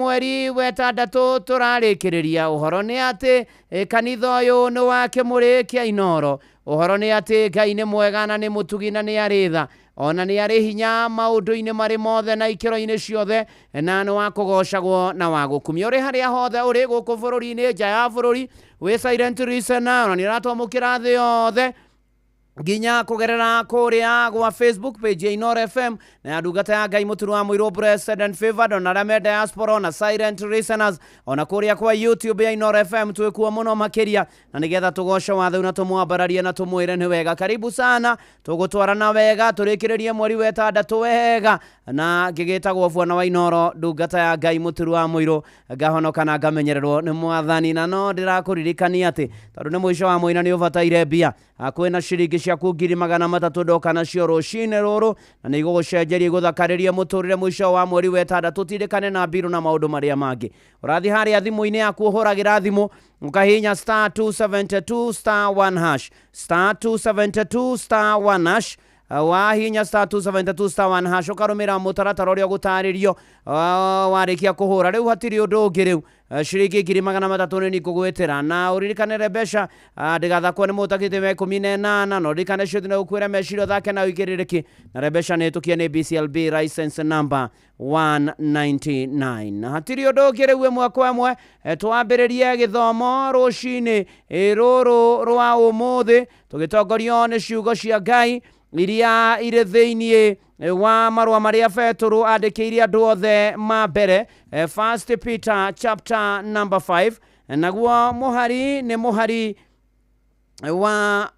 Mweri wa ĩtandatũ tũrarĩkĩrĩria. Ũhoro nĩ atĩ kanitha ũyũ nĩ wa kĩmũrĩ kĩa Inooro. Ũhoro nĩ atĩ Ngai nĩ mwega na nĩ mũtugi na nĩ arĩ tha, ona nĩ arĩ hinya maũndũ-inĩ marĩ mothe na ikĩro-inĩ ciothe, na nĩ wa kũgocagwo na wa gũkumio. Ũrĩ harĩa hothe ũrĩ gũkũ bũrũri-inĩ, nja ya bũrũri, wĩ silent listener, ona nĩ ũratwamũkĩra thĩ yothe nginya kũgerera kũrĩa gwa Facebook page ya Inooro FM na ya ndungata ya Ngai Mũturu wa Mũirũ Blessed and Favored, ona arĩa me diaspora, ona silent listeners, ona kũrĩa kwa YouTube ya Inooro FM twĩkuo mũno makĩria, na nĩgetha tũgoce watheu na tũmwambararie na tũmwĩre nĩ wega. Karibu sana, tũgũtwarana wega tũrĩkĩrĩrie mweri wa ĩtandatũ wega, na ngĩgĩtagwo Bwana wa Inooro, ndungata ya Ngai Mũturu wa Mũirũ, ngahonoka na ngamenyererwo nĩ Mwathani. Na no ndĩrakũririkania atĩ tondũ nĩ mũico wa mweri na nĩ ũbataire mbia, kwĩna ciringi ciaku 300,000 ndoka nacio rũcinĩ rũrũ, na nĩ igũgũcenjeria igũthakarĩrie mũtũrĩre mũico wa mweri wa ĩtandatũ. Tindĩkane na mbirũ na maũndũ marĩa mangĩ. Ũrathiĩ harĩa thimũ-inĩ yaku ũhũragĩra thimũ, ũkahihinya star 272 star 1 hash, star 272 star 1 hash. Wahihinya star 272 star 1 hash, ũkarũmĩrĩra mũtaratara ũrĩa ũgũtarĩrio. Warĩkia kũhũra rĩu hatirĩ ũndũ ũngĩ, rĩu ciringi 300,000 nĩ ngũgwĩtĩra, na ũririkane mbeca ndĩgathakwo nĩ mũtakĩte me 18, na ũririkane ciothe nĩ gũkwĩra meciria ũthake na ũigĩrĩrĩki, na mbeca nĩ ĩtũkie nĩ BCLB license number 199. Hatirĩ ũndũ ũngĩ, rĩu ĩmwe kwa ĩmwe twambĩrĩrie gĩthomo rũcinĩ rũrũ rwa ũmũthĩ, tũgĩtongorio nĩ ciugo cia Ngai iria irĩ thĩiniĩ wa marũa marĩa Petũrũ andĩkĩire andũ othe ma mbere, First Peter chapter number 5, naguo mũhari nĩ mũhari wa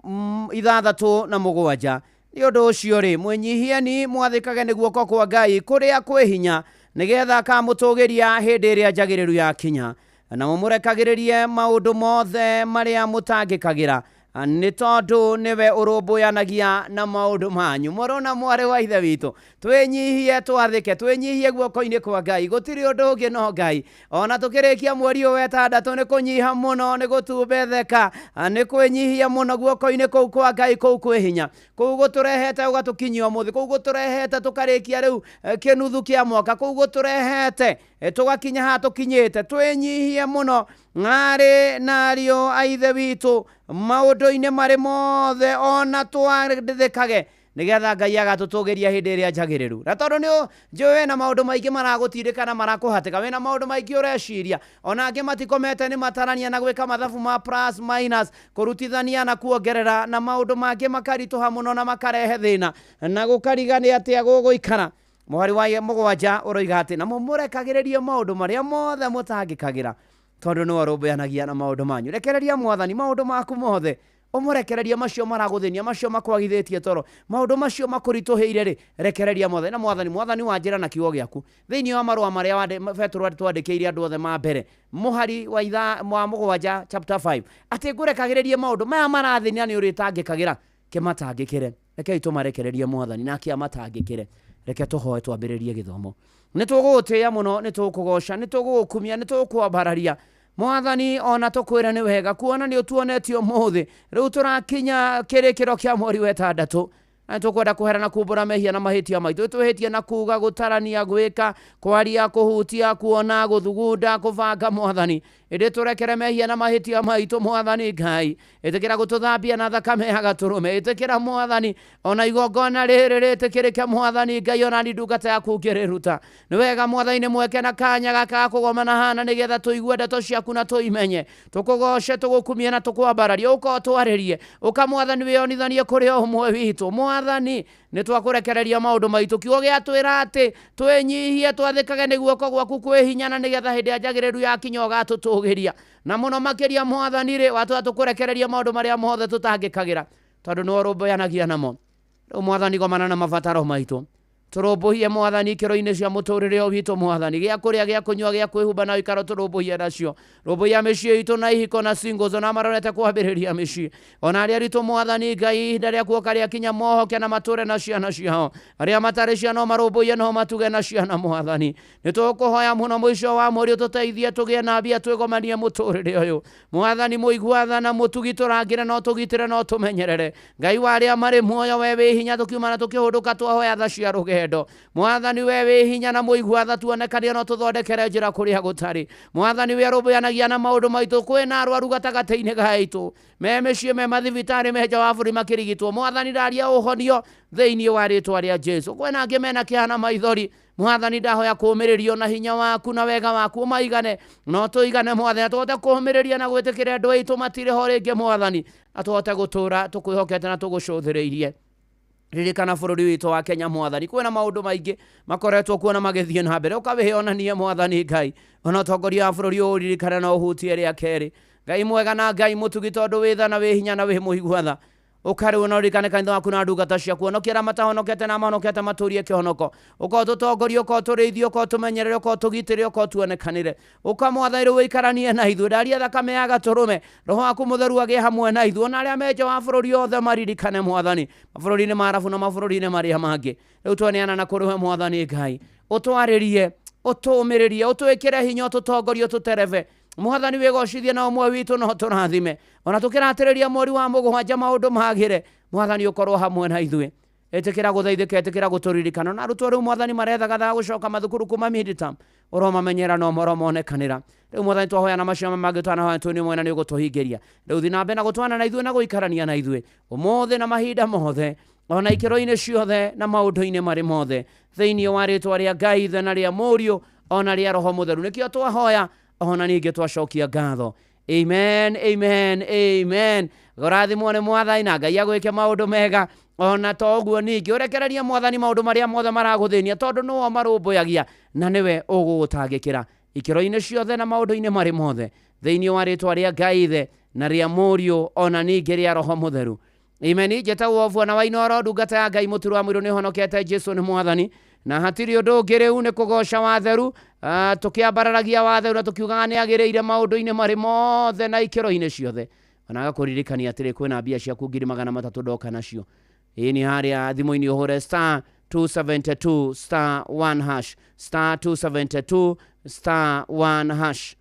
6 na 7. Nĩ ũndũ ũcio rĩ, mwĩnyihieni mwathĩkage nĩ guoko kwa Ngai kũrĩa kwĩ hinya, nĩgetha akamũtũgĩria hĩndĩ ĩrĩa njagĩrĩru yakinya, na mũmũrekagĩrĩrie maũndũ mothe marĩa mũtangĩkagĩra, nĩ tondũ nĩwe ũrũmbũyanagia na maũndũ manyu. Mũrũ na mwarĩ wa Ithe witũ, twĩnyihie, twathĩke, twĩnyihie guoko-inĩ kwa Ngai. Gũtirĩ ũndũ ũngĩ no Ngai. Ona tũkĩrĩkia mweri ũyũ wa ĩtandatũ, nĩ kũnyiha mũno, nĩ gũtumbetheka, nĩ kwĩnyihia mũno guoko-inĩ kũu kwa Ngai kũu kwĩ hinya, kũu gũtũrehete gũgatũkinyia ũmũthĩ, kũu gũtũrehete tũkarĩkia rĩu kĩnuthu kĩa mwaka, kũu gũtũrehete tũgakinya haha tũkinyĩte. Twĩnyihie mũno, arĩ na ariũ a Ithe witũ, maũndũ-inĩ marĩ mothe, ona twathĩkage, nĩgetha Ngai agatũtũgĩria hĩndĩ ĩrĩa njagĩrĩru. Na tondũ nĩ njũĩ wĩna maũndũ maingĩ maragũtindĩka na marakũhatĩka, wĩna maũndũ maingĩ ũreciria, ona angĩ matikomete nĩ matarania na gwĩka mathabu ma plus minus, kũrutithania na kuongerera, na maũndũ mangĩ makaritũha mũno na makarehe thĩna na gũkariga nĩ atĩa gũgũikara. Mũhari wa 7 ũroiga atĩ na mũmũrekagĩrĩrie maũndũ marĩa mothe mũtangĩkagĩra, tondũ nĩwe ũrũmbũyanagia na maũndũ manyu. Rekereria Mwathani maũndũ maku mothe, ũmũrekererie macio maragũthĩnia, macio makwagithĩtie toro, maũndũ macio makũritũhĩire rĩ, rekereria Mwathani. Na Mwathani, Mwathani wanjĩra na kiugo gĩaku thĩinĩ wa marũa marĩa Petero twandĩkĩire andũ othe ma mbere, mũhari wa wa 7 chapter 5, atĩ ngũrekagĩrĩrie maũndũ maya marathĩnia nĩ ũrĩtangĩkagĩra, kĩmatangĩkĩre. Rekei tũmarekererie Mwathani nake amatangĩkĩre. Reke tũhoe twambĩrĩrie gĩthomo. Nĩ tũgũgũtĩĩa mũno, nĩ tũkũgoca, nĩ tũgũgũkumia, nĩ tũkwambararia Mwathani, ona tũkwĩre nĩ wega kuona nĩ ũtuonetie ũmũthĩ. Rĩu tũrakinya kĩrĩkĩro kĩa mweri wa ĩtandatũ, na tũkwenda kũhera na kumbũra mehia na mahĩtia maitũ. Twĩhĩtie na kuga, gũtarania, gwĩka, kwaria, kũhutia, kuona, gũthugunda, kũbanga. Mwathani, ĩndĩ tũrekere mehia na mahĩtia maitũ. Mwathani Ngai, ĩtĩkĩra gũtũthambia na thakame ya gatũrũme. Ĩtĩkĩra Mwathani, ona igongona rĩrĩ rĩtĩkĩrĩke. Mwathani Ngai, ona ni ndungata yaku ngĩrĩruta, nĩ wega Mwathani, nĩ mweke na kanya gaka ga kũgomana hana, nĩgetha tũigue ndeto ciaku na tũimenye, tũkũgoce, tũgũkumie na tũkwambararie. Ũka ũtwarĩrie, ũka Mwathani wĩonithanie kũrĩ o ũmwe witũ. Mwathani, nĩ twakũrekereria maũndũ maitũ. Kiugo gĩatwĩra atĩ twĩnyihie, twathĩkage nĩ guoko gwaku kwĩ hinya, na nĩgetha hĩndĩ ya njagĩrĩru yakinya ũgatũtũgĩria na mũno makĩria. Mwathani rĩ, watwĩra tũkũrekereria maũndũ marĩa mothe tũtangĩkagĩra, tondũ nĩwe ũrũmbũyanagia namo. Rĩu Mwathani, gomana na mabataro maitũ, tũrũmbũiye Mwathani ikĩro-inĩ cia mũtũrĩre ũyũ witũ. Mwathani, gĩa kũrĩa, gĩa kũnyua, gĩa kwĩhumba na ũikaro, tũrũmbũiye nacio. Rũmbũiya mĩciĩ itũ na ihiko na singles, ona marorete kwambĩrĩria mĩciĩ, ona arĩa aritũ. Mwathani Ngai, ihinda rĩa kuoka rĩakinya, mohoke na matũre na ciana ciao. Arĩa matarĩ ciana, marũmbũiye no matuge na ciana. Mwathani, nĩ tũkũhoya mũno mũico wa mweri ũtũteithie tũgĩe na mbia, twĩgomanie mũtũrĩre ũyũ. Mwathani mũigua tha na mũtugi, tũrangĩre no tũgitĩre no tũmenyerere. Ngai wa arĩa marĩ muoyo, we wĩ hinya, tũkiuma na tũkĩhũndũka, twahoya tha cia rũgendo. Rũgendo. Mwathani we wĩ hinya na mũigua tha, tuonekanie no tũthondekere njĩra kũrĩa gũtarĩ. Mwathani we arũmbũyanagia na maũndũ maitũ, kwĩna arwaru gatagatĩ-inĩ gaitũ, me mĩciĩ, me mathibitarĩ, me nja wa bũrũri makĩrigitwo. Mwathani ndaria ũhonio thĩinĩ wa rĩtwa rĩa Jesu. Kwĩna angĩ mena kĩeha na maithori. Mwathani ndahoya kũũmĩrĩrio na hinya waku na wega waku ũmaigane, no tũigane Mwathani, na tũhote kũũmĩrĩria na gwĩtĩkĩra andũ aitũ matirĩ ho rĩngĩ Mwathani, na tũhote gũtũra tũkwĩhokete na tũgũcũthĩrĩirie. Ririkana bũrũri witũ wa Kenya Mwathani, kwĩna maũndũ maingĩ makoretwo kuo na magĩthiĩ na mbere, ũkawĩonanie Mwathani Ngai, ona ũtongoria wa bũrũri ũyũ ũririkane na ũhutie rĩa kerĩ. Ngai mwega na Ngai mũtugi, tondũ wĩ tha na wĩ hinya na wĩ mũigua tha, ũkarĩu na ũririkane kanitha waku na ndungata ciaku, honokia arĩa matahonokete na mahonokete matũrie kĩhonoko, ũka ũtũtongorie, ũka ũtũrĩithie, ũka ũtũmenyerere, ũka ũtũgitĩre, ũka ũtuonekanĩre, ũka Mwathani rĩu ũikaranie na ithuĩ. Ndaria thakame ya gatũrũme, roho waku mũtheru agĩe hamwe na ithuĩ, ona arĩa me nja wa bũrũri othe maririkane Mwathani, mabũrũri-inĩ ma Arabu na mabũrũri-inĩ marĩa mangĩ. Rĩu tweneana na kũrĩ we Mwathani Ngai, ũtwarĩrie, ũtũũmĩrĩrie, ũtwĩkĩre hinya, ũtũtongorie, ũtũterebe Mwathani, wĩgocithie na ũmwe witũ na ũtũrathime, ona tũkĩratĩrĩria mweri wa mũgwanja maũndũ magĩre. Mwathani ũkorwo hamwe na ithuĩ, ĩtĩkĩra gũthaithĩka, ĩtĩkĩra gũtũririkana. Na arutwo rĩu Mwathani marethagathaga gũcoka mathukuru kuma midterm, ũromamenyera no moromonekanĩra. Rĩu Mwathani twahoya na macio mangĩ twanahoya tũnĩ mwena nĩ ũgũtũhingĩria. Rĩu thiĩ na mbere na gũtwana na ithuĩ na gũikarania na ithuĩ ũmũthĩ na mahinda mothe, ona ikĩro-inĩ ciothe na maũndũ-inĩ marĩ mothe, thĩinĩ wa rĩtwa rĩa Ngai Ithe na rĩa Mũriũ ona rĩa Roho Mũtheru, nĩkĩo twahoya ona ningĩ twacokia ngatho. Amen, amen, amen. Ũrathimwo nĩ Mwathani na Ngai agwĩke maũndũ mega. Ona to ũguo ningĩ ũrekererie Mwathani maũndũ marĩa mothe maragũthĩnia, tondũ nĩwe ũmarũmbũyagia na nĩwe ũgũgũtangĩkĩra ikĩro-inĩ ciothe na maũndũ-inĩ marĩ mothe, thĩinĩ wa rĩtwa rĩa Ngai Ithe na rĩa Mũriũ ona ningĩ rĩa Roho Mũtheru. Amen. Njĩtagwo Bwana wa Inooro, ndungata ya Ngai mũturu wa mũirũ, nĩhonokete Jesu nĩ Mwathani na hatirĩ ũndũ ũngĩ rĩu nĩ kũgoca watheru. Tũkĩambararagia watheru na tũkiugaga nĩ agĩrĩire maũndũ-inĩ marĩ mothe na ikĩro-inĩ ciothe. Ona agakũririkania atĩrĩ, kwĩna mbia ciaku 300,000 ndoka nacio. Ĩĩ nĩ harĩa thimũ-inĩ ũhũre star 272 star 1 hash, star 272 star 1 hash.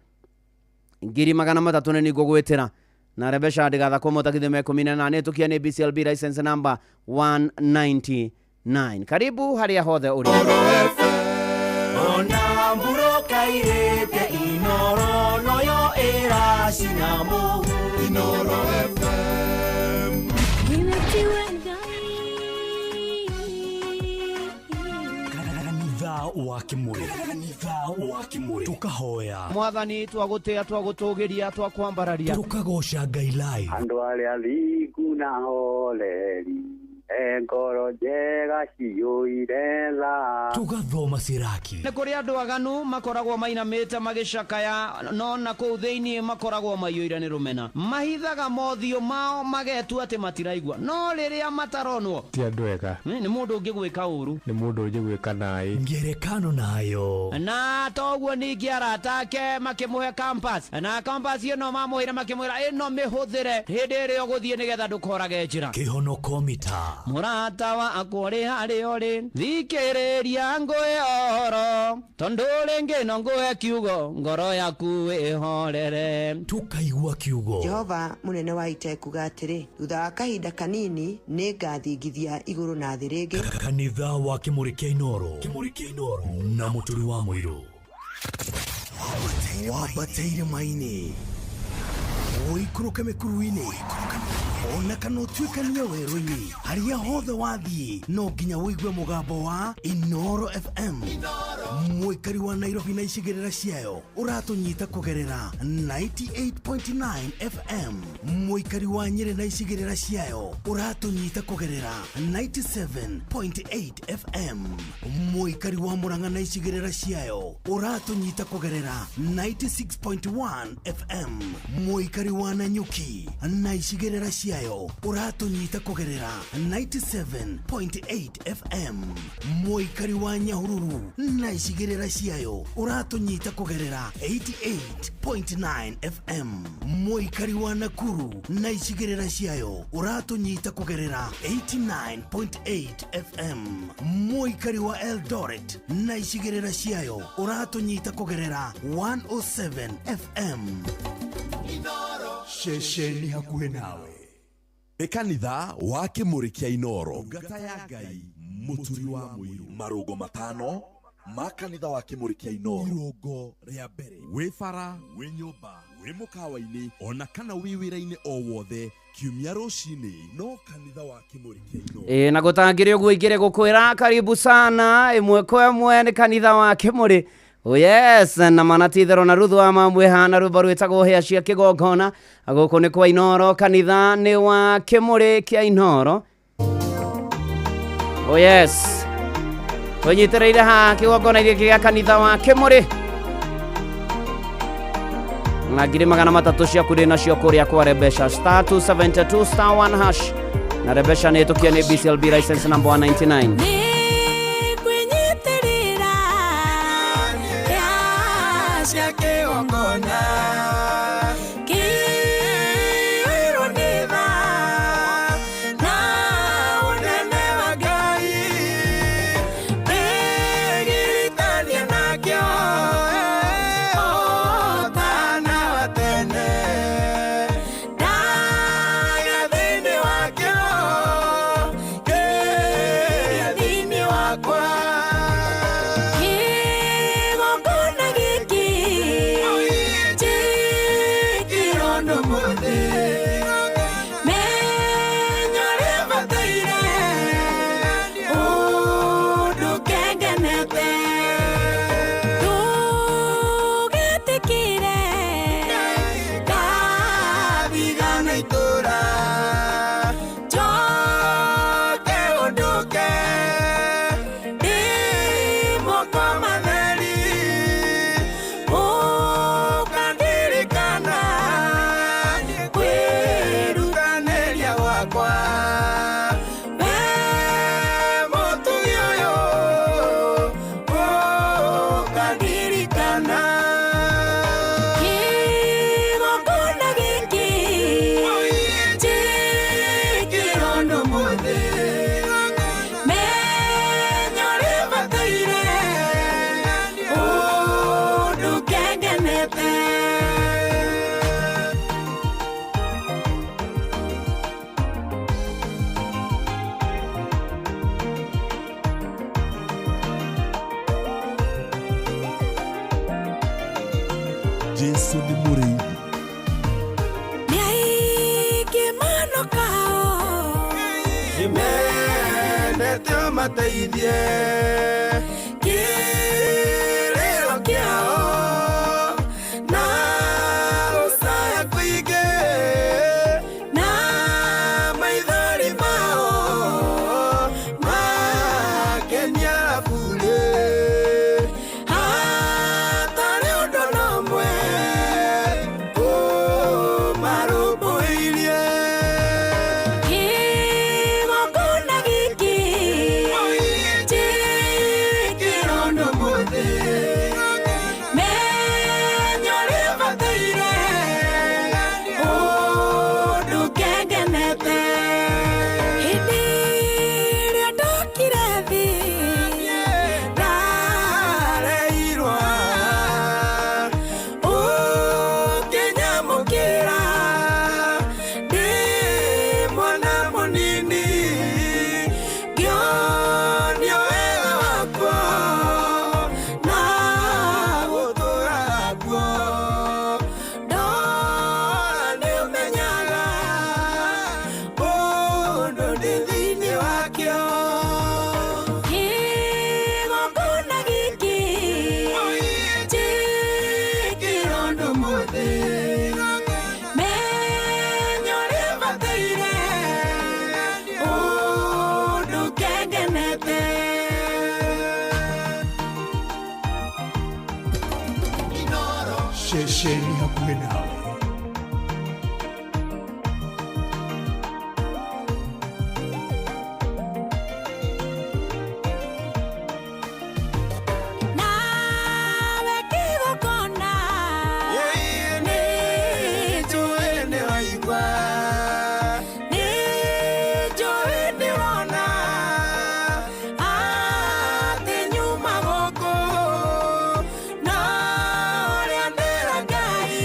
300,000 nĩ ngũgwĩtĩra na Rebesha ndigathakwo mũtakithio me 18 tukia nĩ BCLB license number 199. Karibu harĩa hothe ũrĩ. Ona mburoka irĩte Inoro noyo ĩracina mũhu. Inoro FM. Kanitha wa Kimuri, kanitha wa Kimuri, tukahoya Mwathani, twagũtĩa, twagũtũgĩria, twakwambararia, tukagoca Ngai live. Andũ arĩa thingu na horeri, e ngoro njega ciyũire tha. Tugathoma Siraki. Nĩ kũrĩ andũ aganu makoragwo mainamĩte magĩcakaya, no na kũu thĩinĩ makoragwo maiyũire nĩ rũmena, mahithaga mothiũ mao magetua atĩ matiraigua, no rĩrĩa mataronwo ti andũ ega. Nĩ mũndũ ũngĩgwĩka ũru, nĩ mũndũ ũngĩgwĩka naĩ. Ngerekano nayo. Na toguo ningĩ arata ake makĩmũhe campus, na campus ĩno mamũheire makĩmwĩra ĩno mĩhũthĩre hĩndĩ ĩrĩa ũgũthiĩ nĩgetha ndũkorage njĩra. Kĩhonoko mita. Mũrata wakwa ũrĩ harĩa ũrĩ, thikĩrĩria ngũhe ũhoro, tondũ rĩngĩ no ngũhe kiugo, ngoro yaku ĩhorere. Tukaigua kiugo. Jehova mũnene wa ita ekuga atĩrĩ, thutha wa kahinda kanini nĩ ngathingithia igũrũ na thĩ rĩngĩ. Kanitha wa Kimuri kĩa Inooro, Kimuri kĩa Inooro na mũturi wa mũirũ. Wambate irĩma-inĩ, ũikũrũke mĩkuru-inĩ, ona kana ũtuĩkanie werũ-inĩ, harĩa hothe wathiĩ no nginya ũigue mũgambo wa Inoro FM. Mũikari wa Nairobi na icigĩrĩra ciayo ũratũnyita kũgerera 98.9 FM. Mũikari wa Nyĩrĩ na icigĩrĩra ciayo ũratũnyita kũgerera 97.8 FM. Mũikari wa Murang'a na icigĩrĩra ciayo ũratũnyita kũgerera 96.1 FM. Mũikari wa Nanyuki na icigĩrĩra ciayo ũratũnyita kũgerera 97.8 FM. Mũikari wa Nyahururu na icigĩrĩra ciayo ũratũnyita kũgerera 88.9 FM. Mũikari wa Nakuru na icigĩrĩra ciayo ũratũnyita kũgerera 89.8 FM. Mũikari wa Eldoret na icigĩrĩra ciayo ũratũnyita kũgerera 107 FM. Ceceni hakuhĩ nawe. Nĩ kanitha wa Kĩmũrĩ kĩa Inoro. Ndungata ya Ngai Mũturi wa Mũirũ. Marũngo matano ma kanitha wa Kĩmũrĩ kĩa Inoro. Irũngo rĩa mbere, wĩ bara, wĩ nyũmba, wĩ mũkawa-inĩ, ona kana wĩ wĩra-inĩ o wothe, kiumia rũcinĩ no kanitha wa Kĩmũrĩ kĩa Inoro. Ĩ, na gũtangĩrĩ ũguo ingĩrĩ gũkwĩra karibu sana ĩmwe kwa ĩmwe nĩ kanitha wa Kĩmũrĩ. Oh yes, na mana ti itherũ na Ruthu wa Mamwĩha na rwĩmbo rwĩtagwo hĩa cia kĩgongona. Gũkũ nĩ kwa Inoro, kanitha nĩ wa Kĩmũrĩ kĩa Inoro. Oh yes, twĩnyitĩrĩire haha kĩgongona-inĩ gĩa kanitha wa Kĩmũrĩ na 300,000 ciaku ndĩ nacio kũrĩa kwa Rebesha, star 272 star 1 hash, na Rebesha nĩ ĩtũkia nĩ BCLB license number 199. Nĩngwĩnyitĩrĩra hĩa cia kĩgongona kĩiyũirwo nĩ tha na ũnene wa Ngai, ndĩgiritania nakĩo ũtana wa tene, ndagĩa thĩinĩ wakĩo kĩrĩa thĩinĩ wakwa. Kĩgongona gĩkĩ njĩkĩrwo ũndũ mũthĩ, menya ũrĩa bataire ũndũ kengenete, ndũgetĩkĩre ndathigana itũra njoke ũndũke ndĩ moko matheri, ũkandirikana kwĩrutanĩria gwakwa, we mũtugi ũyũ ũkandirikana. Kĩgongona gĩkĩ njĩkĩrwo ũndũ mũthĩ, menya ũrĩa bataire ũndũ kengenete. Jesu nĩ mũrĩithi. Nĩ aingĩ manokao Nĩmendete ũmateithie kĩrĩro kĩao na gũcaya kũingĩ na maithori mao makenia burĩ, hatarĩ ũndũ na ũmwe ũmarũmbũirie. Kĩgongona gĩkĩ njĩkĩrwo ũndũ mũthĩ, menya ũrĩa bataire ũndũ kengenete. Hĩndĩ ĩrĩa ndokire thĩ ndareirwo, ũkĩnyamũkĩra ndĩ mwana mũnini, ngĩonio wega wakuo na gũtũra kuo, ndora nĩũmenyaga ũndũ ndĩ thĩinĩ wakĩo. Kĩgongona gĩkĩ njĩkĩrwo ũndũ mũthĩ, menya ũrĩa bataire ũndũ kengenete. Ceceni hakuhĩ nawe. Nawe kĩgongona Nĩnjũĩ nĩwaigua, nĩnjũĩ nĩwona atĩ nyuma gũkũ na ũrĩa ndĩra Ngai.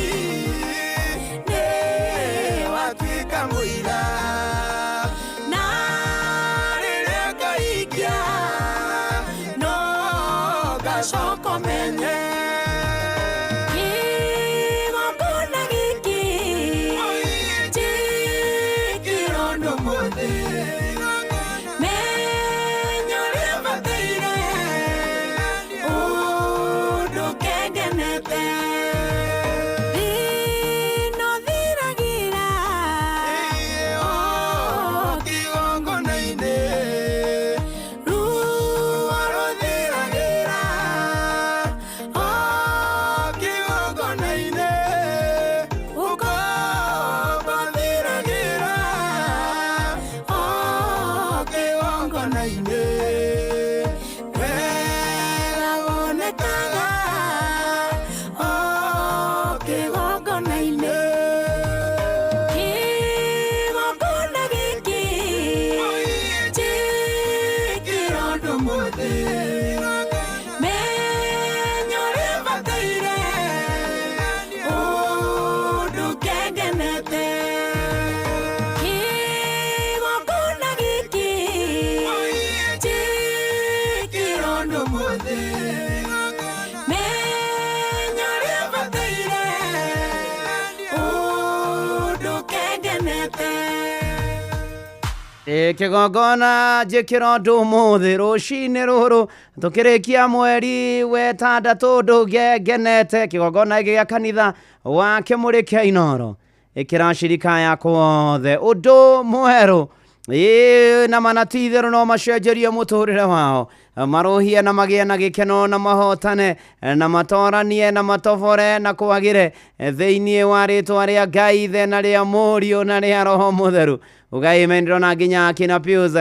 Kĩgongona njĩkĩra ũndũ ũmũthĩ rũcinĩ rũrũ tũkĩrĩkia mweri wetandatũ ũndũ ngenete kĩgongona gĩkĩ gĩa kanitha wa Kĩmũrĩ kĩa Inooro ĩkĩra shirika yakwa othe ũndũ mwerũ. Ĩĩ na mana ti itherũ no macenjerie mũtũrĩre wao, marũhie na magĩe na gĩkeno na mahotane na matoranie na matobore na kwagĩre thĩinĩ wa rĩtwa rĩa Ngai Ithe na rĩa Mũriũ na rĩa Roho Mũtheru. Ugai ndĩrona nginya kina Pius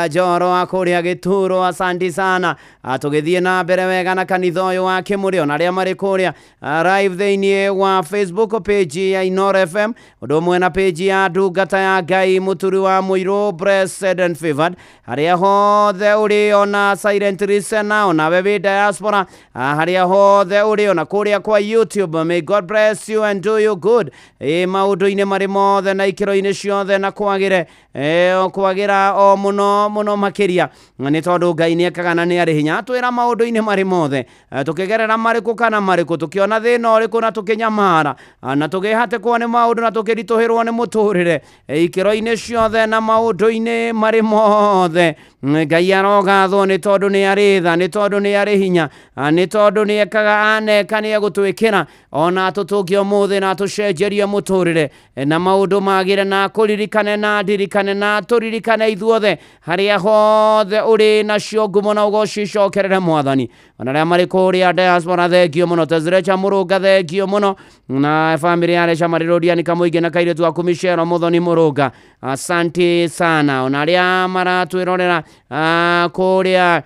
Njoro wa kũrĩa Gĩturo, asanti sana. Tũgĩthiĩ na mbere wega na kanitha ũyũ wa Kĩmũrĩ ona arĩa marĩ kũrĩa live thĩinĩ wa Facebook page ya Inooro FM ũndũ ũmwe na page ya ndungata ya Ngai Mũturi wa Mũirũ Blessed and Favored, harĩa hothe ũrĩ ona silent listener onawe wĩ diaspora, harĩa hothe ũrĩ ona kũrĩa kwa YouTube, may God bless you and do you good. Maũndũ-inĩ marĩ mothe na ikĩro-inĩ ciothe na kwagĩre kwagĩra o mũno mũno makĩria, nĩ tondũ Ngai nĩ ekaga na nĩ arĩ hinya. Atwĩra maũndũ-inĩ marĩ mothe, tũkĩgerera marĩkũ kana marĩkũ, tũkĩona thĩna ũrĩkũ na tũkĩnyamara na tũkĩhatĩkwo nĩ maũndũ na tũkĩritũhĩrwo nĩ mũtũrĩre, ikĩro-inĩ ciothe na maũndũ-inĩ marĩ mothe, Ngai arogathwo nĩ tondũ nĩ arĩ tha, nĩ tondũ nĩ arĩ hinya, nĩ tondũ nĩ ekaga aneka nĩ egũtwĩkĩra ona atũtũnge ũmũthĩ na atũcenjerie mũtũrĩre na maũndũ magĩre na kũririkane na ndirikane na tũririkane ithuothe harĩa hothe ũrĩ nacio ngumo na ũgoci icokerere Mwathani. Ona arĩa marĩ kũrĩa diaspora thengio mũno, Tezirecha Mũrũnga thengio mũno na bamĩrĩ ya Recha Marĩrũriani Kamũingĩ na kairĩtu aku Michelle Mũthoni Mũrũnga, asante sana. Ona arĩa maratwĩrorera kũrĩa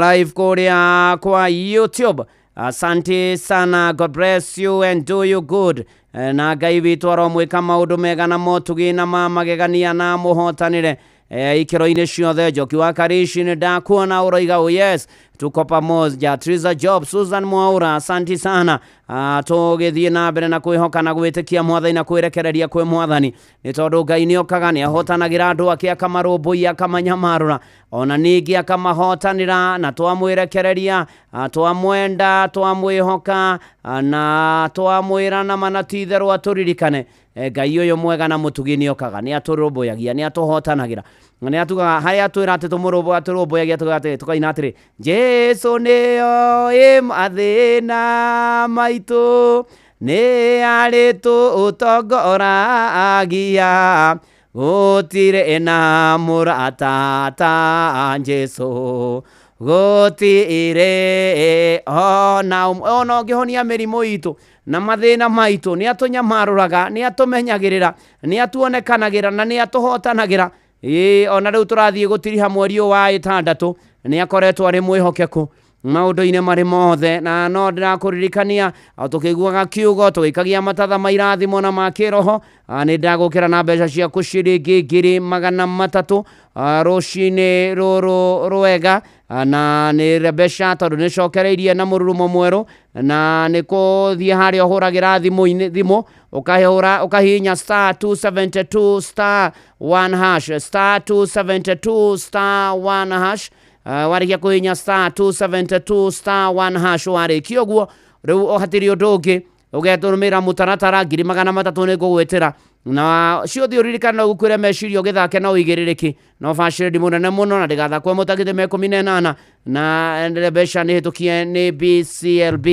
live kũrĩa kwa YouTube, asante sana. God bless you and do you good. Na Ngai witũ aromwĩka maũndũ mega na motugi na ma magegania na mũhotanĩre ikĩro-inĩ ciothe. Njoki wa Karishi nĩ ndakuona ũroiga oh yes, tuko pamoja. Triza Job, Susan Mwaura, asanti sana. Tũgĩthiĩ na mbere na kwĩhoka na gwĩtĩkia Mwathani na kwĩrekereria kwĩ Mwathani, nĩ tondũ Ngai nĩ okaga nĩ ahotanagĩra andũ ake akamarũmbũiya akamanyamarũra ona ningĩ akamahotanĩra, na twamwĩrekereria, twamwenda, twamwĩhoka na twamwĩra na mana ti itherũ atũririkane. Ngai ũyũ mwega na mũtugi nĩ okaga nĩ atũrũmbũyagia nĩ atũhotanagĩra nĩ atugaga harĩa atwĩra atĩ tũmũrũmbũyagia tũkaina atĩrĩ Jesu nĩoĩ mathĩna maitũ nĩ arĩ tũtongoragia gũtirĩ na mũrata ta Jesu gũtirĩ ona ũngĩhonia mĩrimũ itũ na mathĩna maitũ nĩ atũnyamarũraga nĩ atũmenyagĩrĩra nĩ atuonekanagĩra na nĩ atũhotanagĩra. Ona rĩu tũrathiĩ gũtiriha mweri ũyũ wa ĩtandatũ nĩ akoretwo arĩ mwĩhokeku maũndũ-inĩ marĩ mothe, na no ndĩrakũririkania tũkĩiguaga kiugo tũgĩikagia matatha ma irathimo na ma kĩroho, nĩ ndagũkĩra na mbeca ciaku ciringi 300,000 rũcinĩ rũrũ rwega, na nĩ mbeca tondũ nĩ cokereirie na mũrurumo mwerũ, na nĩ kũthiĩ harĩa ũhũragĩra thimũ ũkahũra ũkahihinya star 272 star 1 hash star 272 star 1 hash. Warĩkia kũhihinya star 272 star 1 hash warĩkia ũguo rĩu hatirĩ ũndũ ũngĩ ũgetũmĩra mũtaratara 300,000 nĩ ngũgwĩtĩra na ciothe ũririkane no gũkwĩre meciria ũgĩthake na ũigĩrĩrĩki no bacĩrĩri mũnene mũno na ndĩgathakwo mũtakĩte me 18 na mbeca nĩ hĩtũkie nĩ BCLB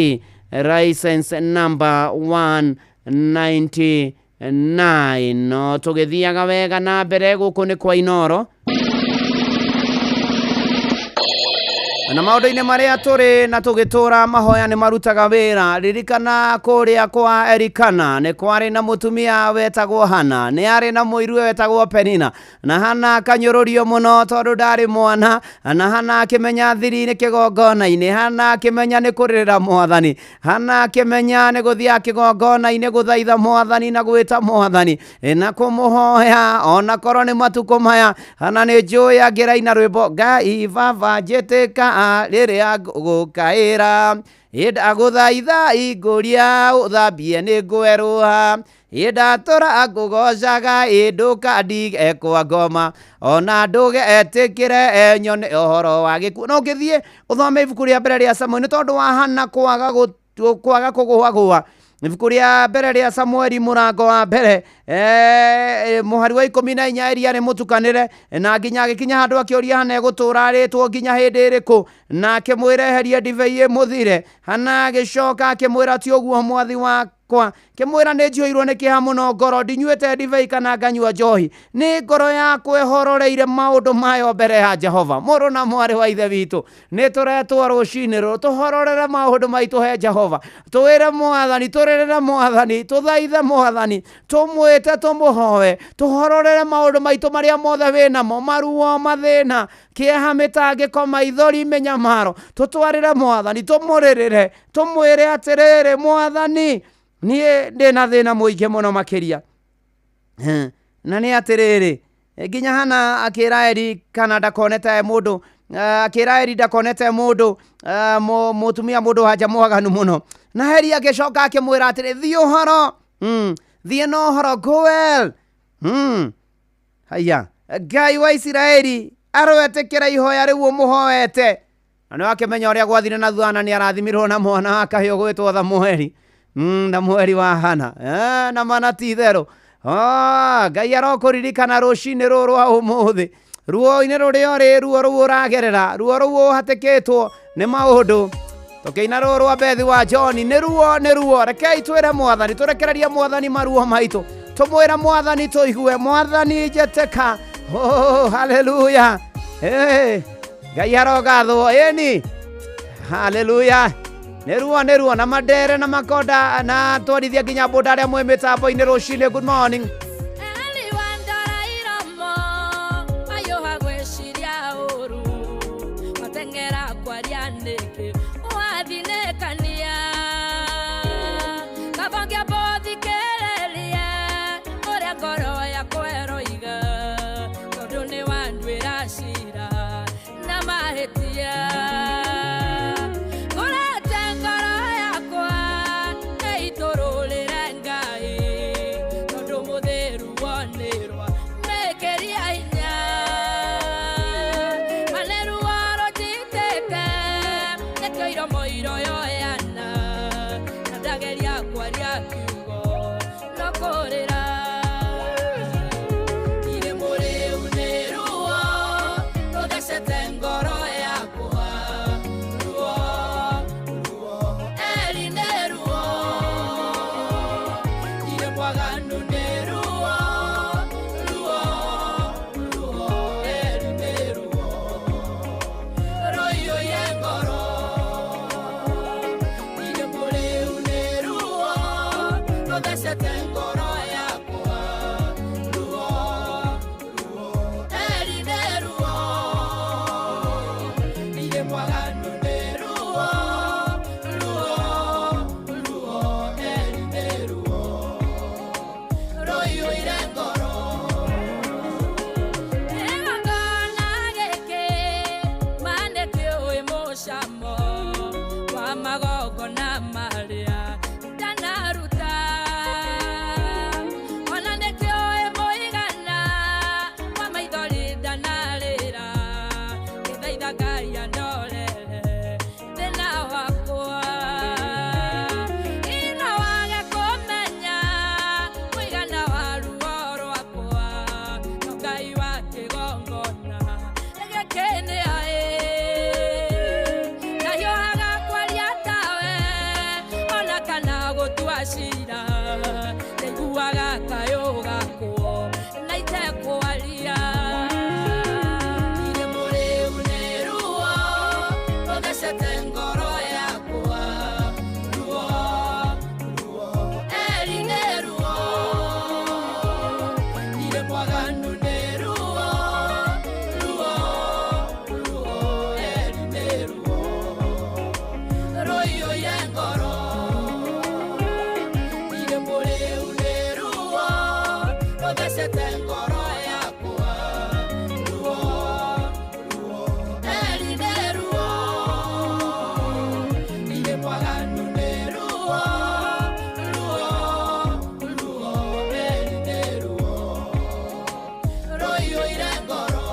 license number 199. No tũgĩthiaga wega na mbere gũkũ nĩ kwa Inooro na maũndũ-inĩ marĩa tũrĩ na tũgĩtũra mahoya nĩ marutaga wĩra. Ririkana kũrĩa kwa Elikana nĩ kwarĩ na mũtumia wetagwo Hana, nĩ arĩ na mũirue wetagwo Penina, na Hana akanyũrũrio mũno tondũ ndarĩ mwana, na Hana akĩmenya thiri nĩ kĩgongona-inĩ, Hana akĩmenya nĩ kũrĩrĩra Mwathani, Hana akĩmenya nĩ gũthiĩ kĩgongona-inĩ gũthaitha Mwathani na gwĩta Mwathani na kũmũhoya ona korwo nĩ matukũ maya. Hana nĩ njũĩ angĩraina rwĩmbo Ngai baba njĩtĩka rĩrĩa ngũgũkaĩra ĩndagũthaitha ingũria ũthambie nĩ ngwerũha ĩndatũra ngũgocaga ĩndũkandige kwa ngoma ona ndũgetĩkĩre nyone ũhoro wa gĩkuũ. No ũngĩthiĩ ũthome ibuku rĩa mbere rĩa Samueli nĩ tondũ wa Hana kwaga kũgũagũa Ibuku rĩa mbere rĩa Samueli mũrango wa mbere, mũhari wa 14, Eria nĩ mũtukanĩre na nginya agĩkinya handũ akĩũria Hana egũtũũra arĩtwo nginya hĩndĩ ĩrĩkũ, na akĩmwĩra eherie ndibei ĩmũthire. Hana agĩcoka akĩmwĩra ti ũguo mwathi wakwa, kĩmwĩra nĩ njihũirwo nĩ kĩeha mũno ngoro, ndinyuĩte ndibei kana nganyua njohi, nĩ ngoro yakwa ĩhororeire maũndũ mayo mbere ya Jehova. Mũrũ na mwarĩ wa ithe witũ, nĩ tũretwo rũcinĩ rũrũ tũhororere maũndũ maitũ he Jehova, twĩre mwathani, tũrĩrĩre mwathani, tũthaithe mwathani, tũmwĩte, tũmũhoe, tũhororere maũndũ maitũ marĩa mothe wĩnamo, maruo, mathĩna, kĩeha, mĩtangĩko, maithori, mĩnyamaro, tũtwarĩre mwathani, tũmũrĩrĩre, tũmwĩre atĩrĩrĩ, mwathani niĩ ndĩna thĩna mũingĩ mũno makĩria. Na nĩ atĩrĩrĩ, nginya Hana akĩra Eli kana ndakonete mũndũ, akĩra Eli ndakonete mũndũ, mũtumia mũndũ wanja mwaganu mũno. Na Eli agĩcoka akĩmwĩra atĩrĩ, thiĩ ũhoro, thiĩ na ũhoro, go well. Haya, Ngai wa Isiraeli aroetĩkĩra ihoya rĩu ũmũhoete. Na nĩ wakĩmenya ũrĩa gwathire na thutha, na nĩ arathimirwo na mwana wa kahĩĩ ũgwĩtwo Samueli. Samueli wa Hana. Na mana ti itherũ. Ngai arokũririkana rũcinĩ rũrũ rwa ũmũthĩ, ruo-inĩ rũrĩa ũrĩ, ruo rũu ũragerera, ruo rũu ũhatĩkĩtwo nĩ maũndũ. Tũkĩina rũrũ rwa Bethi wa John, nĩ ruo, nĩ ruo. Rekei twĩre mwathani, tũrekererie mwathani maruo maitũ, tũmwĩre mwathani tũigue, mwathani njetĩka. Oh, haleluya. Hey, Ngai arogathwo. Ĩni, haleluya. Nĩ ruo, nĩ ruo, na mandere na makonda na twarithia nginya mbũnda arĩa mwĩ mĩtambo-inĩ rũcinĩ. Good morning. Eli wandora iromo mayũha gwĩciria ũru, mateng'era kwaria nĩkĩ wathinĩkania, kaba ngĩambothikĩrĩrie ũrĩa ngoro yakwa ĩroiga, tondũ nĩ wanduĩra cira na mahĩtia. Ngũrete ngoro yakwa ĩitũrũrĩre Ngai, tondũ mũthĩru wonĩrwa mĩkĩria hinya. Ma nĩ ruo rũnjitĩte, nĩkĩo iromo iroyoyana, na ndageria kwaria kiugo no kũrĩra. Irĩ mũrĩu nĩ ruo rũthecete ngoro yakwa, ruo, ruo, Eli nĩ ruo. Irĩ mwaganu nĩ ruo, ruo, ruo, Eli nĩ ruo rũiyũire ngoro. Irĩ mũrĩu nĩ ruo rũthecete ngoro yakwa, ruo, ruo, Eli nĩ ruo. Irĩ mwaganu nĩ ruo, ruo, ruo, Eli nĩ ruo rũiyũire ngoro. Igongona gĩkĩ ma nĩkĩũĩ mũcamo wa magongona marĩa ndanaruta, ona nĩkĩũĩ mũigana wa maithori ndanarĩra, ngĩthaitha Ngai andorere thĩna wakwa. Ino wage kũmenya mũigana wa ruo rwakwa, no Ngai wa kĩgongona gĩkĩ nĩ aĩ. Ndahiũhaga kwaria tawe ona kana gũtua cira, ndaiguaga kayũ gakwo na itekwaria. Irĩ mũrĩu nĩ ruo rũthecete ngoro yakwa, ruo, ruo, Eli nĩ ruo. Irĩ mwaganu nĩ ruo, ruo, ruo, Eli nĩ ruo rũiyũire ngoro. Irĩ mũrĩu nĩ ruo rũthecete ngoro yakwa, ruo, ruo, Eli nĩ ruo. Irĩ mwaganu nĩ ruo, ruo, ruo, Eli nĩ ruo rũiyũire ngoro.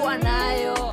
Ningekuwa nayo.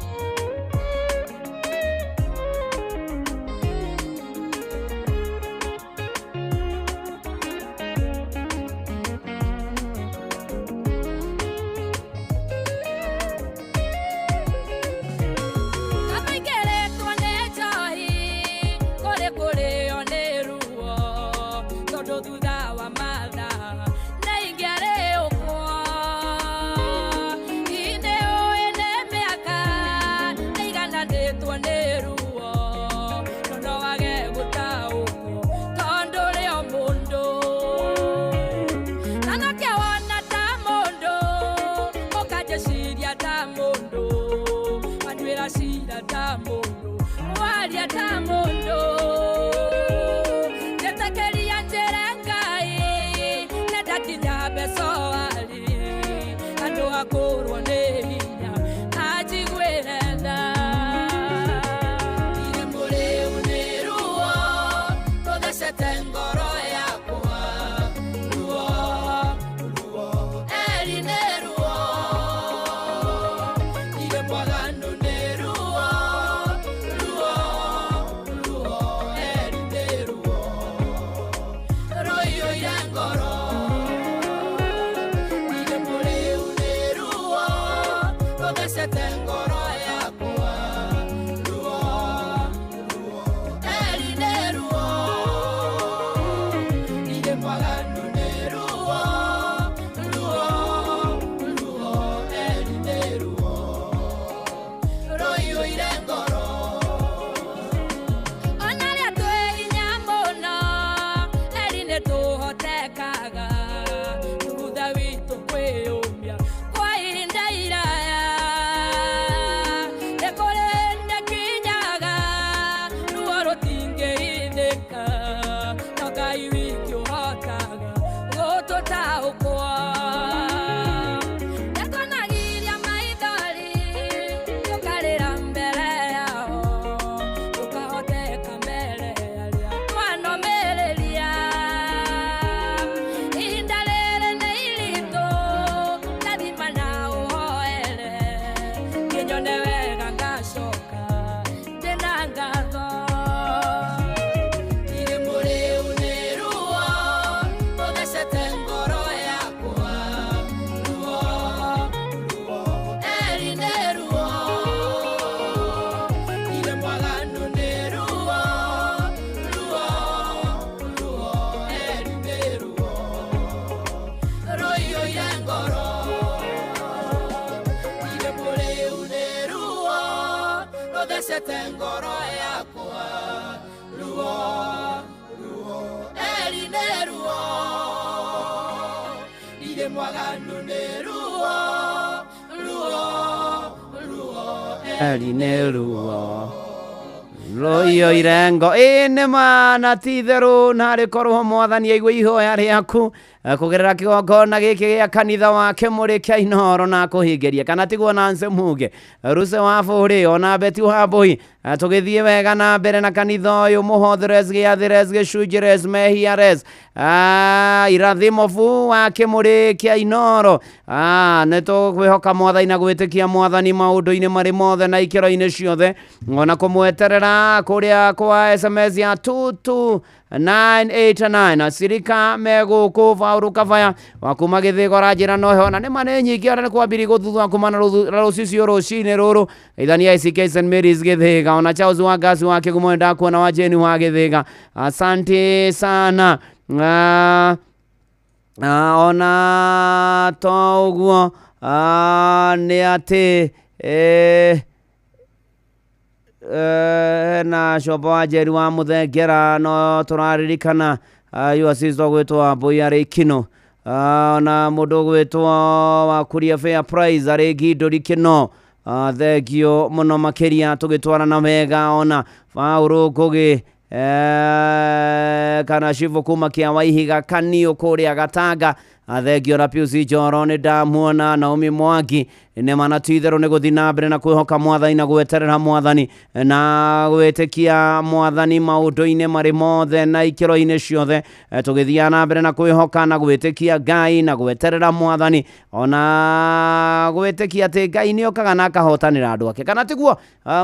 Irengo ĩ nĩ ma na ti itherũ na rĩkorwo mwathani aigue ihoya rĩaku kũgerera kĩgongona gĩkĩ gĩa kanitha wa Kĩmũrĩ kĩa Inooro na kũhingĩria kana tiguo Nancy Muge Ruse wa Bũrĩ ona Beti wa Mbũi tũgĩthiĩ wega na mbere na kanitha ũyũ mũhotheres gĩathĩres gĩcunjĩres mehiares irathimo bu wa Kĩmũrĩ kĩa Inooro nĩ tũkwĩhoka mwathani na gwĩtĩkia mwathani maũndũ-inĩ marĩ mothe na ikĩro-inĩ ciothe ona kũmweterera kũrĩa kwa SMS ya 22989 acirika megũkũ Paũlũ Kabaya wa kuma Gĩthĩgora njĩra noho na nĩ ma nĩ nyingĩ ona nĩ kwambiri gũthutha kuma na rũcicio rũcinĩ rũrũ ithania ICK St Mary's Gĩthĩga ona Charles wa Ngasi wa Kĩgumo ndakuona wa Jane wa Gĩthĩga asante sana ona to ũguo nĩ atĩ na Cobo wa Njeri wa Mũthengera no tũraririkana your sister gwĩtwo Mbũi arĩ Kino na mũndũ gwĩtwo wa Kuria Fair Price arĩ Ngindũri Kino thengio mũno makĩria tũgĩtwarana wega ona Paũlũ Ngũgĩ kana Cibu kuma kĩa Waihiga Kaniũ kũrĩa Gatanga Thengio na Pius Njoro nĩ ndamuona. Naomi Mwangi, nĩ na ti itherũ nĩ gũthiĩ na mbere na kwĩhoka Mwathani na gweterera Mwathani na gwĩtĩkia Mwathani maũndũ-inĩ marĩ mothe na ikĩro-inĩ ciothe. Tũgĩthiaga na mbere na kwĩhoka na gwĩtĩkia Ngai na gweterera Mwathani, ona gwĩtĩkia atĩ Ngai nĩ okaga na akahotanĩra andũ ake, kana tiguo?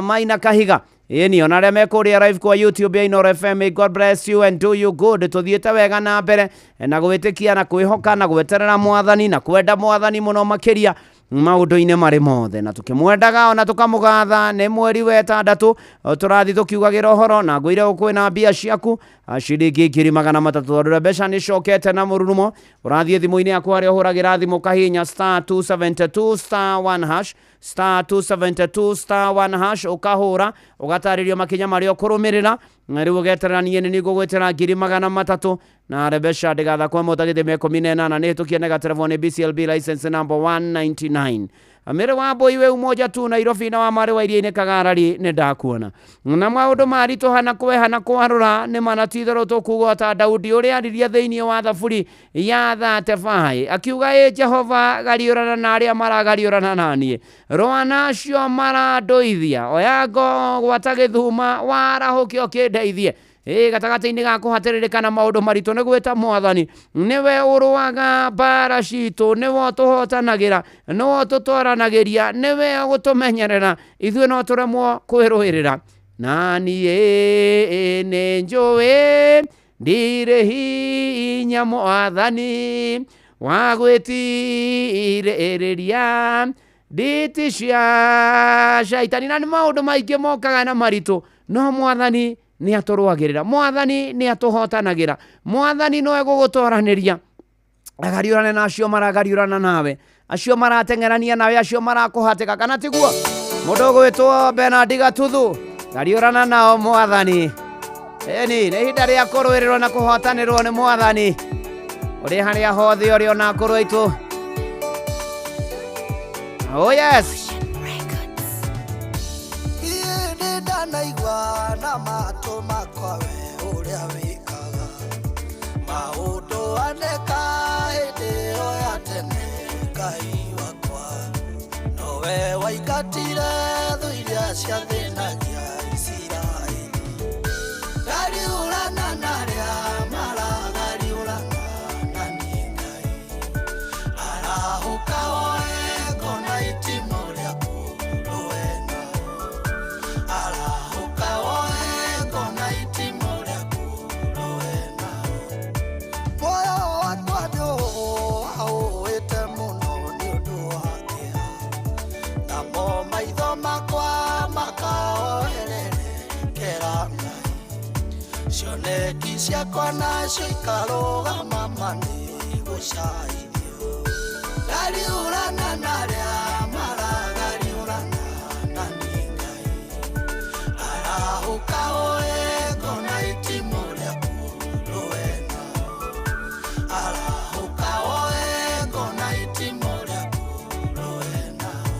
Maina Kahiga, ĩni ona arĩa mekũrĩa live kwa YouTube ya Inooro FM, may God bless you and do you good. Tũthiĩte wega na mbere na gwĩtĩkia na kwĩhoka na gweterera Mwathani na kwenda Mwathani mũno makĩria maũndũ-inĩ marĩ mothe, na tũkĩmwendaga ona tũkamũgatha. Nĩ mweri wa ĩtandatũ tũrathiĩ tũkiugagĩra ũhoro, na ngwĩre kwĩna mbia ciaku, ciringi 300,000, tondũ mbeca nĩ cokete na mũrurumo. Ũrathiĩ thimũ-inĩ yaku harĩa ũhũragĩra thimũ, kahihinya *272*1#, *272*1#, ũkahũra, ũgatarĩrio makinya marĩa ũkũrũmĩrĩra, na rĩu ũgeterera niĩ nĩ ngũgwĩtĩra 300,000. Na Rebesha ndĩgathakwo ĩmwe gĩthimi 18 nĩ hĩtũkie nega nĩ BCLB license number 199. Amĩrĩ wa mbũi we umoja tu Nairobi na wa marĩ wa iria-inĩ Kagarari, nĩ ndakuona. Na maũndũ maritũha na kweha na kwarũra, nĩ mana ti itherũ tũkuga ta Daudi ũrĩa aririe thĩinĩ wa Thaburi ya 35, akiuga, "Ĩ Jehova, gariũrana na arĩa maragariũrana na niĩ, rũa na acio marandũithia, oya ngo gwata gĩthuma warahũke ũkĩndeithie." Ĩ gatagatĩ-inĩ ga kũhatĩrĩrĩka na maũndũ maritũ nĩ gwĩta Mwathani, nĩwe ũrũaga mbara citũ, nĩwe ũtũhotanagĩra, nĩwe ũtũtwaranagĩria, nĩwe ũgũtũmenyerera. Ithuĩ no tũremwo kwĩrũĩrĩra. Na niĩ nĩ njũĩ ndirĩ hinya, Mwathani, wa gwĩtirĩrĩria nditi cia caitani, na nĩ maũndũ maingĩ mokaga na maritũ, no Mwathani nĩ atũrũagĩrĩra, Mwathani nĩ atũhotanagĩra, Mwathani no egũgũtwaranĩria agariũrane na acio maragariũrana nawe, acio marateng'erania nawe, acio marakũhatĩka, kana tiguo? Mũndũ ũgwĩtwo Bernard Gatuthu, gariũrana nao Mwathani. Ĩni nĩ ihinda rĩa kũrũĩrĩrwo na kũhotanĩrwo nĩ Mwathani ũrĩ harĩa hothe ũrĩ, ona akũrũ aitũ. Oh yes. Niĩ nĩ ndanaigua na matũ makwa we ũrĩa wĩkaga maũndũ aneka hĩndĩ ĩyo ya tene. Ngai wakwa, nowe waingatire thũ iria ciathĩnagia Isiraeli. Gariũrana na arĩa maragariũrana na niĩ. Ngai, arahũka woe ngo na itimũ rĩaku rũe nao. Arahũka woe ngo na itimũ rĩaku rũe nao. Muoyo wakwa nĩũwaũĩte mũno nĩ ũndũ wa kĩeha, namo maitho makwa makaoererekera. Ngai, cioneki ciakwa nacio ikarũgama ma nĩ gũcaithio. Gariũrana na arĩa maragariũrana na niĩ. Ngai, arahũka woe ngo na itimũ rĩaku rũe nao. Arahũka woe ngo na itimũ rĩaku rũe nao.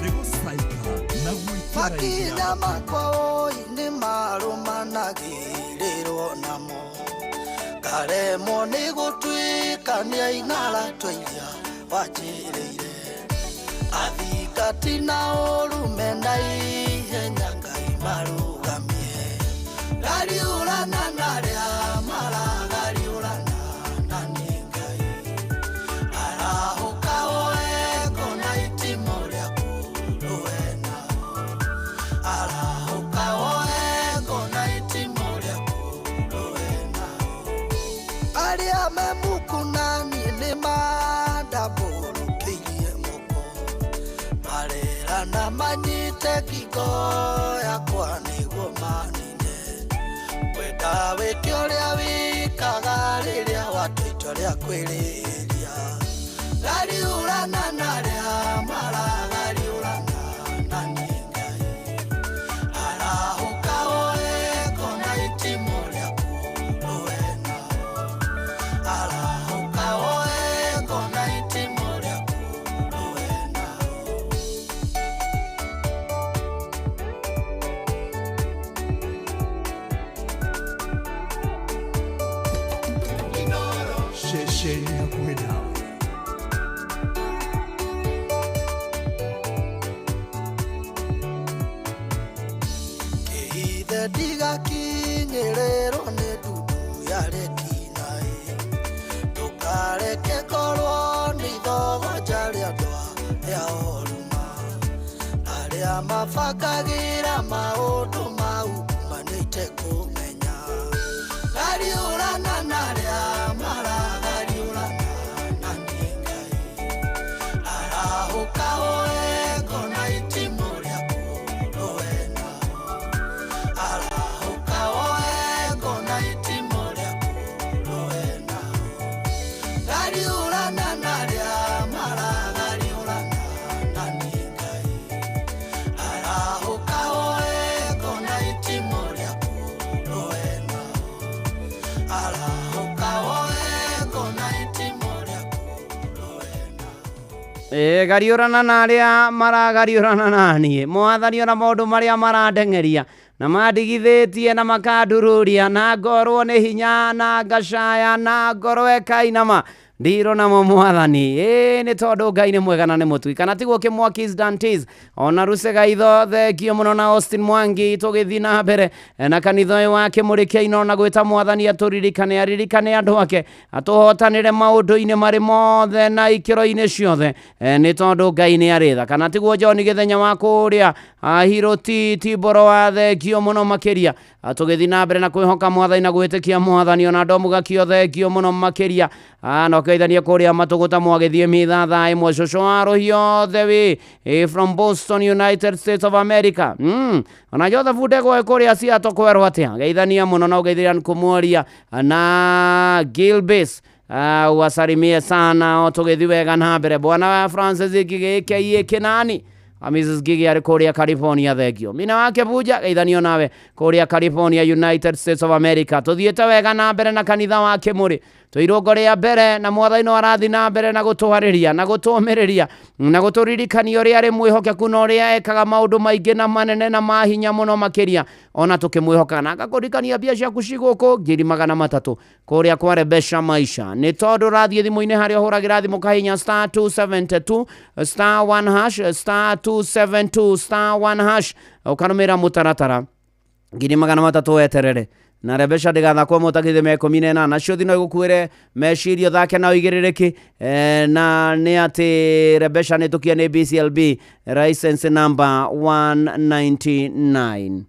Nĩ gũcaika na gwĩkĩra. Makinya makwa oi nĩ marũmanagĩrĩrwo namo, ngaremwo nĩ gũtuĩkania ing'aratua iria wanjĩrĩire. Athingati na ũrume na ihenya, Ngai, marũgamie. Gariũrana na arĩa maragariũrana na niĩ. Ngai, arahũka woe ngo na itimũ rĩaku rũe nao. Arahũka woe ngo na itimũ rĩaku rũe nao. Arĩa me muku na niĩ nĩ mandambũrũkĩirie moko, marerana manyite ngingo yakwa nĩguo manine. Kwenda wĩke ũrĩa wĩkaga rĩrĩa watua itua rĩa kwĩrĩria. Gariũrana na arĩa maragariũrana na niĩ. Ngai, arahũka woe ngo na itimũ rĩaku rũe nao. Ceceni hakuhĩ nawe. Kĩhithe ndigakinyĩrĩrwo nĩ ndundu ya rĩtinaĩ, ndũkareke korwo nĩ ithogoja rĩa andũ arĩa oruma, arĩa mabangagĩra maũndũ mau manĩte kũmenya. Ngariũrana na arĩa maragariũrana na niĩ Ngai, arahũka woe ngona itimũ rĩaku rũe nao. Arahũka woe ngona itimũ rĩaku rũe nao. Ngariũrana na arĩa maragariũrana na niĩ Ngai, arahũka woe ngona itimũ rĩaku rũe nao. Arahũka woe ngona itimũ rĩaku rũe nao. Ĩ gariũrana na arĩa maragariũrana na niĩ, Mwathani, ona maũndũ marĩa marandeng'eria na mandigithĩtie na makandururia na ngorwo nĩ hinya na ngacaya na ngoro ĩkainama ndirå namo Mwathani. Ĩ nĩ tondũ Ngai nĩ mwega na nĩ mũtui, kana tiguo? Kĩmwakis Dantes ona Rusega itho, thengio mũno na Austin Mwangi. Tũgĩthiĩ na mbere na kanitha ũyũ wa Kĩmũrĩ kĩa Ino na gwĩta Mwathani atũririkane, aririkane andũ ake, atũhotanĩre maũndũ-inĩ marĩ mothe na ikĩro-inĩ ciothe. Nĩ tondũ Ngai nĩ arĩ tha, kana tiguo? John Gĩthenya wa kũrĩa Hiroti Tiboro wa thengio mũno makĩria. Tũgĩthiĩ na mbere na kwĩhoka Mwathani na gwĩtĩkia Mwathani, ona ndomuga kĩo, thengio mũno makĩria. Na ũkĩgeithanie kũrĩa matũgũta mwagĩthiĩ mitha thaa ĩmwe. Cũcũ wa rũhiũ the way from Boston, United States of America. Ona Joseph Ndegwa kũrĩa Seattle, kwerwo atĩa? Geithania mũno na ũgeithĩria kũmworia na Gilbis. Uwasalimie sana o tũgĩthiĩ wega na mbere. Bwana Francis Ngigĩ KA Kinani, Mrs. Gigi arĩ kũrĩa California, thengio. Mina wake Buja, geithanio nawe kũrĩa California, United States of America. Tũthiĩte wega na mbere na kanitha wa Kĩmũrĩ tũirũngo rĩa mbere, na Mwathani no arathiĩ na mbere na gũtwarĩria na gũtũmĩrĩria na gũtũririkania ũrĩa arĩ mwĩhokeku na ũrĩa ekaga maũndũ maingĩ na manene na mahinya mũno makĩria ona tũkĩmwĩhoka, na agakũririkania mbia ciaku cigũkũ 300,000 kũrĩa kwarebesha maisha. Nĩ tondũ ũrathiĩ thimũ-inĩ harĩa ũhũragĩra thimũ kahinya star 272 star 1 hash, star 272 star 1 hash, ũkarũmĩrĩra mũtaratara, 300,000 weterere na rebesha ndĩgathakwo mũtakithĩ me 18 cio thino igũkuĩre meciria thake na ũigĩrĩrĩki. Na nĩ atĩ rebesha nĩ tũkia nĩ BCLB license number 199.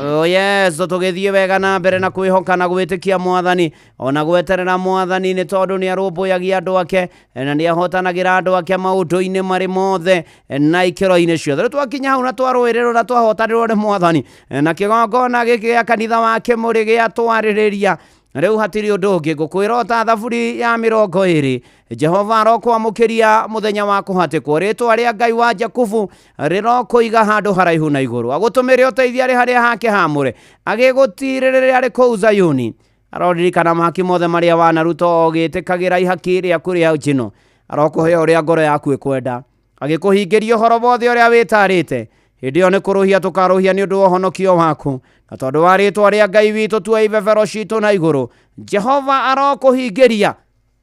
Oh yes, tũgĩthiĩ wega na mbere na kwĩhoka na gwĩtĩkia Mwathani ona gweterera Mwathani, nĩ tondũ nĩ arũmbũyagia andũ ake na nĩ ahotanagĩra andũ ake maũndũ-inĩ marĩ mothe na ikĩro-inĩ ciothe. Rĩu twakinya hau na twarũĩrĩrwo na twahotanĩrwo nĩ Mwathani na kĩgongona gĩkĩ gĩa kanitha wa Kĩmũrĩ gĩatwarĩrĩria, rĩu hatirĩ ũndũ ũngĩ ngũkwĩra ota thaburi ya 20: Jehova arokwamũkĩria mũthenya wa kũhatĩkwo, rĩtwa rĩa Ngai wa Jakubu rĩrokũiga handũ haraihu na igũrũ, agũtũmĩre ũteithio arĩ harĩa hake hamũre, agĩgũtirĩrĩre arĩ kũu Zayuni. Aroririkana mahaki mothe marĩa wanaruta ũgĩtĩkagĩra ihaki rĩaku rĩa njino, arokũhe ũrĩa ngoro yaku ĩkwenda, agĩkũhingĩria ũhoro wothe ũrĩa wĩtarĩte. Hĩndĩ ĩyo nĩ kũrũhia tũkarũhia nĩ ũndũ wa ũhonokio waku, na tondũ wa rĩtwa rĩa Ngai witũ tuoe ibebero citũ na igũrũ. Jehova arokũhingĩria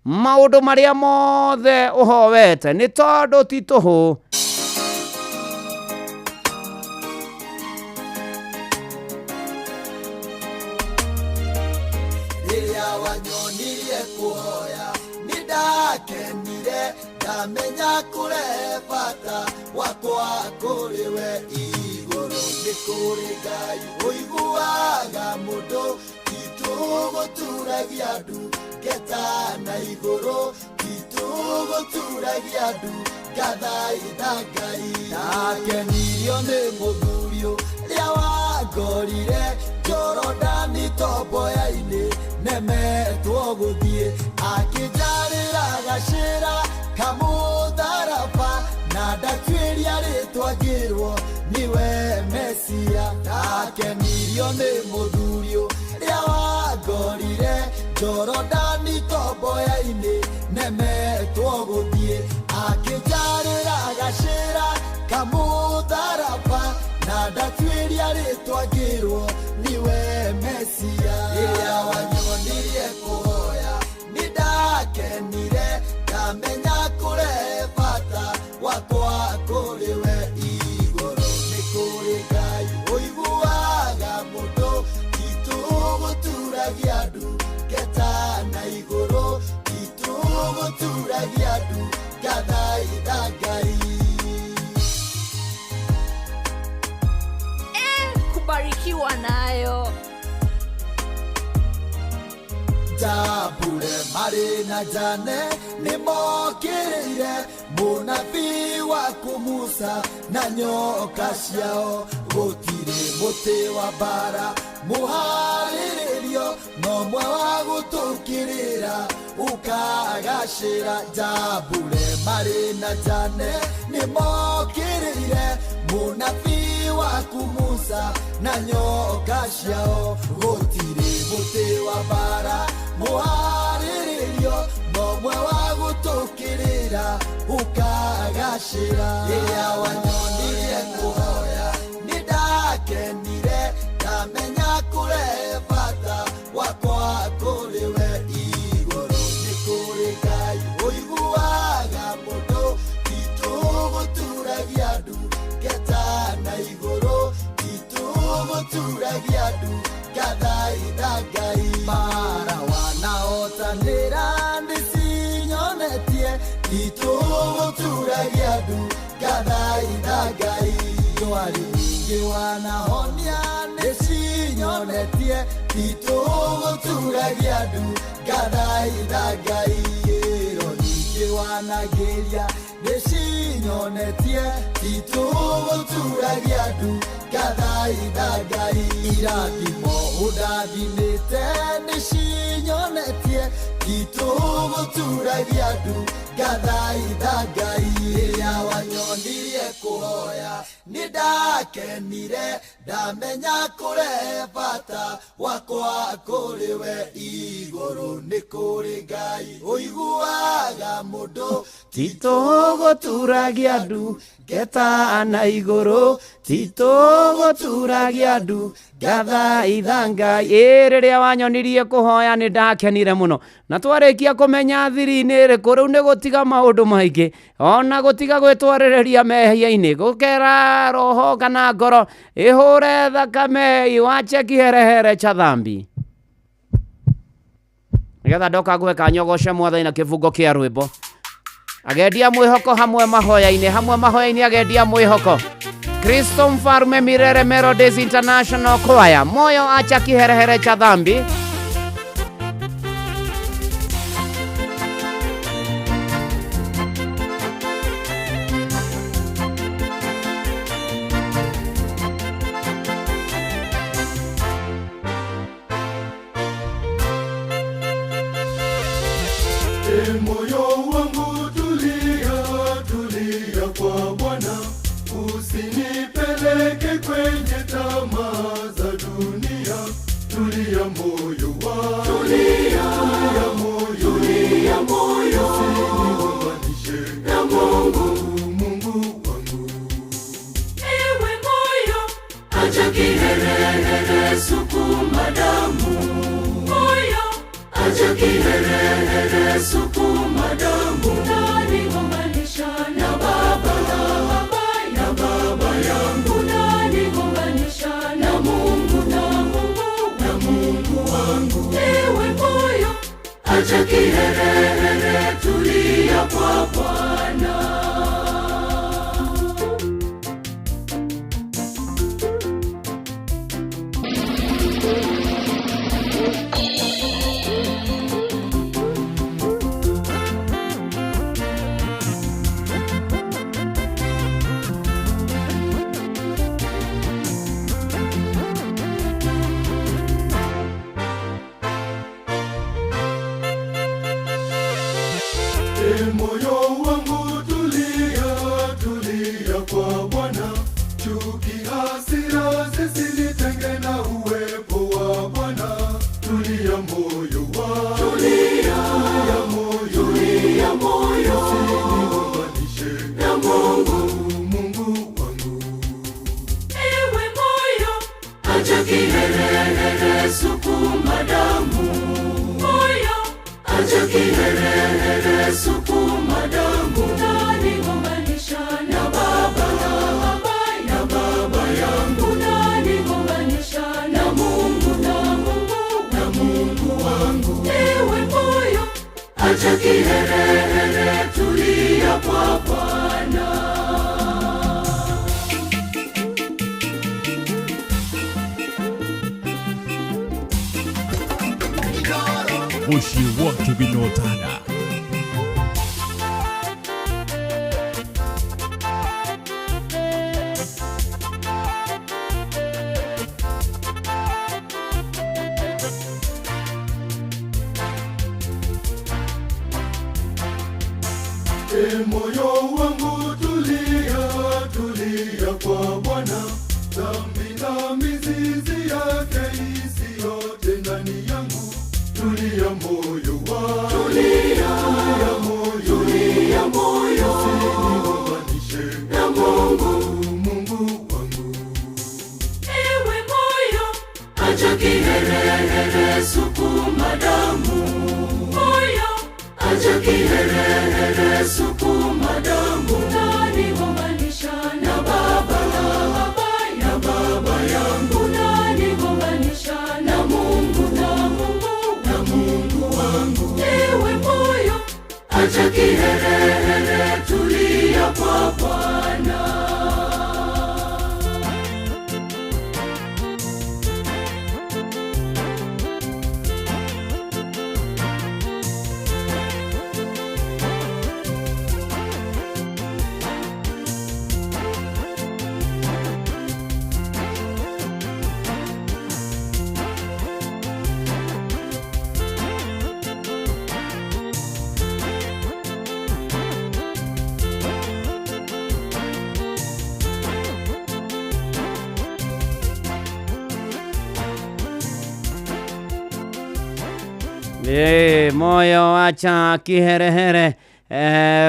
maũndũ marĩa mothe ũhoete, nĩ tondũ ti tũhũ. Rĩrĩa wanyonirie kũhoya nĩ ndakenire, ndamenya kũrehe bata wakwa kũrĩ we igũrũ. Nĩ kũrĩ Ngai ũiguaga mũndũ, titũgũturagia ndu ngeta na igũrũ, titũgũturagia ndu ngathaitha Ngai. Ndakenirio nĩ mũthuri ũrĩa wangorire Jorodani tomboya-inĩ, nemetwo gũthiĩ, akĩnjarĩra gacĩra kamũtharaba, na ndatuĩria rĩtwa ngĩrwo niwe Mesia. Ndakenirio nĩ mũthuri ũrĩa wangorire Jorodani tomboya-inĩ, nemetwo gũthiĩ, akĩnjarĩra gacĩra kamũtharaba, na ndatuĩria rĩtwa ngĩrwo niwe Mesia. Rĩrĩa wanyonirie kũhoya Ndamenya kũrehe bata wakwa kũrĩ we igũrũ. Nĩ kũrĩ Ngai ũiguaga mũndũ, titũgũturagia ndu ngeta na igũrũ, titũgũturagia ndu ngathaitha Ngai. Kubarikiwa nayo. Jambure marĩ na Jane nĩmokĩrĩire mũnabii waku Musa na nyoka ciao. Gũtirĩ mũtĩ wa mbara mũharĩrĩrio, no mwe wa gũtũkĩrĩra ũkagacĩra. Jambure marĩ na Jane nĩmokĩrĩire mũnabii waku Musa na nyoka ciao. Gũtirĩ mũtĩ wa mbara mũharĩrĩrio, no mwe wa gũtũkĩrĩra ũkagacĩra. Rĩrĩa wanyonirie kũhoya nĩndakenire, ndamenya kũrehe bata wakwa kũrĩ we igũrũ. Nĩ kũrĩ Ngai ũiguaga mũndũ, titũgũturagia ndu ngeta na igũrũ, titũgũturagia ndu ngathaitha Ngai. Mara wanahotanĩra nĩcinyonetie, titũgũturagia ndu ngathaitha Ngai. Ndwari nyingĩ wanahonia nĩcinyonetie, titũgũturagia ndu ngathaitha Ngai. Ĩro nyingĩ wanagĩria nĩcinyonetie, titũgũturagia ndu ngathaitha Ngai. Irathimo ũndathimĩte nĩcinyonetie, titũgũturagia ndu ngathaitha Ngai. Rĩrĩa wanyonirie kũhoya nĩndakenire, ndamenya kũrehe bata wakwa kũrĩ we igũrũ. Nĩ kũrĩ Ngai ũiguaga mũndũ, titũgũturagia ndu ngeta na igũrũ, titũgũturagia ndu ngathaitha Ngai. Ĩ rĩrĩa wanyonirie kũhoya nĩndakenire mũno, na twarĩkia kũmenya thiri-inĩ ĩrĩkũ rĩu nĩ gũtiga maũndũ maingĩ, ona gũtiga gwĩtwarĩrĩria mehia-inĩ, gũkera roho kana ngoro ĩhũre thakame iwache kiherehere cha dhambi, nĩgetha ndoka ngũhe kanyogoce Mwathani na kĩbungo kĩa rwĩmbo. Agendia mwĩhoko hamwe mahoya-inĩ, hamwe mahoya-inĩ agendia mwĩhoko. Kristo Mfalme Milele Melodies International Choir, moyo acha kiherehere cha dhambi. Moyo wangu tulia, tulia kwa Bwana, usinipeleke kwenye tamaa za dunia. Tulia moyo wangu, tulia, tulia moyo, tulia moyo, usinigombanishe na Mungu, Mungu wangu. Ewe moyo, acha kiherehere, sukuma damu. Moyo, acha kiherehere, sukuma damu. Unanigombanisha na baba, na baba, na baba yangu. Unanigombanisha na Mungu, na Mungu, na Mungu wangu. Ewe moyo, acha kiherehere, tulia kwa Bwana. Moyo wangu tulia, tulia kwa Bwana, chuki hasira zisinitenge na uwepo wa Bwana. Tulia moyo wangu, tulia, tulia moyo, tulia moyo, usinigombanishe na Mungu, Mungu wangu. Ewe moyo, acha kiherehere, sukuma damu. Moyo, acha kiherehere, sukuma Ũtugi na ũtana. E moyo wangu tulia, tulia kwa Bwana, dhambi na mizizi yake isiyote ndani yangu. Tulia moyo wangu, tulia, tulia moyo, tulia moyo, usinigombanishe na Mungu, Mungu wangu. Ewe moyo, acha kiherehere, sukuma damu. Moyo, acha kiherehere, sukuma damu. Unanigombanisha na baba, na baba, na baba yangu. Unanigombanisha na Mungu, na Mungu, na Mungu wangu. Ewe moyo, acha kiherehere, tulia kwa Bwana. Ĩ, moyo acha kiherehere.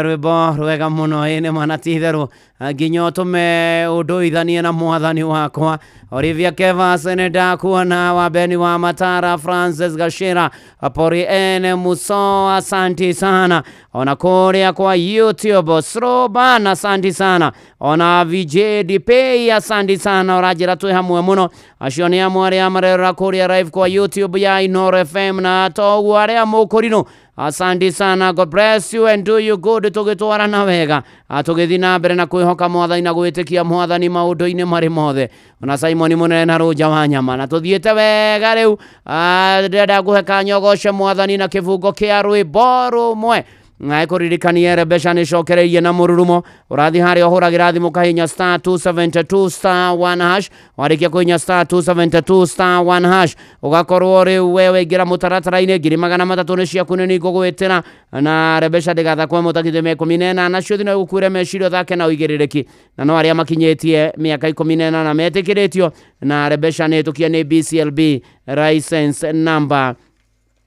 Rwĩmbo rwega mũno. Ĩ nĩ ma na ti itherũ nginya ũtũme ũndũithanie na mwathani wakwa. Olivia Kevas nĩ ndakuona, Wabeni wa Matara, Francis Gashira, Pori N Muso, asanti sana. Ona kũrĩa kwa YouTube Sroban, asanti sana. Ona VJ DP, asanti sana. Ũranjĩra twĩ hamwe mũno. Acio nĩ amwe arĩa marerora kũrĩa live kwa YouTube ya Inooro FM, na toguo arĩa mũkũrinũ, asante sana. God bless you and do you good. Tũgĩtwarana wega, tũgĩthiĩ na mbere na kwĩhoka mwathani na gwĩtĩkia mwathani maũndũ-inĩ marĩ mothe. Ona Simon mũnene na Rũnja wa nyama, na tũthiĩte wega rĩu. Ndĩrenda ngũhe kanya ũgoce mwathani na kĩbungo kĩa rwĩmbo rũmwe. Na kũririkania Rebecca nĩ cokereirie na mũrurumo. Ũrathiĩ harĩa ũhũragĩra thimũ kahinya star 272 star 1 hash. Warĩkia kũhinya star 272 star 1 hash, ũgakorwo rĩu we waingĩra mũtaratara-inĩ. 300,000 nĩ ciaku, nĩ ningũgwĩtĩra na Rebecca ndĩgathakwo mũtakithio mĩa 18 cio thina gũkuĩre meciria ũthake na ũigĩrĩrĩki, na no arĩa makinyĩtie mĩaka 18 metĩkĩrĩtio, na Rebecca nĩ ĩtũkia nĩ BCLB license number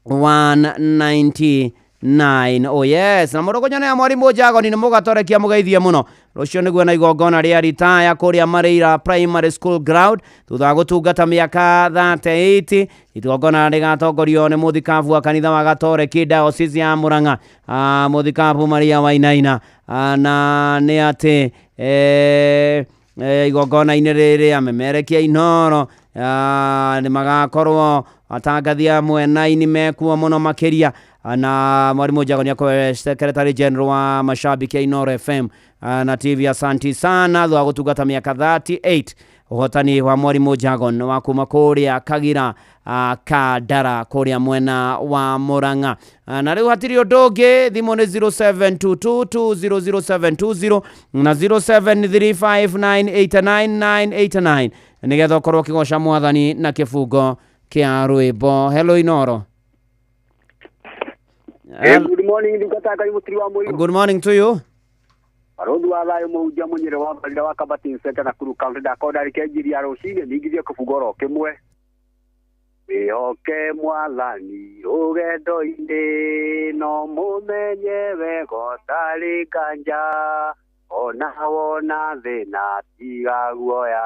199. Oh yes, na mũrũgũnyo nĩ ya mwarimũ Njagoni nĩ mũgatorekia mũgeithie mũno. Rũciũ nĩguo na igongona rĩa ritaya kũrĩa Mareira Primary School ground thutha wa gũtungata mĩaka 38. Igongona rĩgatongorio nĩ mũthikabu wa kanitha wa Gatoreki Diocese ya Murang'a, mũthikabu Maria Wainaina. Na nĩ atĩ igongona-inĩ rĩrĩ amemerekia Inooro nĩ magakorwo atangathi amwe na aini mekuo mũno makĩria. Na mwarimũ Njagoni akorwo secretary general wa mashabiki ya Inooro FM na TV. Asanti sana thutha wa gũtungata mĩaka 38. Ũhotani wa mwarimũ Jagon wa kuma kũrĩa Kagira, Kandara kũrĩa mwena wa Murang'a. Na rĩu hatirĩ ũndũ ũngĩ, thimũ nĩ 0722200720 na 0735989989 nĩgetha ũkorwo ũkĩgoca mwathani na kĩbungo kĩa rwĩmbo. Hello Inooro. Hey, good morning, ndungata Ngai mũtiri wa mũirũ. Good morning to you. Barũthi wa thayũ mũhunjia mũnyĩrĩ wa Mbarira wa Kabati Center na Nakuru County. Ndakorwo ndarĩkia injiri ya rũcinĩ ningithie kĩbungo oro kĩmwe. Wĩhoke mwathani rũgendo-inĩ no mũmenye wega ũtarĩ nganja, ona wona thĩna tiga guoya,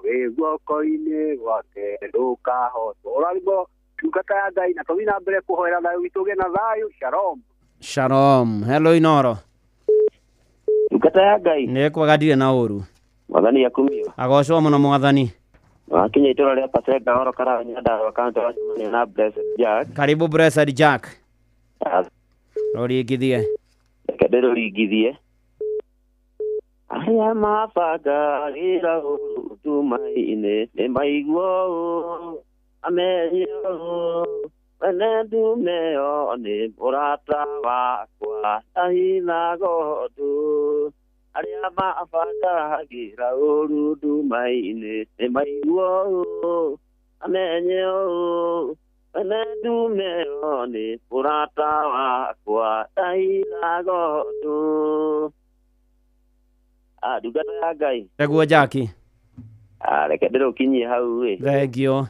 wĩ guoko-inĩ gwake ndũkahotwo. Ũrathimwo ndungata ya Ngai, na tũthiĩ na mbere kũhoera thayũ witũ ũgĩe na thayũ. Shalom. Shalom. Hello Inooro. Ndungata ya Ngai. Nĩ kwega, ndirĩ na ũru. Mwathani akumio. Agocwo mũno mwathani. Wakinya itũra rĩa Pasenga oro Karau Nyandarua County wacemania na Blessed Jack. Karibu Blessed Jack. Rũringithie. Reke ndĩrũringithie. Arĩa mabangaga wĩra ũru nduma-inĩ nĩ maigua ũũ, amenye ũũ. Wene ndumeo nĩ mũrata wakwa ndahithaga ũndũ. Arĩa mabangagĩra ũru nduma-inĩ nĩ maigua ũũ, amenye ũũ. Wene ndumeo nĩ mũrata wakwa ndahithaga ũndũ. Ah, ndungata ya Ngai. Nĩguo Jackie. Ah, reke ndĩrũkinyie hau ĩ. Thank you.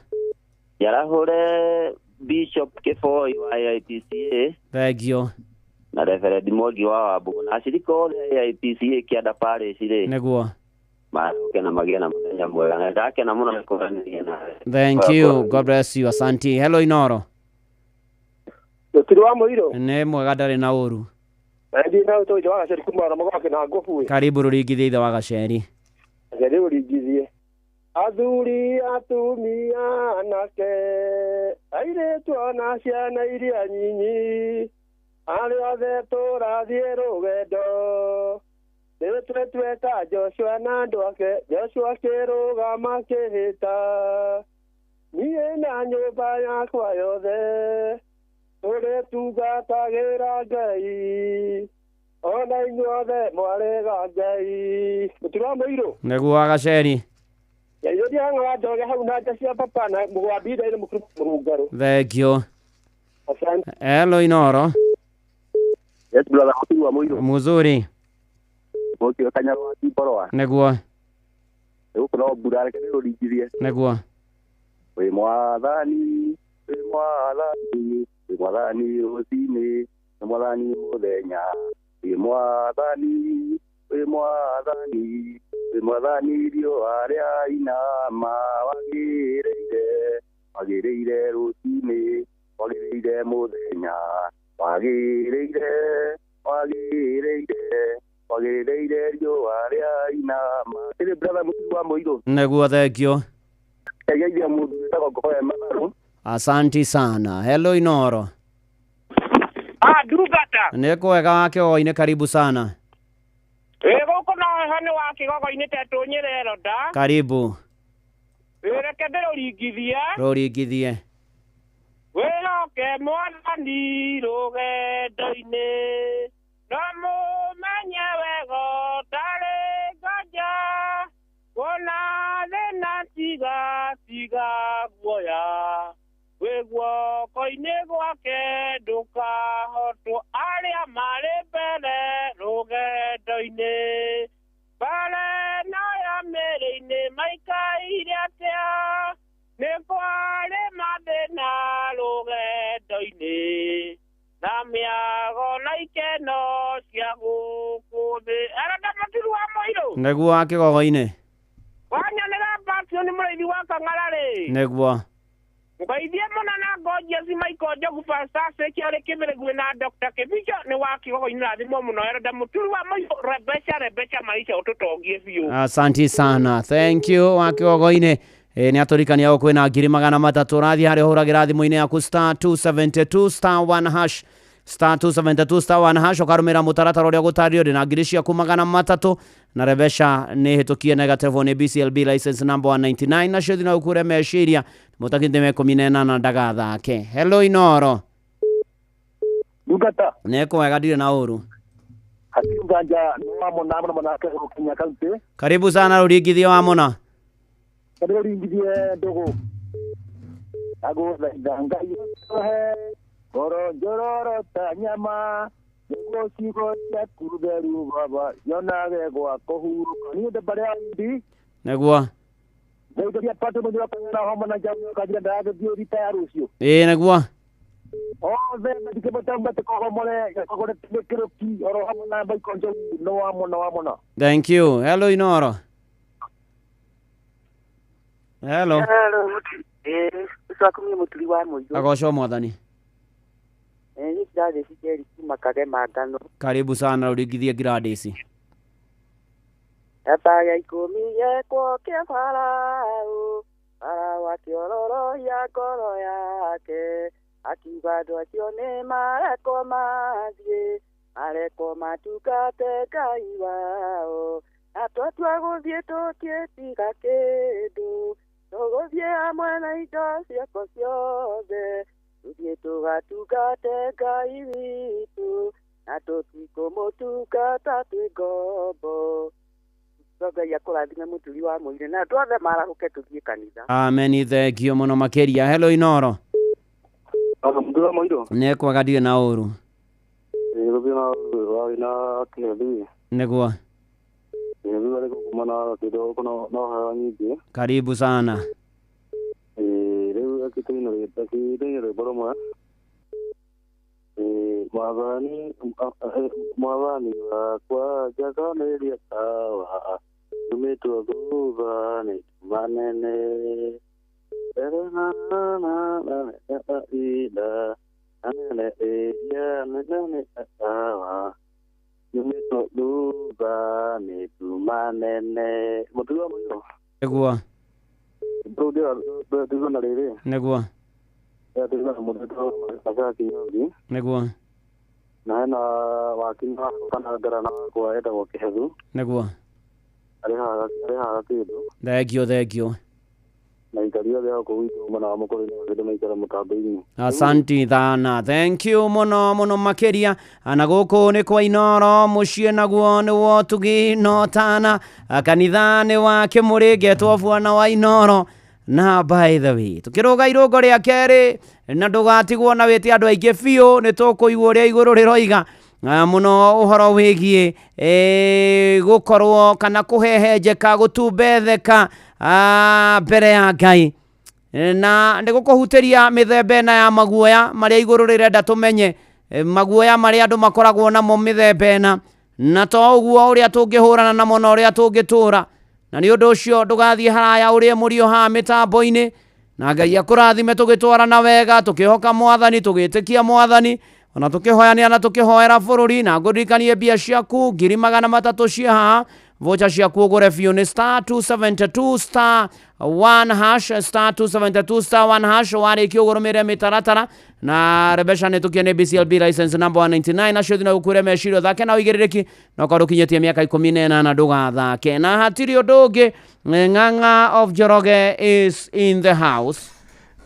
Njarahũre Bishop Kĩboi wa AIPCA Thank you. na Reverend Mwangi wa Wambũgũ na acirika othe a AIPCA Kĩanda Parish rĩ Nĩguo. maroke na magĩe na mũthenya mwega na ndakena mũno nĩ kũranĩria nawe. Thank you. God bless you. Asante. Hello Inoro. Mũturi wa mũirũ. Nĩ mwega ndarĩ na ũru. Ndi na ũtũĩte wa gaceri kuma na mũgwake na ngũbu. Karibu rũringithie ithe wa gaceri. Gaceri ũringithie. Athuri atumia anake airĩtu ona ciana iria nyinyi arĩa othe tũrathiĩ rũgendo nĩ twĩtuĩka Joshua na andũ ake Joshua akĩrũgama akĩhĩta niĩ na nyũmba yakwa yothe tũrĩtungatagĩra Ngai ona inyuothe mwarĩga Ngai. Mũturi wa mũirũ. Nĩguo wa gaceri. Yaiyũria ng'ara njoge hau na nja cia papa na mũgwambinda-inĩ mũkuru mũrũngarũ. Thank you. Asante. Hello Inoro. Yes, brother, mũturi wa mũirũ. Muzuri. Mũkio kanyarwa wa Kimboroa. Nĩguo. Gũkũ no mbura, reke ndĩrũringithie. Nĩguo. Wĩ mwathani, wĩ mwathani, wĩ mwathani rũcinĩ, wĩ mwathani mũthenya. Wĩ mwathani, wĩ mwathani, wĩ mwathani riũa rĩa inama wagĩrĩire, wagĩrĩire rũcinĩ, wagĩrĩire mũthenya, wagĩrĩire, wagĩrĩire, wagĩrĩire riũa rĩa inama. Ĩrĩ brother mũturi wa mũirũ. Nĩguo thank you. Geithia mũndũ wĩtagwo Ngogoya Matharũ. Asanti sana. Hello Inoro. Ah, ndungata. Nĩ kwega wa kĩgogo-inĩ karibu sana. Ĩ gũkũ no heho nĩ wa kĩgogo-inĩ tetũ Nyerero nda. Karibu. Ĩ reke ndĩrũringithie. Rũringithie. Wĩhoke mwathani rũgendo-inĩ no mũmenye wega ũtarĩ nganja kuona thĩna tiga tiga guoya wĩ guoko-inĩ gwake ndũkahotwo arĩa marĩ mbere rũgendo-inĩ mbere no ya mĩrĩ-inĩ maikaire atĩa nĩ kwarĩ mathĩna rũgendo-inĩ na mĩago na ikeno cia gũkũ thĩ. Arenda mũturi wa mũirũ. Nĩguo wa kĩgogo-inĩ. Wanyonera Basio nĩ mũrĩithi wa Kang'ara rĩ. Nĩguo. Ngeithie mũno na Gorgeous Michael Njogu Pastor kĩarĩ kĩmĩrĩgwĩ na Dr. Kĩbicho nĩ wa kĩgogo-inĩ rathimwo mũno. Arenda mũturi wa mũirũ rebeca rebeca maisha ũtũtongie biũ. Asanti sana. Thank you wa kĩgogo-inĩ. Nĩ atũrikania gũkũ kwĩna 300,000 ũrathiĩ harĩa ũhũragĩra thimũ-inĩ yaku star 272 star 1 hash star 272 star 1 hash ũkarũmĩrĩra mũtaratara ũrĩa ũgũtarĩrio ndĩna 300,000 na Rebesha nĩ hĩtũkie negative nĩ BCLB license number 199 nacio thina ũkure meciria mũtakinte me 18 ndagathake. Hello Inoro. Ndungata. Nĩ kwega ndirĩ na ũru. Hatirĩ nganja nĩ wa mũna mũno nake gũkinya kaunti. Karibu sana rũringithie wa mũna. Ndĩrũringithie ndũgũ. Ndagũthaitha Ngai ũtũhe ngoro njororo ta nyama nĩguo ciugo ciaku theru baba cionage gwa kũhurũka. Niĩ ndĩ mbere ya indi. Nĩguo. Ndeithagia patũ mũthĩ wa kanyana homo na njamu kanjira ndagagĩthiĩ rita ya rũciũ. Ĩĩ nĩguo. Othe mathike matambatĩ kohomore gakogore kĩrũki oro hamwe na Michael Njogu nĩ wa mũno wa mũno. Thank you. Hello Inoro. Hello. Hello. Ũcio mũturi wa mũirũ. Agocwo mwathani. Nĩ Gladys Njeri kuma Kagema Ngano. Karibu sana ũringithie Gladys. Namba ya ikũmi yekwo kĩa Farao, Farao akĩororohia ngoro yake, akiuga andũ acio nĩ marekwo mathiĩ, marekwo matungate Ngai wao. Na twatua gũthiĩ tũtiĩtiga kĩndũ, tũgũthiĩ hamwe na indo ciakwa ciothe, Tũthiĩ tũgatungate Ngai witũ, na tũtikũmũtungata twĩ ngombo. Ngai akũrathime mũturi wa mũirũ na andũ othe marahũke tũthiĩ kanitha. Amen, thengio mũno makĩria. Hello Inoro. Mũturi wa mũirũ. Nĩ kwaga ndirĩ na ũru. Gũthiĩ na ũru na kĩhethi. Nĩguo. Kĩhethi arĩ gũkũ na kĩndũ gũkũ no heho nyingĩ. Karibu sana. Rĩu akĩtũinĩ rwĩmbo rũmwe. Mwathani wakwa njaganĩria tawa tumĩtwo thutha nĩ manene mbere na ida anene ĩria nene tawa tumĩtwo thutha nĩ manene. Mũturi wa mũirũ. Nĩguo. Ndĩrona rĩrĩ. Nĩguo. Ndĩrona mũndũ Macharia Kinyozi. Nĩguo. Na hena wakinya kana ngarana wakwa etagwo Kĩhethu. Nĩguo. Arĩhaga kĩndũ. Thengio, thengio. Na aikari othe a gũkũ gwitũ mwena wa Mũkũrwe nĩ maikara mũtambo-inĩ. Asanti thana, thank you mũno mũno makĩria. Na gũkũ nĩ kwa Inoro, mũciĩ naguo nĩ wotugi no tana, kanitha nĩ wa Kĩmũrĩ ngetwo bwana wa Inoro. Na by the way, tukĩrũga irũngo rĩa kerĩ na ndũgatigwo na wĩte andũ aingĩ biũ, nĩ tũkũigua ũrĩa igũrũ rĩroiga mũno ũhoro wĩgiĩ gũkorwo kana kũhehenjeka, gũtumbetheka mbere ya Ngai, na nĩ gũkũhutĩria mĩthemba ĩna ya maguoya marĩa igũrũ rĩrenda tũmenye, maguoya marĩa andũ makoragwo namo mĩthemba ĩna, na to ũguo ũrĩa tũngĩhũrana namo na ũrĩa tũngĩtũra. Na nĩ ũndũ ũcio ndũgathiĩ haraya ũrĩe mũrio haha mĩtambo-inĩ, na Ngai akũrathime tũgĩtwarana wega, tũkĩhoka mwathani, tũgĩtĩkia mwathani, ona tũkĩhoyanĩra na tũkĩhoera bũrũri. Na ngũririkanie mbia ciaku 300,000 cia haha, vocha ciaku ũgũre biũ nĩ star 272 star 1 hash, star 272 star 1 hash. Warĩkia ũgũrũmĩrĩre mĩtaratara na Rebecca nĩ tũkie nĩ BCLB license number 199 nacio thina gũkuĩre meciria ũthake na ũigĩrĩrĩki, na ũkorwo ũkinyĩtie mĩaka 18 ndũgathake. Na hatirĩ ũndũ ũngĩ, Ng'ang'a of Njoroge is in the house.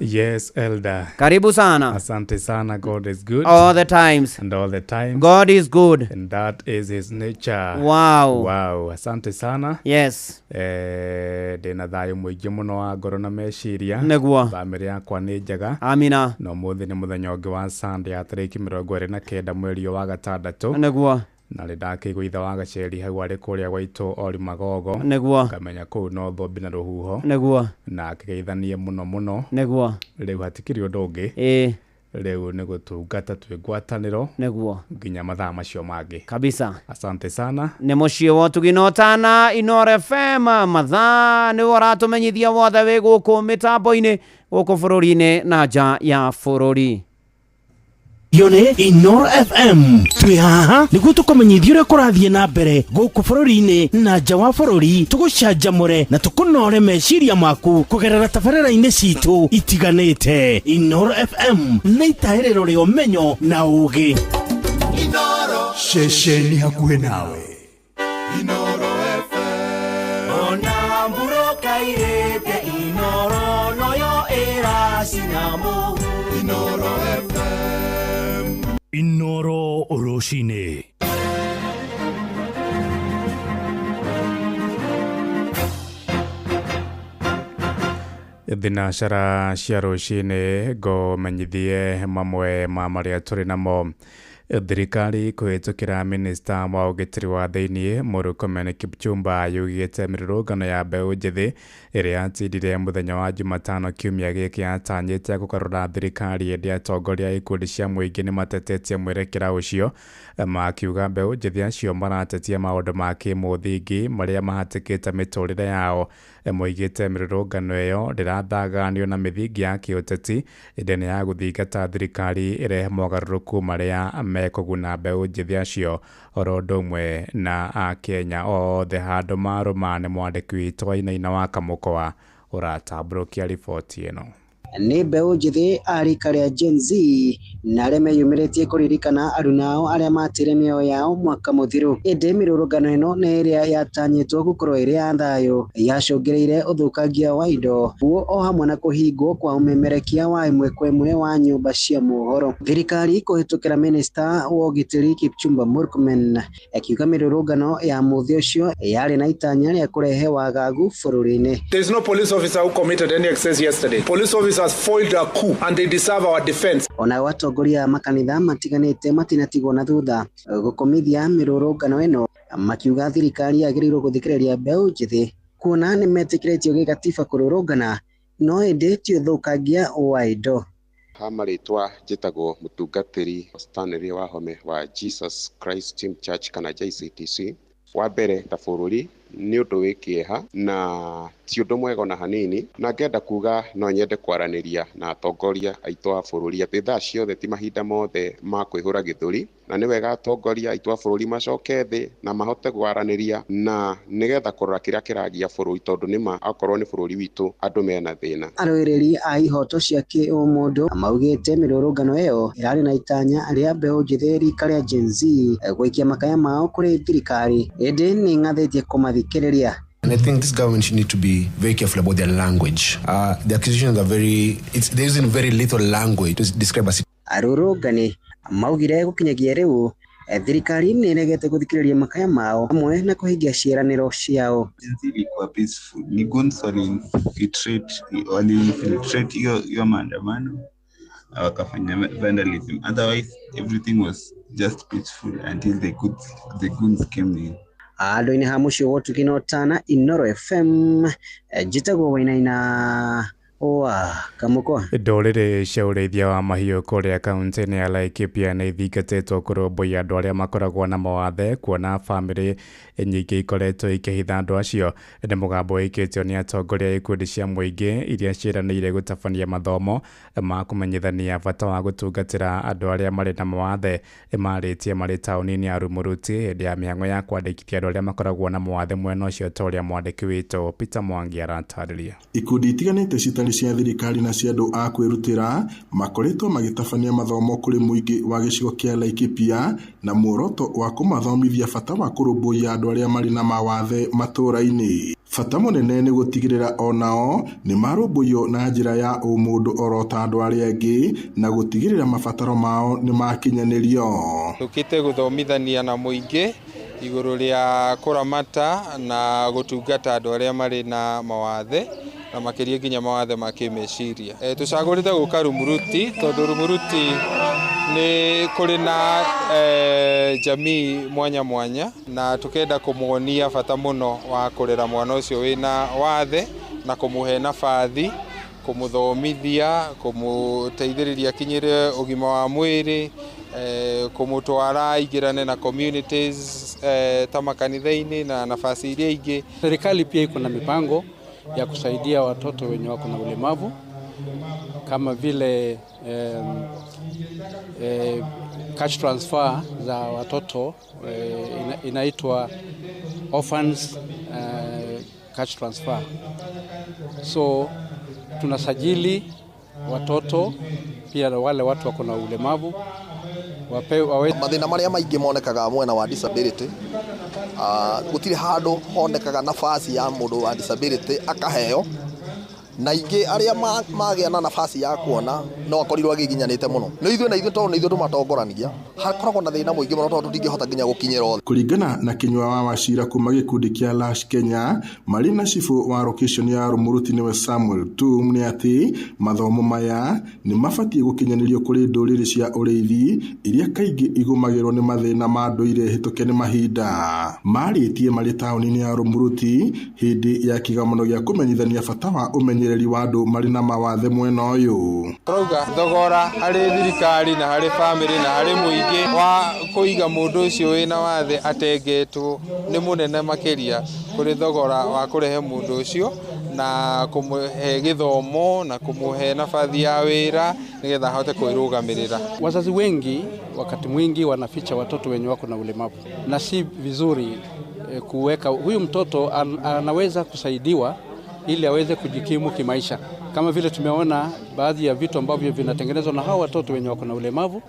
Yes, Elder. Karibu sana. Asante sana. God is good. All the times. And all the time. God is good. And that is his nature. Wow. Wow. Asante sana. Yes. Ndĩna thayũ mũingĩ mũno wa ngoro na meciria. Nĩguo. Bamĩrĩ yakwa nĩ njega. Amina. Na ũmũthĩ nĩ mũthenya ũngĩ wa Sunday ya tarĩki 29 mweri wa gatandatũ. Nĩguo. Na nĩ ndakĩigua ithe wa Gaceri hau arĩ kũrĩa gwaitũ Ori Magogo. Nĩguo. Ngamenya kũu no thũmbĩ na rũhuho. Nĩguo. Na akĩgeithanie mũno mũno. Nĩguo. Rĩu hatikĩrĩ ũndũ ũngĩ. Ĩĩ. Rĩu nĩ gũtungata twĩ ngwatanĩro. Nĩguo. Nginya mathaa macio mangĩ. Kabisa. Asante sana. Nĩ mũciĩ wa ũtugi na ũtana Inoro FM, mathaa nĩwe ũratũmenyithia wothe wĩ gũkũ mĩtambo-inĩ, gũkũ bũrũri-inĩ na nja ya bũrũri. Iyo nĩ Inoro FM. Twĩ haha nĩguo tũkũmenyithia ũrĩa kũrathiĩ na mbere gũkũ bũrũri-inĩ na nja wa bũrũri, tũgũcanjamũre na tũkũnore meciria maku kũgerera tabarĩra-inĩ citũ itiganĩte. Inoro FM nĩ itahĩrĩro rĩa ũmenyo na ũũgĩ. Ceceni hakuhĩ nawe. Inoro FM. Ona mburoka irĩte Inoro noyo ĩracina mũhu. Inoro FM. Inoro rũcinĩ. Thinacara cia rũcinĩ ngũmenyithie mamwe ma marĩa tũrĩ namo. Thirikari kũhĩtũkĩra minista wa ũgitĩri wa thĩiniĩ Murkomen Kipchumba yugĩte mĩrũrũngano ya mbeũ njĩthĩ ĩrĩa yatindire mũthenya wa Jumatano kiumia gĩkĩ yatanyĩte kũgarũra thirikari, ĩndĩ atongoria a ikundi cia mũingĩ nĩmatetetie mwerekera ũcio, makiuga mbeũ njĩthĩ acio maratetia maũndũ ma kĩmũthingi marĩa mahatĩkĩte mĩtũrĩre yao. Moigĩte mĩrũrũngano ĩyo ndĩrathaganio na mĩthingi ya kĩũteti, ĩndĩ nĩ ya gũthingata thirikari ĩrehe mogarũrũku marĩa mekũguna mbeũ njĩthĩ acio oro ũndũ ũmwe na akenya othe. Handũ marũma nĩ mwandĩki witũ Wainaina wa Kamũkwa ũratambũrũkia riboti ĩno. Nĩ mbeũ njĩthĩ a rika rĩa Gen Z na arĩa meyumĩrĩtie kũririkana aruna ao arĩa matire mĩoyo yao mwaka mũthiru. Ĩndĩ mĩrũrũngano ĩno nĩ ĩrĩa yatanyĩtwo gũkorwo ĩrĩ ya thayũ yacũngĩrĩire ũthũkangia wa indo guo o hamwe na kũhingwo kwa ũmemerekia wa ĩmwe kwa ĩmwe wa nyũmba cia mohoro. Thirikari kũhĩtũkĩra minista wa ũgitĩri Kipchumba Murkomen akiuga mĩrũrũngano ya mũthĩ ũcio yarĩ na itanya rĩa kũrehe wagagu bũrũri-inĩ. There is no police officer who committed any excess yesterday. Police officers foiled a coup and they deserve our defense. Onao atongoria a makanitha matiganĩte matinatigwo na thutha gũkomithia mĩrũrũngano ĩno, makiuga thirikari yagĩrĩirwo gũthikĩrĩria mbeũ njĩthĩ kuona nĩmetĩkĩrĩtio gĩgatiba kũrũrũngana no ĩndĩ ti ũthũkangia wa indo. Ha marĩtwa njĩtagwo mũtungatĩri Stanley Wahome wa Jesus Christ Team Church kana JCTC. Wa mbere ta bũrũri nĩ ũndũ wĩ kĩeha na ti ũndũ mwega ona hanini, na ngenda kuga no nyende kwaranĩria na atongoria aitũ a bũrũri atĩ thaa ciothe ti mahinda mothe ma kwĩhũra gĩthũri, na nĩ wega atongoria aitũ a bũrũri macoke thĩ na mahote kwaranĩria na nĩgetha kũrora kĩrĩa kĩragia bũrũri, tondũ nĩma akorwo nĩ bũrũri witũ andũ mena thĩna. Arũĩrĩri a ihoto cia kĩũmũndũ maugĩte mĩrũrũngano ĩyo ĩrarĩ na itanya rĩa mbeũ njĩthĩ rika rĩa Gen Z gũikia makaya mao kũrĩ thirikari, ĩndĩ nĩ ĩng'athĩtie kũmathikĩrĩria. And I think this government should need to be very careful about their language. The accusations are very, they're using very little language to describe a situation. Arũrũngani maugire gũkinyagia rĩu thirikari nĩ ĩregete gũthikĩrĩria makaya mao hamwe na kũhingia ciĩranĩro ciao. Jinsi ilikuwa peaceful. Ni goons wali-infiltrate hiyo maandamano wakafanya vandalism. Otherwise everything was just peaceful until the goons came in. Andũ-inĩ ha mũciĩ wa Ũtugi na Ũtana, Inooro FM, njĩtagwo Wainaina wa Kamũkwa. Ndũrĩrĩ cia ũrĩithia wa mahiũ kũrĩa kaunti-inĩ ya Laikipia nĩ ithingatĩtwo kũrũmbũiya andũ arĩa makoragwo na mawathe, kuona bamĩrĩ nyingĩ ikoretwo ikĩhitha andũ acio. Nĩ mũgambo wĩkĩtio nĩ atongoria a ikundi cia mũingĩ iria ciĩranĩire gũtabania mathomo ma kũmenyithania bata wa gũtungatĩra andũ arĩa marĩ na mawathe. Marĩtie marĩ taũni-inĩ ya Rumuruti hĩndĩ ya mĩhang'o ya kwandĩkithia andũ arĩa makoragwo na mawathe mwena ũcio, ta ũrĩa mwandĩki witũ Peter Mwangi aratarĩria. Ikundi itiganĩte citarĩ cia thirikari na cia andũ a kwĩrutĩra makoretwo magĩtabania mathomo kũrĩ mũingĩ wa gĩcigo kĩa Laikipia na muoroto wa kũmathomithia bata wa kũrũmbũiya andũ arĩa marĩ na mawathe matũũra-inĩ. Bata mũnene nĩ gũtigĩrĩra onao nĩ marũmbũiyo na njĩra ya ũmũndũ oro ta andũ arĩa angĩ na gũtigĩrĩra mabataro mao nĩ makinyanĩrio. Tũkĩte gũthomithania na mũingĩ igũrũ rĩa kũramata na gũtungata andũ arĩa marĩ na mawathe na makĩria nginya mawathe ma kĩmeciria. Tũcagũrĩte gũka Rumuruti tondũ Rumuruti nĩ kũrĩ na jamii mwanya mwanya, na tukenda kũmuonia bata mũno wa kũrera mwana ũcio wĩna wathe na kũmũhe nabathi, kũmũthomithia, kũmũteithĩrĩria akinyĩre ũgima wa mwĩrĩ, kũmũtwara aingĩrane na communities ta makanitha-inĩ na nafasi iria ingĩ. Serikali pia iko na mipango ya kusaidia watoto wenye wako na ulemavu kama vile cash transfer za watoto inaitwa orphans cash transfer. So tunasajili watoto pia wale watu wako na ulemavu wapewe. Mathina maria maingi monekaga mwena wa disability, gutiri handu honekaga nafasi ya mundu wa disability akaheo, na ingĩ arĩa magĩa na nafasi ya kuona no akorirwo agĩginyanĩte mũno. Nĩ ithuĩ na ithuĩ tondũ nĩ ithuĩ tũmatongoranagia, hakoragwo na thĩna mũingĩ mũno tondũ tũtingĩhota nginya gũkinyĩra othe. Kũringana na Kinyua wa Wachira kuma gĩkundi kĩa Lash Kenya marĩ na cibũ wa location ya Rumuruti nĩwe Samuel Tum, nĩ atĩ mathomo maya nĩ mabatiĩ gũkinyanĩrio kũrĩ ndũrĩrĩ cia ũrĩithi iria kaingĩ igũmagĩrwo nĩ mathĩna ma ndũire hĩtũke nĩ mahinda. Marĩtie marĩ taũni-inĩ ya Rumuruti hĩndĩ ya kĩgomano gĩa kũmenyithania bata wa ũmenyereri wa andũ marĩ na mawathe mwena ũyũ. Tũrauga thogora harĩ thirikari na harĩ bamĩrĩ na harĩ mũingĩ wa kũiga mũndũ ũcio wĩna wathe atengetwo nĩ mũnene makĩria kũrĩ thogora wa kũrehe mũndũ ũcio na kũmũhe gĩthomo na kũmũhe nabathi ya wĩra nĩgetha ahote kwĩrũgamĩrĩra. Wazazi wengi wakati mwingi wanaficha watoto wenye wako na ulemavu, na si vizuri kuweka huyu mtoto anaweza kusaidiwa ili aweze kujikimu kimaisha, kama vile tumeona baadhi ya vitu ambavyo vinatengenezwa na hawa watoto wenye wako na ulemavu.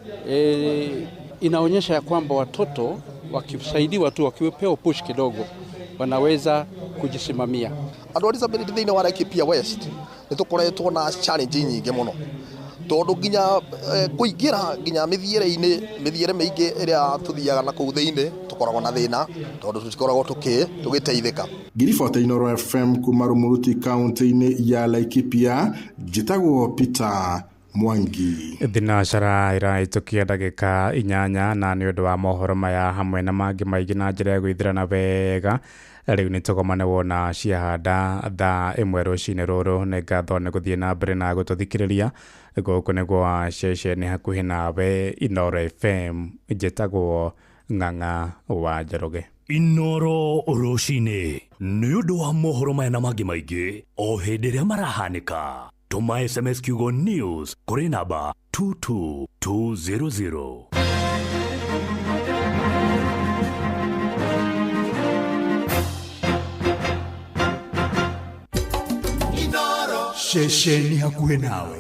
Inaonyesha ya kwamba watoto wakisaidiwa tu, wakipewa push kidogo, wanaweza kujisimamia. Andũ a disability thĩinĩ wa Laikipia West nĩ tũkoretwo na challenge nyingĩ mũno tondũ nginya kũingĩra nginya mĩthiĩre-inĩ mĩthiĩre mĩingĩ ĩrĩa tũthiaga na kũu thĩinĩ tũkoragwo na thĩna tondũ tũtikoragwo tũgĩteithĩka. Ngiribota Inooro FM kuma Rumuruti kaunti-inĩ ya Laikipia, njĩtagwo Peter Mwangi. Thinacara ĩrahĩtũkia ndagĩka 8 na nĩ ũndũ wa mohoro maya hamwe na mangĩ maingĩ na njĩra ya gwĩthirana wega rĩu nĩ tũgomane wona ciahanda thaa 1 rũcinĩ rũrũ. Nĩ ngatho nĩ gũthiĩ na mbere na gũtũthikĩrĩria. Gũkũ nĩ gwa ceceni hakuhĩ nawe Inooro FM, njĩtagwo Ng'ang'a wa Njoroge. Inooro rũcinĩ nĩ ũndũ wa mohoro maya na mangĩ maingĩ o hĩndĩ ĩrĩa marahanĩka. Tũma SMS kiugo news kũrĩ namba 22200. Ceceni hakuhĩ nawe.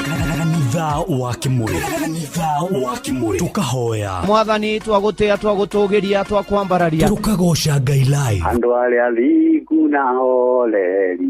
Kanitha wa Kimuri, kanitha wa Kimuri, tukahoya Mwathani, twagũtĩa, twagũtũgĩria, twakwambararia, tukagoca Ngai live. Andũ arĩa athingu na horeri,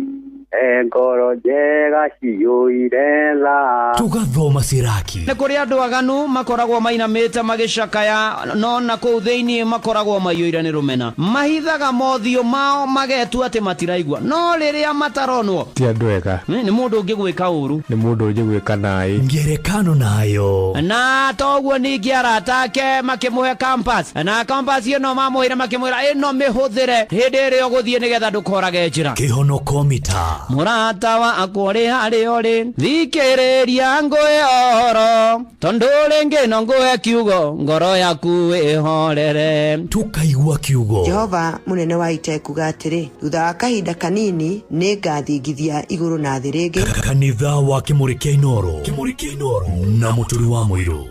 ngoro njega ciyũire tha. Tugathoma Siraki. Nĩ kũrĩ andũ aganu makoragwo mainamĩte magĩcakaya, no na kũu thĩinĩ makoragwo maiyũire nĩ rũmena. Mahithaga mothiũ mao magetua atĩ matiraigua, no rĩrĩa mataronwo ti andũ ega. Nĩ mũndũ ũngĩgwĩka ũru, nĩ mũndũ ũngĩgwĩka naĩ. Ngerekano nayo. Na toguo ningĩ arata ake makĩmũhe compass, na compass ĩno mamũheire makĩmwĩra ĩno mĩhũthĩre hĩndĩ ĩrĩa ũgũthiĩ nĩgetha ndũkorage njĩra. Kĩhonoko mita. Mũrata wakwa ũrĩ harĩa ũrĩ, thikĩrĩria ngũhe ũhoro, tondũ rĩngĩ no ngũhe kiugo, ngoro yaku ĩhorere. Tukaigua kiugo. Jehova mũnene wa ita ekuga atĩrĩ, thutha wa kahinda kanini nĩ ngathingithia igũrũ na thĩ rĩngĩ. Kanitha wa Kimuri kĩa Inooro, Kimuri kĩa Inooro na Mũturi wa Mũirũ.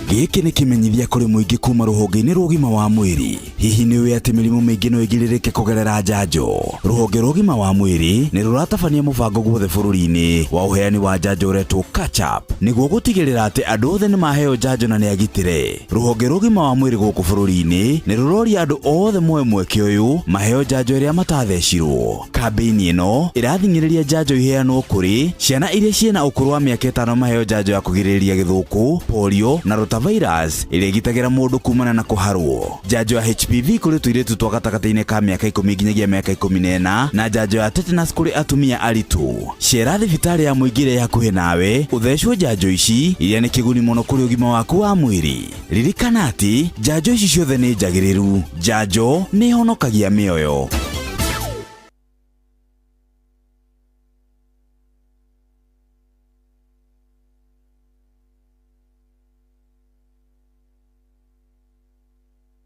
Gĩkĩ nĩ kĩmenyithia kũrĩ mũingĩ kuma rũhonge-inĩ rwa ũgima wa mwĩrĩ. Hihi nĩ ũĩ atĩ mĩrimũ mĩingĩ no ĩgirĩrĩke kũgerera njanjo? Rũhonge rwa ũgima wa mwĩrĩ nĩ rũratabania mũbango guothe bũrũri-inĩ wa ũheani wa njanjo ũretwo Catch Up, nĩguo gũtigĩrĩra atĩ andũ othe nĩ maheo njanjo na nĩ agitĩre. Rũhonge rwa ũgima wa mwĩrĩ gũkũ bũrũri-inĩ nĩ rũroria andũ othe moe mweke ũyũ maheo njanjo ĩrĩa matathecirwo. Kambĩini ĩno ĩrathing'ĩrĩria njanjo iheanwo kũrĩ ciana iria ciĩna ũkũrũ wa mĩaka 5 maheo njanjo ya kũgirĩrĩria gĩthũkũ, polio na rotavirus ĩrĩa ĩgitagĩra mũndũ kumana na kũharwo, njanjo ya HPV kũrĩ tũirĩtu twa gatagatĩ-inĩ ka mĩaka 10 nginyagia mĩaka 14 na njanjo ya tetanus kũrĩ atumia aritũ. Cera thibitarĩ ya mũingĩ ĩrĩa hakuhĩ nawe ũthecwo njanjo ici iria nĩ kĩguni mũno kũrĩ ũgima waku wa mwĩrĩ. Ririkana atĩ njanjo ici ciothe nĩ njagĩrĩru. Njanjo nĩ ĩhonokagia mĩoyo.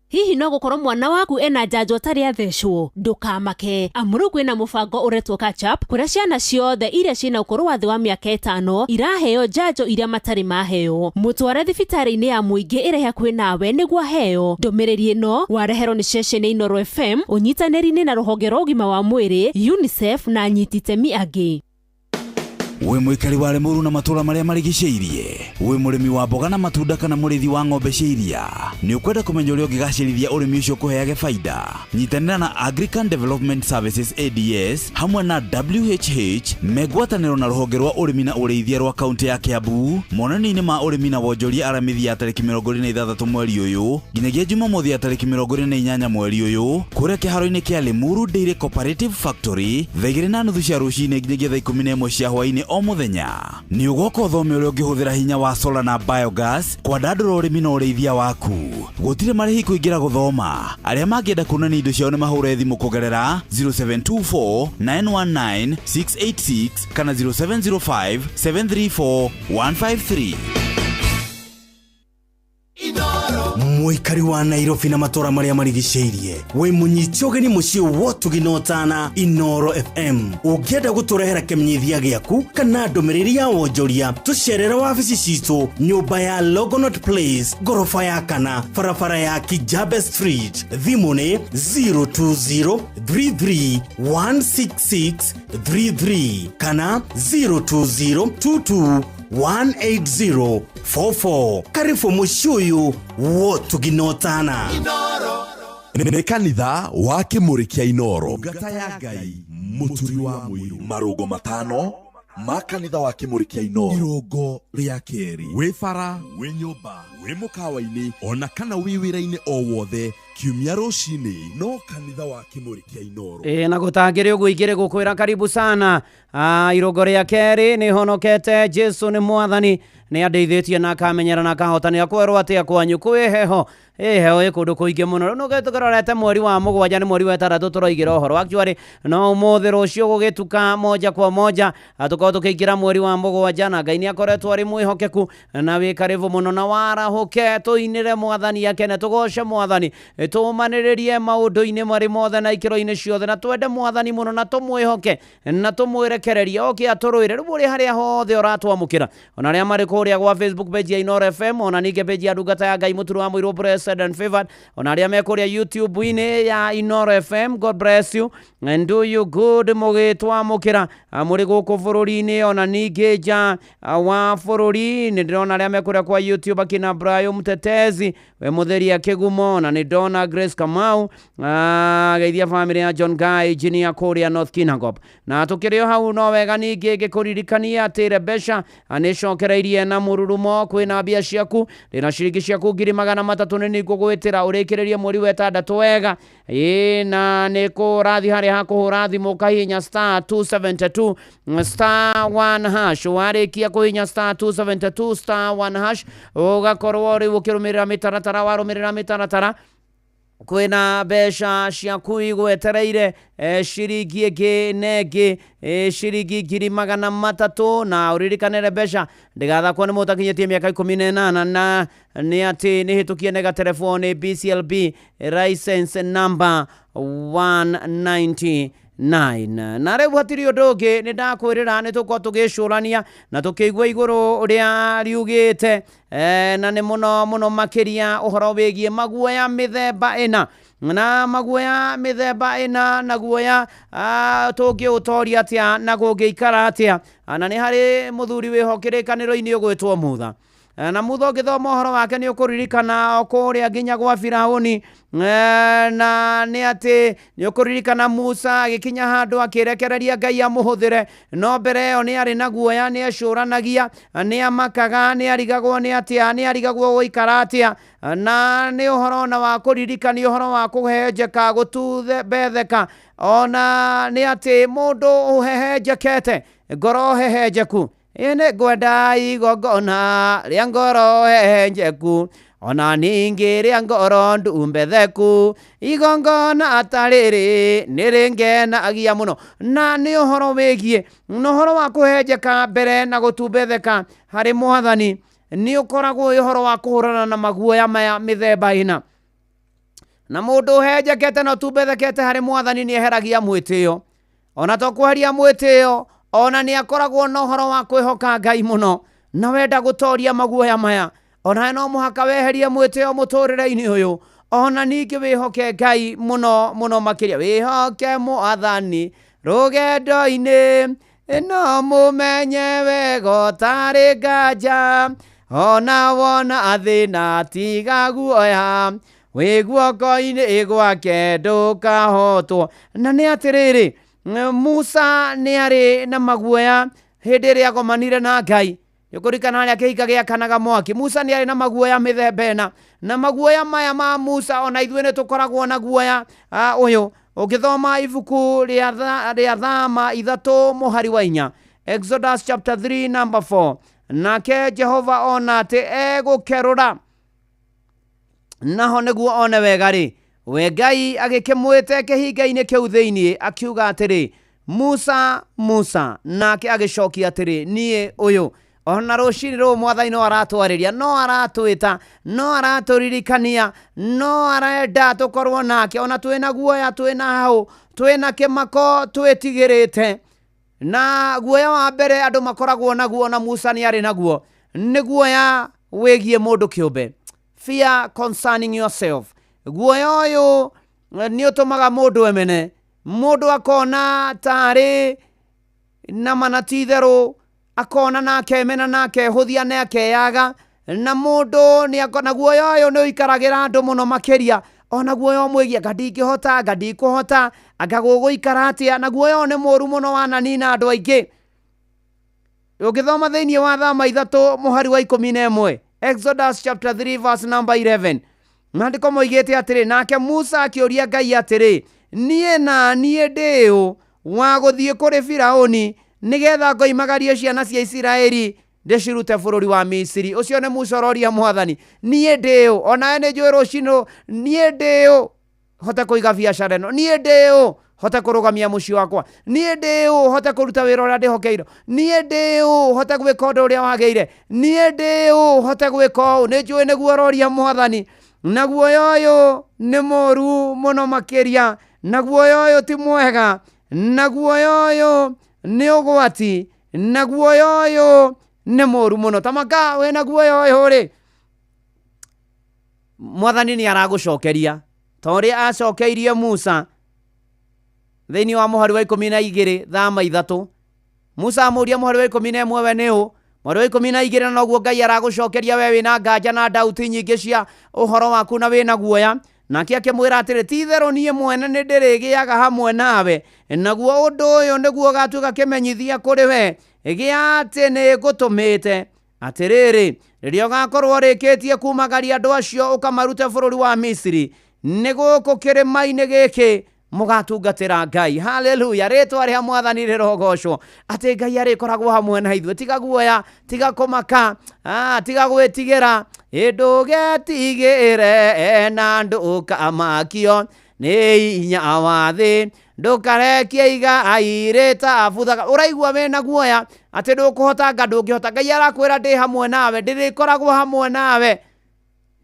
Hihi no gũkorwo mwana waku ena njanjo ũtarĩ athecwo? Ndũkamake, amu rĩu kwĩna mũbango ũretwo Catch Up kũrĩa ciana ciothe iria ciĩna ũkũrũ wa thĩ wa mĩaka 5 iraheo njanjo iria matarĩ maheo. Mũtware thibitarĩ-inĩ ya mũingĩ ĩrĩa hakuhĩ nawe nĩguo aheo. Ndũmĩrĩri ĩno wareherwo nĩ ceceni Inooro FM ũnyitanĩri-inĩ na rũhonge rwa ũgima wa mwĩrĩ UNICEF na anyiti itemi angĩ. Wĩ mũikari wa Limuru na matũra marĩa marigicĩirie, wĩ mũrĩmi wa mboga na matunda kana mũrĩithi wa ng'ombe cia iria, nĩ ũkwenda kũmenya ũrĩa ũngĩgacĩrithia ũrĩmi ũcio ũkũheage baida? Nyitanĩra na Agrican Development Services ADS hamwe na WHH megwatanĩro na rũhonge rwa ũrĩmi na ũrĩithia rwa kaunti ya Kiambu monanio-inĩ ma ũrĩmi na wonjoria Aramithi ya tarĩki 26 mweri ũyũ nginyagia Jumamothi ya tarĩki 28 mweri ũyũ kũrĩa kĩharo-inĩ kĩa Limuru Dairy Cooperative Factory thaa 2:30 cia rũcinĩ nginyagia thaa 11 cia hwaĩ-inĩ o mũthenya. Nĩ ũgoka ũthome ũrĩa ũngĩhũthĩra hinya wa solar na biogas kwandandũra ũrĩmi na ũrĩithia waku. Gũtirĩ marĩhi kũingĩra gũthoma. Arĩa mangĩenda kuonania indo ciao nĩ mahũre thimũ kũgerera 0724 919 686 kana 0705 734 153. Mũikari wa Nairobi na matũra marĩa marigicĩirie, wĩ mũnyiti ũgeni mũciĩ wotugi na ũtana Inoro FM. Ũngĩenda gũtũrehera kĩmenyithia gĩaku kana ndũmĩrĩri ya wonjoria, tũcerere wabici citũ nyũmba ya Longonot Place, ngoroba ya kana, barabara ya Kijabe Street. Thimũ nĩ 02033 16633 kana 02022 18044. Karibu mũciĩ ũyũ wotugi na ũtana. Nĩ kanitha wa Kĩmũrĩ kĩa Inoro. Ngata ya Ngai mũturi wa mũirũ. Marũngo matano ma kanitha wa Kĩmũrĩ kĩa Inoro. Irũngo rĩa kerĩ. Wĩ bara, wĩ nyũmba, wĩ mũkawa-inĩ ona kana wĩ wĩra-inĩ o wothe kiumia rũcinĩ no kanitha wa Kĩmũrĩ kĩa Inoro. Ĩ na gũtangĩrĩ ũguo ingĩrĩ gũkwĩra karibu sana. Irũngo rĩa kerĩ nĩ honokete Jesu nĩ mwathani nĩ andeithĩtie na akamenyera na akahota. Nĩ akwerwo atĩa kwanyu kwĩ heho? Ĩ heho ĩ kũndũ kũingĩ mũno. Rĩu nũgĩ tũkĩrorete mweri wa mũgwanja, nĩ mweri wa ĩtandatũ tũroigĩra ũhoro. Actually no ũmũthĩ rũciũ gũgĩtuka moja kwa moja tũkorwo tũkĩingĩra mweri wa mũgwanja, na Ngai nĩ akoretwo arĩ mwĩhokeku na wĩ karibu mũno. Na warahũke tũinĩre mwathani akene, tũgoce mwathani, tũmanĩrĩrie maũndũ-inĩ marĩ mothe na ikĩro-inĩ ciothe, na twende mwathani mũno na tũmwĩhoke na tũmwĩrekererie oke atũrũĩre. Rĩu ũrĩ harĩa hothe ũratwamũkĩra, ona arĩa marĩ kũrĩa gwa Facebook page ya Inoro FM, ona ningĩ page ya ndungata ya Ngai mũturu wa mũirũ Blessed and Favored, ona arĩa me kũrĩa YouTube-inĩ ya Inoro FM, God bless you and do you good mũgĩtwamũkĩra mũrĩ gũkũ bũrũri-inĩ ona ningĩ nja wa bũrũri. Nĩ ndĩrona arĩa me kũrĩa kwa YouTube akina Brayo Mtetezi, we mũtheria kĩgumo, na nĩ ndona Grace Kamau, geithia family ya John Guy engineer kũrĩa North Kinangop. Na tũkĩrĩ o hau no wega ningĩ ngĩkũririkania atĩ Rebesha nĩ cokereirie na mũrurumo. Kwĩna mbia ciaku, ndĩna ciringi ciaku 300,000 nĩ ngũgwĩtĩra ũrĩkĩrĩrie mweri wa ĩtandatũ wega. Ĩ na nĩ kũrathi harĩa hakũhũra thimũ ũkahihinya star 272 star 1 hash. Warĩkia kũhihinya star 272 star 1 hash, ũgakorwo rĩu ũkĩrũmĩrĩra mĩtaratara. Warũmĩrĩra mĩtaratara, kwĩna mbeca ciaku igwetereire, ciringi ĩngĩ na ĩngĩ, ciringi 300,000. Na ũririkanĩre mbeca ndĩgathakwo nĩ mũndũ ũtakinyĩtie mĩaka 18, na nĩ atĩ nĩ hĩtũkie nĩ gaterebwo nĩ BCLB license number 199. Na rĩu hatirĩ ũndũ ũngĩ, nĩ ndakwĩrĩra nĩ tũkorwo tũgĩcũrania na tũkĩigua igũrũ ũrĩa riugĩte, na nĩ mũno mũno makĩria ũhoro wĩgiĩ maguoya mĩthemba ĩna, na maguoya mĩthemba ĩna na guoya tũngĩũtoria atĩa na gũngĩikara atĩa. Na nĩ harĩ mũthuri wĩho kĩrĩkanĩro-inĩ ũgwĩtwo Mutha, na Mutha ũngĩthoma ũhoro wake nĩ ũkũririkana o kũrĩa nginya gwa Firaũni, na nĩ atĩ nĩ ũkũririkana Musa agĩkinya handũ akĩrekereria Ngai amũhũthĩre, no mbere ĩyo nĩ arĩ na guoya, nĩ ecũranagia, nĩ amakaga, nĩ arigagwo nĩ atĩa, nĩ arigagwo gũikara atĩa. Na nĩ ũhoro ona wa kũririkania ũhoro wa kũhehenjeka, gũtumbetheka, ona nĩ atĩ mũndũ ũhehenjekete, ngoro hehenjeku, ĩ nĩ ngwenda igongona rĩa ngoro hehenjeku, ona ningĩ rĩa ngoro ndumbetheku, igongona ta rĩrĩ nĩ rĩngenagia mũno. Na nĩ ũhoro wĩgiĩ na ũhoro wa kũhenjeka mbere na gũtumbetheka harĩ mwathani, nĩ ũkoragwo wĩ ũhoro wa kũhũrana na maguoya maya mĩthemba ĩna. Na mũndũ ũhenjekete na ũtumbethekete harĩ mwathani nĩ eheragia mwĩtĩo, ona to kweheria mwĩtĩo, ona nĩ akoragwo na ũhoro wa kwĩhoka Ngai mũno. Na wenda gũtoria maguoya maya, ona no mũhaka weherie mwĩtĩo mũtũrĩre-inĩ ũyũ, ona ningĩ wĩhoke Ngai mũno mũno makĩria. Wĩhoke mwathani rũgendo-inĩ, no mũmenye wega ũtarĩ nganja, ona wona thĩna tiga guoya, wĩ guoko-inĩ gwake ndũkahotwo. Na nĩ atĩrĩrĩ, Musa nĩ arĩ na maguoya hĩndĩ ĩrĩa agomanire na Ngai. Nĩũkũririkana harĩa kĩhinga gĩakanaga mwaki. Musa nĩ arĩ na maguoya mĩthemba ĩna, na maguoya maya ma Musa ona ithuĩ nĩ tũkoragwo na guoya ũyũ. Ũngĩthoma ibuku rĩa Thama 3 mũhari wa 4, Exodus chapter 3 number 4, nake Jehova ona atĩ egũkerũra naho nĩguo one wega rĩ, we Ngai agĩkĩmwĩte kĩhinga-inĩ kĩu thĩinĩ, akiuga atĩrĩ, Musa, Musa. Nake agĩcokia atĩrĩ, niĩ ũyũ. Ona rũcinĩ rũrũ mwathani no aratwarĩria, no aratwĩta, no aratũririkania, no arenda tũkorwo nake ona twĩna guoya, twĩna hau, twĩna kĩmako, twĩtigĩrĩte. Na guoya wa mbere andũ makoragwo naguo, na Musa nĩ arĩ naguo, nĩ guoya wĩgiĩ mũndũ kĩũmbe, fear concerning yourself. Guoya ũyũ nĩ ũtũmaga mũndũ emene, mũndũ akona tarĩ na mana ti itherũ, akona na akemena na akehũthia na akeyaga, na mũndũ nĩ akona guoya ũyũ nĩ ũikaragĩra andũ mũno makĩria. Ona guoya ũmwĩgiĩ anga ndingĩhota, anga ndikũhota, anga gũgũikara atĩa, na guoya ũyũ nĩ mũru mũno wananina andũ aingĩ. Ũngĩthoma thĩinĩ wa Thama 3 mũhari wa 11, Exodus chapter 3 verse number 11, maandĩko moigĩte atĩrĩ, nake Musa akĩũria Ngai atĩrĩ, niĩ na niĩ ndĩ ũ wa gũthiĩ kũrĩ Firaũni nĩgetha ngoimagarie ciana cia Isiraeli ndĩcirute bũrũri wa Misiri? Ũcio nĩ Musa ũroria mwathani, niĩ ndĩ ũ? Onawe nĩ njũĩ rũcinĩ, niĩ ndĩ ũ hote kũiga biacara ĩno? Niĩ ndĩ ũ hote kũrũgamia mũciĩ wakwa? Niĩ ndĩ ũ hote kũruta wĩra ũrĩa ndĩhokeirwo? Niĩ ndĩ ũ hote gwĩka ũndũ ũrĩa wagĩrĩire? Niĩ ndĩ ũ hote gwĩka ũũ? Nĩ njũĩ nĩguo ũroria mwathani. Na guoya ũyũ nĩ mũru mũno makĩria, na guoya ũyũ ti mwega, na guoya ũyũ nĩ ũgwati, na guoya ũyũ nĩ mũru mũno. Tamaka wĩna guoya ũyũ rĩ, mwathani nĩ aragũcokeria ta ũrĩa acokeirie Musa thĩinĩ wa mũhari wa 12 Thama 3. Musa amũria mũhari wa 11, we nĩ ũ? Mũhari wa 12, na noguo Ngai aragũcokeria we wĩna nganja na ndauti nyingĩ cia ũhoro waku na wĩna guoya. Nake akĩmwĩra atĩrĩ, ti itherũ niĩ mwene nĩ ndĩrĩgĩaga hamwe nawe, naguo ũndũ ũyũ nĩguo ũgatuĩka kĩmenyithia kũrĩ we gĩa atĩ nĩ ngũtũmĩte. Atĩrĩrĩ, rĩrĩa ũgakorwo ũrĩkĩtie kumagaria andũ acio ũkamarute bũrũri wa Misiri, nĩ gũkũ kĩrĩma-inĩ gĩkĩ mũgatungatĩra Ngai. Haleluya, rĩtwa rĩa mwathani rĩrogocwo, atĩ Ngai arĩkoragwo hamwe na ithuĩ. Tiga guoya, tiga kũmaka, tiga gwĩtigĩra, ndũgetigĩre na ndũkamakio nĩ hinya wa thĩ, ndũkarekie igai rĩtabuthaga. Ũraigua wĩna guoya atĩ ndũkũhota, anga ndũngĩhota, Ngai arakwĩra ndĩ hamwe nawe, ndĩrĩkoragwo hamwe nawe.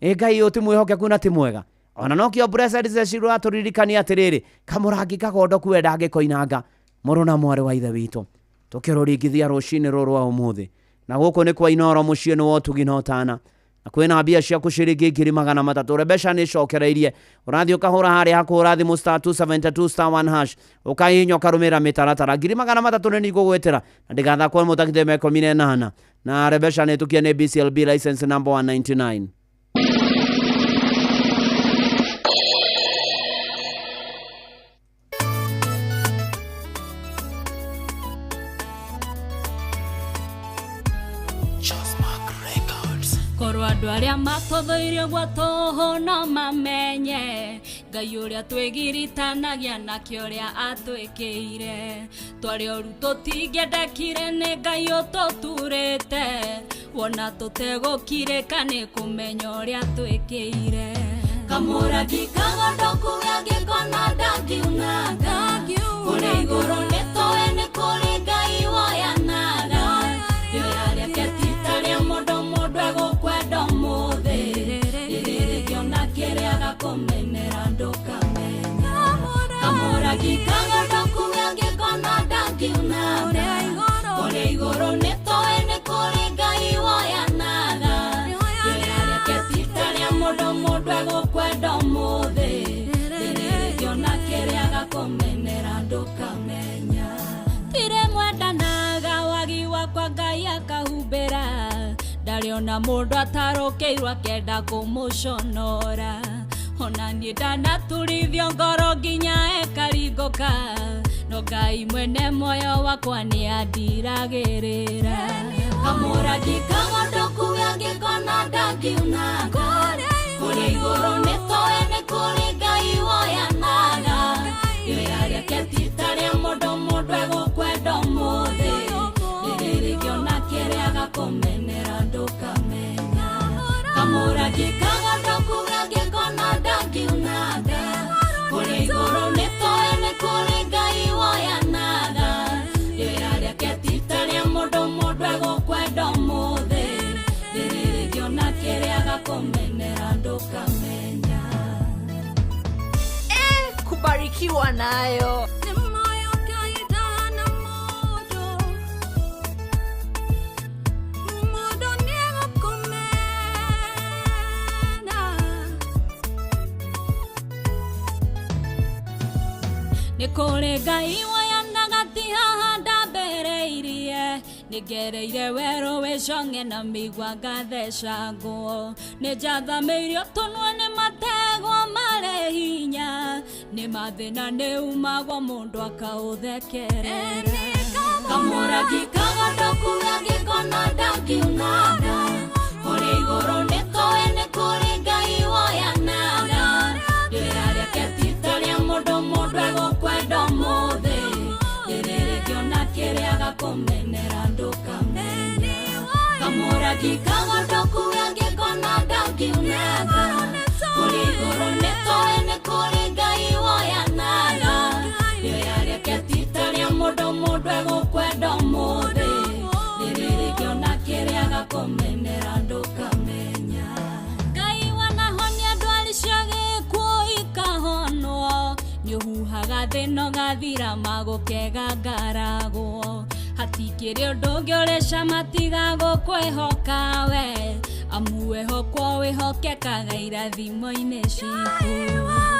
Ĩ Ngai ũyũ ti mwĩhokeku na ti mwega. Ona nokĩo Blessed Cecil atũririkania atĩrĩrĩ, kamũrangi kagondoku we ndangĩkoinanga. Mũrũ na mwarĩ wa ithe witũ, tũkĩrũringithia rũcinĩ rũrũ rwa ũmũthĩ, na gũkũ nĩ kwa Inooro mũciĩ nĩ wa ũtugi na ũtana, na kwĩna mbia ciaku ciringi 300,000. Rebecca nĩ cokereirie, ũrathiĩ ũkahũra harĩa hakũhũra thimũ star 272 star 1 hash, ũkahihinya ũkarũmĩrĩra mĩtaratara. 300,000 nĩ nigũgwĩtĩra na ndĩgathakwo mũtakithie me 18. Na Rebecca nĩ tũkie nĩ BCLB license number 199. Korwo andũ arĩa matũthũire ũguo tũhũ no mamenye Ngai ũrĩa twĩgiritanagia nake ũrĩa atwĩkĩire. Twarĩ oru tũtingĩendekire nĩ Ngai ũtũturĩte, wona tũtegũkirĩka nĩ kũmenya ũrĩa twĩkĩire. Kamũrangi kagondoku gangĩkona ndangiunanga, kũrĩa igũrũ nĩ tũĩ nĩ kũrĩ Ngai woyanaga. Rĩoya rĩake ti ta rĩa mũndũ, mũndũ egũkwenda ũmũthĩ, rĩrĩrĩkĩona kĩrĩa agakũmenera ndũkamenya. Kamũrangi kagondoku gangĩkona ndangiunanga, kũrĩa igũrũ nĩ tũĩ nĩ kũrĩ Ngai woyanaga. Rĩoya rĩake ti ta rĩa mũndũ, mũndũ egũkwenda ũmũthĩ, rĩrĩrĩkĩona kĩrĩa agakũmenera ndũkamenya. Tirĩ mwendanaga wagi wakwa Ngai akahumbĩra, ndarĩ ona mũndũ atarũkĩirwo akenda kũmũconora. Ona niĩ ndanaturithio ngoro nginya ĩkaringũka, no Ngai mwene muoyo wakwa nĩ andiragĩrĩra. Kamũrangi kagondoku gangĩkona ndangiunanga, kũrĩa igũrũ nĩ tũĩ nĩ kũrĩ Ngai woyanaga. Rĩoya rĩake ti ta rĩa mũndũ, mũndũ egũkwenda ũmũthĩ, rĩrĩrĩkĩona kĩrĩa agakũmenera ndũkamenya. Kamũrangi kagondoku gangĩkona ndangiunanga, kũrĩa igũrũ nĩ tũĩ nĩ kũrĩ Ngai woyanaga. Rĩoya rĩake ti ta rĩa mũndũ, mũndũ egũkwenda ũmũthĩ, nikiwa nayo Nĩ moyo kaida na mũndũ Mũndũ nĩegũkũmena. Nĩ kũrĩ Ngai woyanaga ti haha ndambĩrĩirie nĩngereire werũ wĩ cong'e na mĩigua ngathecangwo nĩ njathamĩirio tũnua nĩ mategwa marĩ hinya nĩ mathĩna nĩ umagwo mũndũ akaũthekerera kamũrangi kagondoku gangĩkona ndangiunaga kũrĩ igũrũ nĩ tũĩ nĩ kũrĩ Ngai woyanaga rĩera rĩake ti ta rĩa mũndũ mũndũ egũkwenda ũmũthĩ rĩrĩ rĩngĩona kĩrĩa agakũmenera ndũkamenya kamũrangi kagondoku gangĩkona ndangiunaga kũrĩ igũrũ nĩ tũĩ nĩ kũrĩ Ngai woyanaga rĩera rĩake ti ta rĩa mũndũ mũndũ egũkwenda ũmũthĩ rĩrĩ rĩngĩona kĩrĩa agakũmenera ndũkamenya Ngai wanahonia ndwari cia gĩkuũ ikahonwo nĩũhuhaga thĩna ũgathira magũkega ngaragwo hatikĩrĩ ũndũ ũngĩ ũrĩ cama tiga gũkwĩhoka we amu wĩhokwo wĩhokekaga irathimo-inĩ citũ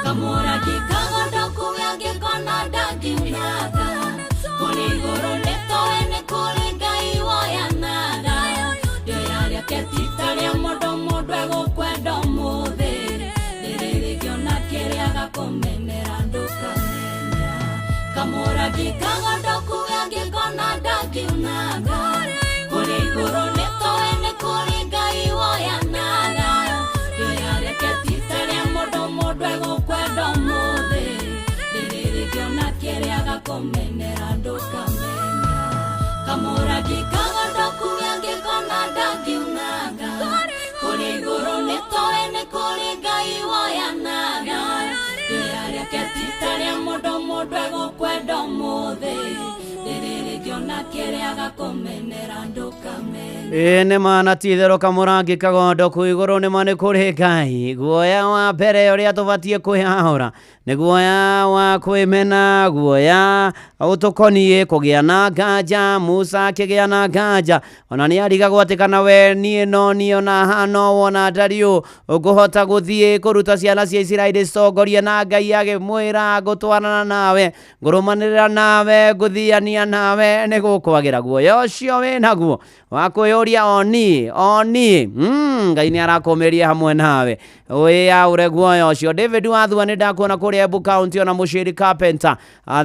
kamũrangi kagondoku gangĩkona ndangiunaga kũrĩ igũrũ nĩ tũĩ nĩ kũrĩ Ngai woyanaga rĩoya rĩake ti ta rĩa mũndũ mũndũ egũkwenda ũmũthĩ rĩrĩ rĩngĩona kĩrĩa agakũmenera ndũkamenya kamũrangi kagondoku gangĩkona ndangiunaga kũrĩ igũrũ nĩ tũĩ nĩ kũrĩ Ngai woyanaga rĩoya rĩake ti ta rĩa mũndũ mũndũ egũkwenda ũmũthĩ rĩrĩ rĩngĩona kĩrĩa agakũmenera ndũkamenya kamũrangi kagondoku gangĩkona ndangiunaga kũrĩ igũrũ nĩ tũĩ nĩ kũrĩ Ngai woyanaga rĩoya rĩake ti ta rĩa mũndũ mũndũ egũkwenda ũmũthĩ rĩrĩ rĩngĩona kĩrĩa agakũmenera ndũkamenya Ĩĩ nĩ ma na ti itherũ kamũrangi kagondoku igũrũ nĩ ma nĩ kũrĩ Ngai guoya wa mbere ũrĩa tũbatiĩ kwĩhahũra nĩ guoya wa kwĩmena guoya ũtũkoniĩ kũgĩa na nganja Musa akĩgĩa na nganja ona nĩ arigagwo atĩ kana we niĩ no niĩ ona hana wona ndariũ ũngũhota gũthiĩ kũruta ciana cia Isiraeli citongorie na Ngai agĩmwĩra ngũtwarana nawe ngũrũmanĩrĩra nawe ngũthiania nawe nĩ gũkwagĩra guoya ũcio wĩnaguo wa kwĩyũria oni oni Ngai nĩ arakũmĩria hamwe nawe wĩyaũre guoya ũcio David Wathua nĩ ndakuona kũrĩa Embu County ona Mũciri Carpenter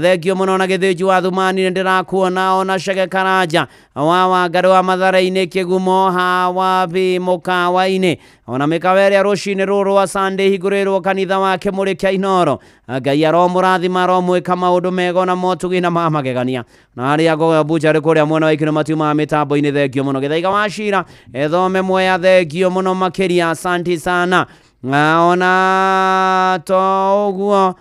thengio mũno na Gĩthĩnji wa Thumani nĩ ndĩrakuona ona Chege Karanja wa Wangarĩ wa Mathare-inĩ Kĩgumo Hawabi mũkawa-inĩ ona mĩkawa ĩrĩa rũcinĩ rũrũ rwa Sunday hingũrĩrwo kanitha wa Kĩmũrĩ kĩa Inoro Ngai aromũrathima aromwĩka maũndũ mega ona motugi na ma magegania na arĩa ngogoyo bucharĩ kũrĩa mwena wa ikino matiumaga mĩtambo-inĩ thengio mũno Gĩthaiga wa Cira ethome mwea thengio mũno makĩria asanti sana ona to ũguo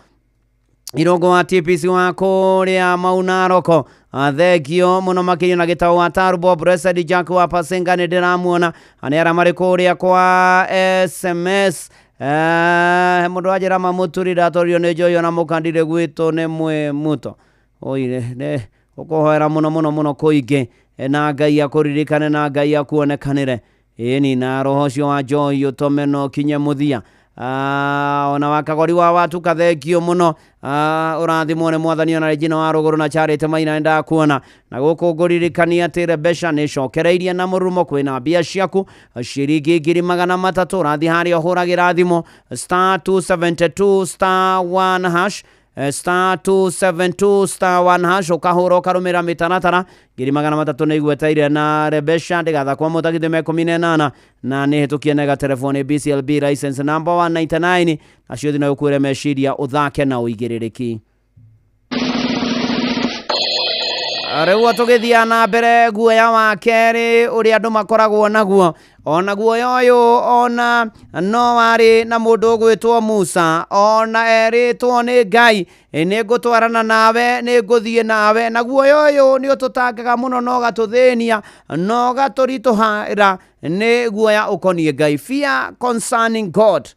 Irongo wa TPC wa kũrĩa Maunaroko thengio mũno makĩria na gĩtaũ wa Tarubo Blessed Jack wa Pasenga nĩ ndĩramuona nĩ arĩa marĩ kũrĩa kwa SMS mũndũ wanjĩra mamũturi ndatorio nĩ njoyo na mũkandire gwitũ nĩ mwĩ muto oire nĩ ũkũhoera mũno mũno mũno kũingĩ na Ngai akũririkane na Ngai akuonekanĩre ĩni na roho ũcio wa joy ũtũme no ũkinye mũthia ona wakagori wa watu kathengio mũno ũrathimwo nĩ mwathani ona Regina wa rũgũrũ na Charity Maina nĩndakuona na gũkũ ngũririkania atĩ Rebesha nĩ cokereirie na mũrumo kwĩna mbia ciaku ciringi 300,000 ũrathiĩ harĩa ũhũragĩra thimũ star 272 star 1 hash star 272 star 1 hash ũkahũra ũkarũmĩrĩra mĩtaratara 300,000 nĩ igweteire na Rebesha ndĩgathakwo mũtagithĩ 18 na nĩ hĩtũkie nega telefoni BCLB license number 199 nacio thina ũkuĩre meciria ũthake na ũigĩrĩrĩki rĩu tũgĩthiĩ na mbere guoya wa kerĩ ũrĩa andũ makoragwo naguo ona guoya ũyũ ona no warĩ na mũndũ ũgwĩtwo Musa ona erĩtwo nĩ Ngai nĩ ngũtwarana nawe nĩ ngũthiĩ nawe na guoya ũyũ nĩ ũtũtangaga mũno na ũgatũthĩnia na ũgatũritũhĩra nĩ guoya ũkoniĩ Ngai, fear concerning God.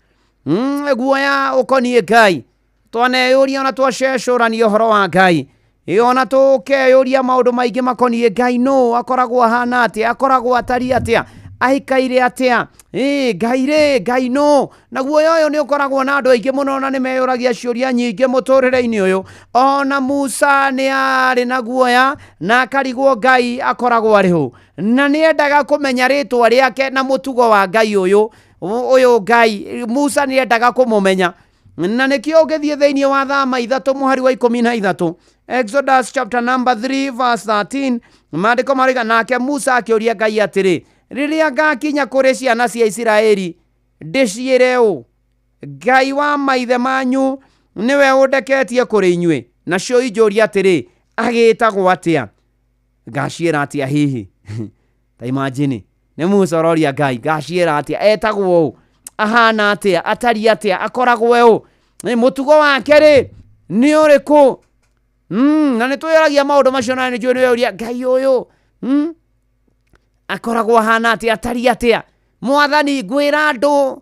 Guoya ũkoniĩ Ngai. Twaneyũria ona twacecũrania ũhoro wa Ngai, ĩ ona tũkeyũria maũndũ maingĩ makoniĩ Ngai, nũ akoragwo ahana atĩa, akoragwo atariĩ atĩa, aikaire atĩa, ĩ Ngai rĩ, Ngai nũ? Na guoya ũyũ nĩ ũkoragwo na andũ aingĩ mũno na nĩ meyũragia ciũria nyingĩ mũtũrĩre-inĩ ũyũ. Ona Musa nĩ arĩ na guoya na akarigwo Ngai akoragwo arĩ hũ, na nĩ endaga kũmenya rĩtwa rĩake na mũtugo wa Ngai ũyũ ũyũ Ngai. Musa nĩ endaga kũmũmenya, na nĩkĩo ũngĩthiĩ thĩinĩ wa Thama 3 mũhari wa 13, Exodus chapter number 3 verse 13, maandĩko maroiga, nake Musa akĩũria Ngai atĩrĩ, rĩrĩa ngakinya kũrĩ ciana cia Isiraeli ndĩciĩre ũũ, Ngai wa maithe manyu nĩwe ũndeketie kũrĩ inyuĩ, nacio injũrie atĩrĩ, agĩtagwo atĩa? Ngaciĩra atĩa hihi? Ta imagine, nĩ Musa ũroria Ngai, ngaciĩra atĩa? Etagwo ũũ? Ahana atĩa? Atariĩ atĩa? Akoragwo e ũũ? Mũtugo wake rĩ nĩ ũrĩkũ? Na nĩ twĩyũragia maũndũ macio, na nĩ njũĩ nĩ weyũria, Ngai ũyũ akoragwo ahana atĩa, atariĩ atĩa? Mwathani, ngwĩra andũ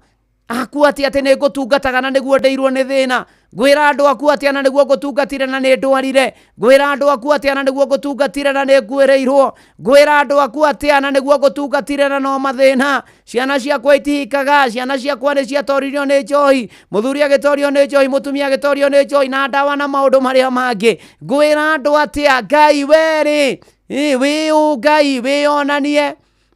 aku atĩa atĩ nĩ ngũtungataga na nĩguo ndeirwo nĩ thĩna? Ngwĩra andũ aku atĩa na nĩguo ngũtungatire na nĩ ndwarire? Ngwĩra andũ aku atĩa na nĩguo ngũtungatire na nĩ nguĩrĩirwo? Ngwĩra andũ aku atĩa na nĩguo ngũtungatire na no mathĩna? Ciana ciakwa itihikaga, ciana ciakwa nĩ ciatoririo nĩ njohi, mũthuri agĩtorio nĩ njohi, mũtumia agĩtorio nĩ njohi na ndawa na maũndũ marĩa mangĩ. Ngwĩra andũ atĩa? Ngai werĩ, wĩ ũ Ngai, wĩyonanie,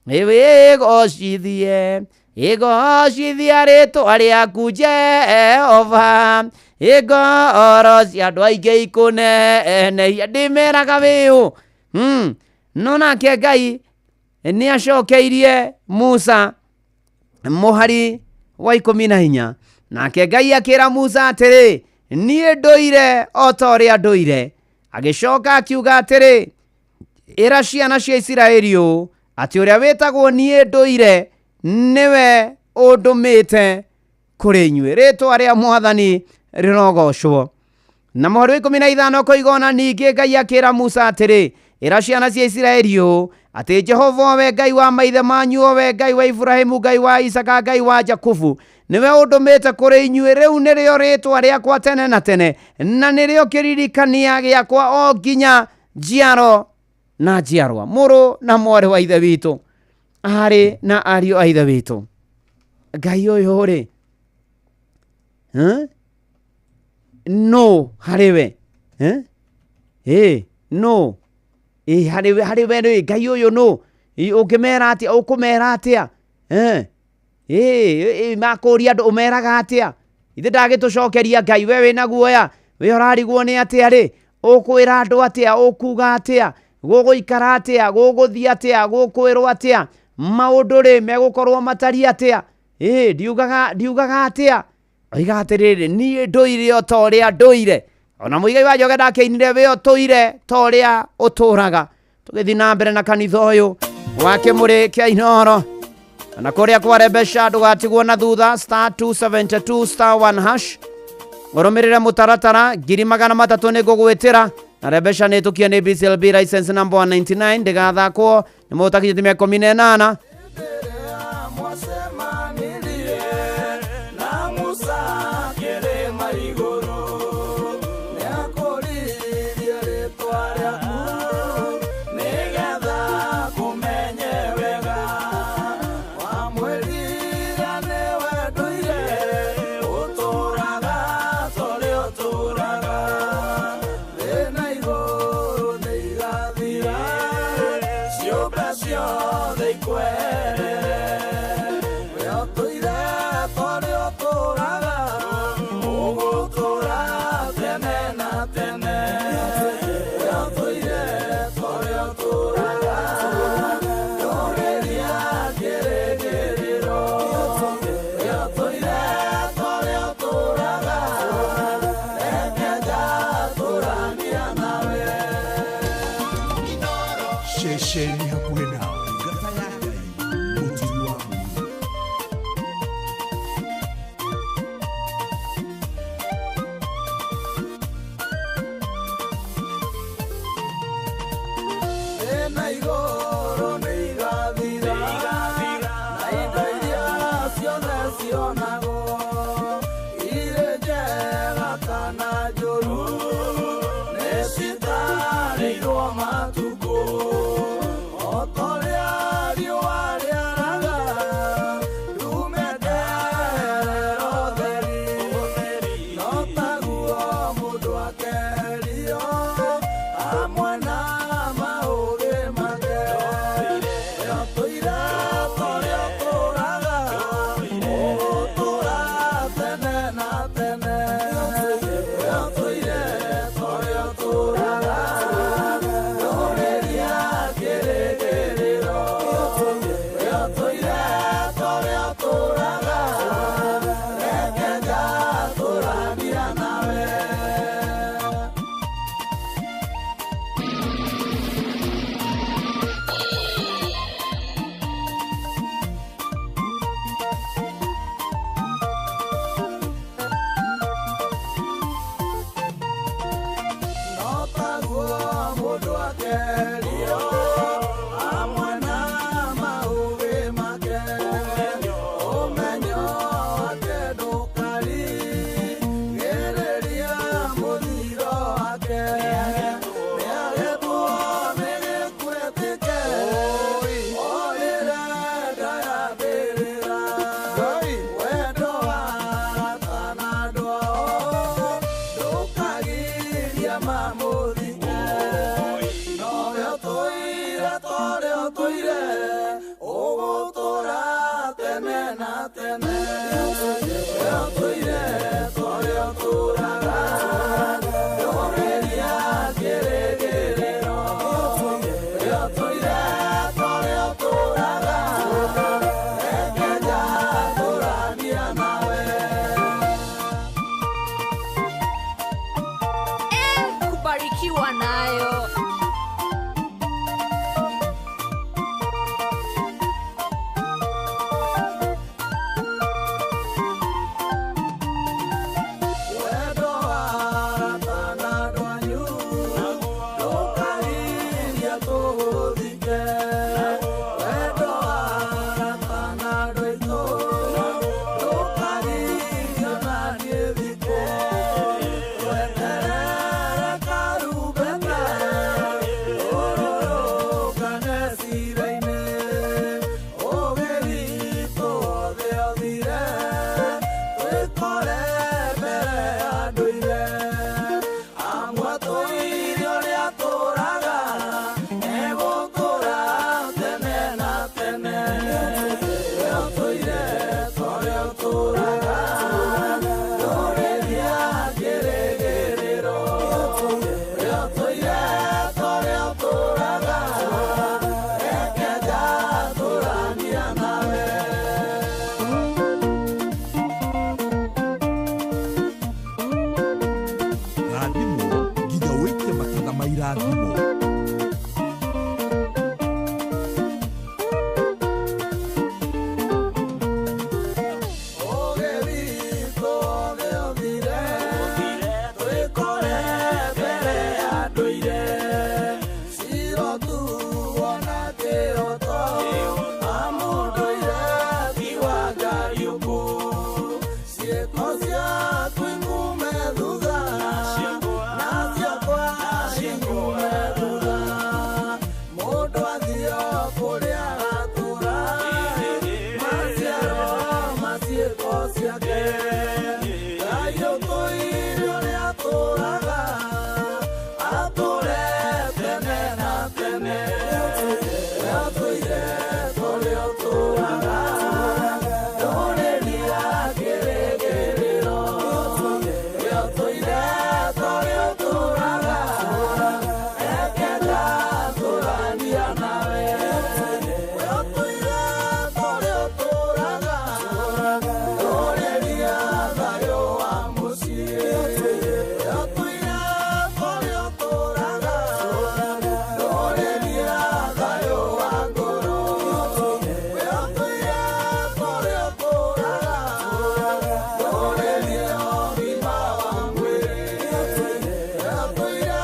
wĩgocithie, ĩgocithia rĩtwa rĩaku Jehova, ĩngoro cia andũ aingĩ ikũnenehia, ndĩmeraga wĩ ũ? No nake Ngai nĩ acokeirie Musa mũhari wa 14, nake Ngai akĩra Musa atĩrĩ, niĩ ndũire o ta ũrĩa ndũire. Agĩcoka akiuga atĩrĩ, ĩra ciana cia Isiraeli ũũ, atĩ ũrĩa wĩtagwo niĩ ndũire nĩwe ũndũmĩte kũrĩ inyuĩ. Rĩtwa rĩa Mwathani rĩrogocwo. Na mũhari wa 15 ũkoiga, ona ningĩ Ngai akĩra Musa atĩrĩ, ĩra ciana cia Isiraeli ũũ, atĩ Jehova we Ngai wa maithe manyu, o we Ngai wa Iburahĩmu, Ngai wa Isaka, Ngai wa Jakubu, nĩwe ũndũmĩte kũrĩ inyuĩ. Rĩu nĩrĩo rĩtwa rĩakwa tene na tene, na nĩrĩo kĩririkania gĩakwa o nginya njiaro na njiarwa. Mũrũ na mwarĩ wa ithe witũ, aarĩ na ariũ a ithe witũ, Ngai ũyũ rĩ, no harĩ we, no harĩ we rĩ, Ngai ũyũ no ũngĩmera atĩa? Ũkũmera atĩa? Makũria andũ ũmeraga atĩa? Ithe ndagĩtũcokeria Ngai, we wĩna guoya, we ũrarigwo nĩ atĩa rĩ? Ũkwĩra andũ atĩa? Ũkuga atĩa? Gũgũikara atĩa? Gũgũthiĩ atĩa? Gũkwĩrwo atĩa? Maũndũ rĩ megũkorwo matariĩ atĩa? Ndiugaga atĩa? Oiga atĩrĩrĩ, niĩ ndũire o ta ũrĩa ndũire. Ona Mũigai wa Njoge ndakĩinire, we ũtũire ta ũrĩa ũtũraga. Tũgĩthiĩ na mbere na kanitha ũyũ wa Kĩmũrĩ kĩa Inooro, na kũrĩa kware mbeca ndũgatigwo na thutha, star 272 star 1 hash, ũrũmĩrĩre mũtaratara, 300,000 nĩ ngũgwĩtĩra, na rembeca nĩ tũkie nĩ BCLB license number 199, ndĩgathakwo nĩ mũtakinyĩtie mĩaka 18. Ceceni hakuhĩ nawe. Ngata ya Ngai, mũturi wa mũiru. Thĩna igũrũ nĩ igathira, na indo iria ciothe cionagwo irĩ njega kana tene We ũtũire torĩa ũtũraga Ndũrĩria kĩrĩgĩrĩro We ũtũire torĩa ũtũraga Reke njatũrania nawe. Kubarikiwa nayo. Wendo wa arata na andũ anyu ndũkaririe tũgũthike. Wendo wa arata na andũ aitũ ndũkaririe ona niĩ thikwo. Tweterere karumbeta tũrũrũngane cira-inĩ. Ũũgĩ witũ wothe ũthire twĩkore mbere ya ndũire. Amwe atũire ũrĩa atũraga egũtũra tene na tene. We ũtũire torĩa ũtũraga ndũrĩria kĩrĩgĩrĩro. We ũtũire torĩa ũtũraga reke njatũrania nawe. Rathimwo nginya ũikie matatha ma irathimo. Ũũgĩ witũ wothe ũthire twĩkore mbere ya ndũire. Cira ũtuo na kĩroto amu ndũire ti wa ngariũkũ. Ciĩko ciaku ingume thutha na ciakwa cingume thutha. Mũndũ athio kũrĩa atũra maciaro ma ciĩko ciake. Ngai ũtũire ũrĩa atũraga atũre tene na tene. We ũtũire torĩa ũtũraga ndũrĩria kĩrĩgĩrĩro. We ũtũire torĩa ũtũraga reke ndatũrania nawe. We ũtũire torĩa ũtũraga ndũrĩria thayũ wa mũciĩ. We ũtũire torĩa ũtũraga ndũrĩria thayũ wa ngoro. We ũtũire torĩa ũtũraga ndũrĩria ũgima wa mwĩrĩ. We ũtũire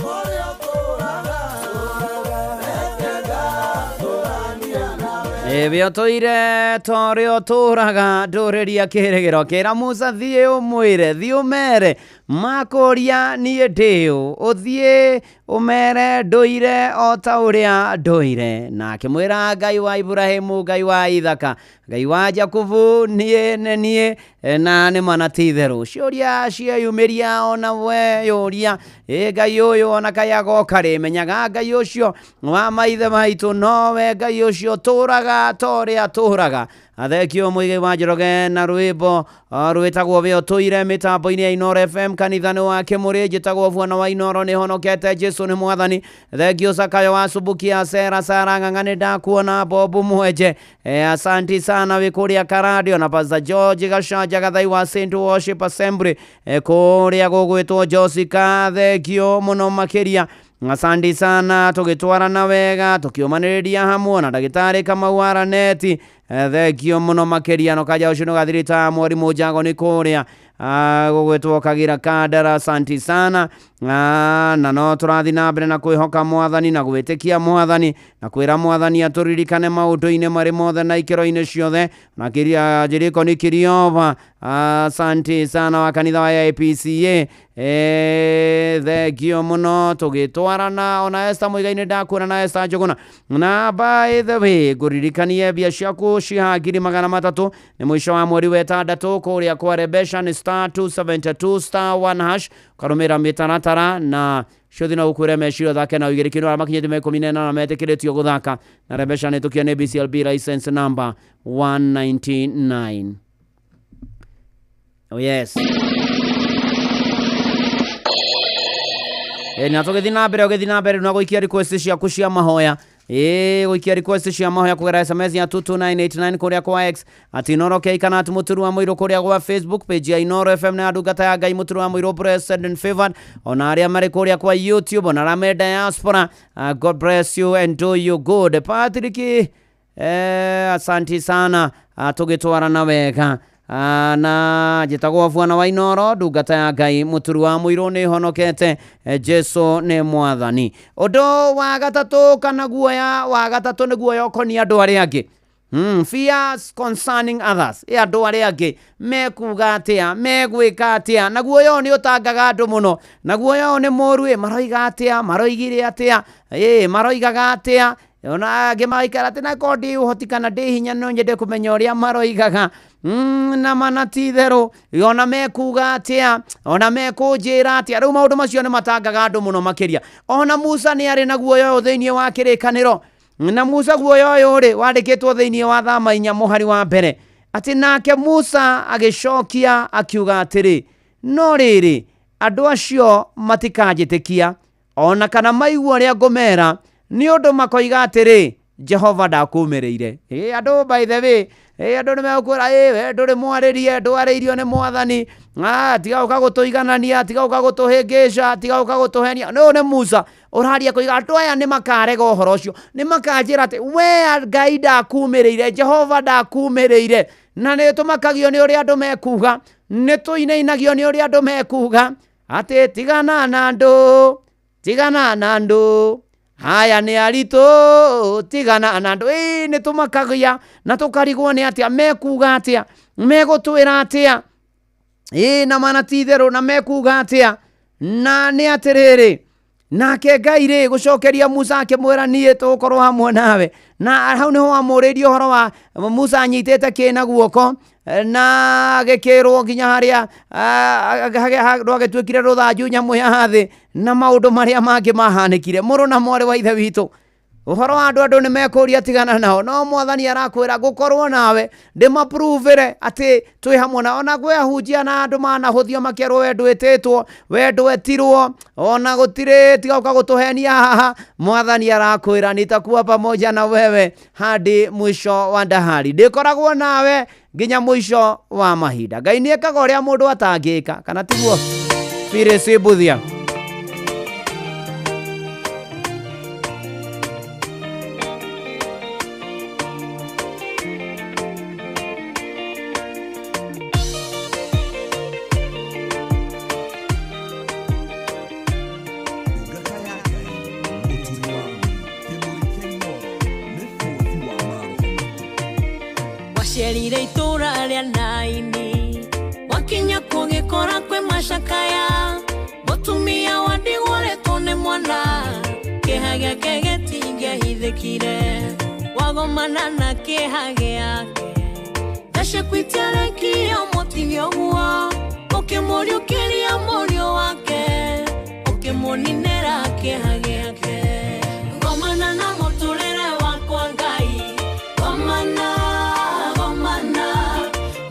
torĩa ũtũraga reke ndatũrania nawe. We ũtũire torĩa ũtũraga ndũrĩria kĩrĩgĩro kĩra Musa thiĩ ũmwĩre thiĩ ũmere makũria niĩ ndĩũ ũthiĩ ũmere ndũire o ta ũrĩa ndũire. Na akĩmwĩra Ngai wa Iburahĩmu, Ngai wa Ithaka, Ngai wa Jakubu, niĩ nĩ niĩ na nĩ ma na ti itherũ. Ciũria cieyumĩria ona we yũria ĩ Ngai ũyũ ona kaĩ agoka rĩ, menyaga Ngai ũcio wa maithe maitũ nowe Ngai ũcio tũraga torĩa tũraga. Athekio Mũigai wa Njoroge na rwĩmbo rwĩtagwo We ũtũire mĩtambo-inĩ ya Inooro FM kanitha-inĩ wa Kĩmũrĩ. Njĩtagwo Bwana wa Inooro, nĩ honokete Jesu nĩ mwathani. Thengio Zakayo wa Subukia Sera Sara Ng'ang'a nĩ ndakuona Bobu Mwenje asanti sana wĩ kũrĩa Karadio na Pastor George Gacanja Gathai wa Saint Worship Assembly kũrĩa gũgwĩtwo Josica, thengio mũno makĩria. Asante sana tũgĩtwarana wega tũkĩũmanĩrĩria hamwe na ndagĩtarĩ Kamau Araneti, thengio mũno makĩria. No kaja ũcio nĩũgathirĩta mwarimũ Njago nĩ kũrĩa gũgwĩtwo Kagira Kandara, asanti sana. Na no tũrathiĩ na mbere na kwĩhoka mwathani na gwĩtĩkia mwathani na kwĩra mwathani atũririkane maũndũ-inĩ marĩ mothe na ikĩro-inĩ ciothe. Na kiria Jeriko nĩ Kiriova, asanti sana wa kanitha wa APCA, thengio mũno tũgĩtwarana. Ona Esther Muigai nĩ ndakuona na Esther Njũgũna. Na by the way ngũririkanie mbia ciaku ciha 300,000 nĩ mũico wa mweri wa ĩtandatũ kũrĩa kwa Rebesha nĩ star 272 star 1 hash ũkarũmĩrĩra mĩtaratara. mũtaratara na ciothe no gũkwĩra meciria ũthake na ũigĩrĩki arĩa makinyĩte mĩaka 18 metĩkĩrĩtio gũthaka na rembeca nĩ tũkia nĩ BCLB license number 199. Oh yes. Na tũgĩthiĩ na mbere ũgĩthiĩ na mbere na gũikia request ciaku cia mahoya. Gũikia request cia mahoya kũgerera SMS ya 22989 kũrĩa kwa X at Inooro K kana at Mũturu wa Mũirũ kũrĩa gwa Facebook page ya Inooro FM na ndungata ya Ngai Mũturu wa Mũirũ blessed and favored, ona arĩa marĩ kũrĩa kwa YouTube ona arĩa me diaspora, God bless you and do you good. Patrick, asanti sana, tũgĩtwarana wega. Na njĩtagwo Bwana wa Inooro ndungata ya Ngai Mũturu wa Mũirũ nĩ honokete, Jesu nĩ mwathani. Ũndũ wa gatatũ kana guoya wa gatatũ nĩ guoya ũkoniĩ andũ arĩa angĩ. Fears concerning others. Andũ arĩa angĩ mekuga atĩa, megwĩka atĩa, na guoya ũyũ nĩ ũtangaga andũ mũno, na guoya ũyũ nĩ mũru. Maroiga atĩa, maroigire atĩa, maroigaga atĩa, ona angĩ magaikara atĩ na korwo ndĩ ũhoti kana ndĩ hinya no nyende kũmenya ũrĩa maroigaga. Na mana ti itherũ, ona mekuga atĩa, ona mekũnjĩra atĩa. Rĩu maũndũ macio nĩ matangaga andũ mũno makĩria. Ona Musa nĩ arĩ na guoya ũyũ thĩinĩ wa kĩrĩkanĩro. Na Musa guoya ũyũ rĩ wandĩkĩtwo thĩinĩ wa Thama 4 mũhari wa mbere, atĩ nake Musa agĩcokia akiuga atĩrĩ, no rĩrĩ andũ acio matikanjĩtĩkia ona kana maigua ũrĩa ngũmera, nĩ ũndũ makoiga atĩrĩ, Jehova ndakumĩrĩire. Andũ by the way, andũ nĩ megũkwĩra, we ndũrĩ mwarĩrie, ndwarĩirio nĩ mwathani, tiga gũka gũtũiganania, tiga gũka gũtũhĩngĩca, tiga gũka gũtũhenia. Ũyũ nĩ Musa ũraria koiga andũ aya nĩ makarega ũhoro ũcio, nĩ makanjĩra atĩ we Ngai ndakumĩrĩire, Jehova ndakumĩrĩire. Na nĩ tũmakagio nĩ ũrĩa andũ mekuga, nĩ tũinainagio nĩ ũrĩa andũ mekuga atĩ tigana na andũ, tigana na andũ, haya nĩ aritũ, tigana na andũ. Nĩ tũmakagia na tũkarigwo nĩ atĩa mekuga atĩa, megũtwĩra atĩa, na mana ti itherũ, na mekuga atĩa. Na nĩ atĩrĩrĩ, nake Ngai rĩ gũcokeria Musa akĩmwĩra niĩ tũgũkorwo hamwe nawe. Na hau nĩho amũrĩirie ũhoro wa Musa anyitĩte kĩna guoko na gĩkĩrwo nginya harĩa rwagĩtuĩkire rũthanju nyamũ ya thĩ, na maũndũ marĩa mangĩ mahanĩkire. Mũrũ na mwarĩ wa ithe witũ, ũhoro wa andũ nĩ mekũria tigana nao, no mwathani arakwĩra ngũkorwo nawe ndĩmapruvĩre atĩ twĩ hamwe nao. Ona kwĩ ahunjia na andũ manahũthio makerwo we ndwĩtĩtwo, we ndwetirwo, ona gũtirĩ, tiga gũka gũtũhenia haha. Mwathani arakwĩra nitakuwa pamoja na wewe hadi mwisho wa dahari, ndĩkoragwo nawe nginya mũico wa mahinda. Ngai nĩ ekaga ũrĩa mũndũ atangĩka, kana tiguo? Phyllis Mbuthia. Wacerire itũra rĩa Naini, wakinya kũgĩkora kwĩ macakaya, mũtumia wa ndigwa ũretwo nĩ mwana, kĩeha gĩake gĩtingĩahithĩkire, wagomana na kĩeha gĩake, tha ciaku itiarekire ũmũtige ũguo, ũkĩmũriũkĩria mũriũ wake, ũkĩmũninĩra kĩeha gĩake. Gomana na mũtũrĩre wakwa Ngai, gomana, gomana,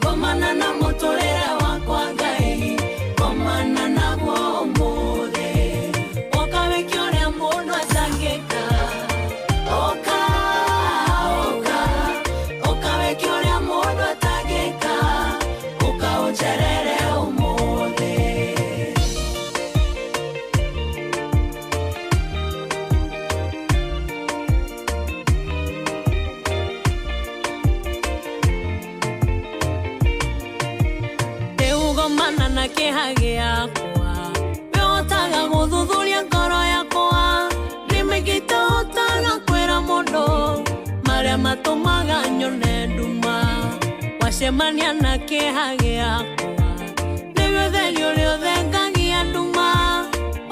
gomana na mũtũrĩre wakwa Ngai, gomana naguo ũmũthĩ, ũka wĩke ũrĩa mũndũ atangĩka, ũka, ũka, ũka wĩke ũrĩa mũndũ atangĩka, ũka ũnjerere ũmũthĩ. Gomana na kĩeha gĩakwa, wĩhotaga gũthuthuria ngoro yakwa, nĩ mĩingĩ itahotaga kwĩra mũndũ marĩa matũmaga nyone nduma, wacemania na kĩeha gĩakwa, nĩwe ũtheri ũrĩa ũthengagia nduma,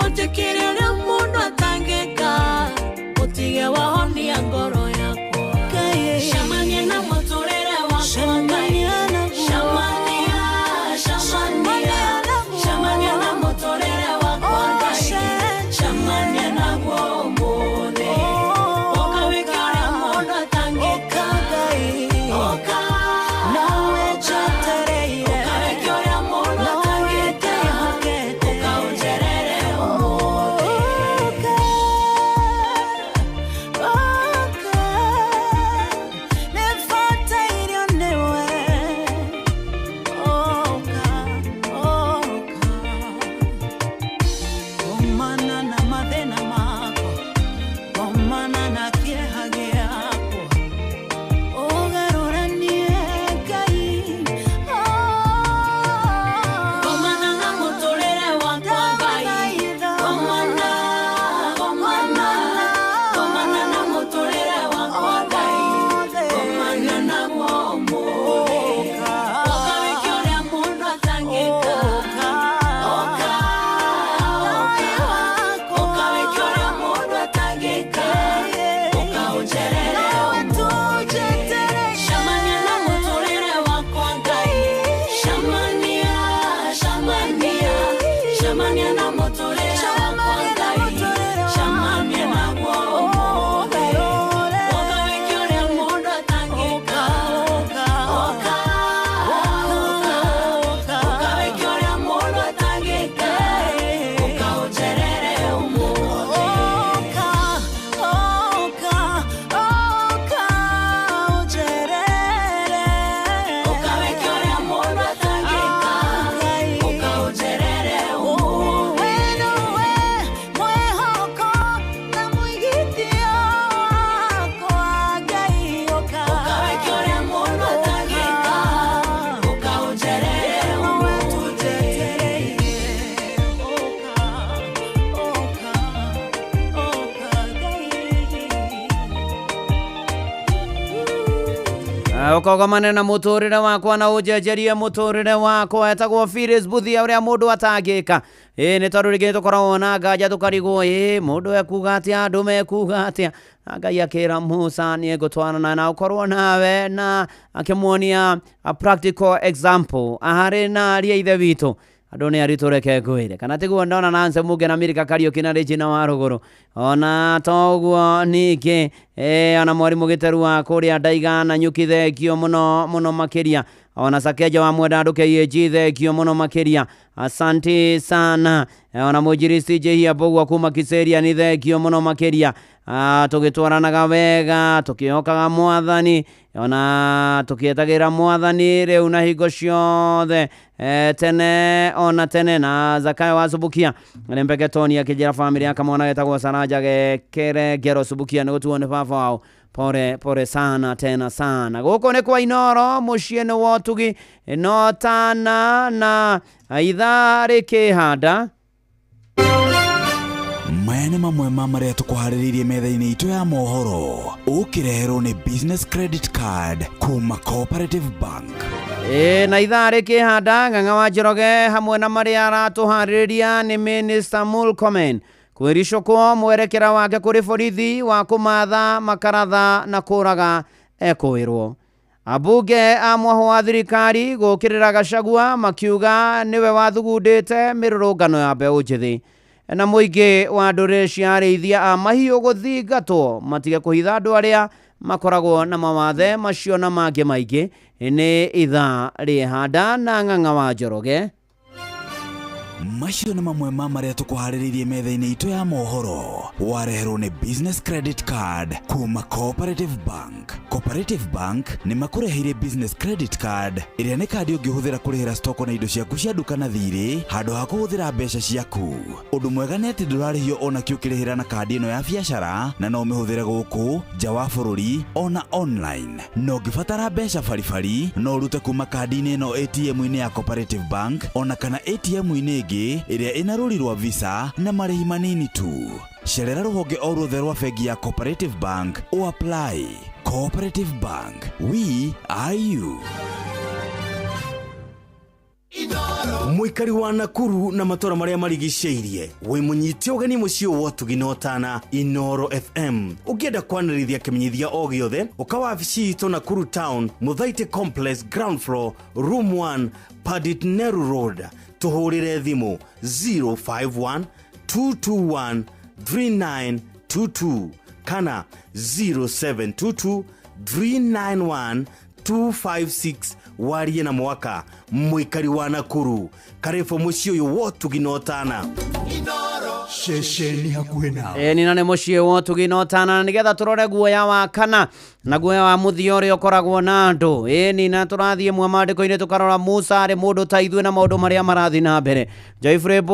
ũnjĩkĩre ũrĩa mũndũ atangĩka, ũtige wahonia ngoro yakwa. Cemania na mũtũrĩre wakwa Ngai, cemania, cemania, cemania na mũtũrĩre wakwa Ngai, Ũkogomane na mũtũrĩre wakwa na ũnjenjerie mũtũrĩre wakwa. Etagwo Phyllis Buthia, ũrĩa mũndũ atangĩka. Ĩĩ nĩ tondũ rĩngĩ nĩ tũkoragwo na nganja tũkarigwo, ĩĩ mũndũ ekuga atĩa, andũ mekuga atĩa. Na Ngai akĩra Musa, niĩ ngũtwarana na ũkorwo nawe, na akĩmuonia a practical example aharĩ na aria ithe witũ. Andũ nĩ aritũ, reke ngwĩre kana tiguo. Ndona Nancy Muge na Mirika Kariũki na Regina wa rũgũrũ, ona to ũguo ningĩ ona mwarimũ Gĩteru wa kũrĩa Ndaiga na Nyuki, thengio mũno mũno makĩria. Ona Sakeja wa Mwenda KAG, thengio mũno makĩria, asante sana. Ona mwinjilisti Jehia Mbũgua kuma Kiseria, ni thengio mũno makĩria. Tũgĩtwaranaga wega, tũkĩhokaga mwathani, ona tũkĩetagĩra mwathani rĩu na hingo ciothe, tene ona tene. Na Zakayo wa Subukia nĩ Mpeketoni akĩnjĩra bamĩrĩ ya kamwana getagwo Saranja gekere ngero Subukia nĩ gũtuo nĩ baba wao. Pore pore sana tena sana. Gũkũ nĩ kwa Inoro, mũciĩ nĩ wotugi no tana na ithaa rĩkĩhanda. Maya nĩ mamwe ma marĩa tũkũharĩrĩirie metha-inĩ itũ ya mohoro, ũkĩreherwo nĩ business credit card kuma Cooperative Bank. Ĩ na ithaa rĩkĩhanda, Ng'ang'a wa Njoroge hamwe na marĩa aratũharĩrĩria nĩ Minister Murkomen kwĩricũkwo mwerekera wake kũrĩ borithi wa kũmatha makaratha na kũraga ekũĩrwo. Ambunge a mwahũ wa thirikari gũkĩrĩra Gachagua makiuga nĩwe wathugundĩte mĩrũrũngano ya mbeũ njĩthĩ. Na mũingĩ wa ndũrĩrĩ cia arĩithia a mahiũ gũthingatwo matige kũhitha andũ arĩa makoragwo na mawathe macio, na mangĩ maingĩ. Nĩ ithaa rĩhanda na Ng'ang'a wa Njoroge. Macio nĩ mamwe ma marĩa tũkũharĩrĩirie metha-inĩ itũ ya mohoro, wareherwo nĩ business credit card kuma Cooperative Bank. Cooperative Bank nĩ makũreheire business credit card, ĩrĩa nĩ kandi ũngĩhũthĩra kũrĩhĩra stoko na indo ciaku cia nduka na thirĩ handũ ha kũhũthĩra mbeca ciaku. Ũndũ mwega nĩ atĩ ndũrarĩhio ona kĩ ũkĩrĩhĩra na kandi ĩno ya biacara, na no ũmĩhũthĩre gũkũ nja wa bũrũri ona online. Na ũngĩbatara mbeca baribari, no ũrute kuma kandi-inĩ ĩno ATM-inĩ ya Cooperative Bank ona kana ATM-inĩ ĩngĩ ĩrĩa ĩna rũri rwa Visa na marĩhi manini tu. Cerera rũhonge o ruothe rwa bengi ya Cooperative Bank o apply. Cooperative Bank, we are you. Mũikari wa Nakuru na matũra marĩa marigicĩirie, wĩ mũnyite ũgeni mũciĩ wa ũtugi na ũtana Inoro FM. Ũngĩenda kwanĩrithia kĩmenyithia o gĩothe, ũka wabici itũ Nakuru Town, Mũthaitĩ Complex, ground floor, room 1, Padit Neru Road. Tũhũrĩre thimũ 051 221 3922 kana 0722 391 256. Warie na mwaka mũikari wa Nakuru, karibu mũciĩ ũyũ wotugi na ũtana. Ceceni hakuhĩ nawe. Ĩ nina nĩ mũciĩ wa ũtugi na ũtana, nĩgetha tũrore guoya wa kana na guoya wa mũthia ũrĩa ũkoragwo na andũ. Ĩ nina tũrathiĩ mwe maandĩko-inĩ, tũkarora Musa arĩ mũndũ ta ithuĩ na maũndũ marĩa marathiĩ na mbere.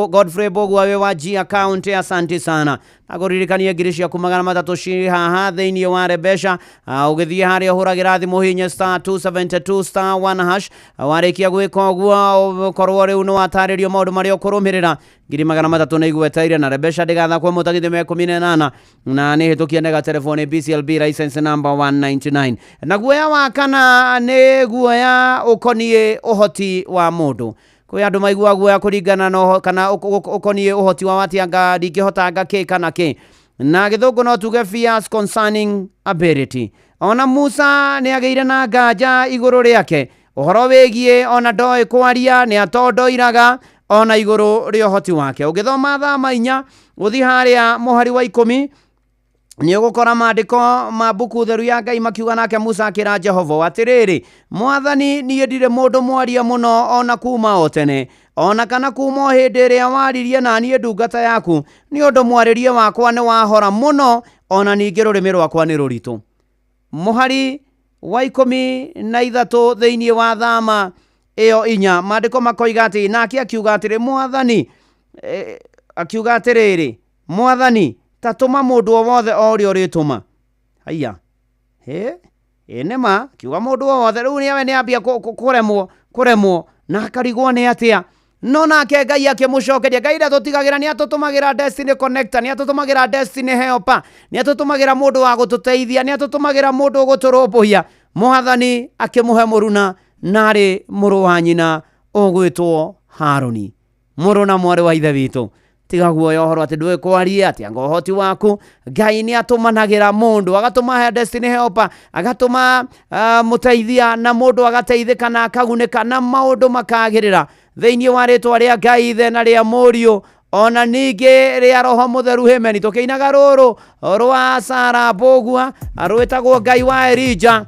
Godfrey Mbũgua wĩ wa G account, asante sana. Agũririkanie ngiri ciaku 300 ci haha thĩinĩ wa Rebesha. Ũgĩthiĩ harĩa ũhũragĩra thimũ, hihinya star 272 star 1 hash. Warĩkia gwĩka ũguo, ũkorwo rĩu nĩ watarĩrio maũndũ marĩa ũkũrũmĩrĩra. Ngiri 300 nĩ igweteire na Rebesha ndĩgathakwo mũtagithĩ me 18 na nĩ hĩtũkie nega telefoni BCLB license number 199. Na guoya wa kana nĩ guoya ũkoniĩ ũhoti wa mũndũ. Kwĩ andũ maiguaga guoya kũringana na kana ũkoniĩ ũhoti wa atĩ anga ndingĩhota anga kĩ kana kĩ, na gĩthũngũ no tuge fears concerning ability. Ona Musa nĩ agĩire na nganja igũrũ rĩake, ũhoro wĩgiĩ ona ndoĩ kwaria, nĩ atondoiraga ona igũrũ rĩa ũhoti wake. Ũgĩthoma Thama 4, ũthiĩ harĩa mũhari wa 10, nĩ ũgũkora maandĩko ma mbuku theru ya Ngai makiuga, nake Musa akĩra Jehova atĩrĩrĩ, mwathani, niĩ ndirĩ mũndũ mwaria mũno ona kuma o tene, ona kana kuma o hĩndĩ ĩrĩa waririe na niĩ ndungata yaku, nĩ ũndũ mwarĩrie wakwa nĩ wahora mũno, ona ningĩ rũrĩmĩ rwakwa nĩ rũritũ. Mũhari wa 13 thĩinĩ wa Thama ĩyo 4, maandĩko makoiga atĩ nake akiuga atĩrĩ, mwathani, akiuga atĩrĩrĩ, mwathani, ta tũma mũndũ o wothe o ũrĩa ũrĩtũma. Haiya, hĩ ĩ nĩma kiuga mũndũ o wothe. Rĩu nĩwe nĩambia kũremwo na akarigwo nĩ atĩa. No nake Ngai akĩmũcokeria. Ngai ndatũtigagĩra, nĩ atũtũmagĩra destiny connector, nĩ atũtũmagĩra destiny helper, nĩ atũtũmagĩra mũndũ wa gũtũteithia, nĩ atũtũmagĩra mũndũ ũgũtũrũmbũiya. Mwathani akĩmũhe mũruna na arĩ mũrũ wa nyina ũgwĩtwo Harũni. Mũrũ na mwarĩ wa ithe witũ, tiga guoya ũhoro atĩ ndũĩ kwaria, atĩ anga ũhoti waku. Ngai nĩ atũmanagĩra mũndũ, agatũma destiny helper, agatũma mũteithia, na mũndũ agateithĩka na akagunĩka na maũndũ makagĩrĩra thĩinĩ wa rĩtwa rĩa Ngai Ithe na rĩa Mũriũ ona ningĩ rĩa Roho Mũtheru. Hĩmeni tũkĩinaga rũrũ rwa Sara Mbũgua rwĩtagwo Ngai wa Elija.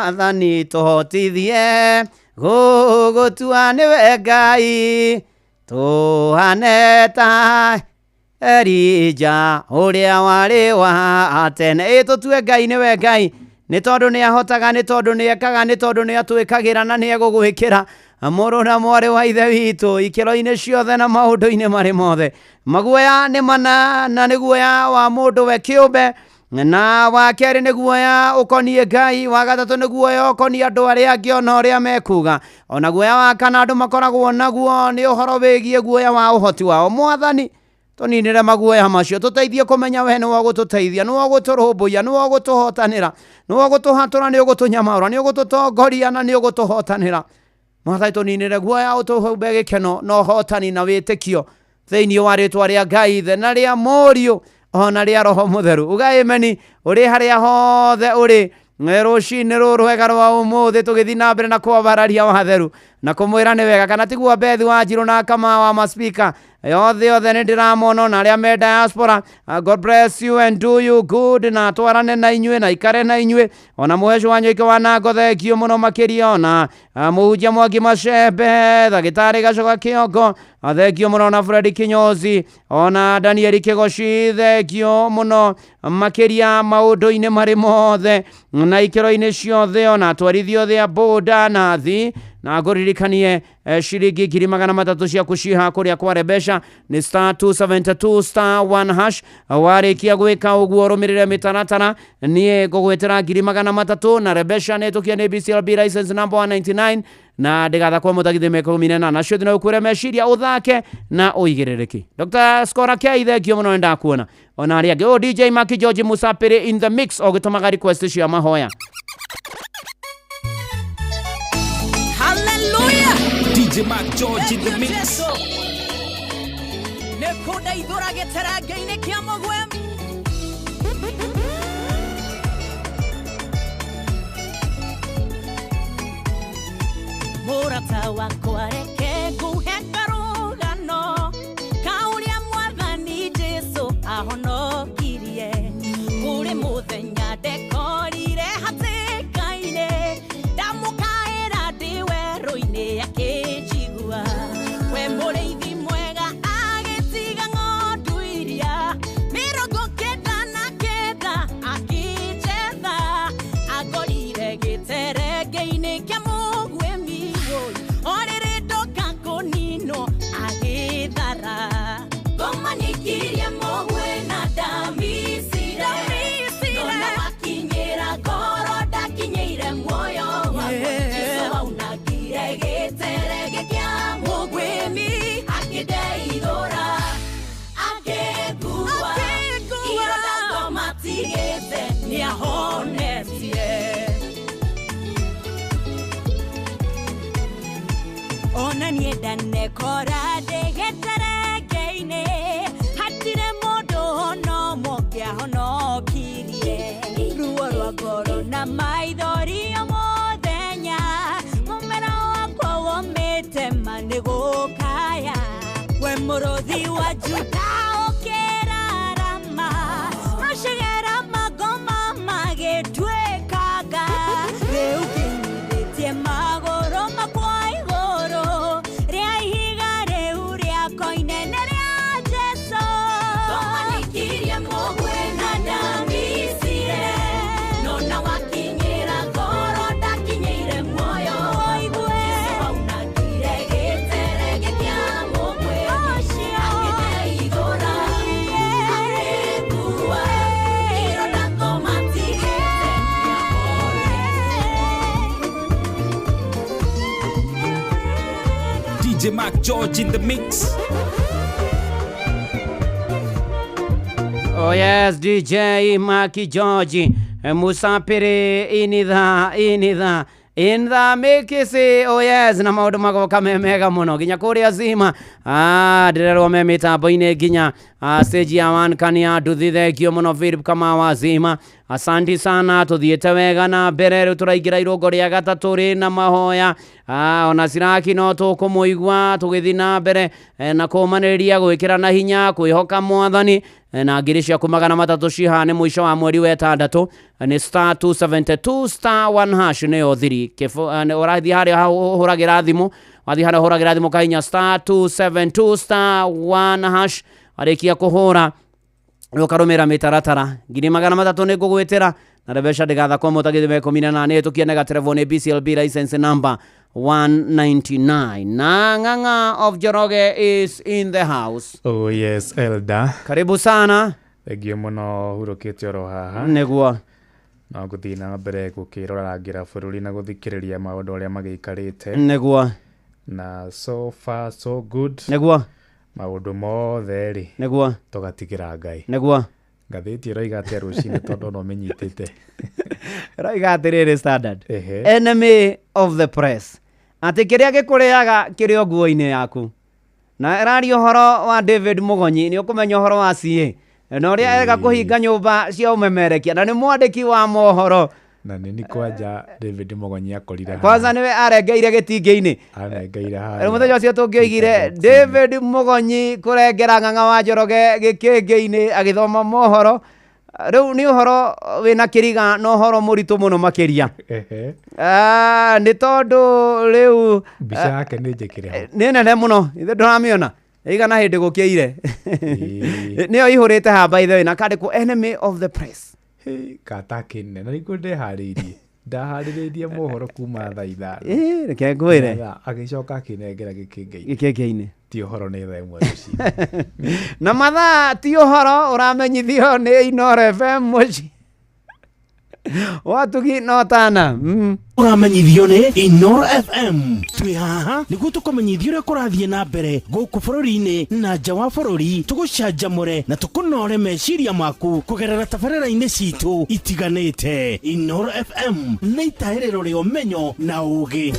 Mwathani tũhotithie gũgũtua nĩwe Ngai, tũhane ta Elija ũrĩa warĩ wa tene. Ĩ tũtue Ngai nĩwe Ngai, nĩ tondũ nĩ ahotaga, nĩ tondũ nĩ ekaga, nĩ tondũ nĩ atwĩkagĩra na nĩ egũgwĩkĩra. Mũrũ na mwarĩ wa ithe witũ ikĩro-inĩ ciothe na maũndũ-inĩ marĩ mothe. Maguoya nĩ mana na nĩ guoya wa mũndũ we kĩũmbe. Na wa kerĩ nĩ guoya ũkoniĩ Ngai, wa gatatũ nĩ guoya ũkoniĩ andũ arĩa angĩ ona ũrĩa mekuga, ona guoya wa kana andũ makoragwo naguo nĩ ũhoro wĩgiĩ guoya wa ũhoti wao. Mwathani, tũninĩre maguoya macio, tũteithie kũmenya we nĩwe ũgũtũteithia, nĩwe ũgũtũrũmbũiya, nĩwe ũgũtũhotanĩra, nĩwe ũgũtũhatũra, nĩ ũgũtũnyamaũra, nĩ ũgũtũtongoria na nĩ ũgũtũhotanĩra. Mwathani, tũninĩre guoya, ũtũhumbe gĩkeno na ũhotani na wĩtĩkio thĩinĩ wa rĩtwa rĩa Ngai Ithe na rĩa Mũriũ ona rĩa Roho Mũtheru. Uga ameni ũrĩ harĩa hothe ũrĩ rũcinĩ rũrũ rwega rwa ũmũthĩ, tũgĩthiĩ na mbere na kwambararia watheru na kũmwĩra nĩ wega, kana tiguo Bethi wa Njirũ na Kamau wa maspika yothe othe nĩ ndĩramona, ona arĩa me diaspora. God bless you and do you good, na twarane na inyuĩ na ikare na inyuĩ, ona mũhecu wa Nyoike wa Nango thengio mũno makĩria, ona mũhunjia Mwangi Macembe, ndagĩtarĩ Gacoga Kĩongo thengio mũno, na Fred Kinyozi, ona Danieli Kĩgoci thengio mũno makĩria maũndũ-inĩ marĩ mothe na ikĩro-inĩ ciothe, ona atwarithia othe a boda na thi na ngũririkanie ciringi 300,000 ciaku ciha kũrĩa kwa Rebesha nĩ star 272 star 1 hash. Warĩkia gwĩka ũguo rũmĩrĩre mĩtaratara, niĩ ngũgwĩtĩra 300,000 na Rebesha nĩ tũkia nĩ BCLB license number 199 na ndĩgathakwo mũtagithĩ mĩaka 18 nacio thina ũkwĩre meciria ũthake na ũigĩrĩrĩki. Dr. Skora K thengio mũno, nĩndakuona ona arĩa angĩ. DJ Maki George Musapiri in the mix ũgĩtũmaga request cia mahoya. Hallelujah. DJ Mark George in the mix. Nĩkũndeithũra gĩterenge-inĩ kĩa mũgwemi. Mũrata wakwa reke nguhe karũgano ka ũrĩa Mwathani Jesũ ahonokirie. Kũrĩ mũthenya ndekorire hatĩka-inĩ, ndamũkaĩra ndĩ werũ-inĩ akĩnjigua. We mũrĩithi mwega agĩtiga ng'ondu iria 99 akĩnjetha, angorire gĩterenge-inĩ kĩa mũgwemi wũi, o rĩrĩ ndoka kũninwo agĩthara. Ngomanikirie mũgwe na ndamicire, nona wakinyĩra ngoro ndakinyĩire muoyo wakwa. Jesũ aunangire gĩterenge kĩa mũgwĩmi, akĩndeithũra akĩngua, ironda ngomatigĩte nĩahonetie. Ona niĩ ndanekora ndĩ gĩterenge-inĩ, hatirĩ mũndũ ona ũmwe ũngĩahonokirie. Ruo rwa ngoro na maithori o mũthenya, mũmera wakwa womĩte ma nĩ gũkaya. We mũrũthi wa Juda ũkĩrarama, macegera magoma magĩtuĩkanga. Rĩu nginyithĩtie magũrũ makwa igũrũ rĩa ihiga rĩu rĩakwa inene rĩa Jesũ. Ngomanikirie mũgwe na ndamicire, nona wakinyĩra ngoro ndakinyĩire muoyo wakwa. Jesũ aunangire gĩterenge kĩa mũgwĩmi, akĩndeithũra akĩngua, ironda ngomatigĩte nĩahonetie. DJ Mark George in the mix. Oh yes, DJ Maki George Musapiri in the mix. Oh yes, na maũndũ magoka me mega mũno nginya kũrĩa zima. Ndĩrerwo me mĩtambo-inĩ nginya stage ya 1 kania nduthi. Thengio mũno Philip Kamau wa zima, asanti sana, tũthiĩte wega na mbere. Rĩu tũraingĩra irũngo rĩa gatatũ rĩna mahoya. Ona Siraki no tũkũmũigua tũgĩthiĩ na mbere na kũmanĩrĩria gwĩkĩra na hinya kwĩhoka Mwathani na 300,000 cihane mũico wa mweri wa ĩtandatũ nĩ star 272 star 1 hash nĩyo thiri. Ũrathiĩ harĩa ũhũragĩra thimũ, wathiĩ harĩa ũhũragĩra thimũ kahinya star 272 star 1 hash, warĩkia kũhũra ũkarũmĩrĩra mĩtaratara 300,000 nĩ ngũgwĩtĩra na Rebesha ndĩgathakwo mũtagithĩ 18 ĩtũkie gaterevwo nĩ BCLB license number 199. Na Ng'ang'a of Njoroge is in the house. Oh yes, Elder. Karibu sana. Thengio mũno hurũkĩte oro haha. Nĩguo. No gũthiĩ na mbere gũkĩrorangĩra bũrũri na gũthikĩrĩria maũndũ arĩa magĩikarĩte. Nĩguo. Na so far so good. Nĩguo. Maũndũ mothe rĩ. Nĩguo. Tũgatigĩra Ngai. Nĩguo. Ngathĩti ĩroiga atĩa rũcinĩ tondũ no ũmĩnyitĩte? Ĩroiga atĩrĩrĩ Standard. Ehe. Enemy of the press. Atĩ kĩrĩa gĩkũrĩaga kĩrĩ o nguo-inĩ yaku. Na ĩraria ũhoro wa David Mũgonyi, nĩ ũkũmenya ũhoro wa CA. Na ũrĩa ega kũhinga nyũmba cia ũmemerekia, na nĩ mwandĩki wa mohoro. Na nĩ kwanja David Mũgonyi akorire haha. Kwanza nĩwe arengeire gĩtingĩ-inĩ. Arengeire haha. Rĩu mũthenya ũcio tũngĩoigire David Mũgonyi kũrengera Ng'ang'a wa Njoroge gĩkĩngĩ-inĩ agĩthoma mohoro. Rĩu nĩ ũhoro wĩna kĩriga na ũhoro mũritũ mũno makĩria. Ehe. Nĩ tondũ rĩu mbica yake nĩ njĩkĩre ho. Nĩ nene mũno, ithe ndũramĩona. Ĩigana hĩndĩ gũkĩire. Nĩyo ihũrĩte haha by the way, na kandĩkwo enemy of the press. Gata kĩnene na nĩguo ndeharĩirie. Ndaharĩrĩirie mohoro kuma thaa 5. Reke ngwĩre. Agĩcoka akĩnengera gĩkĩngĩ-inĩ. Gĩkĩngĩ-inĩ. Ti ũhoro nĩ thaa 1 rũcinĩ. Na mathaa ti ũhoro ũramenyithio nĩ Inooro FM mũciĩ. Watugi no tana. Ũramenyithio nĩ Inooro FM. Twĩ haha nĩguo tũkũmenyithie ũrĩa kũrathiĩ na mbere gũkũ bũrũri-inĩ na nja wa bũrũri, tũgũcanjamũre na tũkũnore meciria maku kũgerera tabarĩra-inĩ citũ itiganĩte. Inooro FM nĩ itahĩrĩro rĩa ũmenyo na ũũgĩ.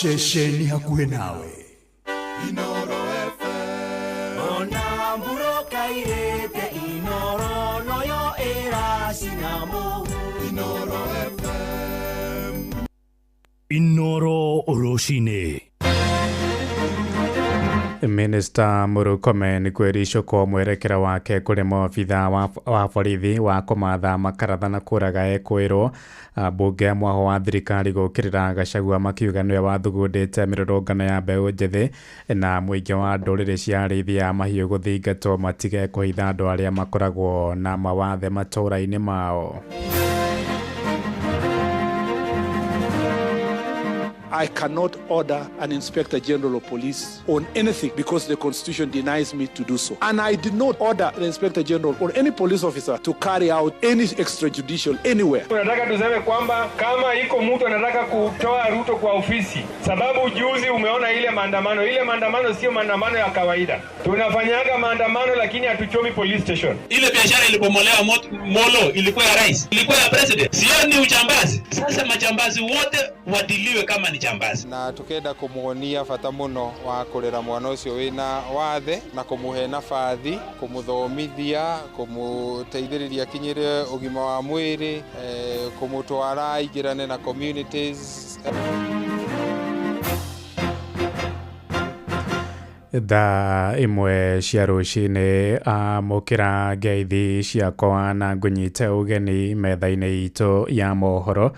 Ceceni hakuhĩ nawe. Inooro FM. Ona mburoka irĩte Inooro noyo ĩracina mũhu. Inooro FM. Inooro rũcinĩ. Minister Murkomen kwĩricũkwo mwerekera wake kũrĩ maobitha wa borithi wa kũmatha makaratha na kũraga ekwĩrwo. Mbunge ya mwaho wa thirikari gũkĩrĩra Gachagua makiuga nĩwe wathugundĩte mĩrũrũngano ya mbeũ njĩthĩ na mũingĩ wa ndũrĩrĩ cia arĩithi a mahiũ gũthingatwo matige kũhitha andũ arĩa makoragwo na mawathe matũũra-inĩ mao. I cannot order an Inspector General of Police on anything because the Constitution denies me to do so. And I did not order the Inspector General or any police officer to carry out any extrajudicial anywhere. Tunataka tuseme kwamba kama iko mtu anataka kutoa Ruto kwa ofisi, sababu juzi umeona ile maandamano. Ile maandamano sio maandamano ya kawaida. Tunafanyaga maandamano lakini hatuchomi police station. Ile biashara ilibomolewa Molo ilikuwa ya rais, ilikuwa ya president. Sio ni uchambazi. Sasa majambazi wote wadiliwe kama ni jambazi. Na tukenda kumuonia bata muno wa kurera mwana ucio wina wathe na kumuhe nabathi, kumuthomithia, kumuteithĩrĩria akinyĩre ũgima wa mwĩrĩ, kumutwara aingĩrane na communities. Thaa 1 cia rũcinĩ amũkĩra ngeithi ciakwa na ngũnyite ũgeni metha-inĩ itũ ya mohoro.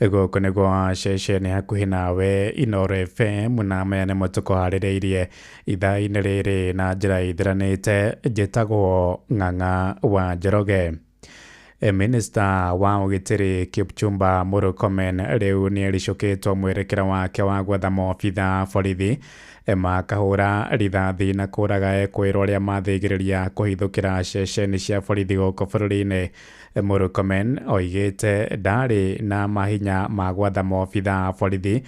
Gũkũ nĩguo ceceni hakuhĩ nawe Inooro FM na maya nĩmo tũkũharĩrĩirie ithaa-inĩ rĩrĩ na njĩra ĩthiranĩte. Njĩtagwo Ng'ang'a wa Njoroge. Minister wa ũgitĩri Kipchumba Murkomen rĩu nĩericũkĩtwo mwerekera wake wa gwetha maobitha borithi makahũra rithathi na kũraga ekwĩrwo arĩa mathĩgĩrĩria kũhithũkĩra ceceni cia borithi gũkũ bũrũri-inĩ. Murkomen oigĩte ndarĩ na mahinya ma gwatha maobitha a borithi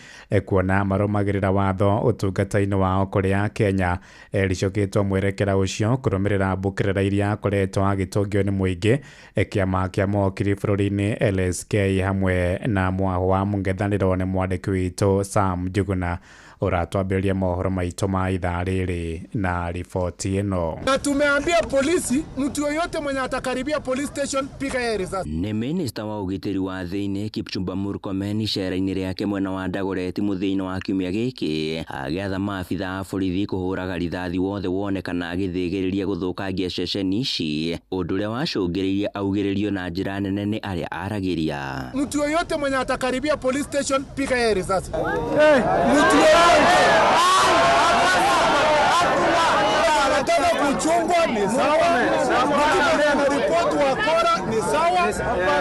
kuona marũmagĩrĩra watho ũtungata-inĩ wao kũrĩ Akenya. Ericũkĩtwo mwerekera ũcio kũrũmĩrĩra mbũkĩrĩra iria akoretwo agĩtũngio nĩ mũingĩ, kĩama kĩa mawakiri bũrũri-inĩ LSK hamwe na mwaho wa mũng'ethanĩro. Nĩ mwandĩki witũ Sam Njuguna ũratwambĩrĩria mohoro maitũ ma ithaa rĩrĩ na riboti ĩno. Na tumeambia polisi mtu yoyote mwenye atakaribia police station piga yeye risasi. Nĩ minista wa ũgitĩri wa thĩinĩ Kipchumba Murkomen icera-inĩ rĩake mwena wa Dagoretti mũthia-inĩ wa kiumia gĩkĩ agĩatha maabitha a borithi kũhũraga rithathi wothe wonekana agĩthĩgĩrĩria gũthũkangia ceceni ici, ũndũ ũrĩa wacũngĩrĩirie augĩrĩrio na njĩra nene nĩ arĩa aragĩria. Mtu yoyote mwenye atakaribia police station piga yeye risasi. Mtu yoyote anataka kuchungwa ni sawa, mtu mwenye anaripoti wakora ni sawa,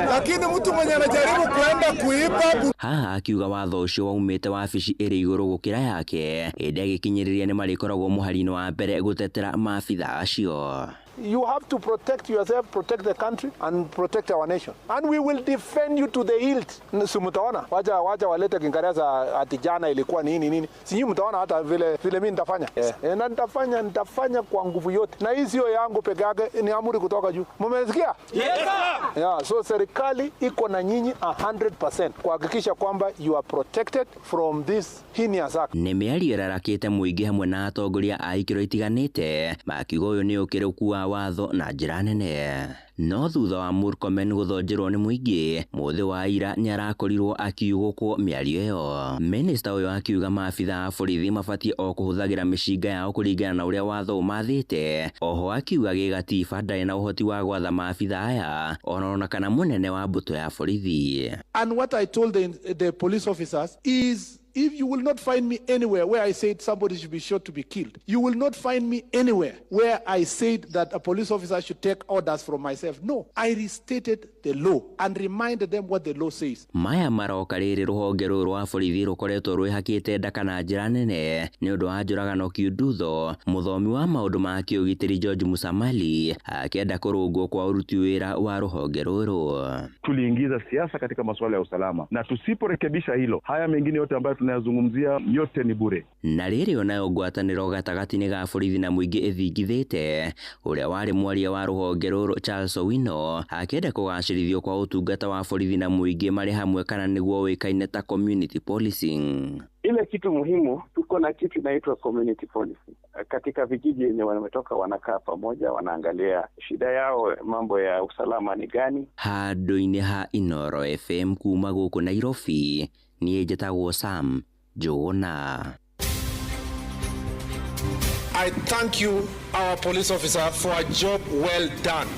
lakini mtu mwenye anajaribu kuenda kuiba. Haha akiuga watho ũcio waumĩte wabici ĩrĩ igũrũ gũkĩra yake, ĩndĩ agĩkinyĩrĩria nĩ marĩkoragwo mũhari-inĩ wa mbere gũtetera maabitha acio. You have to protect yourself, protect the country and protect our nation. And we will defend you to the hilt. Si mtaona, wacha wacha walete Kiingereza ati jana ilikuwa nini nini. Si nyinyi mtaona hata vile vile mimi nitafanya. Yeah. Na nitafanya kwa nguvu yote. Na hii sio yangu peke yake, ni amri kutoka juu. Mmesikia? Yes sir. Yeah, so serikali iko na nyinyi 100% kuhakikisha kwamba you are protected from this heinous act. Nĩ mĩario ĩrarakĩte mũingĩ hamwe na atongoria a ikĩro itiganĩte makiuga ũyũ nĩ ũkĩrũku wa watho na njĩra nene. No thutha wa Murkomen gũthonjerwo nĩ mũingĩ mũthĩ wa ira nĩ arakorirwo akiugũkwo mĩario ĩyo. Minista ũyũ akiuga maabitha a borithi mabatiĩ o kũhũthagĩra mĩcinga yao kũringana na ũrĩa watho ũmathĩte. Oho akiuga gĩgatiba ndarĩ na ũhoti wa gwatha maabitha aya ona kana mũnene wa mbũtũ ya borithi. And what I told the police officers is, if you will not find me anywhere where I said somebody should be shot to be killed, you will not find me anywhere where I said that a police officer should take orders from myself. No, I restated the law and reminded them what the law says. Maya maroka rĩrĩ rũhonge rũrũ rwa borithi rũkoretwo rwĩhakĩte ndaka na njĩra nene nĩ ũndũ wa njũragano kiundutho. Mũthomi wa maũndũ ma kĩũgitĩri George Musamali akĩenda kũrũngwo kwa ũruti wĩra wa rũhonge rũrũ. Tuliingiza siasa katika masuala ya usalama, na tusiporekebisha hilo, haya mengine yote ambayo tunayazungumzia yote ni bure. Na rĩrĩ onayo ngwatanĩro gatagatĩ-inĩ ga borithi na mũingĩ ĩthingithĩte, ũrĩa warĩ mwaria wa rũhonge rũrũ Charles Owino akĩenda kũgacĩrithio kwa ũtungata wa borithi na mũingĩ marĩ hamwe kana nĩguo ũĩkaine ta community policing. Ile kitu muhimu, tuko na kitu inaitwa community policy. Katika vijiji yenye wametoka wanakaa pamoja, wanaangalia shida yao, mambo ya usalama ni gani. Handũ-inĩ ha Inoro FM kuma gũkũ Nairobi, niĩ njĩtagwo Sam Njũgũna. I thank you, our police officer, for a job well done.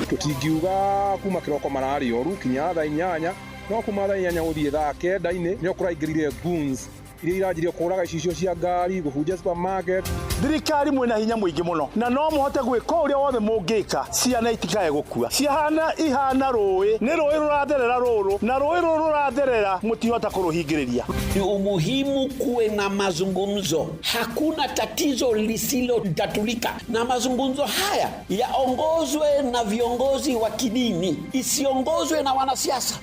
Tũtingiuga kuma kĩroko mararĩ oru kinya thaa 8, no kuma thaa 8 gũthiĩ thaa 9 nĩ kũraingĩrire goons iria iranjirie kũraga icicio cia ngari, gũbunja supermarket. Thirikari mwĩna hinya mũingĩ mũno na no mũhote gwĩka ũrĩa wothe mũngĩka ciana itikae gũkua. Ciahana ihana rũĩ, nĩ rũĩ rũratherera rũrũ, na rũĩ rũrũ rũratherera mũtihota kũrũhingĩrĩria. Ni umuhimu kuwe na mazungumzo. Hakuna tatizo lisilotatulika, na mazungumzo haya yaongozwe na viongozi wa kidini, isiongozwe na wanasiasa.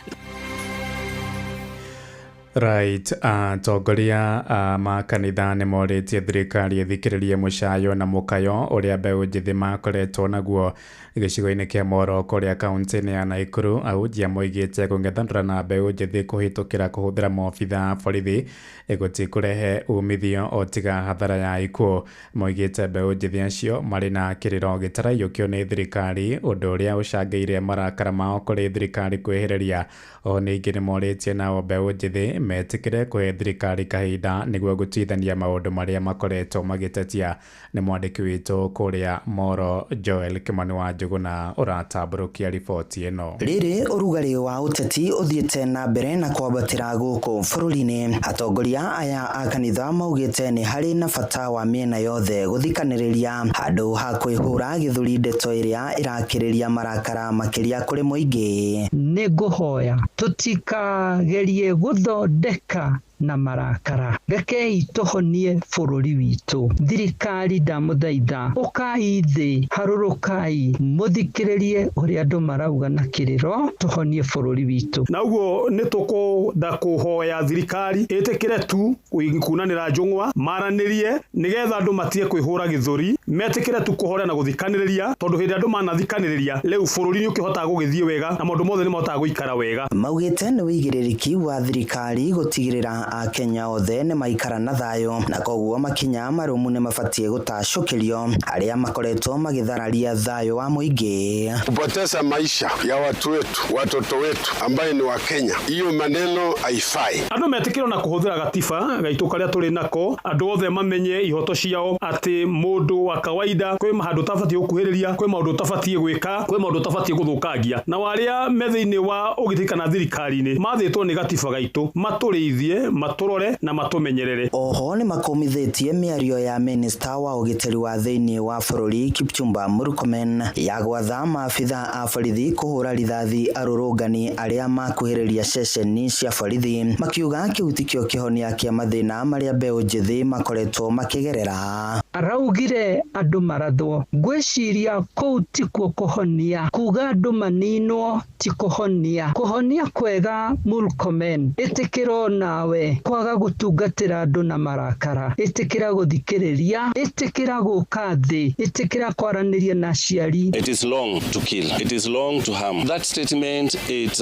Right, atongoria makanitha nĩ morĩtie thirikari ĩthikĩrĩrie mũcayo na mũkayo ũrĩa mbeũ njĩthĩ makoretwo naguo gĩcigo-inĩ kĩa Moro kũrĩa kaunti-inĩ ya Naikuru. Ahunjia moigĩte kũng'ethanĩra na mbeũ njĩthĩ kũhĩtũkĩra kũhũthĩra maobitha a borithi gũtikũrehe umithio o tiga hathara ya ikuũ. Moigĩte mbeũ njĩthĩ acio marĩ na kĩrĩro gĩtaraiyũkio nĩ thirikari, ũndũ ũrĩa ũcangĩire marakara mao kũrĩ thirikari kwĩhĩrĩria. O ningĩ nĩ morĩtie nao mbeũ njĩthĩ metĩkĩre kũhe thirikari kahinda nĩguo gũtuithania maũndũ marĩa makoretwo magĩtetia. Nĩ mwandĩki witũ kũrĩa Moro Joel Kimani wa Njũgũna ũratambũrũkia riboti ĩno. Rĩrĩ ũrugarĩ wa ũteti ũthiĩte na mbere na kwambatĩra gũkũ bũrũri-inĩ, atongoria aya a kanitha maugĩte nĩ harĩ na bata wa mĩena yothe gũthikanĩrĩria handũ ha kwĩhũra gĩthũri ndeto ĩrĩa ĩrakĩrĩria marakara makĩria kũrĩ mũingĩ. Nĩ ngũhoya tũtikagerie gũthondeka na marakara, rekei tũhonie bũrũri witũ. Thirikari ndamũthaitha, ũkai thĩ, harũrũkai, mũthikĩrĩrie ũrĩa andũ marauga na kĩrĩro, tũhonie bũrũri witũ. Na ũguo nĩ tũkũnda kũhoya thirikari ĩtĩkĩre tu kunanĩra njũng'wa, maranĩrie nĩgetha andũ matige kwĩhũra gĩthũri, metĩkĩre tu kũhoria na gũthikanĩrĩria, tondũ hĩndĩ andũ manathikanĩrĩria rĩu bũrũri nĩ ũkĩhotaga gũgĩthiĩ wega na maũndũ mothe nĩ mahotaga gũikara wega. Maugĩte nĩ wĩigĩrĩrĩki wa thirikari gũtigĩrĩra Akenya othe nĩ maikara na thayũ, na koguo makinya marũmu nĩ mabatiĩ gũtacũkĩrio arĩa makoretwo magĩthararia thayũ wa mũingĩ. Kupoteza maisha ya watu wetu, watoto wetu ambaye ni wa Kenya, hiyo maneno haifai. Andũ metĩkĩrwo na kũhũthĩra gatiba gaitũ karĩa tũrĩ nako, andũ othe mamenye ihoto ciao, atĩ mũndũ wa kawaida kwĩ handũ ũtabatiĩ gũkuhĩrĩria, kwĩ maũndũ ũtabatiĩ gwĩka, kwĩ maũndũ ũtabatiĩ gũthũkangia. Na arĩa me thĩinĩ wa ũgitĩri kana thirikari-inĩ mathĩtwo nĩ gatiba gaitũ matũrĩithie, matũrore na matũmenyerere. Oho nĩ makũmithĩtie mĩario ya minista wa ũgitĩri wa thĩinĩ wa bũrũri Kipchumba Murkomen ya gwatha maabitha a borithi kũhũra rithathi arũrũngani arĩa makuhĩrĩria ceceni cia borithi, makiuga kĩu tikĩo kĩhonia kĩa mathĩna marĩa mbeũ njĩthĩ makoretwo makĩgerera. Araugire andũ marathwo, ngwĩciria kũu tikuo kũhonia, kuga andũ maninwo ti kũhonia, kũhonia kwega Murkomen, ĩtĩkĩra nawe kwaga gũtungatĩra andũ na marakara, ĩtĩkĩra gũthikĩrĩria, ĩtĩkĩra gũka thĩ, ĩtĩkĩra kwaranĩria na aciari. It is long to kill. It is long to harm. That statement, it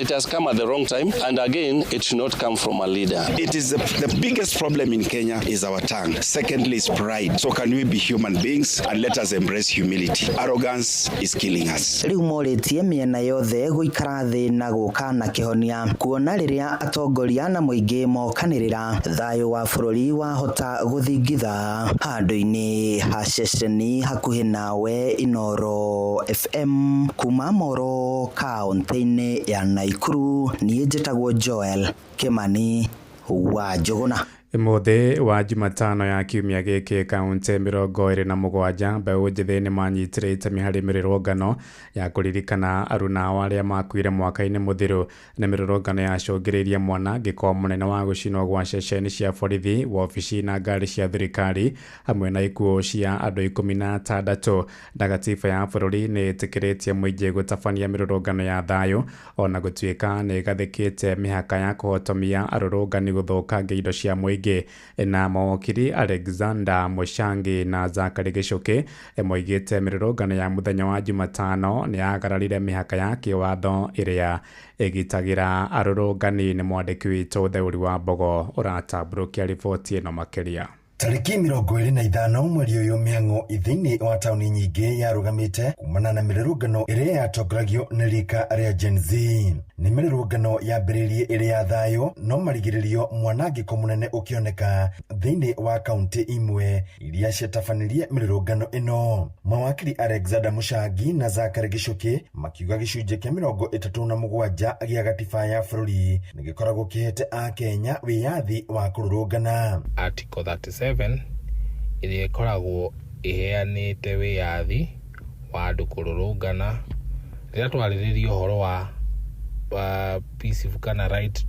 has come at the wrong time, and again, it should not come from a leader. It is the biggest problem in Kenya is our tongue. Secondly, is pride. So can we be human beings and let us embrace humility? Arrogance is killing us. Rĩu morĩtie mĩena yothe gũikara thĩ na gũka na kĩhonia, kuona rĩrĩa atongoria na mũingĩ mokanĩrĩra thayũ wa bũrũri wahota gũthingitha. Handũ-inĩ ha ceceni hakuhĩ nawe, Inooro FM kuma Moro kaũntĩ-inĩ ya Naikuru, niĩ njĩtagwo Joel Kimani wa Njũgũna. Mũthĩ wa Jumatano ya kiumia gĩkĩ kaunti 27 mbeũ njĩthĩ nĩ manyitire itemi harĩ mĩrũrũngano ya kũririkana aruna ao arĩa makuire mwaka-inĩ mũthiru. Nĩ mĩrũrũngano yacũngĩrĩirie mwanangĩko mũnene wa gũcinwo gwa ceceni cia borithi, wabici na ngari cia thirikari hamwe na ikuũ cia andũ 16. Na gatiba ya bũrũri nĩ ĩtĩkĩrĩtie mũingĩ gũtabania mĩrũrũngano ya thayũ ona gũtuĩka nĩ ĩgathĩkĩte mĩhaka ya kũhotomia arũrũngani gũthũkangia indo cia mũingĩ. Na mawakiri Alexander Mushangi na Zachary Gichuki moigĩte mĩrũrũngano ya mũthenya wa Jumatano nĩ yagararire mĩhaka ya kĩwatho ĩrĩa ĩgitagĩra arũrũngani. Nĩ mwandĩki witũ Theuri wa Mbogo ũratambũrũkia riboti ĩno makĩria. Tarĩki 25 mweri ũyũ mĩhang'o thĩinĩ wa taũni nyingĩ yarũgamĩte kumana na mĩrũrũngano ĩrĩa yatongoragio nĩ rika rĩa Gen Z. Nĩ mĩrũrũngano yambĩrĩirie ĩrĩ ya thayũ no marigĩrĩrio mwanangĩko mũnene ũkĩoneka thĩinĩ wa kaunti imwe iria ciatabanirie mĩrũrũngano ĩno. Mawakiri Alexander Mushangi na Zachary Gichuki makiuga gĩcunjĩ kĩa 37 gĩa gatiba ya bũrũri nĩ gĩkoragwo kĩhete Akenya wĩyathi wa kũrũrũngana. Article 37 ĩrĩa ĩkoragwo ĩheanĩte wĩyathi wa andũ kũrũrũngana. Rĩrĩa twarĩrĩria ũhoro wa peaceful kana right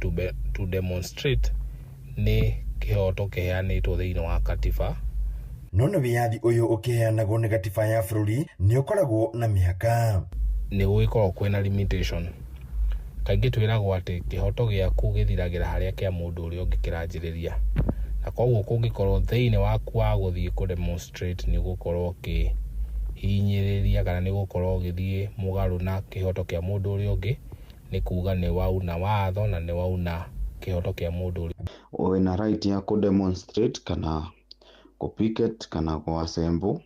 to demonstrate, nĩ kĩhoto kĩheanĩtwo thĩinĩ wa katiba. No nĩ wĩyathi ũyũ ũkĩheanagwo nĩ gatiba ya bũrũri nĩ ũkoragwo na mĩhaka. Nĩ gũgĩkoragwo kwĩna limitation. Kaingĩ twĩragwo atĩ kĩhoto gĩaku gĩthiragĩra harĩa kĩa mũndũ ũrĩa ũngĩ kĩranjĩrĩria. Na koguo kũngĩkorwo thĩinĩ waku wa gũthiĩ kũ demonstrate nĩ ũgũkorwo ũkĩhinyĩrĩria kana nĩ ũgũkorwo ũgĩthiĩ mũgarũ na kĩhoto kĩa mũndũ ũrĩa ũngĩ, nĩ kuga nĩ wauna watho na nĩ wauna kĩhoto kĩa mũndũ ũrĩa. Wĩna right ya kũ demonstrate kana kũ picket kana kũ assemble,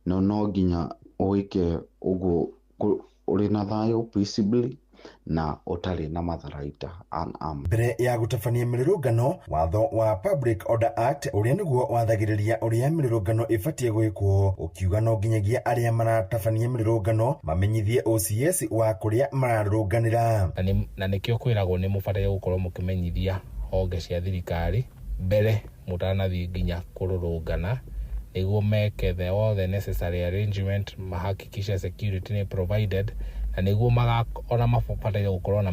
no nginya wĩke ũguo ũrĩ na thayũ peaceably na ũtarĩ na matharaita unarmed. Mbere ya gũtabania mĩrũrũngano, watho wa Public Order Act ũrĩa nĩguo wathagĩrĩria ũrĩa mĩrũrũngano ĩbatiĩ gwĩkwo ũkiuga no nginyagia arĩa maratabania mĩrũrũngano mamenyithie OCS wa kũrĩa mararũrũnganĩra. Na nĩkĩo kwĩragwo nĩ mũbataire gũkorwo mũkĩmenyithia honge cia thirikari mbere mũtanathiĩ nginya kũrũrũngana, nĩguo meke the all the necessary arrangement, mahakikishe security nĩ provided, na nĩguo ona mabataire gũkorwo na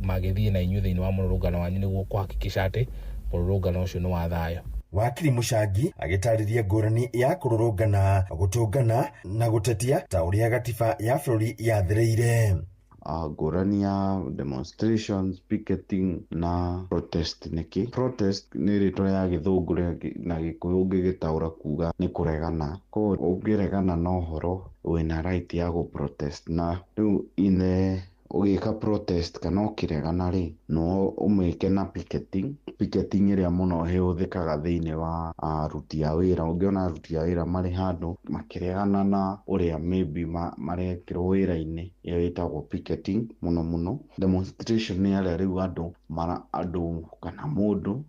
magĩthiĩ na inyuĩ thĩinĩ wa mũrũrũngano wanyu nĩguo kũhakikisha atĩ mũrũrũngano ũcio nĩ wa thayũ. Wakiri Mushangi agĩtarĩria ngũrani ya kũrũrũngana, gũtũngana na gũtetia ta ũrĩa gatiba ya bũrũri yathĩrĩire. Ngũrani ya demonstrations, picketing na protest nĩkĩ? Protest nĩ rĩtwa ya gĩthũngũ na gĩkũyũ ũngĩgĩtaũra kuga nĩ kũregana. Koguo ũngĩregana na ũhoro wĩna right ya gũ protest, na rĩu ine ũgĩka protest kana ũkĩregana rĩ, no ũmĩke na picketing. Picketing ĩrĩa mũno ĩhũthĩkaga thĩinĩ wa aruti a wĩra. Ũngĩona aruti a wĩra marĩ handũ makĩregana na ũrĩa maybe marekĩrwo wĩra-inĩ, ĩyo ĩtagwo picketing mũno mũno. Demonstration nĩ arĩa rĩu andũ kana mũndũ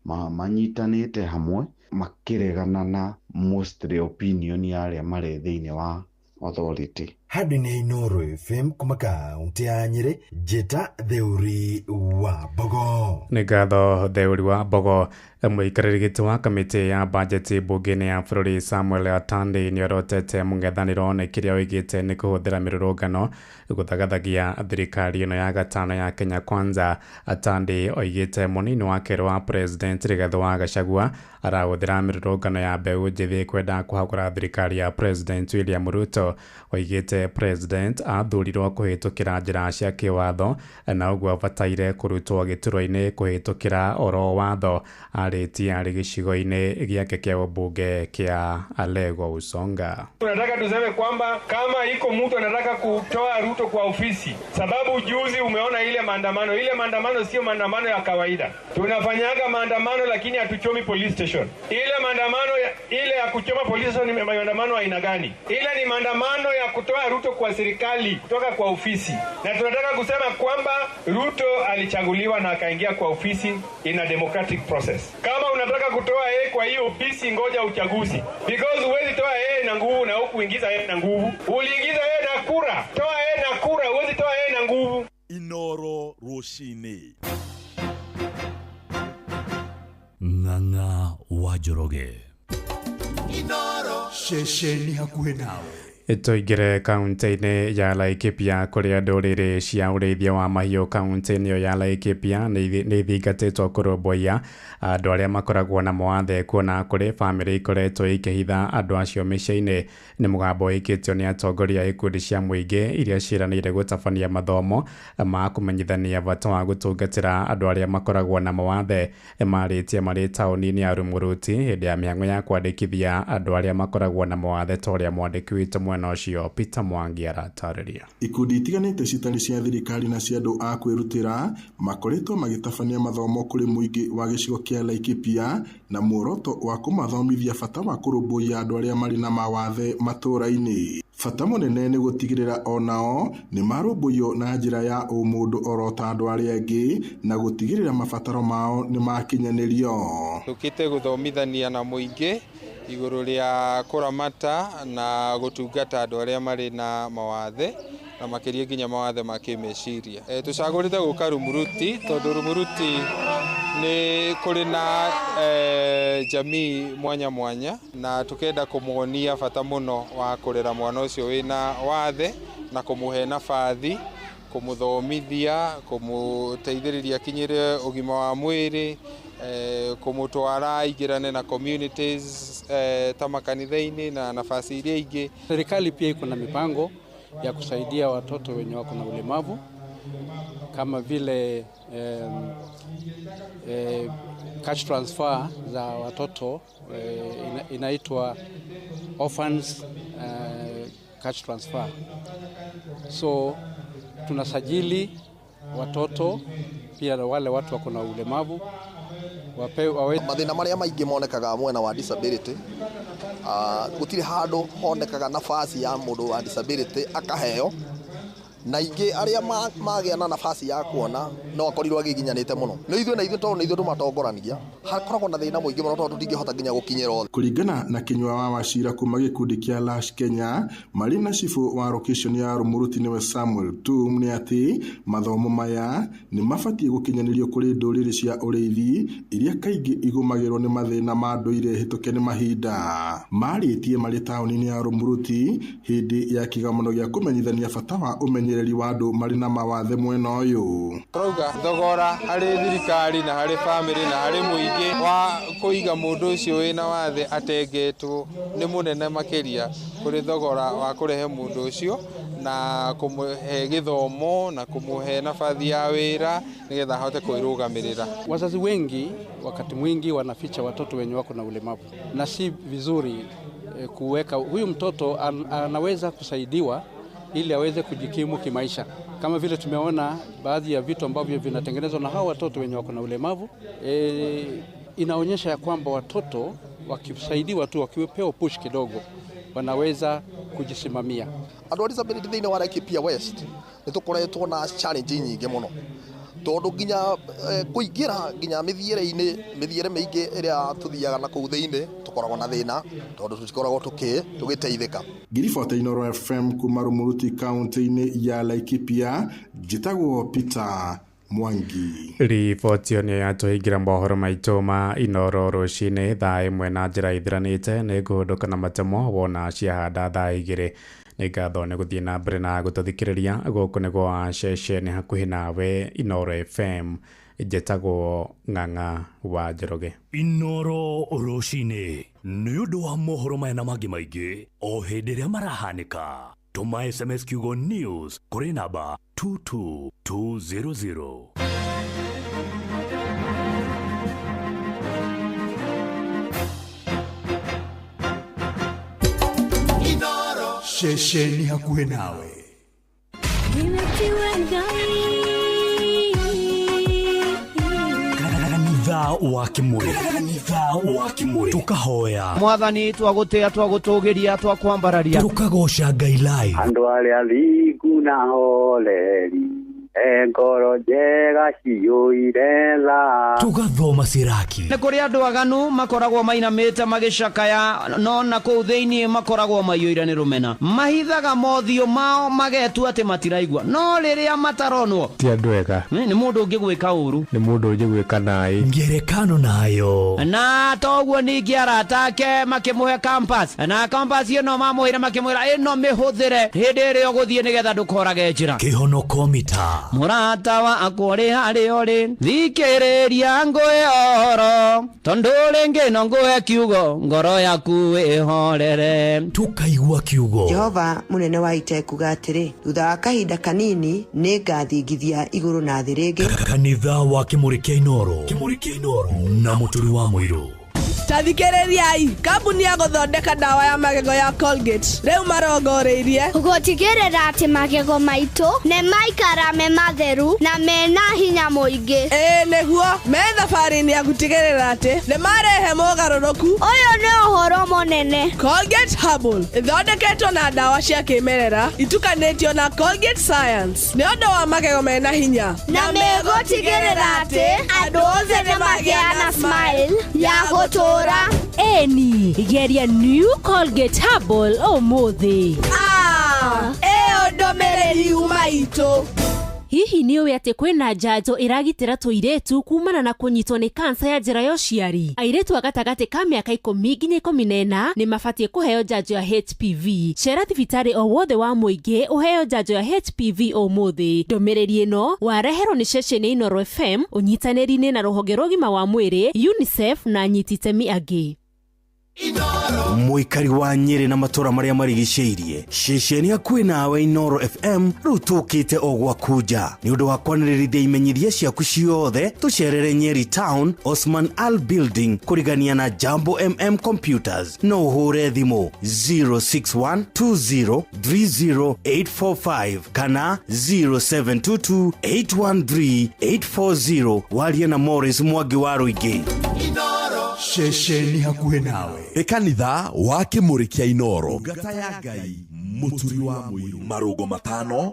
manyitanĩte hamwe makĩregana na mostly opinion ya arĩa marĩ thĩinĩ wa authority. Handũ-inĩ Inooro FM kuma kaunti ya Nyĩrĩ, njĩta Theuri wa Mbogo. Nĩ ngatho Theuri wa Mbogo. Mũikarĩri gĩtĩ wa kamĩtĩ ya bajeti mbunge-inĩ ya bũrũri Samuel Atandi nĩorotete mũng'ethanĩro nĩ kĩrĩa oigĩte nĩ kũhũthĩra mĩrũrũngano gũthagathagia thirikari ĩno ya gatano ya Kenya Kwanza. Atandi oigĩte mũnini wa kerĩ wa president Rigathĩ wa Gachagua arahũthĩra mĩrũrũngano ya mbeũ njĩthĩ kwenda kũhagũra thirikari ya president William Ruto. Oigĩte president athurirwo kũhĩtũkĩra njĩra cia kĩwatho na ũguo abataire kũrutwo gĩturwa-inĩ kũhĩtũkĩra oro watho. Arĩtie arĩ gĩcigo-inĩ gĩake kĩa ũmbunge kĩa Alego Usonga. Tunataka tuseme kwamba kama iko mtu anataka kutoa Ruto kwa ofisi, sababu juzi umeona ile maandamano. Ile maandamano sio maandamano ya kawaida. Tunafanyaga maandamano lakini hatuchomi police station. Ile maandamano ile ya kuchoma police station ni maandamano aina gani? Ile ni maandamano ya kutoa Ruto kwa serikali, kutoka kwa ofisi. Na tunataka kusema kwamba Ruto alichaguliwa na akaingia kwa ofisi in a democratic process. Kama unataka kutoa yeye kwa hiyo ofisi, ngoja uchaguzi. Because huwezi toa yeye na nguvu na huku ingiza yeye na nguvu. Uliingiza yeye na kura, toa yeye na kura, huwezi toa yeye na nguvu. Inooro Rũcinĩ. Ng'ang'a wa Njoroge. Inooro ceceni hakuhĩ nawe. Tũingĩre kaunti-inĩ ya Laikipia kũrĩa ndũrĩrĩ cia ũrĩithia wa mahiũ kaunti-inĩ ĩyo ya Laikipia nĩ ithingatĩtwo kũrũmbũiya andũ arĩa makoragwo na mawathe, kuona kũrĩ bamĩrĩ ikoretwo ikĩhitha andũ acio mĩciĩ-inĩ. Nĩ mũgambo wĩkĩtio nĩ atongoria a ikundi cia mũingĩ iria ciĩranĩire gũtabania mathomo ma kũmenyithania bata wa gũtungatĩra andũ arĩa makoragwo na mawathe. Marĩtie marĩ taũni-inĩ ya Rumuruti hĩndĩ ya mĩhang'o ya kwandĩkithia andũ arĩa makoragwo na mawathe ta ũrĩa mwandĩki witũ mwena ũcio Peter Mwangi aratarĩria. Ikundi itiganĩte citarĩ cia thirikari na cia andũ a kwĩrutĩra makoretwo magĩtabania mathomo kũrĩ mũingĩ wa gĩcigo kĩa Laikipia na muoroto wa kũmathomithia bata wa kũrũmbũiya andũ arĩa marĩ na mawathe matũũra-inĩ. Bata mũnene nĩ gũtigĩrĩra onao nĩ marũmbũiyo na njĩra ya ũmũndũ oro ta andũ arĩa angĩ na gũtigĩrĩra mabataro mao nĩ makinyanĩrio. Tũkĩte gũthomithania na mũingĩ igũrũ rĩa kũramata na gũtungata andũ arĩa marĩ na mawathe na makĩria nginya mawathe ma kĩmeciria. Tũcagũrĩte gũka Rumuruti tondũ Rumuruti nĩ kũrĩ na jamii mwanya mwanya na tukenda kũmuonia bata mũno wa kũrera mwana ũcio wĩna wathe na kũmũhe nabathi, kũmũthomithia, kũmũteithĩrĩria akinyĩre ũgima wa mwĩrĩ, kũmũtwara aingĩrane na communities ta makanitha-inĩ na nafasi iria ingĩ. Serikali pia iko na mipango ya kusaidia watoto wenye wako na ulemavu kama vile cash transfer za watoto inaitwa orphans cash transfer. So tunasajili watoto pia wale watu wako na ulemavu wapewe. Mathina maria maingi monekaga mwena wa disability gutiri handu honekaga nafasi ya mundu wa disability akaheo, na ingĩ arĩa magĩa na nafasi ya kuona no akorirwo agĩginyanĩte mũno. Nĩ ithuĩ na ithuĩ tondũ nĩ ithuĩ tũmatongoranagia, hakoragwo na thĩna mũingĩ mũno tondũ tũtingĩhota nginya gũkinyĩra othe. Kũringana na Kinyua wa Wachira kuma gĩkundi kĩa Lash Kenya marĩ na cibũ wa location ya Rumuruti nĩwe Samuel Tum nĩ atĩ mathomo maya nĩ mabatiĩ gũkinyanĩrio kũrĩ ndũrĩrĩ cia ũrĩithi iria kaingĩ igũmagĩrwo nĩ mathĩna ma ndũire hĩtũke nĩ mahinda. Marĩtie marĩ taũni-inĩ ya Rumuruti hĩndĩ ya kĩgomano gĩa kũmenyithania bata wa ũmenyereri wa andũ marĩ na mawathe mwena ũyũ. Tũrauga thogora harĩ thirikari na harĩ bamĩrĩ na harĩ mũingĩ wa kũiga mũndũ ũcio wĩna wathe atengetwo nĩ mũnene makĩria kũrĩ thogora wa kũrehe mũndũ ũcio na kũmũhe gĩthomo na kũmũhe nabathi ya wĩra nĩgetha ahote kwĩrũgamĩrĩra. Wazazi wengi wakati mwingi wanaficha watoto wenye wako na ulemavu, na si vizuri kuweka huyu mtoto anaweza kusaidiwa ili aweze kujikimu kimaisha. Kama vile tumeona baadhi ya vitu ambavyo vinatengenezwa na hawa watoto wenye wako na ulemavu, inaonyesha ya kwamba watoto wakisaidiwa tu, wakipewa push kidogo, wanaweza kujisimamia. Andũ a disability thĩinĩ wa Laikipia West nĩ tũkoretwo na challenge nyingĩ mũno. Tondũ nginya kũingĩra nginya mĩthiĩre-inĩ, mĩthiĩre mĩingĩ ĩrĩa tũthiaga na kũu thĩinĩ tũkoragwo na thĩna tondũ tũtikoragwo tũgĩteithĩka. Ngiribota Inooro FM kuma Rumuruti kaunti-inĩ ya Laikipia, njĩtagwo Peter Mwangi. Riboti ĩyo nĩyo yatũhingĩra mohoro maitũ ma Inooro rũcinĩ thaa 1 na njĩra ithiranĩte. Nĩ ngũhũndũka na matemo wona ciahanda thaa 2. Nĩ ngatho nĩ gũthiĩ na mbere na gũtũthikĩrĩria. Gũkũ nĩ gwa ceceni hakuhĩ nawe Inooro FM. Njĩtagwo Ng'ang'a wa Njoroge. Inooro rũcinĩ nĩ ũndũ wa mohoro maya na mangĩ maingĩ o hĩndĩ ĩrĩa marahanĩka. Tũma SMS kiugo news kũrĩ namba 22200. Ceceni hakuhĩ nawe. Kanitha wa Kimuri, kanitha wa Kimuri, tukahoya Mwathani, twagũtĩa, twagũtũgĩria, twakwambararia, tukagoca Ngai live. Andũ arĩa thingu na horeri, ngoro njega ciyũire tha. Tugathoma Siraki. Nĩ kũrĩ andũ aganu makoragwo mainamĩte magĩcakaya, no na kũu thĩinĩ makoragwo maiyũire nĩ rũmena. Mahithaga mothiũ mao magetua atĩ matiraigua, no rĩrĩa mataronwo ti andũ ega. Nĩ mũndũ ũngĩgwĩka ũru, nĩ mũndũ ũngĩgwĩka naĩ. Ngerekano nayo. Na toguo ningĩ arata ake makĩmũhe compass, na compass ĩno mamũheire makĩmwĩra ĩno mĩhũthĩre hĩndĩ ĩrĩa ũgũthiĩ nĩgetha ndũkorage njĩra. Kĩhonoko mita. Mũrata wakwa ũrĩ harĩa ũrĩ, thikĩrĩria ngũhe ũhoro, tondũ rĩngĩ no ngũhe kiugo, ngoro yaku ĩhorere. Tukaigua kiugo. Jehova mũnene wa ita ekuga atĩrĩ, thutha wa kahinda kanini nĩ ngathingithia igũrũ na thĩ rĩngĩ. Kanitha wa Kimuri kĩa Inooro, Kimuri kĩa Inooro na Mũturi wa Mũirũ. Tathikĩrĩriai, kambuni ya gũthondeka ndawa ya magego ya Colgate rĩu marongoreirie gũtigĩrĩra atĩ magego maitũ nĩ maikara me matheru na mena hinya mũingĩ. Ĩĩ nĩguo, me thabarĩ-inĩ ya gũtigĩrĩra atĩ nĩ marehe mogarũrũku. Ũyũ nĩ ũhoro mũnene. Colgate Herbal ĩthondeketwo na ndawa cia kĩmerera itukanĩtio na Colgate Science nĩ ũndũ wa magego mena hinya, na megũtigĩrĩra atĩ andũ othe nĩ magĩa na smile ya gũtũũra. Eni, geria New Colgate Herbal ũmũthĩ. Ĩyo ndũmĩrĩri yuma itũ. Hihi nĩ ũĩ atĩ kwĩna njanjo ĩragitĩra tũirĩtu kumana na kũnyitwo nĩ kansa ya njĩra ya ũciari? Airĩtu a gatagatĩ ka mĩaka 10 nginya 14 nĩ mabatiĩ kũheo njanjo ya HPV. Cera thibitarĩ o wothe wa mũingĩ ũheo njanjo ya HPV ũmũthĩ. Ndũmĩrĩri ĩno wareherwo nĩ ceceni Inooro FM ũnyitanĩri-inĩ na rũhonge rwa ũgima wa mwĩrĩ UNICEF na anyiti itemi angĩ. Mũikari wa Nyĩrĩ na matũra marĩa marigicĩirie, ceceni hakuhĩ nawe Inooro FM rĩu tũkĩte o gwaku nja. Nĩ ũndũ wa kwanĩrĩrithia imenyithia ciaku ciothe, tũcerere Nyeri Town, Osman Al Building, kũrigania na Jambo MM Computers. No ũhũre thimũ 0612030845 kana 0722813840 warie na Morris Mwangi wa Rũingĩ. Ceceni hakuhĩ nawe. Nĩ kanitha wa Kimuri kĩa Inooro. Ngata ya Ngai, Mũturi wa Mũirũ. Marũngo 5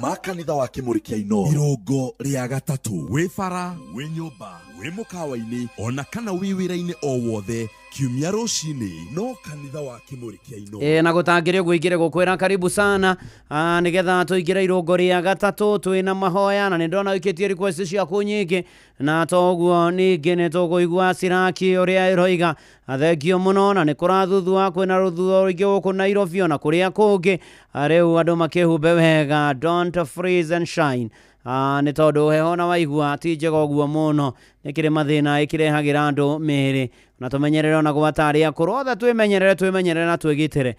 ma kanitha wa Kimuri kĩa Inooro. Irũngo rĩa gatatũ. Wĩ bara, wĩ nyũmba, wĩ mũkawa-inĩ, ona kana wĩ wĩra-inĩ o wothe, kiumia rũcinĩ no kanitha wa Kimuri kĩa Inooro. Na gũtangĩrĩ ũguo ingĩre gũkwĩra karibu sana, nĩgetha tũingĩre irũngo rĩa gatatũ twĩna mahoya, na nĩ ndona ũikĩtie request ciaku nyingĩ, na toguo ningĩ nĩ tũkũigua Siraki ũrĩa ĩroiga. Thengio mũno, na nĩ kũrathuthua, kwĩna rũthuthuo rũingĩ gũkũ Nairobi ona kũrĩa kũngĩ. Rĩu andũ makĩhumbe wega, don't freeze and shine. Nĩ tondũ heho na waigua ti njega ũguo mũno, nĩ kĩrĩ mathĩna ĩkĩrehagĩra andũ mĩĩrĩ. Na tũmenyerere ona gwata arĩa akũrũ othe, twĩmenyerere na twĩgitĩre,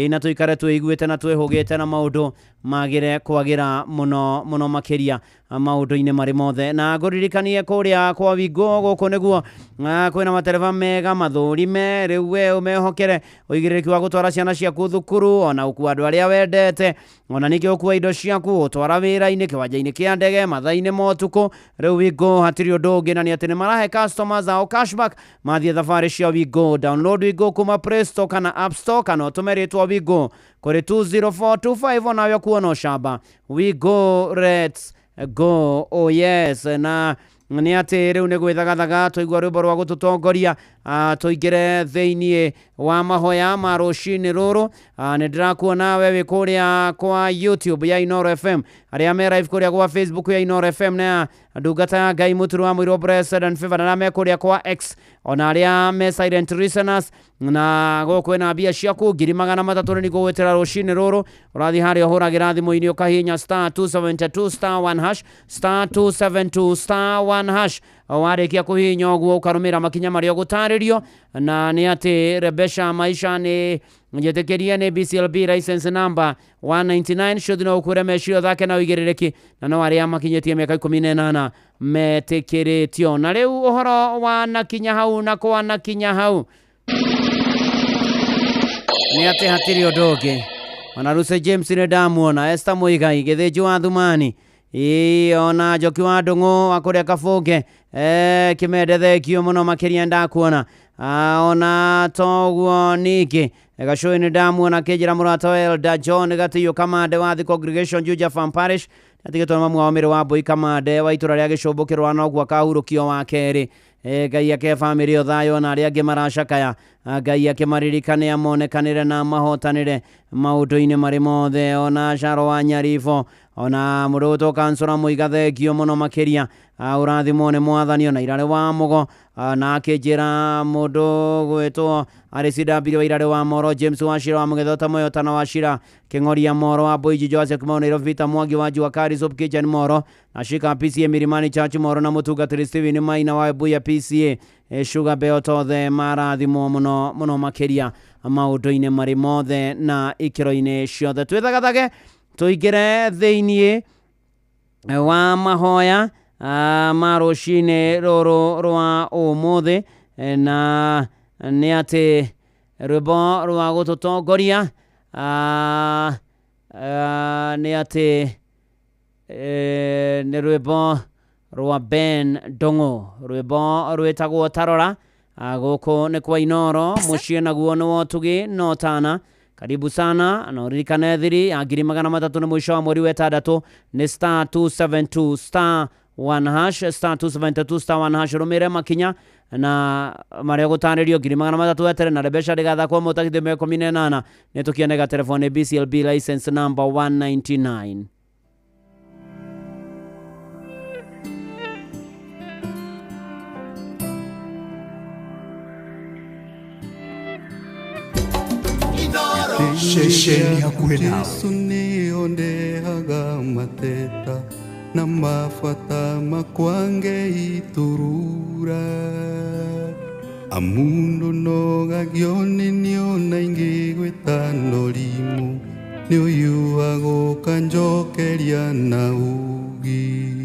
na tũikare twĩiguĩte na twĩhũgĩte, na maũndũ magĩre kwagĩra mũno mũno makĩria maũndũ-inĩ marĩ mothe. Na ngũririkanie kũrĩa kwa Wingo gũkũ nĩguo kwĩna matereba mega mathũrime, rĩu we ũmehokere ũigĩrĩrĩki wa gũtwara ciana ciaku thukuru, ona gũkua andũ arĩa wendete, ona ningĩ gũkua indo ciaku, gũtwara wĩra-inĩ, kĩwanja-inĩ kĩa ndege, mathaa-inĩ ma ũtukũ. Rĩu Wingo hatirĩ ũndũ ũngĩ, na nĩ atĩ nĩ marahe customers ao cashback mathiĩ thabarĩ cia Wingo. Download Wingo kuma Play Store kana App Store, kana ũtũme rĩtwa Wingo kũrĩ 20425 onawe ũkuona ũcamba. Wingo, let's Go. Oh yes, na nĩ atĩ rĩu nĩ gwĩthagathaga twaigua rwĩmbo rwa gũtũtongoria, tũingĩre thĩiniĩ wa mahoya ma rũcinĩ rũrũ. Nĩ ndĩrakuona we wĩ kũrĩa kwa YouTube ya Inooro FM, arĩa me live kũrĩa gwa Facebook ya Inooro FM na ndungata ya Ngai Mũturi wa Mũirũ Blessed and Favored, arĩa me kũrĩa kwa X, ona arĩa me silent listeners. Na gũkũ ĩna mbia ciaku 300,000 nĩ ngũgwĩtĩra rũcinĩ rũrũ. Ũrathiĩ harĩa ũhũragĩra thimũ-inĩ ũkahihinya star 272 star 1 hash, star 272 star 1 hash. Warĩkia kũhihinya ũguo ũkarũmĩrĩra makinya marĩa ũgũtarĩrio. Na nĩ atĩ Rebesha Maisha nĩ njĩtĩkĩrie nĩ BCLB license number 199. Shothi no ũkwĩre meciria thake na ũigĩrĩrĩki, na no arĩa makinyĩtie mĩaka 18 metĩkĩrĩtio. Na rĩu ũhoro wa nakinya hau na kwa nakinya hau nĩ atĩ hatirĩ ũndũ ũngĩ. Ona Lucy James nĩ ndamuona, Esther Muigai, Gĩthĩnji wa Thumani, ĩĩ, ona Njoki wa Ndũng'ũ wa kũrĩa Kabũnge, Kĩmende, thengio mũno makĩria ndakuona. Ona toguo ningĩ Gacũĩ nĩ ndamuona kĩnjĩra mũrata wa Elder John Gatĩiyũ Kamande wa The Congregation Juja Farm Parish, atigĩtwo nĩ mamu wao Mĩrĩ wa Mbũi Kamande wa itũra rĩa Gĩcũmbũkĩrwa noguo akahurũkio wa kerĩ. Ngai ake bamĩrĩ ĩyo thayũ, na arĩa angĩ maracakaya, Ngai akĩmaririkane amonekanĩre na mahotanĩre maũndũ-inĩ marĩ mothe. Ona Caro wa Nyaribo, ona mũndũ ũgwĩtwo Kansũra Mũiga, thengio mũno makĩria, ũrathimwo nĩ Mwathani. Ona Irarĩ wa Mũgo, na akĩnjĩra mũndũ gwĩtwo RCW wa Irarĩ wa Moro, James Wachira wa Mũgetho ta Moyo Tana Wachira Kĩng'oria Moro wa Boiji Joseph Kimau Nairobi, Peter Mwangi wa Jua Kali Soup Kitchen Moro, na Shika PCA Milimani Church Moro, na mũtungatĩri Steven Maina wa Buya PCA Sugar Belt, othe marathimwo mũno mũno makĩria maũndũ-inĩ marĩ mothe na ikĩro-inĩ ciothe. Twĩthagathage tũingĩre thĩiniĩ wa mahoya ma rũcinĩ rũrũ rwa ũmũthĩ. Na nĩ atĩ rwĩmbo rwa gũtũtongoria nĩ atĩ nĩ rwĩmbo rwa Ben Ndũng'ũ, rwĩmbo rwĩtagwo Tarora. Gũkũ nĩ kwa Inooro, mũciĩ naguo nĩ wotugi no tana. Karibu sana, na ũririkane thiri ya 300,000 nĩ mũico wa mweri wa ĩtandatũ, nĩ star 272 star 1 hash, star 272 star 1 hash. Rũmĩrĩre makinya na marĩa ũgũtarĩrio, 300,000 wetere na Rebesha ndĩgathakwo mũtagithio mĩaka 18. Nĩ tũkionega telefoni BCLB license number 199. Ceceni hakuhĩ nawe. Jesu nĩondehaga mateta na mabata makwa ngeiturura amundu nogagio nĩ nĩona ingĩ gwĩtano rimũ nĩ ũyũ agũka njokeria na ũgĩ.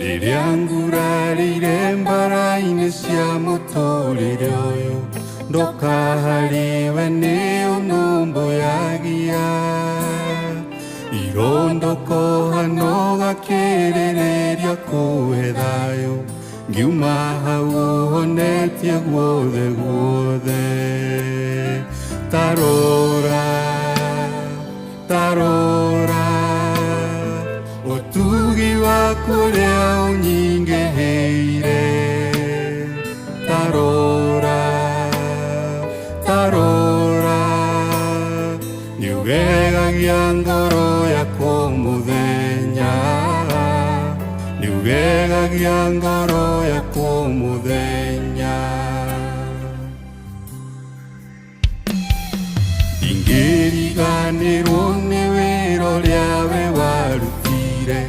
Rĩrĩa ngurarĩire mbara-inĩ cia mũtũrĩre ũyũ ndoka harĩwe nĩ ũnũmbũyagia irondokoha no gakĩrĩrĩria kũhe thayũ ngiuma hau ũhonetie guothe guothe. Tarora, tarora, ũtugi waku ũrĩa ũnyingĩhĩire. Tarora, tarora, nĩũgegagia ngoro yakwa mũthenya, nĩũgegagia ngoro yakwa mũthenya. Ndingĩriganĩrwo nĩ wĩra ũrĩa we warutire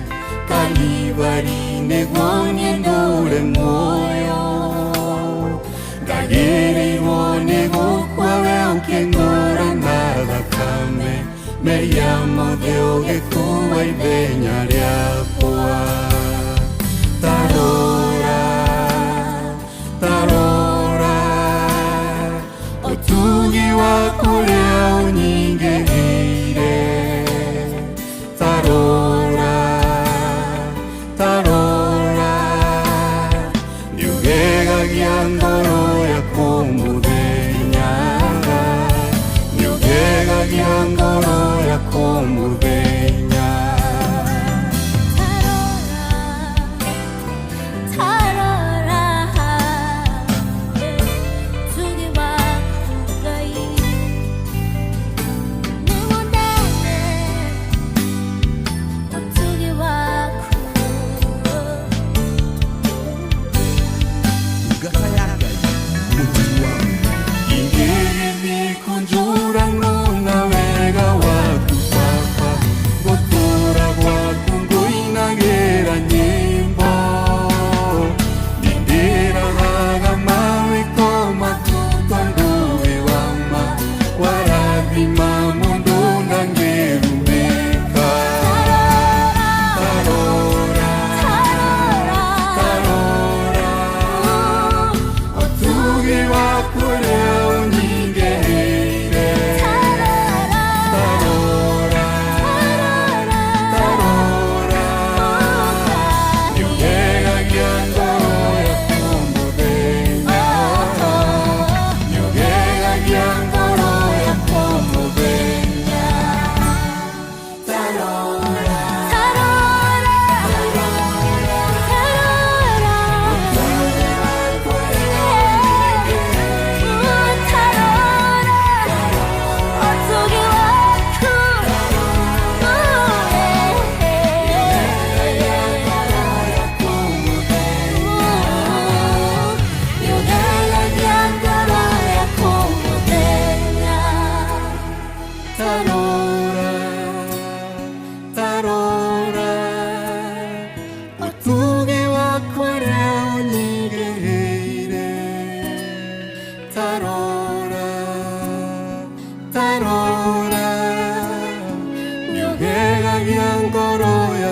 Kalivari nĩguo niĩ ndũre muoyo, ndagĩrĩirwo nĩ gũkua we ũkĩngũra na thakame mehia mothe ũgĩkua ithenya rĩakwa. Tarora, tarora, ũtugi waku ũrĩa ũnyingĩhĩire. Tarora, tarora, nĩũgegagia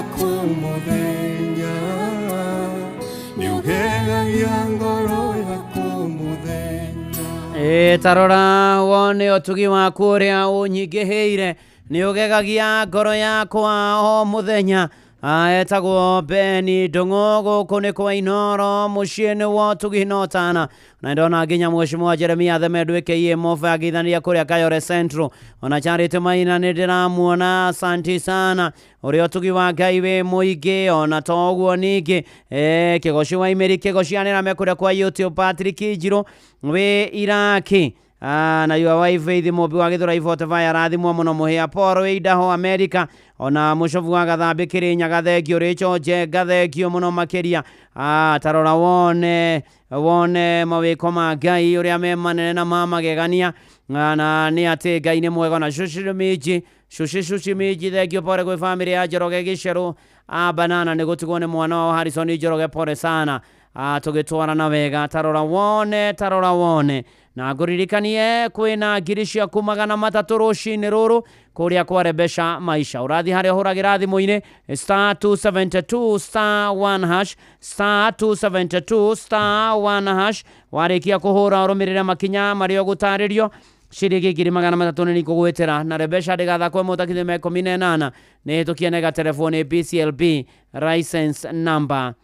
yaku muthenya, nĩũgegagia ngoro yaku muthenya. Tarora wone ũtugi waku ũrĩa ũnyingĩhĩire, nĩũgegagia ngoro yakwa o mũthenya. Etagwo Beni Ndung'u, gũkũ nĩ kwa Inoro, mũciĩ-inĩ wa ũtugi na ũtana. Na ndona nginya mheshimiwa Jeremia Themendu aka Mofe agĩithania kũrĩa Kayore Central. Ona Charity Maina nĩ ndĩramuona, asanti sana. Ũrĩa ũtugi wa Ngai wĩ mũingĩ. Ona to ũguo ningĩ Kĩgoci wa Imeri Kĩgoci anĩrame kũrĩa kwa YouTube. Patrick Njirũ wĩ Iraki. Na your wife Faith Mũmbi wa Gĩthũrai 45 arathimwo mũno. Mũhĩa Paul wĩ Idaho America. Ona mũcobu wa Gathambĩ Kĩrĩnyaga thengio, Rachel Njenga thengio mũno makĩria. Tarora wone mawĩko ma Ngai ũrĩa me manene na ma magegania, na nĩ atĩ Ngai nĩ mwega. Na cuci minji thengio pole gwĩ bamĩrĩ ya Njoroge Gĩcerũ a Banana nĩ gũtigwo nĩ mwana wao Harrison Njoroge, pole sana. Tũgĩtwarana wega. Tarora wone na ngũririkanie kwĩna ngiri ciaku 300 rũcinĩ rũrũ kũrĩa kwarebesha maisha. Ũrathiĩ harĩa ũhũragĩra thimũ-inĩ star 272 star 1 hash, star 272 star 1 hash. Warĩkia kũhũra ũrũmĩrĩre makinya marĩa ũgũtarĩrio. Ciringi 300 nĩ nikũgwĩtĩra. Na rebesha ndĩgathakwo ĩmwe ta 18 nĩ hĩtũkie nega telefoni BCLB license number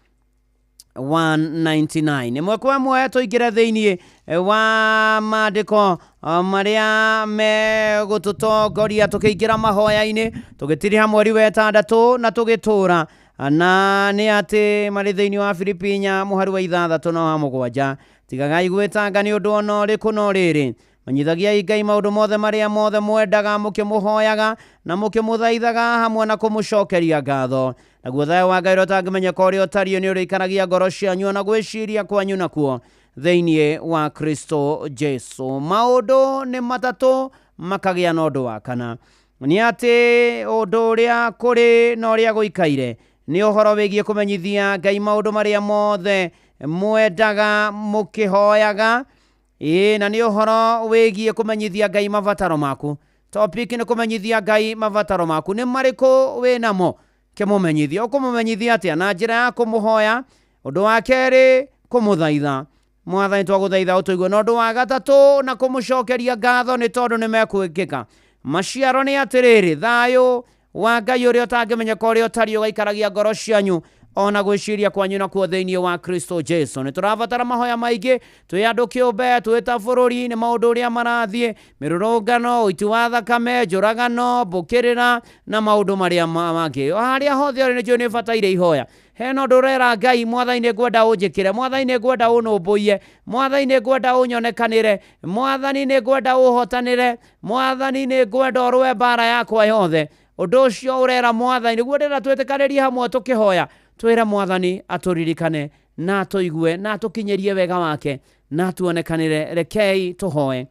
199. Ĩmwe kwa ĩmwe tũingĩre thĩiniĩ wa maandĩko marĩa megũtũtongoria tũkĩingĩra mahoya-inĩ, tũgĩtiriha mweri wa ĩtandatũ na tũgĩtũra. Na nĩ atĩ marĩ thĩiniĩ wa Filipi 4 mũhari wa 6 na wa 7. Tigagai gwĩtanga nĩ ũndũ ona ũrĩkũ, no rĩrĩ menyithagiai Ngai maũndũ mothe marĩa mothe mwendaga, mũkĩmũhoyaga na mũkĩmũthaithaga hamwe na kũmũcokeria ngatho. Naguo thayũ wa Ngai ũrĩa ũtangĩmenyeka ũrĩa ũtariĩ nĩ ũrĩikaragia ngoro cianyu na gwĩciria kwanyu nakuo thĩiniĩ wa Kristo Jesu. Maũndũ nĩ matatũ makagĩa na ũndũ wa kana, nĩ atĩ ũndũ ũrĩa kũrĩ na ũrĩa gũikaire nĩ ũhoro wĩgiĩ kũmenyithia Ngai maũndũ marĩa mothe mwendaga mũkĩhoyaga. Na nĩ ũhoro wĩgiĩ kũmenyithia Ngai mabataro maku. Topic nĩ kũmenyithia Ngai mabataro maku nĩ marĩkũ wĩ namo, kĩmũmenyithia. Ũkũmũmenyithia atĩa? Na njĩra ya kũmũhoya. Ũndũ wa kerĩ, kũmũthaitha. Mwathani twagũthaitha ũtũigue. Na ũndũ wa gatatũ, na kũmũcokeria ngatho nĩ tondũ nĩ mekwĩkĩka. Maciaro nĩ atĩrĩrĩ, thayũ wa Ngai ũrĩa ũtangĩmenyeka ũrĩa ũtariĩ ũgaikaragia ngoro cianyu ona gwĩciria kwanyu nakuo thĩiniĩ wa Kristo Jesu. Nĩ tũrabatara mahoya maingĩ twĩ andũ kĩũmbe, twĩ ta bũrũri, nĩ maũndũ ũrĩa marathiĩ, mĩrũrũngano, ũiti wa thakame, njũragano, mbũkĩrĩra na maũndũ marĩa mangĩ. Harĩa hothe ũrĩ nĩnjũĩ nĩ ũbataire ihoya. Hena ũndũ ũrera Ngai, Mwathani nĩ ngwenda ũnjĩkĩre, Mwathani nĩ ngwenda ũnũmbũiye, Mwathani nĩ ngwenda ũnyonekanĩre, Mwathani nĩ ngwenda ũhotanĩre, Mwathani nĩ ngwenda ũrũe mbara yakwa yothe. Ũndũ ũcio ũrera Mwathani nĩguo ndĩrenda twĩtĩkanĩrie hamwe tũkĩhoya, twĩre Mwathani atũririkane na atũigue na atũkinyĩrie wega wake na atuonekanĩre. Rekei tũhoe.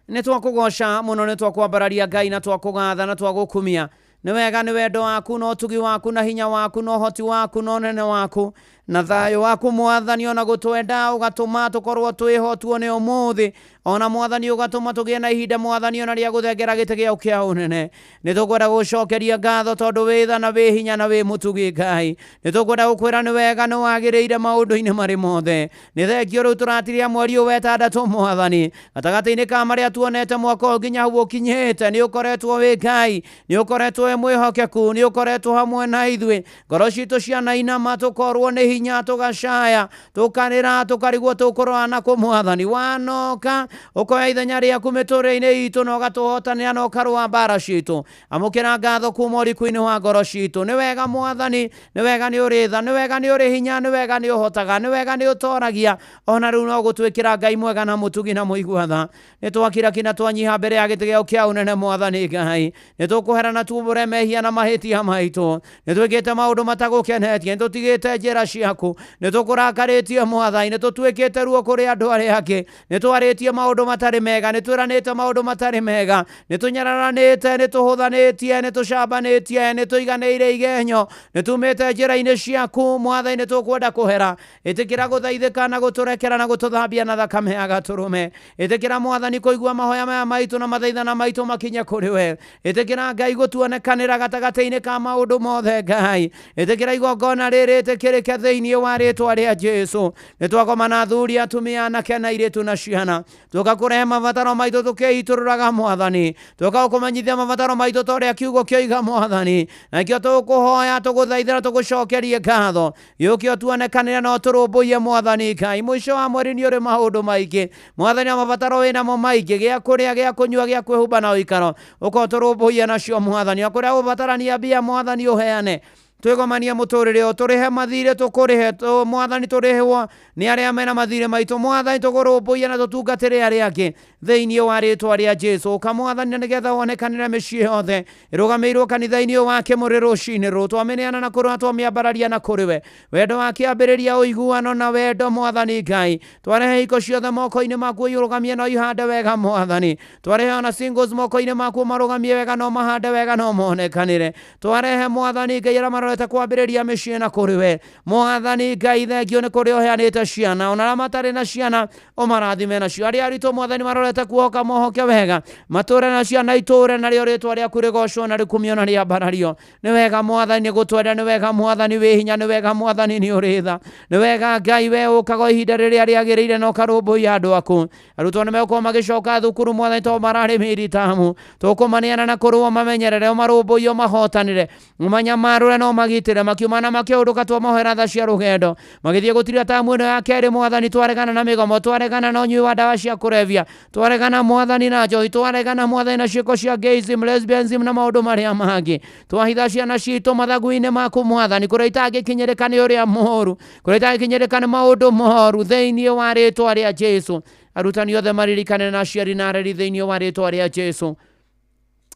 Nĩ twakũgoca mũno, nĩ twakwambararia Ngai, na twakũgatha na twagũkumia. Nĩ wega nĩ wendo waku na ũtugi waku na hinya waku na ũhoti waku na ũnene waku na thayũ waku Mwathani, ona gũtwenda ũgatũma tũkorwo twĩho tuone ũmũthĩ. Ona Mwathani ũgatũma tũgĩe na ihinda Mwathani ona rĩa gũthengera gĩtĩ gĩaku kĩa ũnene. Nĩ tũkwenda gũcokeria ngatho tondũ wĩ tha na wĩ hinya na wĩ mũtugi Ngai. Nĩ tũkwenda gũkwĩra nĩ wega nĩ wagĩrĩire maũndũ-inĩ marĩ mothe. Nĩ thengio rĩu tũratiria mweri ũyũ wa ĩtandatũ Mwathani, gatagatĩ-inĩ ka marĩa tuonete mwaka ũyũ nginya hau ũkinyĩte, nĩ ũkoretwo wĩ Ngai, nĩ ũkoretwo wĩ mwĩhokeku, nĩ ũkoretwo hamwe na ithuĩ. Ngoro citũ cianainama tũkorwo nĩ hinya, tũgacaya, tũkarĩra, tũkarigwo tũkũrora na kũ Mwathani. Wanoka ũkoya ithenya rĩaku mĩtũrĩre-inĩ itũ na ũgatũhotanĩra na ũkarũa mbara citũ. Amũkĩra ngatho kuma ũriku-inĩ wa ngoro citũ. Nĩ wega Mwathani, nĩ wega nĩ ũrĩ tha, nĩ wega nĩ ũrĩ hinya, nĩ wega nĩ ũhotaga, nĩ wega nĩ ũtoragia. Ona rĩu no gũtwĩkĩra Ngai mwega na mũtugi na mũigua tha. Nĩ twakira kina twanyiha mbere ya gĩtĩ gĩaku kĩa ũnene Mwathani Ngai. Nĩ tũkũhera na tumbũre mehia na mahĩtia maitũ. Nĩ twĩkĩte maũndũ matagũkenetie, nĩ tũtigĩte njĩra ciaku nĩ tũkũrakarĩtie Mwathani, nĩ tũtuĩkĩte ruo kũrĩ andũ arĩa angĩ, nĩ twarĩtie maũndũ matarĩ mega, nĩ twĩranĩte maũndũ matarĩ mega, nĩ tũnyararanĩte, nĩ tũhũthanĩtie, nĩ tũcambanĩtie, nĩ tũiganĩire igenyo, nĩ tumĩte njĩra-inĩ ciaku Mwathani, nĩ tũkwenda kũhera. Ĩtĩkĩra gũthaithĩka na gũtũrekera na gũtũthambia na thakame ya gatũrũme. Ĩtĩkĩra Mwathani kũigua mahoya maya maitũ na mathaithana maitũ makinye kũrĩ we. Ĩtĩkĩra Ngai gũtuonekanĩra gatagatĩ-inĩ ka maũndũ mothe Ngai. Ĩtĩkĩra igongona rĩrĩ ĩtĩkĩrĩke thĩinĩ wa rĩtwa rĩa Jesu. Nĩ twagomana athuri, atumia, anake na airĩtu na ciana, tũka kũrehe mabataro maitũ tũkĩitũrũraga Mwathani, tũka gũkũmenyithia mabataro maitũ ta ũrĩa kiugo kĩoiga Mwathani, na kĩo tũkũhoya tũgũthaithĩra tũgũcokerie ngatho. Gĩũke ũtuonekanĩre na ũtũrũmbũiye Mwathani Ngai. Mũico wa mweri nĩ ũrĩ maũndũ maingĩ Mwathani, na mabataro wĩnamo maingĩ, gĩa kũrĩa, gĩa kũnyua, gĩa kwĩhumba na ũikaro, ũka ũtũrũmbũiye nacio Mwathani. O kũrĩa gũbatarania mbia Mwathani ũheane, twĩgomanie mũtũrĩre ũyũ, tũrĩhe mathirĩ, tũkũrĩhe Mwathani, tũrĩhwo nĩ arĩa mena mathirĩ maitũ Mwathani, tũkũrũmbũiye na tũtungatĩre arĩa angĩ thĩinĩ wa rĩtwa rĩa Jesu. Ũka Mwathani na nĩgetha wonekanĩre mĩciĩ yothe ĩrũgamĩirwo kanitha-inĩ ũyũ wa Kĩmũrĩ rũcinĩ rũrũ, twamĩneana na kũrĩ twamĩambararia na kũrĩ we. Wendo wa kĩambĩrĩria, ũiguano na wendo Mwathani Ngai, twarehe hiko ciothe moko-inĩ maku, ũirũgamie na ũihande wega Mwathani. Twarehe ona singles moko-inĩ maku, marũgamie wega na ũmahande wega na ũmonekanĩre. Twarehe Mwathani Ngai arĩa marorete kwambĩrĩria mĩciĩ na kũrĩ we Mwathani Ngai, thengio nĩ kũrĩ ũheanĩte ciana, ona arĩa matarĩ na ciana ũmarathime nacio. Arĩa aritũ Mwathani marorete kuohoka mohoke wega, matũre na ciana itũre narĩo rĩtwa rĩaku rĩgocwo na rĩkumio na rĩambarario. Nĩ wega Mwathani nĩ gũtwenda, nĩ wega Mwathani wĩ hinya, nĩ wega Mwathani nĩ ũrĩ tha, nĩ wega Ngai we ũkaga ihinda rĩrĩa rĩagĩrĩire na ũkarũmbũiya andũ aku. Arutwo nĩ megũkorwo magĩcoka thukuru Mwathani tondũ mararĩ mĩiri tamu, tũkũmaneana na kũrĩ ũmamenyerere, ũmarũmbũiye, ũmahotanĩre, ũmanyamarũre na ũmagitĩre. Makiuma na makĩũndũka twamahoera tha cia rũgendo, magĩthiĩ gũtiria tamu ĩno ya kerĩ Mwathani. Twaregana na mĩgomo, twaregana na ũnyui wa ndawa cia kũrebia, twaregana Mwathani na njohi, twaregana Mwathani na ciĩko cia gayism, lesbianism na maũndũ marĩa mangĩ. Twahitha ciana citũ mathagu-inĩ maku Mwathani, kũrĩa itangĩkinyĩrĩka nĩ ũrĩa mũũru, kũrĩa itangĩkinyĩrĩka nĩ maũndũ moru, thĩinĩ wa rĩtwa rĩa Jesu. Arutani othe maririkane na aciari na areri thĩinĩ wa rĩtwa rĩa Jesu.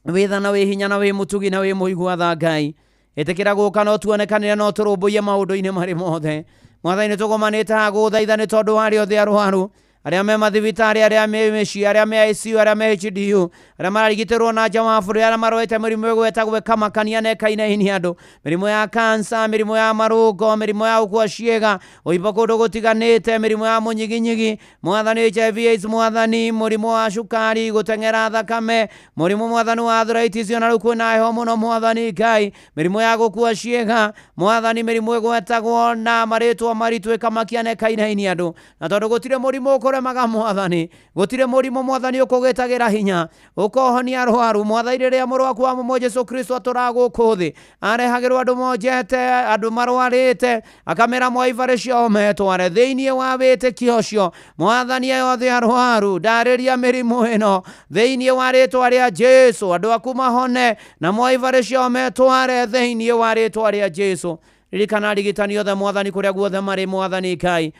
Wĩ tha na wĩ hinya na wĩ mũtugi na wĩ mũigua tha Ngai, ĩtĩkĩra gũka no tuonekanĩre no tũrũmbũiye maũndũ-inĩ marĩ mothe Mwathani. Nĩ tũgomanĩte haha gũgũthaitha nĩ tondũ wa arĩa othe arwaru, arĩa me mathibitarĩ, arĩa me mĩciĩ, arĩa me ICU, arĩa me HDU, arĩa mararigitĩrwo na nja wa bũrũri, arĩa marwarĩte mĩrimũ ĩgwetagwo ĩkamakania na ĩkainainia andũ, mĩrimũ ya kansa, mĩrimũ ya marũngo, mĩrimũ ya gũkua ciĩga, ũimbo kũndũ gũtiganĩte, mĩrimũ ya mũnyiginyigi Mwathani, HIV AIDS Mwathani, mũrimũ wa cukari, gũteng'era thakame, mũrimũ Mwathani wa arthritis, ona rĩu kwĩna heho mũno Mwathani Ngai, mĩrimũ ya gũkua ciĩga Mwathani, mĩrimũ ĩgwetagwo na marĩtwa maritũ ĩkamakia na ĩkainainia andũ. Na tondũ gũtirĩ mũrimũ ũkũremaga Mwathani, gũtirĩ mũrimũ Mwathani ũkũgĩtagĩra hinya, ũkohonia arwaru Mwathani. Rĩrĩa mũrũ waku wa mũmwe Jesu Kristo atũraga gũkũ thĩ, arehagĩrwo andũ monjete, andũ marwarĩte, akamera moe ibarĩ ciao metware thĩinĩ wa wĩtĩkio ũcio Mwathani. Aya othe arwaru, ndarĩria mĩrimũ ĩno thĩinĩ wa rĩtwa rĩa Jesu, andũ aku mahone na moe ibarĩ ciao metware thĩinĩ wa rĩtwa rĩa Jesu. Ririkana arigitani othe Mwathani kũrĩa guothe marĩ Mwathani Ngai,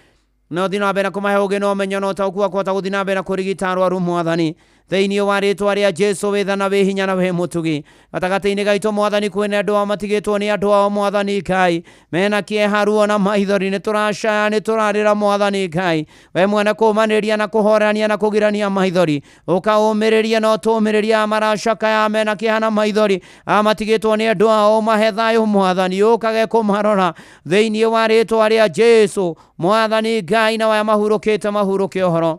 no thiĩ na mbere kũmahe ũgĩ na ũmenyo na ũtaũku wa kũhota gũthiĩ na mbere kũrigita arwaru Mwathani thĩinĩ wa rĩtwa rĩa Jesu. Wĩ tha na wĩ hinya na wĩ mũtugi gatagatĩ-inĩ gaitũ Mwathani, kwĩna andũ ao matigĩtwo nĩ andũ ao Mwathani Ngai, mena kĩeha, ruo na maithori, nĩ tũracaya, nĩ tũrarĩra Mwathani Ngai. We mwene kũmanĩria na kũhorerania na kũgirania maithori, ũkaũmĩrĩria na ũtũmĩrĩria maracakaya mena kĩeha na maithori, aya matigĩtwo nĩ andũ ao, mahe thayũ Mwathani, ũkage kũmarora thĩinĩ wa rĩtwa rĩa Jesu Mwathani Ngai, na waya mahurũkĩte mahurũke ũhoro.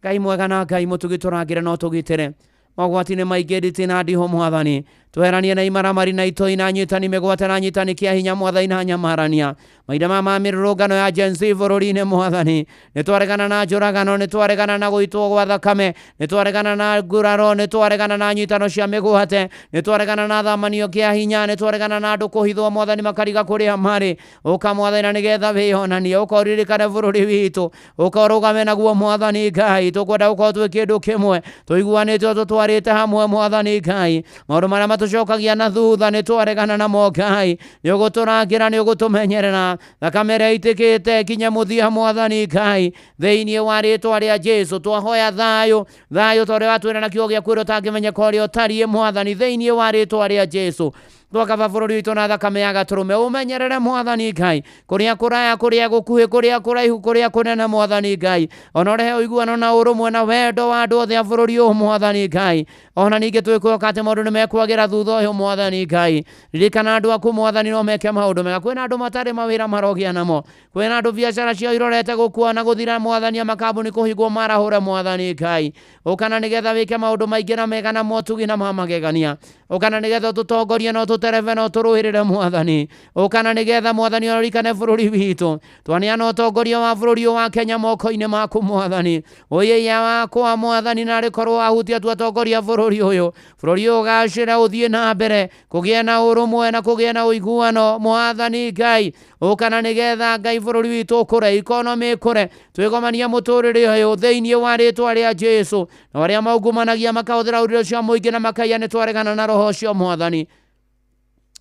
Ngai mwega na Ngai mũtugi, tũrangĩre na ũtũgitĩre mogwati-inĩ maingĩ, nditi na ndihũ Mwathani, tweheranie na imaramari na itoi na nyitani mĩgwate na nyitani kĩa hinya Mwathani na nyamarania mahinda maya ma mĩrũrũngano ya Gen Z bũrũri-inĩ Mwathani. Nĩ twaregana na njũragano, nĩ twaregana na gũitwo gwa thakame, nĩ twaregana na nguraro, nĩ twaregana na nyitano cia mĩgwate, nĩ twaregana na thamanio kĩa hinya, nĩ twaregana na andũ kũhithwo Mwathani makariga kũrĩa marĩ. Ũka Mwathani na nĩgetha wĩyonanie, ũka ũririkane bũrũri witũ, ũka ũrũgame naguo Mwathani Ngai. Tũkwenda gũkorwo twĩ kĩndũ kĩmwe, tũiguanĩte, tũtwarĩte hamwe Mwathani Ngai. Maũndũ marĩa matũcokagia na thutha nĩ twaregana namo Ngai, nĩ ũgũtũrangĩra, nĩ ũgũtũmenyerera, thakame ĩrĩa ĩitĩkĩte kinye mũthia Mwathani Ngai thĩinĩ wa rĩtwa rĩa Jesu. Twahoya thayũ, thayũ ta ũrĩa watwĩra na kiugo gĩaku ũrĩa ũtangĩmenyeka ũrĩa ũtariĩ Mwathani thĩinĩ wa rĩtwa rĩa Jesu. Twakaba bũrũri witũ na thakame ya gatũrũme. Ũmenyerere Mwathani Ngai kũrĩa kũraya, kũrĩa gũkuhĩ, kũrĩa kũraihu, kũrĩa kũnene Mwathani Ngai. Ona ũrehe ũiguano na ũrũmwe na wendo wa andũ othe a bũrũri ũyũ Mwathani Ngai. Ona ningĩ twĩkwĩhoka atĩ maũndũ nĩ mekwagĩra thutha ũyũ Mwathani Ngai. Ririkana andũ aku Mwathani no meke maũndũ mega. Kwĩna andũ matarĩ mawĩra marogĩa namo, kwĩna andũ biacara ciao irorete gũkua na gũthira Mwathani, a makambuni kũhingwo marahũre Mwathani Ngai. Ũkana nĩgetha wĩke maũndũ maingĩ na mega na motugi na ma magegania. Ũkana nĩgetha ũtũtongorie na ũtũterebe na ũtũrũĩrĩre Mwathani. Ũkana nĩgetha Mwathani ũririkane bũrũri witũ. Twaneana ũtongoria wa bũrũri ũyũ wa Kenya moko-inĩ maku Mwathani. Ũyĩia wakwa Mwathani, na rĩkorwo wahutia tu atongoria bũrũri ũyũ, bũrũri ũyũ ũgacĩre, ũthiĩ na mbere, kũgĩe na ũrũmwe na kũgĩe na ũiguano Mwathani Ngai. Ũkana nĩgetha Ngai bũrũri witũ ũkũre, ikonomĩ ĩkũre, twĩgomanie mũtũrĩre ũyũ thĩinĩ wa rĩtwa rĩa Jesũ. Na arĩa maungumanagia makahũthĩra irio cia mũingĩ na makaiya, nĩ twaregana na roho ũcio Mwathani.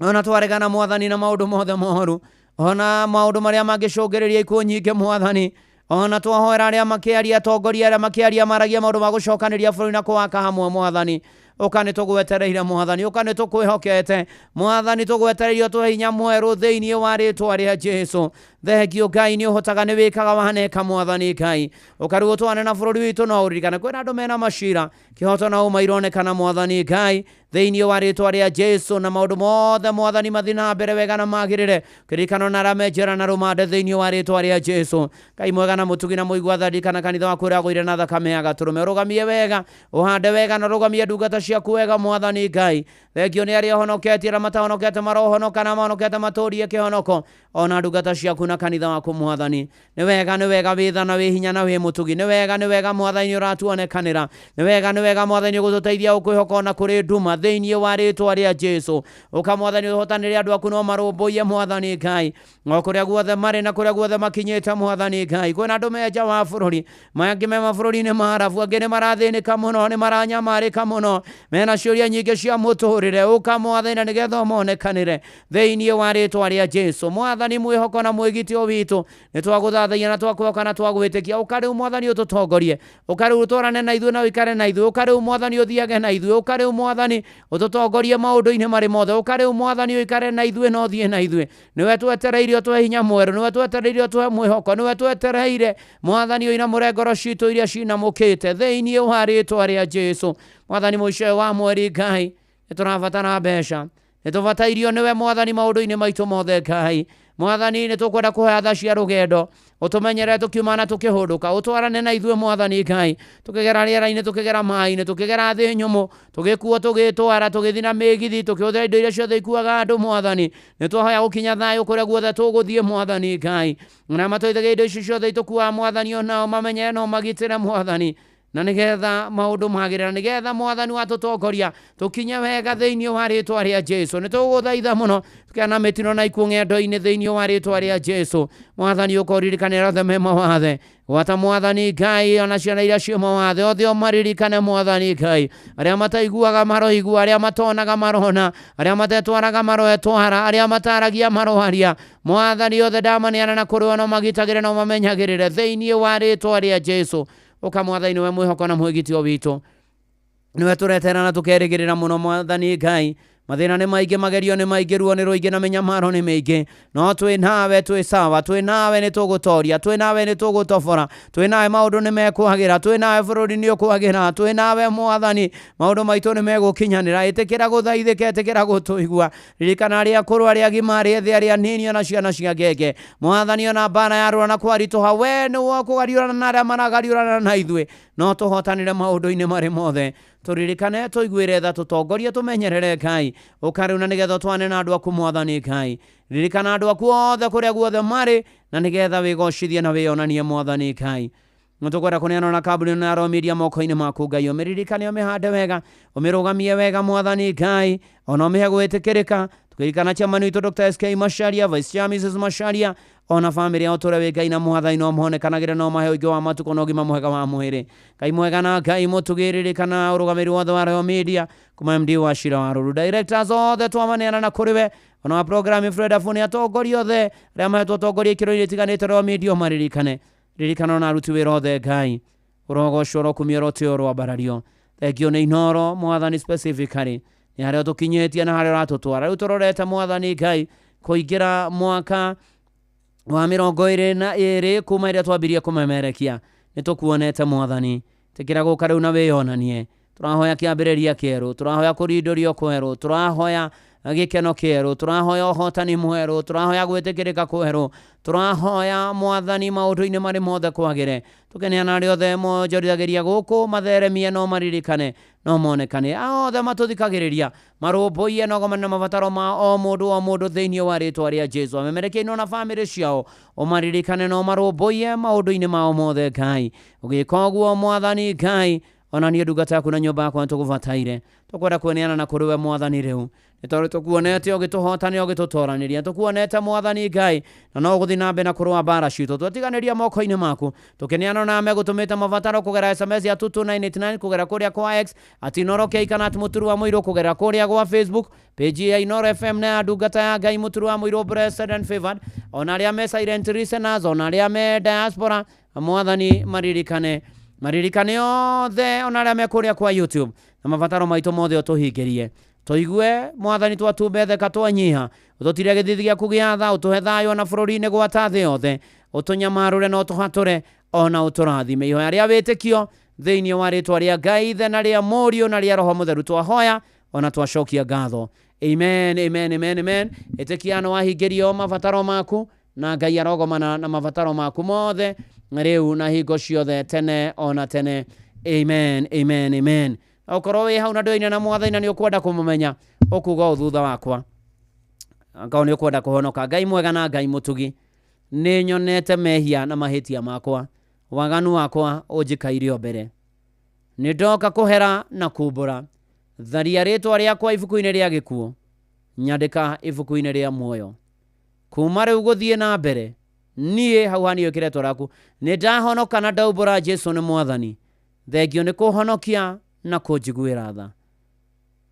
Ona twaregana Mwathani na maũndũ mothe moru, ona maũndũ marĩa mangĩcũngĩrĩria ikuũ nyingĩ Mwathani. Ona twahoera arĩa makĩaria, atongoria arĩa makĩaria maragia maũndũ ma gũcokanĩria bũrũri na kũwaka hamwe Mwathani. Ũka nĩ tũgwetereire Mwathani, ũka nĩ tũkwĩhokete Mwathani, tũgwetereire ũtũhe hinya mwerũ thĩinĩ wa rĩtwa rĩa Jesũ. Thengio Ngai, nĩ ũhotaga, nĩ wĩkaga, waneka Mwathani Ngai. Ũka rĩu ũtwane na bũrũri witũ, no ũririkane kwĩna andũ mena macira, kĩhoto na ũma ironekana Mwathani Ngai thĩinĩ wa rĩtwa rĩa Jesũ, na maũndũ mothe Mwathani mathiĩ na mbere wega na magĩrĩre. Kĩririkano na arĩa me njera na rũmande thĩinĩ wa rĩtwa rĩa Jesũ. Ngai mwega na mũtugi na mũigua tha, ririkana kanitha waku ũrĩa wagũire na thakame ya gatũrũme. Ũrũgamie wega, ũhande wega na ũrũgamie ndungata ciaku wega Mwathani Ngai. Thengio nĩ arĩa ũhonoketie, arĩa matahonokete marohonoka, na mahonokete matũrie kĩhonoko, ona ndungata ciaku na kanitha waku Mwathani. Nĩ wega, nĩ wega, wĩ tha na wĩ hinya na wĩ mũtugi. Nĩ wega, nĩ wega Mwathani, ũratuonekanĩra. Nĩ wega, nĩ wega Mwathani, ũgũtũteithia ũkwĩhoka ona kũrĩ nduma thĩinĩ wa rĩtwa rĩa Jesũ. Ũka Mwathani, ũhotanĩre andũ aku no marũmbũiye Mwathani Ngai, o kũrĩa guothe marĩ na kũrĩa guothe makinyĩte Mwathani Ngai. Kwĩna andũ me nja wa bũrũri, mangĩ me mabũrũri-inĩ ma Arabu, angĩ nĩ marathĩnĩka mũno, nĩ maranyamarĩka mũno, mena ciũria nyingĩ cia mũtũrĩre. Ũka Mwathani na nĩgetha ũmonekanĩre thĩinĩ wa rĩtwa rĩa Jesũ. Mwathani mwĩhoko na mwĩgitio witũ, nĩ twagũthathaiya na twakwĩhoka na twagwĩtĩkia. Ũka rĩu Mwathani ũtũtongorie, ũka rĩu ũtwarane na ithuĩ na ũikare na ithuĩ, ũka rĩu Mwathani ũthiage na ithuĩ, ũka rĩu Mwathani ũtũtongorie maũndũ-inĩ marĩ mothe, ũka rĩu Mwathani ũikare na ithuĩ na ũthiĩ na ithuĩ. Nĩwe twetereire ũtũhe hinya mwerũ, nĩwe twetereire ũtũhe mwĩhoko, nĩwe twetereire Mwathani ũinamũre ngoro citũ iria cinamũkĩte thĩinĩ wa rĩtwa rĩa Jesũ. Mwathani mũico ũyũ wa mweri Ngai, nĩ tũrabatara mbeca, nĩ tũbatairio nĩwe Mwathani maũndũ-inĩ maitũ mothe Ngai. Mwathani nĩ tũkwenda kũhoya tha cia rũgendo, ũtũmenyerere tũkiuma na tũkĩhũndũka, ũtwarane na ithuĩ Mwathani Ngai, tũkĩgera rĩera-inĩ, tũkĩgera maĩ-inĩ, tũkĩgera thĩ nyũmũ, tũgĩkuo, tũgĩtwara, tũgĩthiĩ na mĩgithi, tũkĩhũthĩra indo iria ciothe ikuaga andũ Mwathani. Nĩ twahoya gũkinya thayũ kũrĩa guothe tũgũthiĩ Mwathani Ngai, na matũithagia indo ici ciothe itũkuaga Mwathani, onao mamenyere na ũmagitĩre Mwathani, na nĩgetha maũndũ magĩrĩre, na nĩgetha Mwathani watũtongoria tũkinye wega thĩinĩ wa rĩtwa rĩa Jesũ. Nĩ tũgũthaitha mũno tũkĩana mĩtino na ikuũ ng'endo-inĩ thĩinĩ wa rĩtwa rĩa Jesũ. Mwathani ũka ũririkane othe me mawathe, gwata Mwathani Ngai, ona ciana iria ciĩ mawathe othe ũmaririkane Mwathani Ngai. Arĩa mataiguaga maroigua, arĩa matonaga marona, arĩa matetwaraga maroetwara, arĩa mataragia maroaria, Mwathani othe ndamaneana na kũrĩ o na ũmagitagĩre na ũmamenyagĩrĩre thĩinĩ wa rĩtwa rĩa Jesũ. Ũka Mwathani, nĩwe mwĩhoko na mwĩgitio witũ, nĩwe tũretera na tũkerĩgĩrĩra mũno Mwathani Ngai. Mathĩna nĩ maingĩ, magerio nĩ maingĩ, ruo nĩ rũingĩ na mĩnyamaro nĩ mĩingĩ, no twĩ nawe, twĩ sawa, twĩ nawe nĩ tũgũtoria, twĩ nawe nĩ tũgũtobora, twĩ nawe maũndũ nĩ mekwagĩra, twĩ nawe bũrũri nĩ ũkwagĩra, twĩ nawe Mwathani maũndũ maitũ nĩ megũkinyanĩra. Ĩtĩkĩra gũthaithĩka, ĩtĩkĩra gũtũigua. Ririkana arĩa akũrũ, arĩa agima, arĩa ethĩ, arĩa anini, ona ciana cia ngenge Mwathani. Ona mbara yarũra na kwaritũha, we nĩwe ũkũgariũrana na arĩa maragariũrana na ithuĩ, no tũhotanĩre maũndũ-inĩ marĩ mothe. Tũririkane, tũiguĩre tha, tũtongorie, tũmenyerere Ngai. Ũka rĩu na nĩgetha ũtwane na andũ aku Mwathani Ngai. Ririkana andũ aku othe kũrĩa guothe marĩ, na nĩgetha wĩgocithie na wĩonanie Mwathani Ngai. Nĩ tũkwenda kũneana na kambuni ĩno ya Royal Media moko-inĩ maku Ngai. Ũmĩririkane, ũmĩhande wega, ũmĩrũgamie wega Mwathani Ngai, ona ũmĩhe gwĩtĩkĩrĩka. Tũkĩririkana chairman witũ Dr. SK Macharia, Vice Chair Mrs. Macharia, ona bamĩrĩ yao, tũre wĩ Ngai na Mwathani, no mohonekanagĩre, no mahe ũingĩ wa matukũ na ũgima mwega wa mwĩrĩ. Ngai mwega na Ngai mũtugĩrĩrĩkana ũrũgamĩrĩri wothe wa Royal Media kuma MD wa Shira wa Rũru, directors othe twamaneana na kũrĩ we, ona wa program Fred Afuni, atongoria othe arĩa mahetwo ũtongoria ikĩro-inĩ itiganĩte Royal Media ũmaririkane. Ririkana ona aruti wĩra othe Ngai, ũrogocwo, ũrokumio, ũrotĩo, ũroambarario. Thengio nĩ Inooro Mwathani, specifically Nĩ harĩa ũtũkinyĩtie na harĩa ũratũtwara. Rĩu tũrorete Mwathani Ngai kũingĩra mwaka wa 22 kuma ĩrĩa twambirie kũmemerekia. Nĩ tũkuonete Mwathani, tĩkĩra gũka rĩu na wĩyonanie. Tũrahoya kĩambĩrĩria kĩerũ, tũrahoya kũrindũrio kwerũ, tũrahoya gĩkeno kĩerũ, tũrahoya ũhotani mwerũ, tũrahoya gwĩtĩkĩrĩka kwerũ, tũrahoya Mwathani maũndũ-inĩ marĩ mothe kwagĩre. Tũkeneana arĩa othe monjorithagĩria gũkũ matheremie no maririkane no monekane, a othe matũthikagĩrĩria marũmbũiye no gomane na mabataro ma o mũndũ o mũndũ thĩinĩ wa rĩtwa rĩa Jesu. Amemerekeirwo na bamĩrĩ ciao ũmaririkane no marũmbũiye maũndũ-inĩ mao mothe Ngai. Ũgĩka ũguo Mwathani Ngai, ona niĩ ndungata yaku na nyũmba yakwa nĩtũgũbataire. Tũkwenda kwĩneana na kũrĩ we Mwathani rĩu, nĩ tondũ tũkuonete ũgĩtũhotanĩra ũgĩtũtoranĩria, tũkuonete Mwathani Ngai na no ũgũthiĩ na mbere na kũrũa mbara citũ. Twatiganĩria moko-inĩ maku, tũkĩneana na megũtũmĩte mabataro kũgerera SMS ya 22989, kũgerera kũrĩa kwa X at Inooro K kana at Mũturu wa Mũirũ, kũgerera kũrĩa gwa Facebook page ya Inooro FM na ya ndungata ya Ngai Mũturu wa Mũirũ blessed and favored, ona arĩa me silent listeners, ona arĩa me diaspora, Mwathani maririkane, maririkane othe, ona arĩa me kũrĩa kwa YouTube, na mabataro maitũ mothe ũtũhingĩrie. Tũigue Mwathani twatumbetheka twanyiha, ũtũtire gĩthithi gĩaku gĩa tha, ũtũhe thayũ ona bũrũri-inĩ gwata thĩ yothe, ũtũnyamarũre na ũtũhatũre ona ũtũrathime. Ihoya rĩa wĩtĩkio thĩinĩ wa rĩtwa rĩa Ngai Ithe na rĩa Mũriũ na rĩa Roho Mũtheru twahoya ona twacokia ngatho. Amen, amen, amen, amen. Ĩtĩkia nĩ wahingĩrio mabataro maku na Ngai arogomana na mabataro maku mothe rĩu na hingo ciothe tene ona tene. Amen, amen, amen. Okorwo wĩ hau na ndũine na Mwathani na nĩ ũkwenda kũmũmenya, ũkuga ũũ thutha wakwa, angĩkorwo nĩ ũkwenda kũhonoka. Ngai mwega na Ngai mũtugi, nĩ nyonete mehia na mahĩtia makwa, waganu wakwa ũnjikaire o mbere. Nĩ ndoka kũhera na kumbũra, tharia rĩtwa rĩakwa ibuku-inĩ rĩa gĩkuũ, nyandĩka ibuku-inĩ rĩa muoyo. Kuma rĩu gũthiĩ na mbere, niĩ hau haniĩ wĩkĩre rĩtwa rĩaku, nĩ ndahonoka na ndaumbũra Jesu nĩ Mwathani. Thengio nĩ kũhonokia na kũnjiguĩra tha.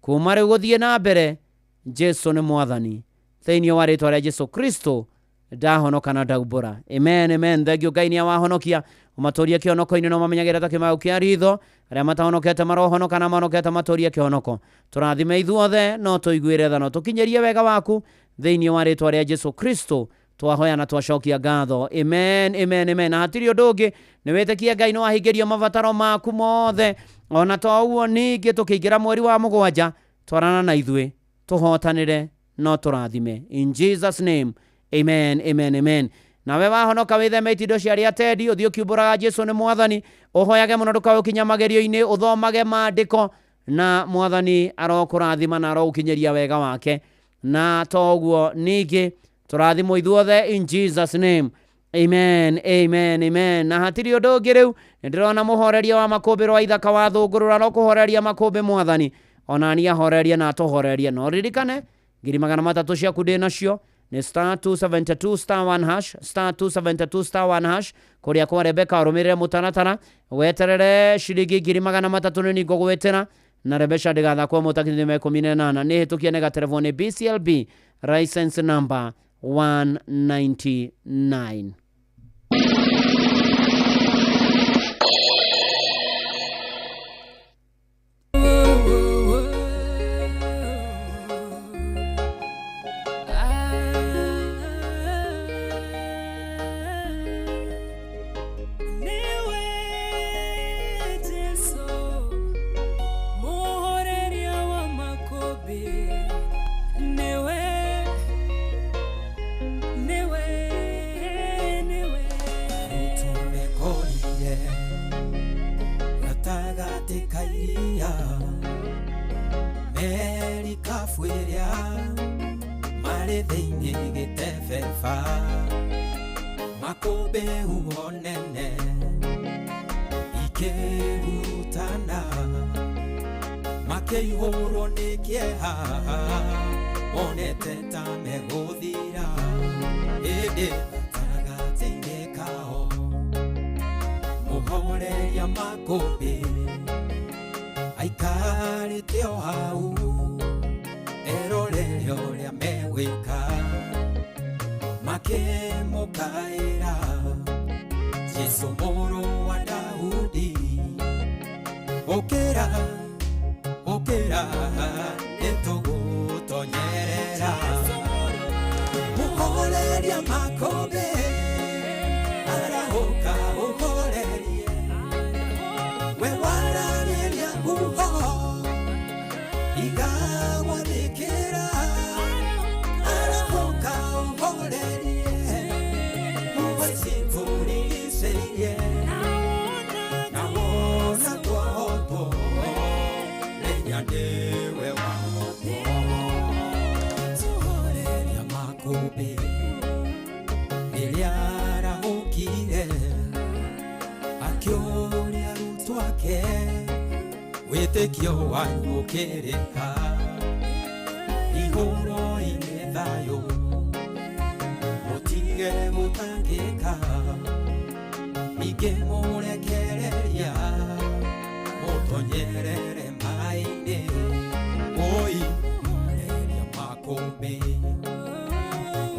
Kuma rĩu gũthiĩ na mbere, Jesu nĩ Mwathani. Thĩinĩ wa rĩtwa rĩa Jesu Kristo ndahonoka na ndaumbũra. Amen, amen. Thengio Ngai nĩ awahonokia, ũmatũrie kĩhonoko-inĩ na ũmamenyagĩre ta kĩmaũ kĩa ritho. Arĩa matahonokete marohonoka na mahonokete matũrie kĩhonoko. Tũrathime ithuothe no tũiguĩre tha, no tũkinyĩrie wega waku thĩinĩ wa rĩtwa rĩa Jesu Kristo twahoya na twacokia ngatho. Amen, amen, amen. Na hatirĩ ũndũ ũngĩ, nĩ wĩtĩkie Ngai nĩ wahingĩrio mabataro maku mothe. Ona to ũguo ningĩ tũkĩingĩra mweri wa 7, twarana na ithuĩ tũhotanĩre no tũrathime. In Jesus name, amen, amen, amen. Nawe wahonoka wĩtheme itindo cia arĩa atendi, ũthiĩ ũkiumbũraga Jesu nĩ Mwathani, ũhoyage mũno ndũkae ũkinya magerio-inĩ, ũthomage maandĩko na Mwathani arokũrathima na arogũkinyĩria wega wake. Na to ũguo ningĩ tũrathimwo ithuothe in Jesus name. Amen, amen, amen. Na hatirĩ ũndũ ũngĩ rĩu, nĩ ndĩrona mũhoreria wa makũmbĩ wa ithaka wa thũngũrũra no kũhoreria makũmbĩ Mwathani, ona niĩ ahorerie na atũhorerie. No ririkane 300,000 ciaku ndĩ nacio nĩ star 272 star 1 hash, star 272 star 1 hash, kũrĩa kwa Rebecca ũrũmĩrĩre mũtaratara, weterere ciringi 300,000 nĩ ngũgwĩtĩra na Rebecca ndĩgathakwo mũtakinyĩte mĩaka 18. Nĩ hĩtũkie nĩ gaterebo nĩ BCLB license number 199. Okera, okera, Mũhoreria makũmbĩ, arahũka ũhorerie. We waragĩria huho, igagwathĩkĩra. Arahũka ũhorerie, huho ici tũrigicĩirie. Na wona twahotwo, menya nĩwe wahotwo. Mũhoreria makũmbĩ, rĩrĩa arahũkire, akĩũria arutwo ake, wĩtĩkio wanyu ũkĩrĩ ha? Igũrũ-inĩ thayũ, mũtige gũtangĩka, ningĩ mũrekereria, mũtonyerere maĩ-inĩ. Oi, mũhoreria makũmbĩ,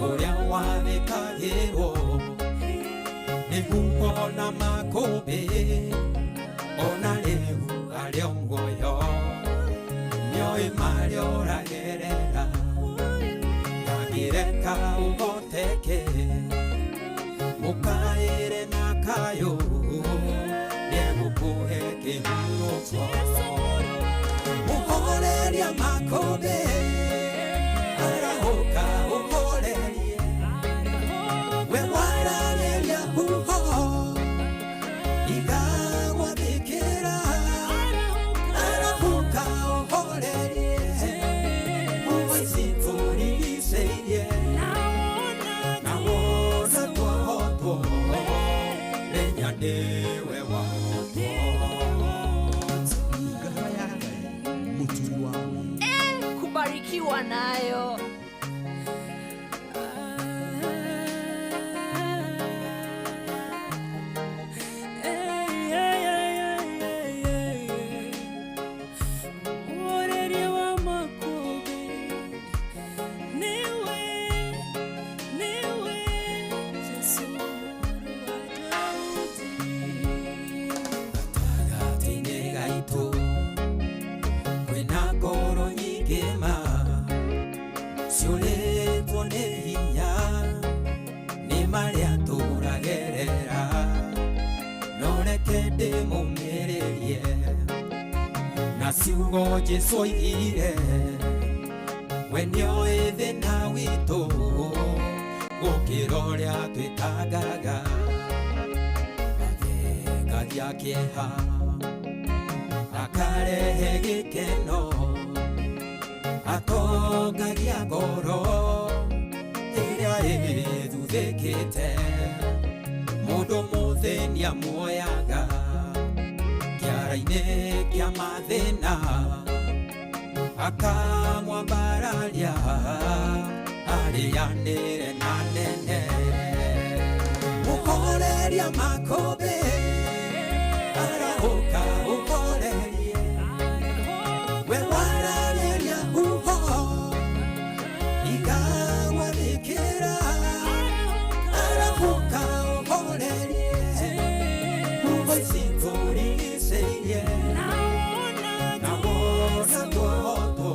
ũrĩa wathĩkagĩrwo nĩ huho na makũmbĩ, ona rĩu arĩ o muoyo, nĩoĩ marĩa ũragerera, ndangĩreka ũhoteke, mũkaĩre na kayũ, nĩegũkũhe kĩhurũko. Mũhoreria makũmbĩ, arahũka ũhorerie. We waragĩria huho, igagwathĩkĩra. Arahũka ũhorerie, huho ici tũrigicĩirie. Na wona twahotwo, menya nĩwe wahotwo. Kubarikiwa nayo. Mũhoreria wa makũmbĩ, nĩwe, nĩwe, Jesũ mũrũ wa Daudi. Gatagatĩ-inĩ gaitũ kwĩna ngoro nyingĩ ma ciũrĩtwo nĩ hinya nĩ marĩa tũragerera, no reke ndĩmũmĩrĩrie na ciugo Jesũ oigire, we nĩoĩ thĩna witũ gũkĩra ũrĩa twĩtangaga. Athengagia kĩeha, akarehe gĩkeno, atongagia ngoro ĩrĩa ĩthuthĩkĩte. Mũndũ mũthĩni amuoyaga kĩara-inĩ kĩa mathĩna, akamwambararia arĩanĩre na nene. Mũhoreria makũmbĩ, arahũka ũhorerie. We waragĩria huho, igagwathĩkĩra. Arahũka ũhorerie, huho ici tũrigicĩirie. Na wona twahotwo,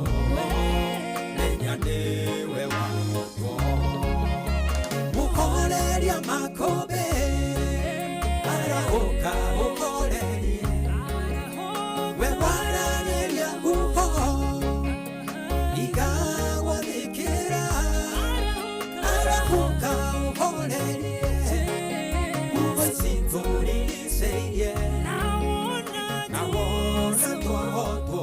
menya nĩwe wahotwo. Mũhoreria makũmbĩ, arahũka ũhorerie. We waragĩria huho, igagwathĩkĩra. Arahũka ũhorerie, huho ici tũrigicĩirie. Na wona twahotwo,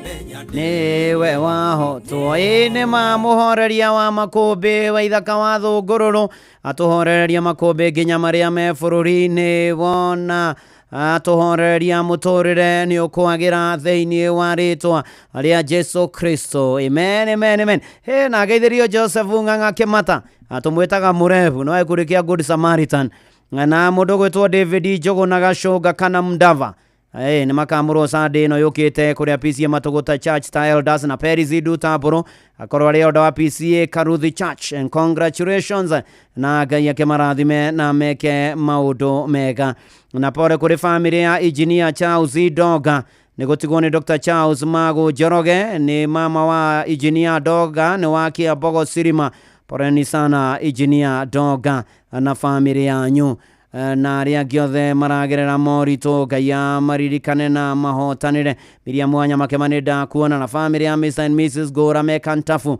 menya Nĩwe wahotwo. Ĩ nĩ ma mũhoreria wa makũmbĩ wa ithaka wa thũngũrũrũ, atũhorereria makũmbĩ nginya marĩa me bũrũri-inĩ. Wona atũhorereria mũtũrĩre nĩ ũkwagĩra thĩinĩ wa rĩtwa rĩa Jesu Kristo. Amen, amen, amen. He na geithĩrio Joseph Ng'ang'a Kĩmata, atũmwĩtaga mũrebu no gĩkundi kĩa Good Samaritan, na mũndũ gwĩtwo David Njũgũna Gacũnga kana Mdava. Nĩ makamũrwo Sunday ĩno yũkĩte kũrĩa PCA Matũgũta Church ta Elders na Perizi Dutabũrũ akorwo arĩ elder wa PCA Karuthi Church, and congratulations, na Ngai akĩmarathime na meke maũndũ mega. Na pore kũrĩ famĩlĩ ya Engineer Charles Doga nĩ gũtigwo nĩ Dr. Charles Magu Njoroge, nĩ mama wa Engineer Doga, nĩ wa Kĩambogo Sirima. Poleni sana Engineer Doga na family yanyu na arĩa angĩ othe maragerera moritũ, Ngai amaririkane na mahotanĩre. Miriam wa Nyamakema nĩ ndakuona na family ya Mr and Mrs Ngũra Mekantabu,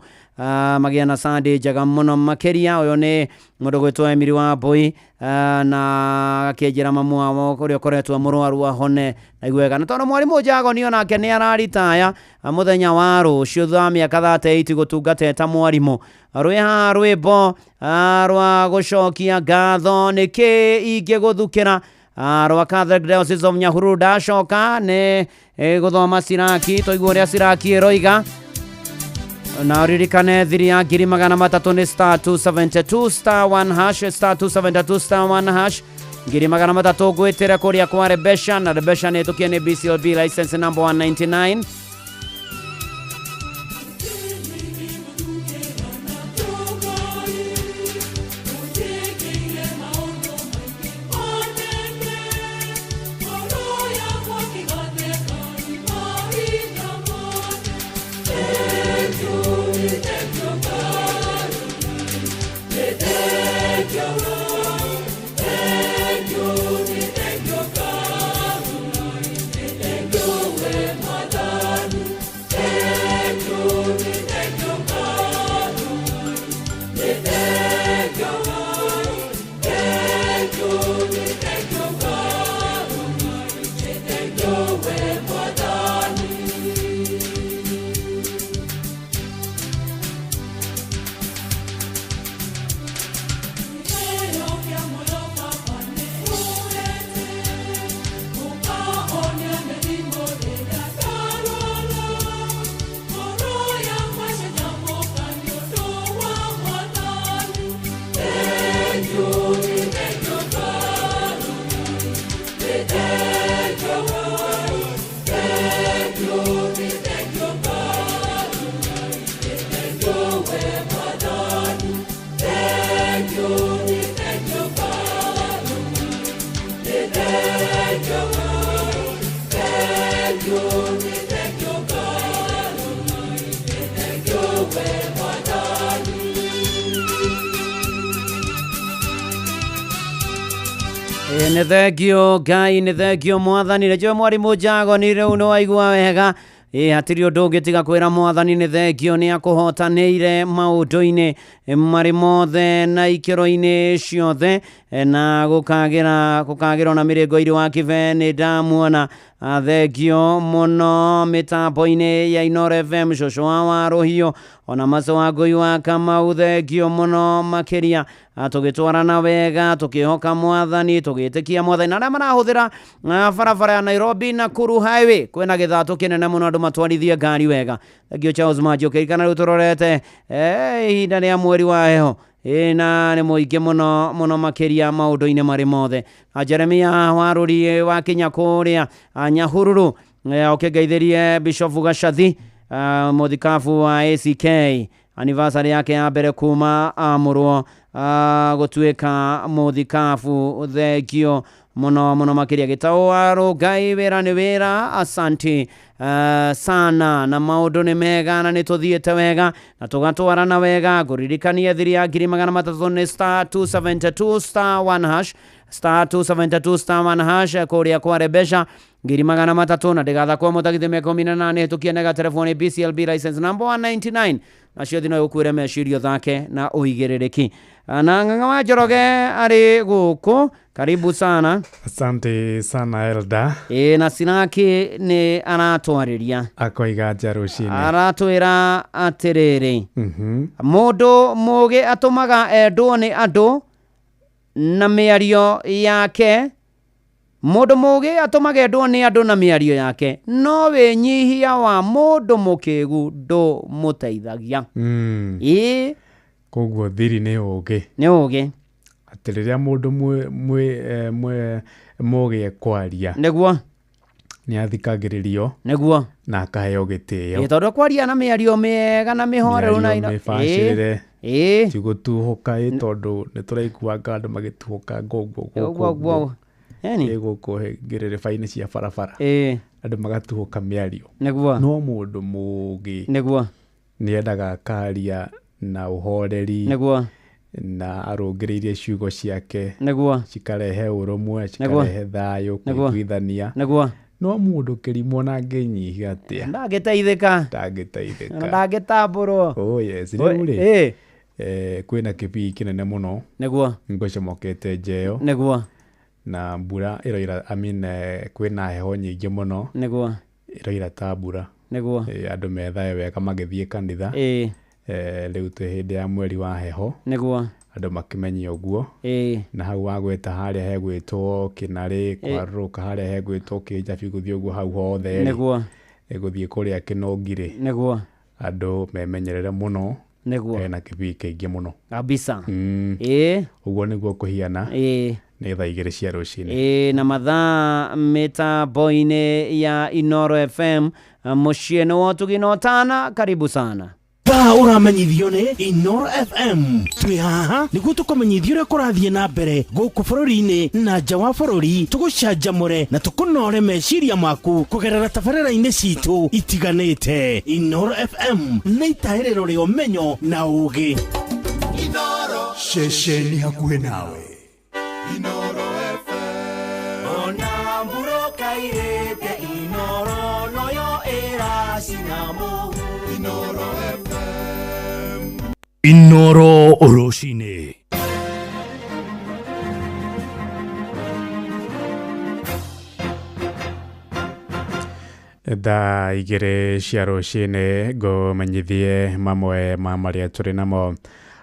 magĩa na Sunday njega mũno makĩria. Ũyũ nĩ mũndũ gwĩtwo Emily wa Mbui, na akĩnjĩra mamu wao ũrĩa ũkoretwo mũrwaru ahone na igue wega. Na tondũ mwarimũ Njagoni onake nĩ araritaya mũthenya wa rũciũ thutha wa mĩaka 38 gũtungata ta mwarimũ, rwĩ haha rwĩmbo rwa gũcokia ngatho nĩkĩ ingĩgũthukĩra, rwa Catholic Diocese of Nyahururu. Ndacoka nĩ gũthoma Siraki, tũigue ũrĩa Siraki ĩroiga. Na ũririkane thiri ya 300,000 nĩ star 272 star 1 hash, star 272 star 1 hash. 300,000 ngwĩtĩre kũrĩa kwa Rebesha, na Rebesha nĩ ĩtũkie nĩ BCLB license number 199. Nĩ thengio Ngai, nĩ thengio Mwathani. Nĩnjũĩ mwarimũ Njagoni rĩu nĩ waigua wega. Hatirĩ ũndũ ũngĩ tiga kwĩra Mwathani nĩ thengio, nĩ akũhotanĩire maũndũ-inĩ marĩ mothe na ikĩro-inĩ ciothe, na gũkagĩra ona mĩrĩngo irĩ wa Kibe nĩ ndamuona. Thengio mũno mĩtambo-inĩ ya Inooro FM, cũcũ wa Warũhiũ ona Maco wa Ngũi wa Kamau, thengio mũno makĩria. Tũgĩtwarana wega, tũkĩhoka Mwathani, tũgĩtĩkia Mwathani. Na arĩa marahũthĩra barabara ya Nairobi Nakuru Highway, kwĩna gĩthatũ kĩnene mũno, andũ matwarithie ngari wega. Thengio Charles Manji, ũkĩririkana rĩu tũrorete ihinda rĩa mweri wa heho, na nĩ mũingĩ mũno mũno makĩria maũndũ-inĩ marĩ mothe. Jeremia Warũri wa kinya kũrĩa Nyahururu, ũkĩngeithĩrie Bishop Gacathi, mũthikabu wa ACK, anniversary yake ya mbere kuma amũrwo gũtuĩka mũthikabu. Thengio mũno mũno makĩria. Gĩtaũ wa Rũngai, wĩra nĩ wĩra, asanti sana, na maũndũ nĩ mega na nĩ tũthiĩte wega na tũgatwarana wega. Ngũririkanie thiri ya 300,000 nĩ star 272 star 1 hash, star 272 star 1 hash kũrĩa kwa Rebesha 300,000. Na ndĩgathakwo mũtagithĩ mĩaka 18 hĩtũkie nega telefoni BCLB license number 199, nacio thino ĩgũkuĩre meciria thake na ũigĩrĩrĩki. Na Ng'ang'a wa Njoroge arĩ gũkũ, karibu sana. Asante sana Elda. Na Siraki nĩ aratwarĩria, akoiga nja rũcinĩ, aratwĩra atĩrĩrĩ, mũndũ mũgĩ atũmaga endwo nĩ andũ na mĩario yake. Mũndũ mũgĩ atũmaga endwo nĩ andũ na mĩario yake, no wĩnyihia wa mũndũ mũkĩgu ndũmũteithagia. Koguo thiri nĩ ũgĩ, nĩ ũgĩ atĩ rĩrĩa mũndũ mũgĩ ekwaria nĩguo nĩ athikagĩrĩrio, nĩguo na akaheo gĩtĩo, tondũ kwaria na mĩario mĩega na mĩhoreru na mĩbacĩrĩre, ti gũtuhũka, tondũ nĩ tũraiguaga andũ magĩtuhũka ũguo ũguo gũkũ ngĩrĩrĩba-inĩ cia barabara, andũ magatuhũka mĩario, nĩguo. No mũndũ mũgĩ nĩguo nĩ endaga akaria Na ũhoreri. Nĩguo. Na arũngĩrĩirie ciugo ciake. Nĩguo. Cikarehe ũrũmwe, cikarehe thayũ, Nĩguo. kũiguithania. Nĩguo. No mũndũ kĩrimũ ona angĩnyihia atĩa, ndangĩteithĩka. Ndangĩteithĩka. Na ndangĩtambũrwo. Oh yes, Oi, rĩu rĩ, ĩ. Kwĩna kĩbii kĩnene mũno. Nĩguo. Ngũcomokete njeo. Nĩguo. Na mbura ĩroira, I mean, kwĩna heho nyingĩ mũno. Nĩguo. Ĩroira ta mbura. Nĩguo. Andũ methae wega magĩthiĩ kanitha. Ĩ. Rĩu twĩ hĩndĩ ya mweri wa heho. Nĩguo. Andũ makĩmenye ũguo. Ĩ. Na hau wagwĩta harĩa hegwĩtwo Kĩnarĩ, kwarũrũka harĩa hegwĩtwo Kĩnjabi gũthiĩ ũguo hau hothe rĩ. Nĩguo. Gũthiĩ kũrĩa Kĩnũngi rĩ. Nĩguo. Andũ memenyerere mũno. Nĩguo. Hena kĩbii kĩingĩ mũno. Kabisa. Ĩ. Ũguo nĩguo kũhiana. Ĩ. Nĩ thaa 2 cia rũcinĩ. Ĩ, na mathaa mĩtambo-inĩ ya Inoro FM, mũciĩ nĩ wa ũtugi na ũtana. Karibu sana. Thaa ũramenyithio nĩ Inoro FM. Twĩ haha nĩguo tũkũmenyithia ũrĩa kũrathiĩ na mbere gũkũ bũrũri-inĩ na nja wa bũrũri, tũgũcanjamũre na tũkũnore meciria maku kũgerera tabarĩra-inĩ citũ itiganĩte. Inoro FM nĩ itahĩrĩro rĩa ũmenyo na ũũgĩ. Inoro. Ceceni hakuhĩ nawe. Inoro FM. Ona mburoka irĩte Inoro noyo ĩracina mũhu. Inoro FM. Inoro rũcinĩ. Thaa 2 cia rũcinĩ ngũmenyithie mamwe ma marĩa tũrĩ namo.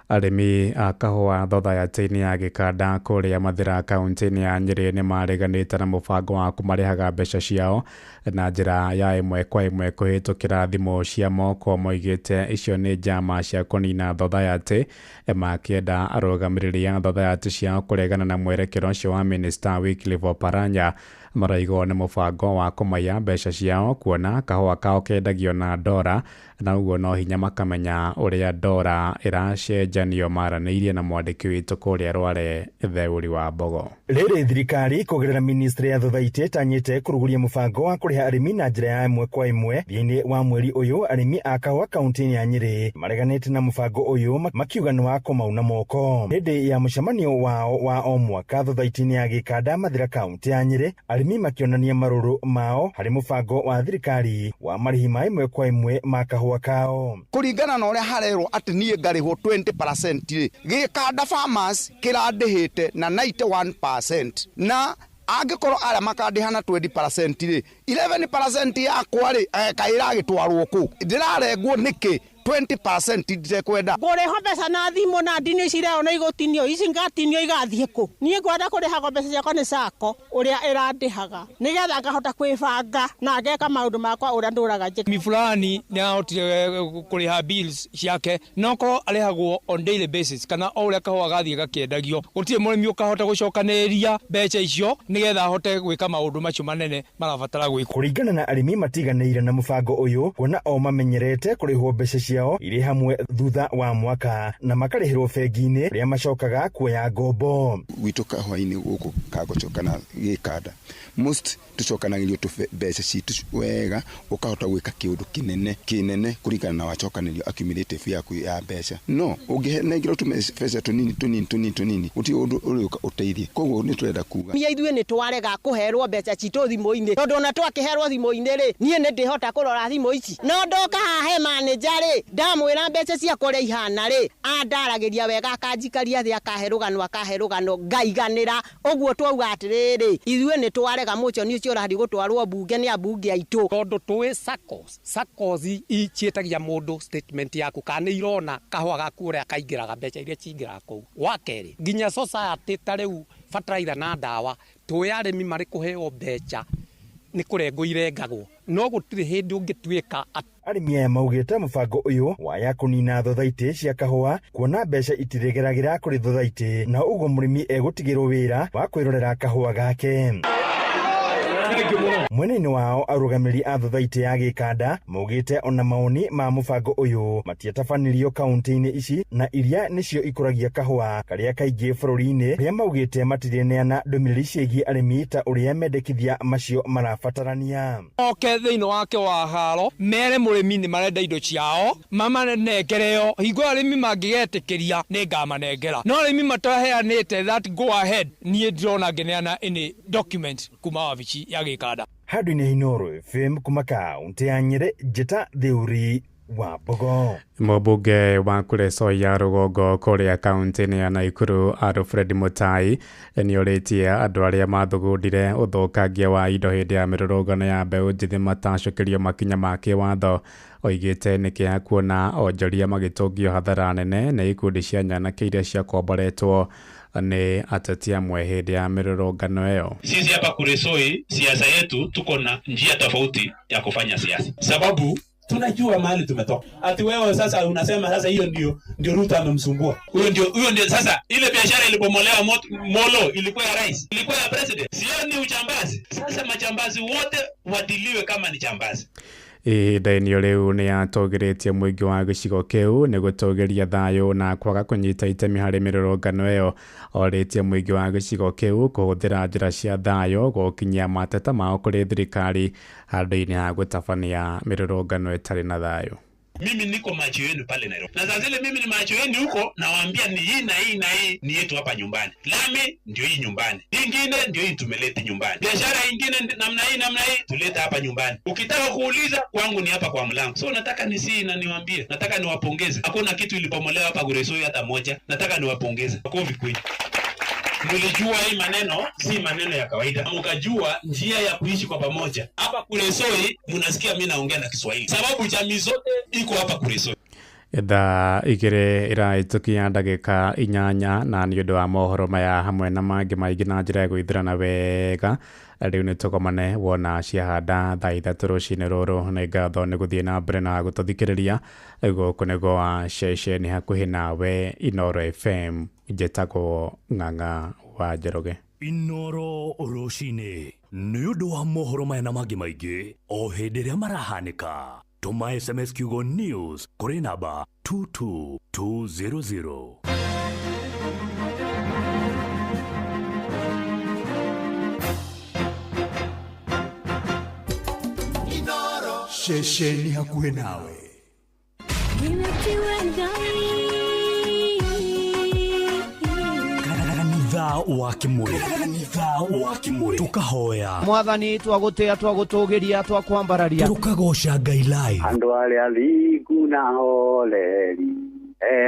Arĩmi a kahũa thothaitĩ-inĩ ya Gĩkanda kũrĩa Mathĩra kaunti-inĩ ya Nyĩrĩ nĩ mareganĩte na mũbango wa kũmarĩhaga mbeca ciao na njĩra ya ĩmwe kwa ĩmwe kũhĩtũkĩra thimũ cia moko. Moigĩte icio nĩ njama cia kũnina thothaitĩ, makĩenda arũgamĩrĩri a thothaitĩ ciao kũregana na mwerekero ũcio wa Minister Wycliffe Oparanya. Maraigwo nĩ mũbango wa kũmaiya mbeca ciao kuona kahũa kao kendagio na ndora, na ũguo no hinya makamenya ũrĩa ndora ĩracenjanio. Maranĩirie na mwandĩki witũ kũrĩa Rware, Theuri wa Mbogo. Rĩrĩ thirikari kũgerera ministry ya thothaitĩ ĩtanyĩte kũrugũria mũbango wa kũrĩha arĩmi na njĩra ya ĩmwe kwa ĩmwe thĩinĩ wa mweri ũyũ. Arĩmi a kahũa kaunti-inĩ ya Nyĩrĩ mareganĩte na mũbango ũyũ makiuga nĩ wa kũmauna moko. Hĩndĩ ya mũcemanio wao wa o mwaka thothaitĩ-inĩ ya Gĩkanda Mathĩra kaunti ya Nyĩrĩ, arĩmi makĩonania marũrũ mao harĩ mũbango wa thirikari wa marĩhi ma ĩmwe kwa ĩmwe ma kahũa kao. Kũringana na ũrĩa harerwo atĩ niĩ ngarĩhwo 20% rĩ, Gĩkanda Farmers kĩrandĩhĩte na 91%, na angĩkorwo arĩa makandĩha na 20% rĩ, 11% yakwa rĩ, kaĩ ĩragĩtwarwo kũ? Ndĩrarengwo nĩkĩ 20% nditekwenda? Ngũrĩhwo mbeca na thimũ na ndinio ici ireo na igũtinio, ici ngatinio igathiĩ kũ? Niĩ ngwenda kũrĩhagwo mbeca ciakwa nĩ SACCO ũrĩa ĩrandĩhaga, nĩgetha ngahota kwĩbanga na ngeka maũndũ makwa ũrĩa ndũraga njĩka. Mi fulani nĩ ahotire kũrĩha bills ciake, no korwo arĩhagwo on daily basis kana o ũrĩa kahũa gathiĩ gakĩendagio, gũtirĩ mũrĩmi ũkahota gũcokanĩrĩria mbeca icio nĩgetha ahote gwĩka maũndũ macio manene marabatara gwĩkwo. Kũringana na arĩmi matiganĩire na mũbango ũyũ, kuona o mamenyerete kũrĩhwo mbeca ciao irĩ hamwe thutha wa mwaka na makarĩhĩrwo bengi-inĩ rĩrĩa macokaga kuoya ngombo. Gwitũ kahũa-inĩ gũkũ kagũcokana Gĩkanda, most tũcokanagĩrio mbeca citũ wega, ũkahota gwĩka kĩũndũ kĩnene kĩnene kũringana na wacokanĩrio accumulative yaku ya mbeca. No ũngĩnengerwo tũmbeca tũnini tũnini tũnini tũnini, gũtirĩ ũndũ ũrĩũka ũteithie. Koguo nĩ tũrenda kuga Mia ithuĩ nĩ twarega kũherwo mbeca citũ thimũ-inĩ, tondũ ona twakĩherwo thimũ-inĩ rĩ, niĩ nĩ ndĩhota kũrora thimũ ici. No ndoka haha he manager rĩ, ndamwĩra mbeca ciakwa ũrĩa ihana rĩ, andaragĩria wega, akanjikaria thĩ, akahe rũgano, akahe rũgano, ngaiganĩra. Ũguo twauga atĩrĩrĩ, ithuĩ nĩ twarega mũconi ũcio ũrathiĩ gũtwarwo mbunge nĩ ambunge aitũ. Tondũ tũĩ SACCOs, SACCOs ciĩtagia mũndũ statement yaku kana nĩ irona kahũa gaku ũrĩa kaingĩraga, mbeca iria cingĩraga kũu. Wa kerĩ, nginya society ta rĩu bataraitha na ndawa, tũĩ arĩmi marĩ kũheo mbeca nĩ kũrengwo irengagwo, no gũtirĩ hĩndĩ ũngĩtuĩka atĩ Arĩmi aya maugĩte mũbango ũyũ waya kũnina thothaitĩ cia kahũa, kuona mbeca itiregeragĩra kũrĩ thothaitĩ, na ũguo mũrĩmi egũtigĩrwo wĩra wa kwĩrorera kahũa gake. Thank you mũno. Mwena-inĩ wao arũgamĩrĩri a thothaitĩ ya gĩkanda maugĩte ona mawoni ma mũbango ũyũ matiatabanirio kaunti-inĩ ici na iria nĩcio ikũragia kahũa karĩa kaingĩ bũrũri-inĩ, arĩa maugĩte matirĩneana ndũmĩrĩri ciĩgiĩ arĩmi ta ũrĩa mendekithia macio marabatarania. Oke thĩinĩ wake wa haro mere mũrĩmi nĩ marenda indo ciao mamanengereo hingo arĩmi mangĩgetĩkĩria nĩ ngamanengera, no arĩmi mataheanĩte that go ahead, niĩ ndirona ngĩneana any document kuma wabici ya gĩkanda. Handũ-inĩ Inooro FM kuma kaunti ya Nyĩrĩ, Njĩta Theuri wa Mbogo. Mũmbunge wa Kuresoi ya rũgongo kũrĩa kaunti-inĩ ya Naikuru Alfred Mutai nĩorĩtie andũ arĩa mathugundire ũthũkangia wa indo hĩndĩ ya mĩrũrũngano ya mbeũ njĩthĩ matacũkĩrio makinya ma kĩwatho. Oigĩte nĩ kĩeha kuona onjoria magĩtũngio hathara nene nĩ ikundi cia nyanake iria ciakomboretwo nĩ ateti amwe hĩndĩ ya mĩrũrũngano ĩyo. Sisi hapa Kuresoi siasa yetu tuko na njia tofauti ya kufanya siasa, sababu tunajua mahali tumetoka. Ati wewe sasa unasema sasa hiyo ndio Ruto amemsumbua huyo, ndio sasa ile biashara ilibomolewa Molo ilikuwa ya rais, ilikuwa ya president, sio ni uchambazi? Sasa machambazi wote wadiliwe kama ni chambazi. Ihinda-inĩ rĩu nĩ yatũgĩrĩtie mũingĩ wa gĩcigo kĩu nĩ gũtũgĩria thayũ na kwaga kũnyita itemi harĩ mĩrũrũngano ĩyo. Orĩtie mũingĩ wa gĩcigo kĩu kũhũthĩra njĩra cia thayũ gũkinyia mateta mao kũrĩ thirikari handũ-inĩ ha gũtabania mĩrũrũngano ĩtarĩ na thayũ. Mimi niko macho yenu pale Nairobi, na saa zile mimi ni macho yenu huko, nawaambia ni hii na hii na hii ni yetu hapa nyumbani. Lami ndio hii nyumbani, ingine ndio hii tumeleta nyumbani, biashara ingine namna hii namna hii tuleta hapa nyumbani. Ukitaka kuuliza kwangu ni hapa kwa mlango. So nataka nisii na niwaambie, nataka niwapongeze, hakuna kitu ilipomolewa hapa Kuresoi hata moja. Nataka niwapongeze makofi kwenu. Mlijua hii maneno si maneno ya kawaida, mkajua njia ya kuishi kwa pamoja hapa Kuresoi. Mnasikia mimi naongea na Kiswahili sababu jamii zote iko hapa Kuresoi. Thaa igĩrĩ ĩrahĩtũkia ndagĩka 8 na nĩ ũndũ wa mohoro maya hamwe na mangĩ maingĩ na njĩra ya gwĩthirana wega rĩu nĩ tũgomane wona ciahanda thaa 3 rũcinĩ rũrũ. Nĩ ngatho nĩ gũthiĩ na mbere na gũtũthikĩrĩria. Gũkũ nĩ gwa ceceni hakuhĩ nawe Inooro FM. Njĩtagwo Ng'ang'a wa Njoroge. Inooro rũcinĩ nĩ ũndũ wa mohoro maya na mangĩ maingĩ o hĩndĩ ĩrĩa marahanĩka. Tũma SMS kiugo news kũrĩ namba 22200. Ceceni hakuhĩ nawe. Kanitha wa Kimuri, kanitha wa Kimuri, tukahoya Mwathani, twagũtĩa, twagũtũgĩria, twakwambararia, tukagoca Ngai live. Andũ arĩa thingu na horeri,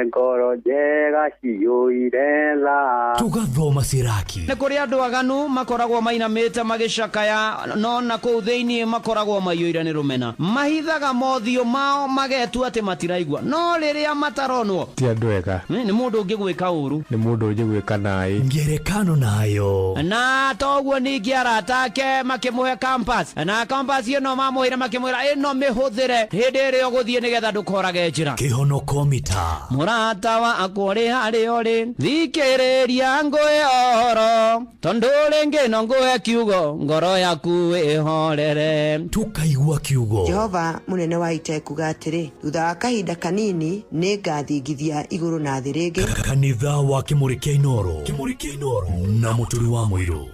ngoro njega ciyũire tha, tugathoma Siraki. Nĩ kũrĩ andũ aganu makoragwo mainamĩte magĩcakaya, no na kũu thĩinĩ makoragwo maiyũire nĩ rũmena, mahithaga mothiũ mao magetua atĩ matiraigua, no rĩrĩa mataronwo ti andũ ega. Nĩ mũndũ ũngĩgwĩka ũru, nĩ mũndũ ũngĩgwĩka naĩ ngerekano nayo. Na toguo ningĩ arata ake makĩmũhe compass, na compass ĩno mamũheire makĩmwĩra ĩno mĩhũthĩre hĩndĩ ĩrĩa ũgũthiĩ nĩgetha ndũkorage njĩra. Kĩhonoko mita mũrata wakwa ũrĩ harĩa ũrĩ, thikĩrĩria ngũhe ũhoro, tondũ rĩngĩ no ngũhe kiugo, ngoro yaku ĩhorere. Tukaigua kiugo. Jehova mũnene wa ita ekuga atĩrĩ, thutha wa kahinda kanini nĩ ngathingithia igũrũ na thĩ rĩngĩ. Kanitha wa Kimuri kĩa Inooro, Kimuri kĩa Inooro na Mũturi wa Mũirũ.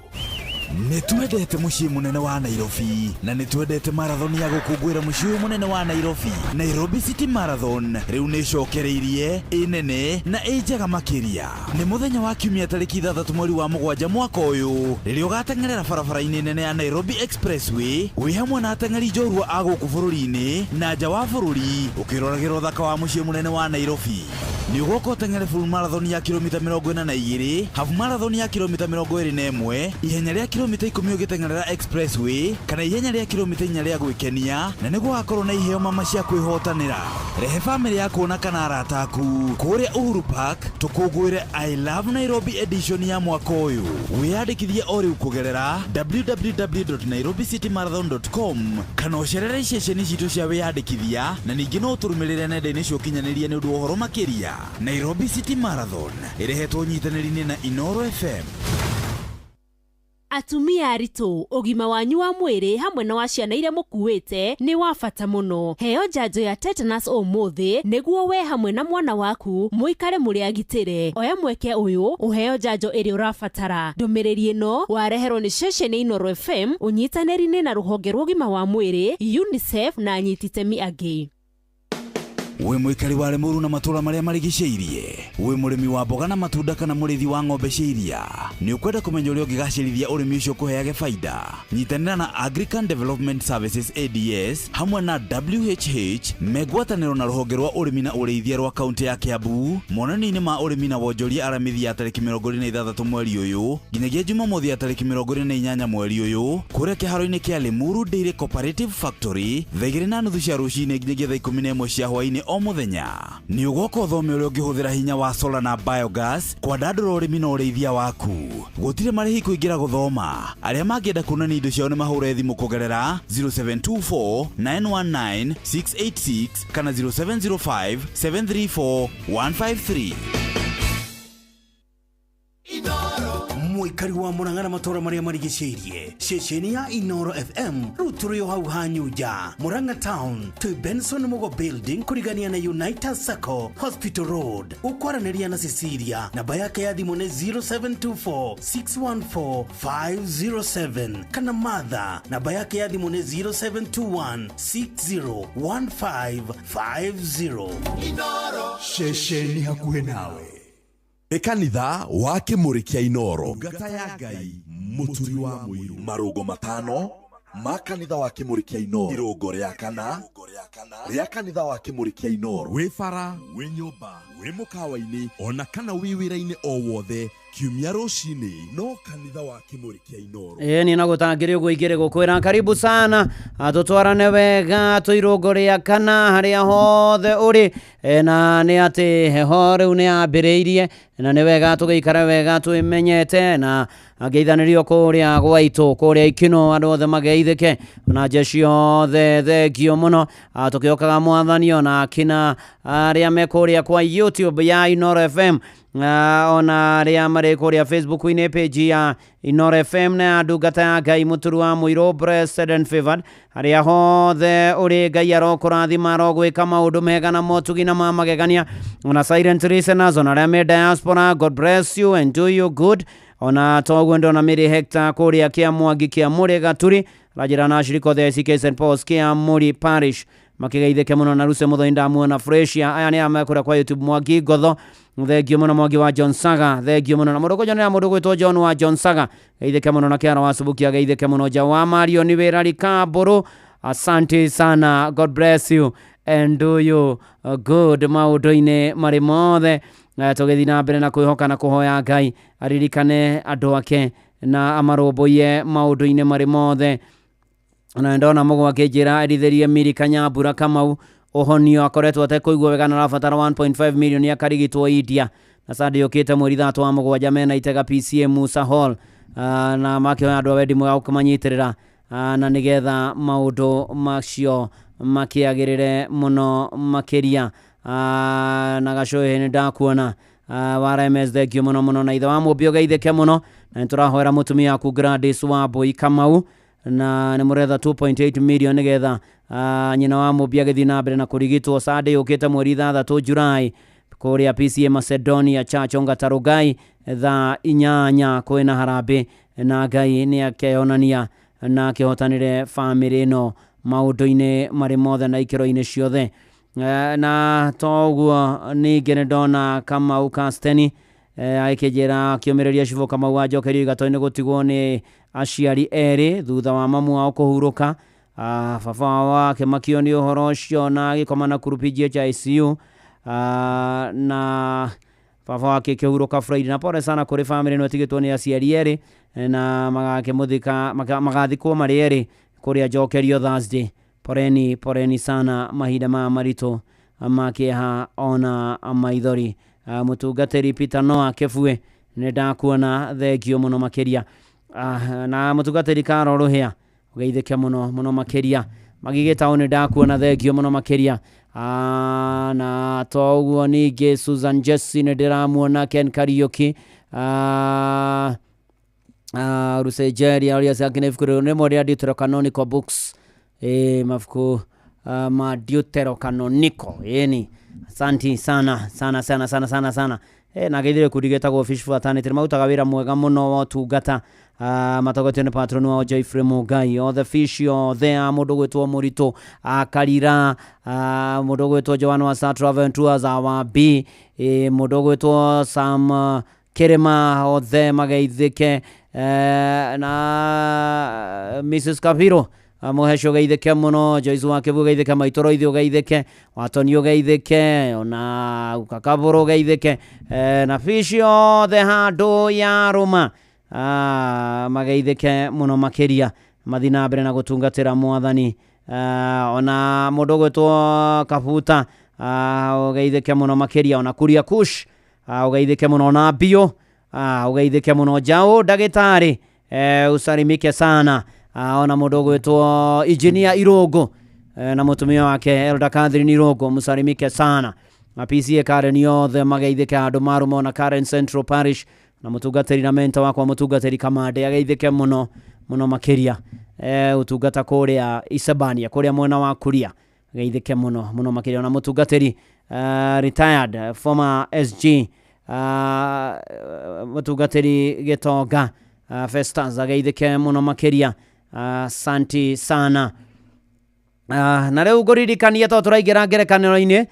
Nĩ twendete mũciĩ mũnene wa Nairobi na nĩ twendete marathon ya gũkũngũĩra mũciĩ ũyũ mũnene wa Nairobi. Nairobi City Marathon rĩu nĩ ĩcokereirie, ĩ nene na ĩ njega makĩria. Nĩ mũthenya wa kiumia tarĩki 6 mweri wa 7 mwaka ũyũ rĩrĩa ũgateng'erera barabara-inĩ nene ya Nairobi Expressway wĩ hamwe na ateng'eri njorua a gũkũ bũrũri-inĩ na nja wa bũrũri ũkĩroragĩra ũthaka wa mũciĩ mũnene wa Nairobi. Nĩ ũgoka ũteng'ere full marathon ya kilomita 42, half marathon ya kilomita 21, ihenya rĩa kilomita 10 ũgĩteng'erera Expressway kana ihenya rĩa kilomita 4 rĩa gwĩkenia, na nĩguo wakorwo na iheo mama cia kwĩhotanĩra. Rehe famĩlĩ yaku na kana arata aku kũrĩa Uhuru Park tũkũngũĩre I Love Nairobi edition ya mwaka ũyũ. Wĩyandĩkithie o rĩu kũgerera www.nairobicitymarathon.com kana ũcerere ceceni citũ cia wĩyandĩkithia, na ningĩ no ũtũrũmĩrĩre nenda-inĩ cia ũkinyanĩria nĩ ũndũ wa ũhoro makĩria. Nairobi City Marathon ĩrehetwo nyitanĩri-inĩ na Inooro FM. Atumia aritũ, ũgima wanyu wa mwĩrĩ hamwe na wa ciana iria mũkuĩte nĩ wa bata mũno. Heo njanjo ya tetanus ũmũthĩ nĩguo we hamwe na mwana waku mũikare mũrĩ agitĩre. Oya mweke ũyũ ũheo njanjo ĩrĩa ũrabatara. Ndũmĩrĩri ĩno wareherwo nĩ ceceni Inooro FM ũnyitanĩri-inĩ na rũhonge rwa ũgima wa mwĩrĩ UNICEF na anyiti itemi angĩ. Wĩ mũikari wa Limuru na matũũra marĩa marigicĩirie, wĩ mũrĩmi wa mboga na matunda kana mũrĩithi wa ng'ombe cia iria, nĩ ũkwenda kũmenya ũrĩa ũngĩgacĩrithia ũrĩmi ũcio ũkũheage baida? Nyitanĩra na Agrican Development Services ADS hamwe na WHH me ngwatanĩro na rũhonge rwa ũrĩmi na ũrĩithia rwa kaũntĩ ya Kiambu monanio-inĩ ma ũrĩmi na wonjoria Aramithi ya tarĩki 26 mweri ũyũ nginyagia Jumamothi ya tarĩki 28 mweri ũyũ kũrĩa kĩharo-inĩ kĩa Limuru Dairy Cooperative Factory thaa 2:30 cia rũcinĩ nginyagia thaa 11 cia hwaĩ-inĩ o mũthenya. Nĩ ũgoka ũthome ũrĩa ũngĩhũthĩra hinya wa solar na biogas kwandandũra ũrĩmi na ũrĩithia waku. Gũtirĩ marĩhi kũingĩra gũthoma. Arĩa mangĩenda kuonania indo ciao nĩ mahũre thimũ kũgerera 0724 919 686 kana 0705 734 153. Mũikari wa Murang'a na matũũra marĩa marigicĩirie, ceceni ya Inooro FM rĩu tũrĩ o hau Hanyunja, Murang'a Town, twĩ Benson Mugo Building kũrigania na United Sacco Hospital Road. Ũkwaranĩria na Cecilia, namba yake ya thimũ nĩ 0724 614 507 kana Martha, namba yake ya thimũ nĩ 0721 601550. Ceceni hakuhĩ nawe. Nĩ kanitha wa Kĩmũrĩ kĩa Inooro. Ndungata ya Ngai Mũturi wa Mũirũ. Marũngo matano ma kanitha wa Kĩmũrĩ kĩa Inooro. Irũngo rĩa kana rĩa kanitha wa Kĩmũrĩ kĩa Inooro. Wĩ bara, wĩ nyũmba, wĩ mũkawa-inĩ ona kana wĩ wĩra-inĩ o wothe kiumia rũcinĩ no kanitha wa Kĩmũrĩ kĩa Inooro. Ĩĩ niĩ no gũtangĩrĩ ũguo ingĩrĩ gũkwĩra karibu sana, tũtwarane wega tũirũngo rĩa kana harĩa hothe ũrĩ, na nĩ atĩ heho rĩu nĩ yambĩrĩirie na nĩ wega tũgĩikare wega twĩmenyete na ngeithanĩrio kũrĩa gwaitũ kũrĩa Ikino andũ othe mageithĩke na jeshi othe thengio mũno, tũkĩokaga mwathani ona akina arĩa me kũrĩa kwa YouTube ya Inooro FM, ona arĩa marĩ kũrĩa Facebook-inĩ page ya Inooro FM na ya ndungata ya Ngai Mũturu wa Mũirũ Blessed and Favored. Harĩa hothe ũrĩ Ngai arokũrathima arogwĩka maũndũ mega na motugi na ma magegania. Ona silent listeners ona arĩa me diaspora, God bless you and do you good. Ona toguo ndona Mary Hector kũrĩa kĩa Mwangi kĩa Mũrĩ Gaturi ranjĩra na ashirika othe a ACK St Paul's kĩa Mũri Parish makigeithĩke mũno na Ruse Mũthoni ndamuona Fresh. Aya nĩ a kũrĩa kwa YouTube Mwangi Ngotho thengio mũno, Mwangi wa John Saga thengio mũno, na mũndũ kũnjonera mũndũ gwĩtwo John wa John Saga geithĩke mũno, na Kĩara wa Subukia geithĩke mũno, Nja wa Mario ni wĩra Rikambũrũ, asante sana, God bless you and do you good maũndũ-inĩ marĩ mothe. Tũgĩthiĩ na mbere na kwĩhoka na kũhoya Ngai aririkane andũ ake na amarũmbũiye maũndũ-inĩ marĩ mothe. Na ndona mũgwa akĩnjĩra erithĩrie Miri Kanyambura Kamau ũhonio akoretwo atekũigua wega na arabatara 1.5 million akarigitwo India na Sunday yũkĩte mweri 3 wa mũgwanja mena Itega PCA Musa Hall, na makĩhoya andũ a wendi mwega gũkĩmanyitĩrĩra, na nĩgetha maũndũ macio makĩagĩrĩre mũno makĩria. Na Gacũhĩ nĩ ndakuona wa RMS thengio mũno mũno, na ithe wa Mũmbi ũgeithĩke mũno, na nĩ tũrahoera mũtumia waku Gladys Wambui Kamau na nĩ mũretha 2.8 million nĩgetha nyina wa Mũmbi agĩthiĩ na mbere na kũrigitwo Sunday yũkĩte mweri 6 Julai kũrĩa PCA Macedonia Church Ongata Rongai thaa 8 kwĩna harambĩ, na Ngai nĩ akeyonania na akĩhotanĩre bamĩrĩ ĩno maũndũ-inĩ marĩ mothe na ikĩro-inĩ ciothe. Na toguo ningĩ nĩ ndona Kamau Kasteni agĩkĩnjĩra akĩũmĩrĩria Cibũ Kamau wa Njokerio Igatoinĩ gũtigwo nĩ aciari erĩ thutha wa mamu wao kũhurũka. Baba wao akĩmakio nĩ ũhoro ũcio na agĩkoma na Nakuru PGH ICU, na baba wake akĩhurũka Friday. Na pole sana kũrĩ bamĩrĩ ĩno ĩtigĩtwo nĩ aciari erĩ na magakĩmũthika magathikwo marĩ erĩ kũrĩa Njokerio Thursday. Poreni poreni sana mahinda maya maritũ ma kĩeha ona maithori. Mũtungatĩri Peter Noah Kĩbue nĩ ndakuona thengio mũno makĩria, na mũtungatĩri Carol Rũhĩa ũgeithĩke mũno mũno makĩria. Magigĩtaũ nĩ ndakuona thengio mũno makĩria, na to ũguo ningĩ Susan Jesse nĩ ndĩramuona, Ken Kariuki, Rucenjeria ũrĩa ciake nĩ ibuku rĩmwe rĩa Deuterocanonical books, mabuku ma Deuterocanonical. Ĩni, asanti sana sana sana sana sana sana. Na geithire kundi gĩtagwo Fish Fraternity, nĩ marutaga wĩra mwega mũno wa ũtungata, matongoretio nĩ patron wao Geoffrey Mungai. Othe fish othe a mũndũ gwĩtwo Mũritũ Karira, mũndũ gwĩtwo Joan wa Star Travel and Tours wa B, mũndũ gwĩtwo Sam Kĩrĩma, othe mageithĩke, na Mrs Kapiro Mũheco ũgeithĩke mũno, Joyce wa Kĩbu ũgeithĩke, Maitũ Roithi ũgeithĩke, Watoni ũgeithĩke, ona Kakabũrũ ũgeithĩke, na fish othe handũ ya rũma, mageithĩke mũno makĩria, mathiĩ na mbere na gũtungatĩra mwathani. Ona mũndũ ũgwĩtwo Kabuta, ũgeithĩke mũno makĩria, ona Kuria Kush, ũgeithĩke mũno, ona Mbio, ũgeithĩke mũno, Njaũ ndagĩtarĩ, usalimike sana. Ona mũndũ ũgwĩtwo Engineer Irũngũ, na mũtumia wake Elder Catherine Irũngũ, mũsalimike sana, na PCA Karen othe mageithĩke handũ marũma, ona Karen Central Parish na mũtungatĩri na mentor wakwa mũtungatĩri Kamande ageithĩke mũno mũno makĩria, ũtungata kũrĩa Isebania kũrĩa mwena wa Kuria, ageithĩke mũno mũno makĩria, ona mũtungatĩri retired former SG, mũtungatĩri Gĩtonga, Festus ageithĩke mũno makĩria, asanti sana. Na rĩu ngũririkania to tũraingĩra ngerekano-inĩ,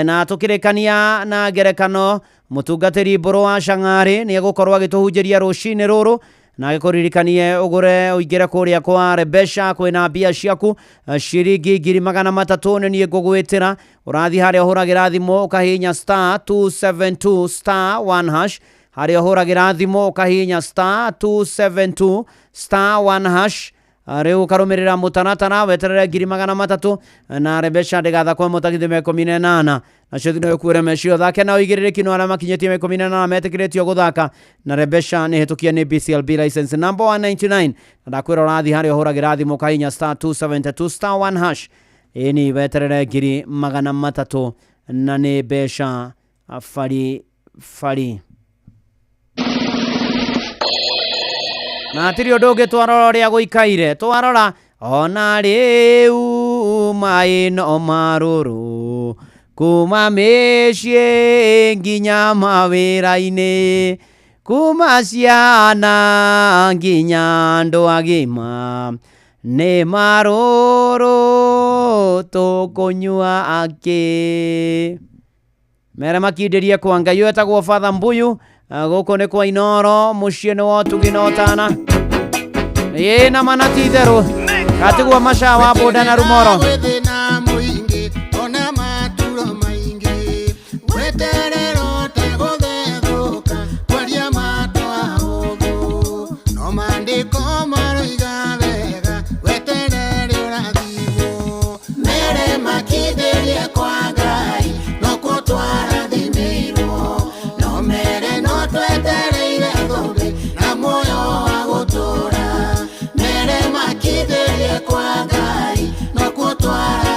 na tũkĩrĩkania na ngerekano, mũtungatĩri Mbũrũ wa Cang'arĩ nĩ egũkorwo agĩtũhunjĩria rũcinĩ rũrũ, na agĩkũririkanie ũgũre ũingĩre kũrĩa kwa Rebesha kwĩna mbia ciaku, ciringi 300,000 nĩ niĩ ngũgwĩtĩra. Ũrathiĩ harĩa ũhũragĩra thimũ ũkahihinya star 272 star 1 hash, harĩa ũhũragĩra thimũ ũkahihinya star 272 star 1 hash, rĩu ũkarũmĩrĩra mũtaratara weterere 300,000, na Rebesha ndĩgathakwo mũtagithĩ me 18, nacio thino ĩkuĩre mecio thake na ũigĩrĩrĩki no arĩa makinyĩtie me 18 metĩkĩrĩtio gũthaka na Rebesha nĩ hĩtũkie nĩ BCLB license number 199, na ndakwĩra ũrathiĩ harĩa ũhũragĩra thimũ ũkahihinya star 272 star 1 hash, ĩni weterere 300,000 na nĩ mbeca bari bari. Na hatirĩ ũndũ ũngĩ twarora ũrĩa gũikaire, twarora ona rĩu maĩ no marũrũ kuma mĩciĩ nginya mawĩra-inĩ, kuma ciana nginya andũ agima, nĩ marũrũ tũkũnyua akĩ. Mere makindĩrie kwa Ngai wetagwo Father Mbuyu, gũkũ nĩ kwa Inoro, mũciĩ nĩ wa ũtugi na ũtana. Ĩĩ na mana ti itherũ, gatigwo maca wa bũnda na rumoro. Kwa Ngai no kũtwara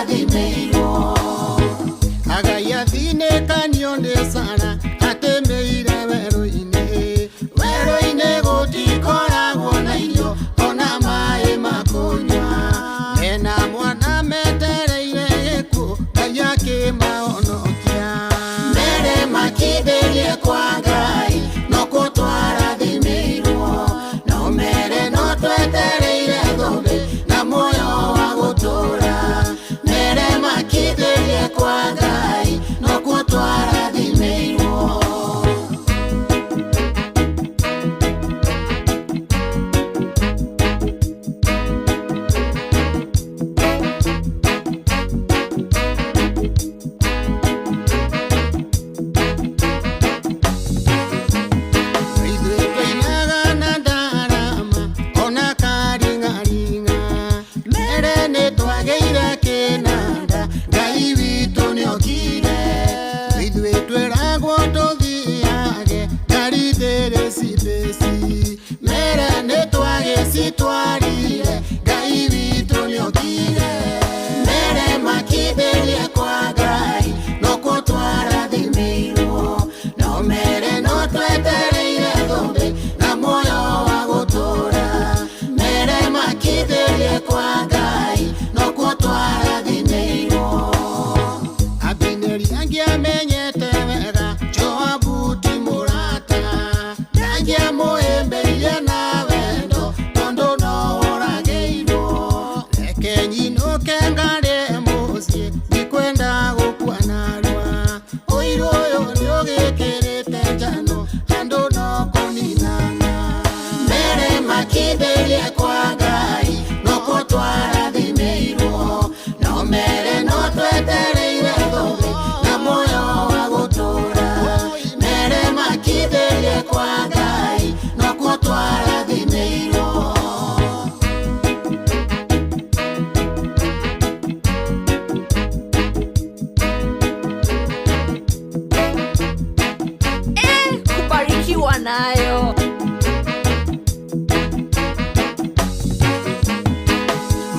Twathimĩirwo nayo.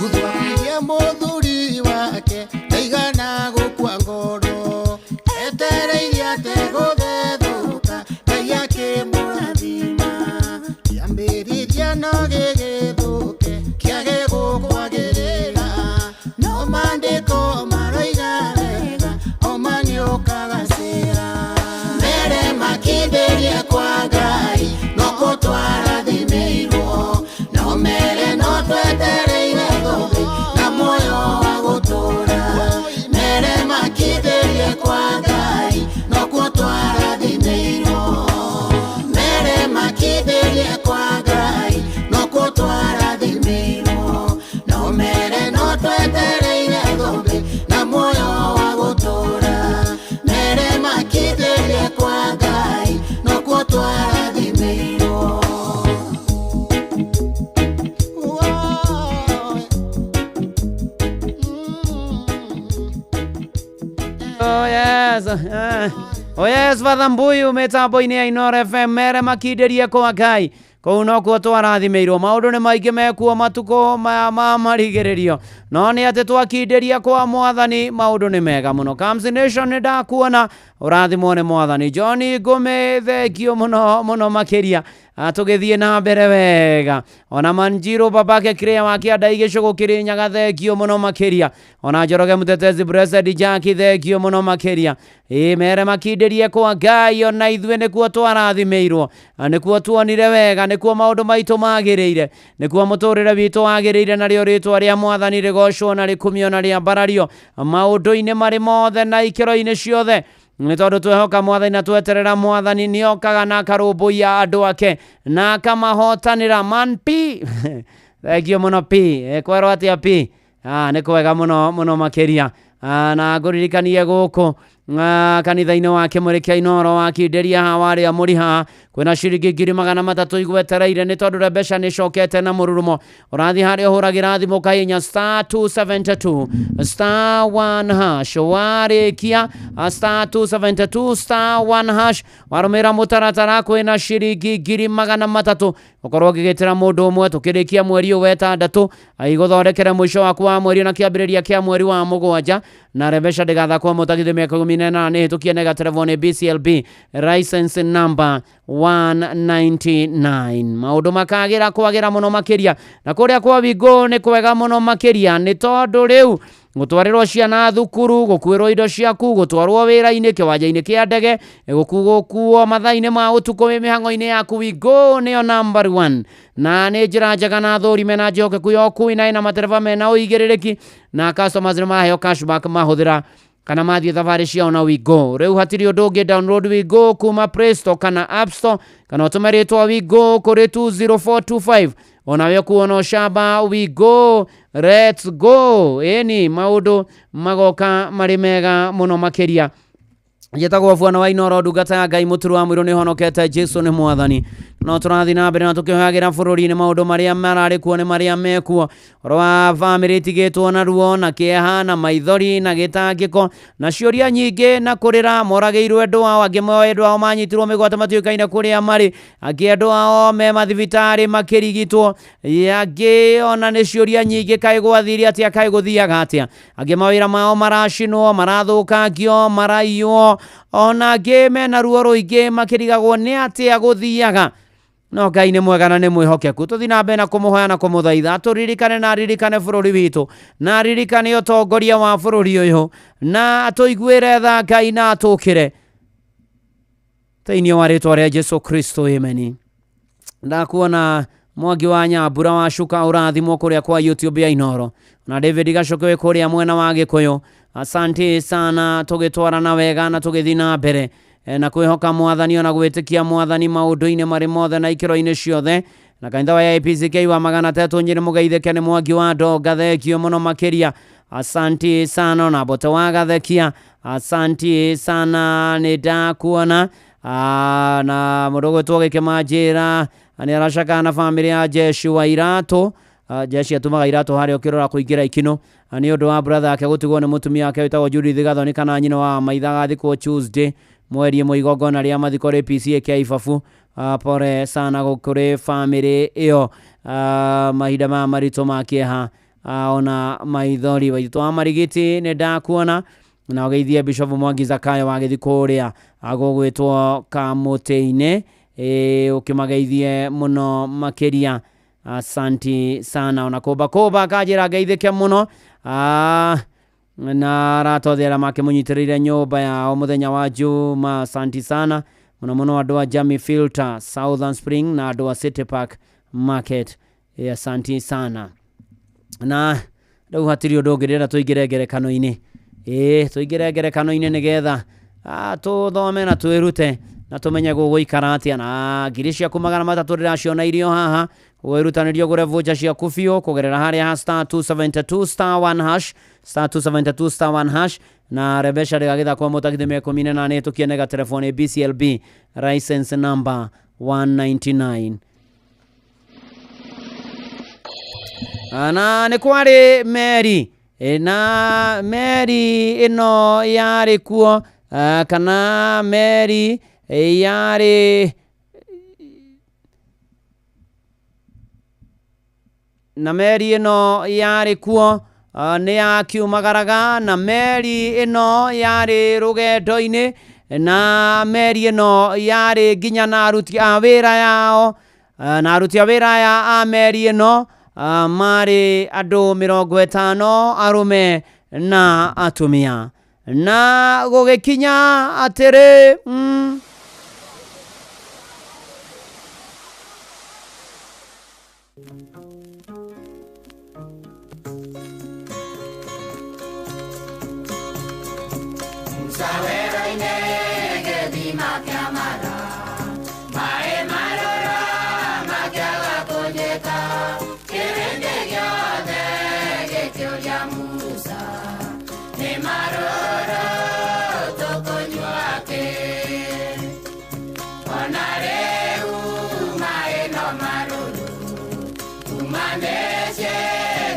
Ruthu akirie mũthuri wake ndaigana gũkua ngoro, etereire ategũgethũka Ngai akĩmũrathima. Kĩambĩrĩria no gĩgĩthũke kĩage gũkwagĩrĩra, no maandĩko maroiga wega oma nĩũkagacĩra. Mbere makindĩrie kwa Ngai no kũtwarathimĩirwo, no mere no twetereire thũmbĩ na muoyo wa gũtũũra. Mere makindĩrie kwa Ngai no kũtwarathimĩirwo, mere makindĩrie kwa Ngai no kũtwarathimĩirwo, no mere no twetereire thũmbĩ na muoyo wa gũtũũra. Mere makindĩrie kwa Ngai no kũtwarathimĩirwo. Oh yes. Oh yes, Father Mbuyu mĩtambo-inĩ ya Inooro FM mere makindĩrie kwa Ngai kũu nokuo twarathimĩirwo. Maũndũ nĩ maingĩ mekuo matukũ maya ma marigĩrĩrio, no nĩ atĩ twakindĩria kwa Mwathani maũndũ nĩ mega mũno. Comes Nation nĩ ndakuona, ũrathimwo nĩ Mwathani. John Ngũmĩ, thengio mũno mũno makĩria. Tũgĩthiĩ na mbere wega. Ona Manjiro babake Kĩrĩa wa Kĩanda Gĩcũgũ Kĩrĩnyaga, thengio mũno makĩria. Ona Njoroge Mũtetezi Blessed Jackie, thengio mũno makĩria. Ĩ mere makindĩrie kwa Ngai, ona ithuĩ nĩkuo twarathimĩirwo, nĩkuo tuonire wega, nĩkuo maũndũ maitũ magĩrĩire, nĩkuo mũtũrĩre witũ wagĩrĩire, narĩo rĩtwa rĩa Mwathani rĩgocwo na rĩkumio na rĩambarario maũndũ-inĩ marĩ mothe na ikĩro-inĩ ciothe. Nĩ tondũ twehoka Mwathani na tweterera Mwathani, nĩokaga na akarũmbũiya andũ ake na akamahotanĩra. Man P thengio mũno P. Kwerwo atĩa P? Nĩ kwega mũno mũno makĩria. Na ngũririkanie gũkũ kanitha-inĩ wa Kĩmũrĩ kĩa Inooro wakindĩria haha warĩa mũri haha kwĩna ciringi 300,000 igwetereire, nĩ tondũ mbeca nĩ icokete na mũrurumo. Ũrathiĩ harĩa ũhũragĩra thimũ ũkahihinya star 272 star 1 hash, warĩkia star 272 star 1 hash, warũmĩrĩra mũtaratara kwĩna ciringi 300,000 ũkorwo ũgĩgĩtĩra mũndũ ũmwe. Tũkĩrĩkia mweri ũyũ wa ĩtandatũ igũthondekere mũico waku wa mweri na kĩambĩrĩria kĩa mweri wa mũgwanja. Na mbeca ndĩgathakwo mũtagithĩ mĩaka 18 nĩ hĩtũkie na ĩgaterevwo nĩ BCLB license number 199. Maũndũ makagĩra kwagĩra mũno makĩria, na kũrĩa kwa Wingũ nĩ kwega mũno makĩria, nĩ tondũ rĩu gũtwarĩrwo ciana thukuru, gũkuĩrwo indo ciaku, gũtwarwo wĩra-inĩ, kĩwanja-inĩ kĩa ndege, gũkuo mathaa-inĩ ma ũtukũ wĩ mĩhang'o-inĩ yaku, Wingũ nĩyo number 1. Na nĩ njĩra njega na athũri mena njĩhokeku ya ũkui na ĩna matereba mena ũigĩrĩrĩki, na customers nĩ maheo cashback mahũthĩra kana mathiĩ thabarĩ ciao na Wingũ. Rĩu hatirĩ ũndũ ũngĩ, download Wingũ kuma Play Store kana App Store, kana ũtũme rĩtwa Wingũ kũrĩ 20425. Onawe ũkuona ũcamba Wingũ, let's go. Ĩni maũndũ magoka marĩ mega mũno makĩria. Njĩtagwo Bwana wa Inooro, ndungata ya Ngai mũturu wa mũirũ, nĩhonokete, Jesu nĩ Mwathani. No tũrathiĩ na mbere na tũkĩhoyagĩra bũrũri-inĩ maũndũ marĩa mararĩ kuo nĩ marĩa mekuo, ũhoro wa bamĩrĩ itigĩtwo na ruo na kĩeha na maithori na gĩtangĩko na ciũria nyingĩ na kũrĩra. Moragĩirwo endwa ao, angĩ moe endwa ao manyitirwo mĩgwate matiũĩkaine kũrĩa marĩ, angĩ endwa ao me mathibitarĩ makĩrigitwo, angĩ ona nĩ ciũria nyingĩ, kaĩ gwathire atĩa, kaĩ gũthiaga atĩa, angĩ mawĩra mao maracinwo, marathũkangio, maraiywo, ona angĩ mena ruo rũingĩ makĩrigagwo nĩ atĩa gũthiaga. No Ngai nĩ mwega na nĩ mwĩhokeku. Tũthiĩ na mbere na kũmũhoya na kũmũthaitha atũririkane na aririkane bũrũri witũ, na aririkane ũtongoria wa bũrũri ũyũ, na atũiguĩre tha Ngai na atũkĩre thĩinĩ wa rĩtwa rĩa Jesu Kristo, amen. Ndakuona Mwangi wa Nyambura wa Shuka, ũrathimwo kũrĩa kwa YouTube ya Inooro, na David Gacoke wĩ kũrĩa mwena wa Gĩkũyũ. Asante sana, tũgĩtwarana wega na tũgĩthiĩ na mbere na kwĩhoka Mwathani ona gwĩtĩkia Mwathani maũndũ-inĩ marĩ mothe na ikĩro-inĩ ciothe. Na kanitha wa AIPCK wa 300 Nyĩrĩ mũgeithĩke nĩ Mwangi wa Ndonga, thengio mũno makĩria, asante sana. Na Mbote wa Gathekia, asante sana, nĩ ndakuona. Na mũndũ ũgwĩtwo Gĩkĩmanjĩra nĩ aracakana na bamĩrĩ ya Jeshi wa Iratũ. Jeshi atumaga iratũ harĩa ũkĩrora kũingĩra ikino, nĩ ũndũ wa brother yake gũtigwo nĩ mũtumia wake wĩtagwo Judith Gathoni kana nyina wa maitha agathikwo Tuesday. Mweri ĩmwe igongona rĩa mathiko rĩ PCA kĩa Ibabu. Pore sana gũkũrĩ famĩlĩ ĩyo, mahinda maya maritũ ma kĩeha, ona maithori. Waitũ wa Marigiti, nĩ ndakuona na ũgeithie Bishop Mwangi Zakayo wa gĩthi kũrĩa gũgwĩtwo Kamũtĩ-inĩ, ũkĩmageithie mũno makĩria. Asanti sana. Ona kũmba kũmba kanjĩra ngeithĩke mũno, na arata othe arĩa makĩmũnyitĩrĩire nyũmba yao mũthenya wa Juma. Asanti sana mũno mũno andũ a Jamii Filter, Southern Spring na andũ a City Park Market. Asanti sana. Na rĩu hatirĩ ũndũ ũngĩ, ndĩrenda tũingĩre ngerekano-inĩ. Ĩĩ, tũingĩre ngerekano-inĩ nĩgetha tũthome na twĩrute na tũmenye gũgũikara atĩa. Na ngiri ciaku 300 ndĩraciona irio haha, wĩrutanĩrio ũgũre voucher ciaku biũ kũgerera harĩa ha star 272 star 1 hash, star 272 star 1 hash. Na rebesha rĩgagĩthakwo mũtagithĩ me 18 tũkienega telefoni BCLB license number 199. Na nĩ kwarĩ meri, na meri ĩno yarĩ kuo, kana meri yarĩ na meri ĩno yarĩ kuo, nĩ yakiumagaraga, na meri ĩno yarĩ rũgendo-inĩ, na meri ĩno yarĩ nginya na aruti a wĩra yao, na aruti a wĩra aya a meri ĩno, marĩ andũ 50 arũme na atumia. Na gũgĩkinya atĩrĩ, Musa wero-inĩ gĩthima kĩa Mara, maĩ marũrũ makĩaga kũnyuĩka, kĩrĩndĩ gĩothe gĩkĩũria Musa, nĩ marũrũ tũkũnyua kĩ? Ona rĩu maĩ no marũrũ, kuma mĩciĩ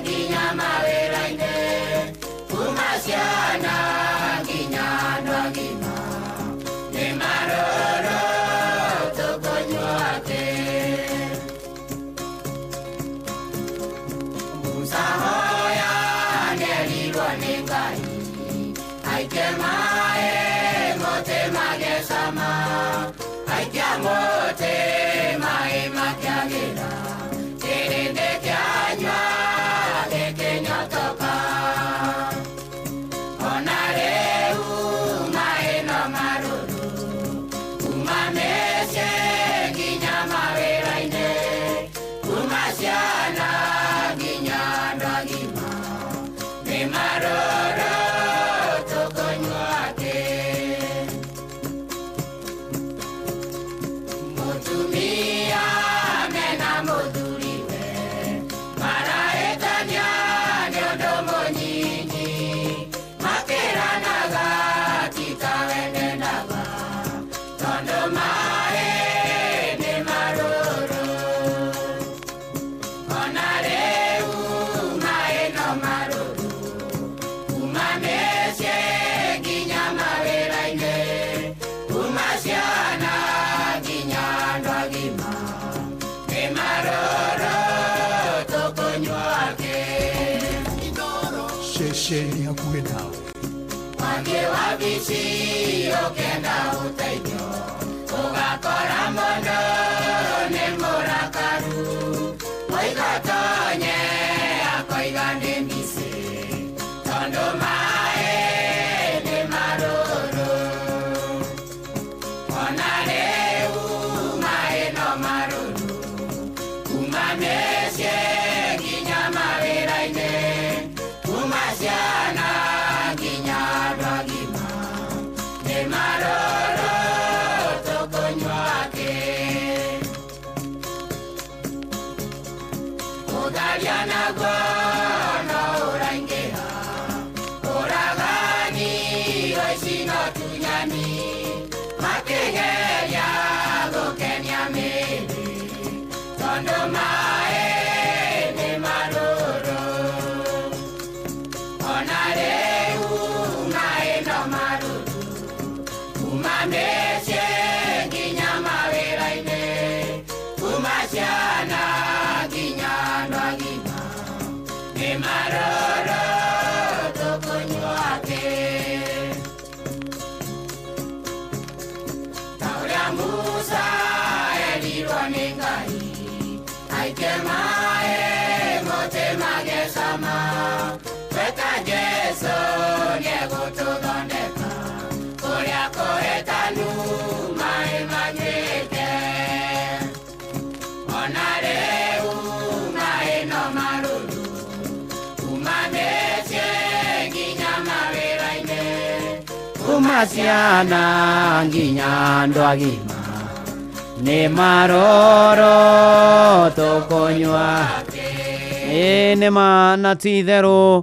nginya mawĩra-inĩ, kuma ciana nginya andũ agima, nĩ marũrũ tũkũnyua kĩ? Musa hoya nĩerirwo nĩ Ngai, aikie maĩ mũtĩ magĩe cama, aikia mũtĩ maĩ makĩagĩra, kĩrĩndĩ kĩanyua gĩkĩnyotoka. Ona rĩu maĩ no marũrũ, kuma mĩciĩ nginya mawĩra-inĩ, kuma ciana nginya andũ agima, nĩ marũrũ tũkũnyua kĩ? Mũtumia mena mũthuriwe marahĩtania nĩ ũndũ mũnyinyi, makĩranaga ti tawe ndendaga, tondũ maĩ nĩ marũrũ. Ona rĩu maĩ no marũrũ, kuma mĩciĩ nginya mawĩra-inĩ, kuma ciana nginya andũ agima, nĩ marũrũ tũkũnyua kĩ? Ceceni hakuhĩ nawe. Wathiĩ wabici ũkĩenda ũteithio, ũgakora mũndũ nĩ mũrakaru, oiga tonye akoiga nĩ mbici, tondũ maĩ nĩ marũrũ. Ona rĩu maĩ no marũrũ, kuma mĩciĩ nginya mawĩra-inĩ, kuma ciana nginya andũ agima, nĩ marũrũ Musa erirwo nĩ Ngai aike maĩ mũtĩ magecama tweta Jesu nĩegũtũthondeka kũrĩa kũhĩtanu maĩ matuĩke ona rĩu maĩ no marũrũ kuma mĩciĩ nginya mawĩra-inĩ kuma ciana nginya andũ agima nĩ maroro tũkũnyua ĩ nĩ ma na ti itherũ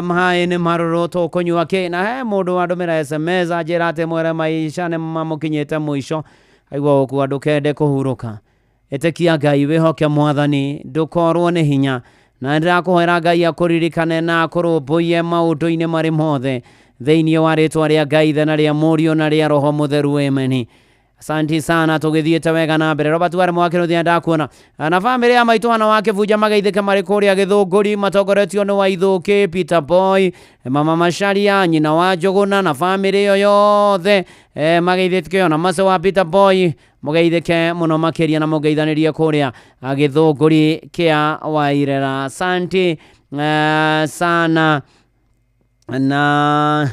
maĩ nĩ marũrũ tũkũnyua kĩ na he mũndũ wandũmĩra sms anjĩra atĩ mwere maica nĩ mamũkinyĩte mũico aigua gũkua ndũkende kũhurũka ĩtĩkia ngai wĩhoke mwathani ndũkorwo nĩ hinya na nĩndĩrakũhoera ngai akũririkane na akũrũmbũiye maũndũ-inĩ marĩ mothe thĩinĩ wa rĩtwa rĩa ngai ithe na rĩa mũriũ na rĩa roho mũtheru ameni asanti sana tũgĩthiĩte wega na mbere robert ware mwakĩrũthia ndakuona na bamĩrĩ ya maitũ hana wa kĩbunja mageithĩke marĩ kũrĩa gĩthũngũri matongoretio nĩ waithũkĩ peter boy mama macaria nyina wa njũgũna na bamĩrĩ ĩyo yothe mageithĩke ona mace wa peter boy mũgeithĩke mũno makĩria na mũgeithanĩrie kũrĩa gĩthũngũri kĩa wairera asanti sana na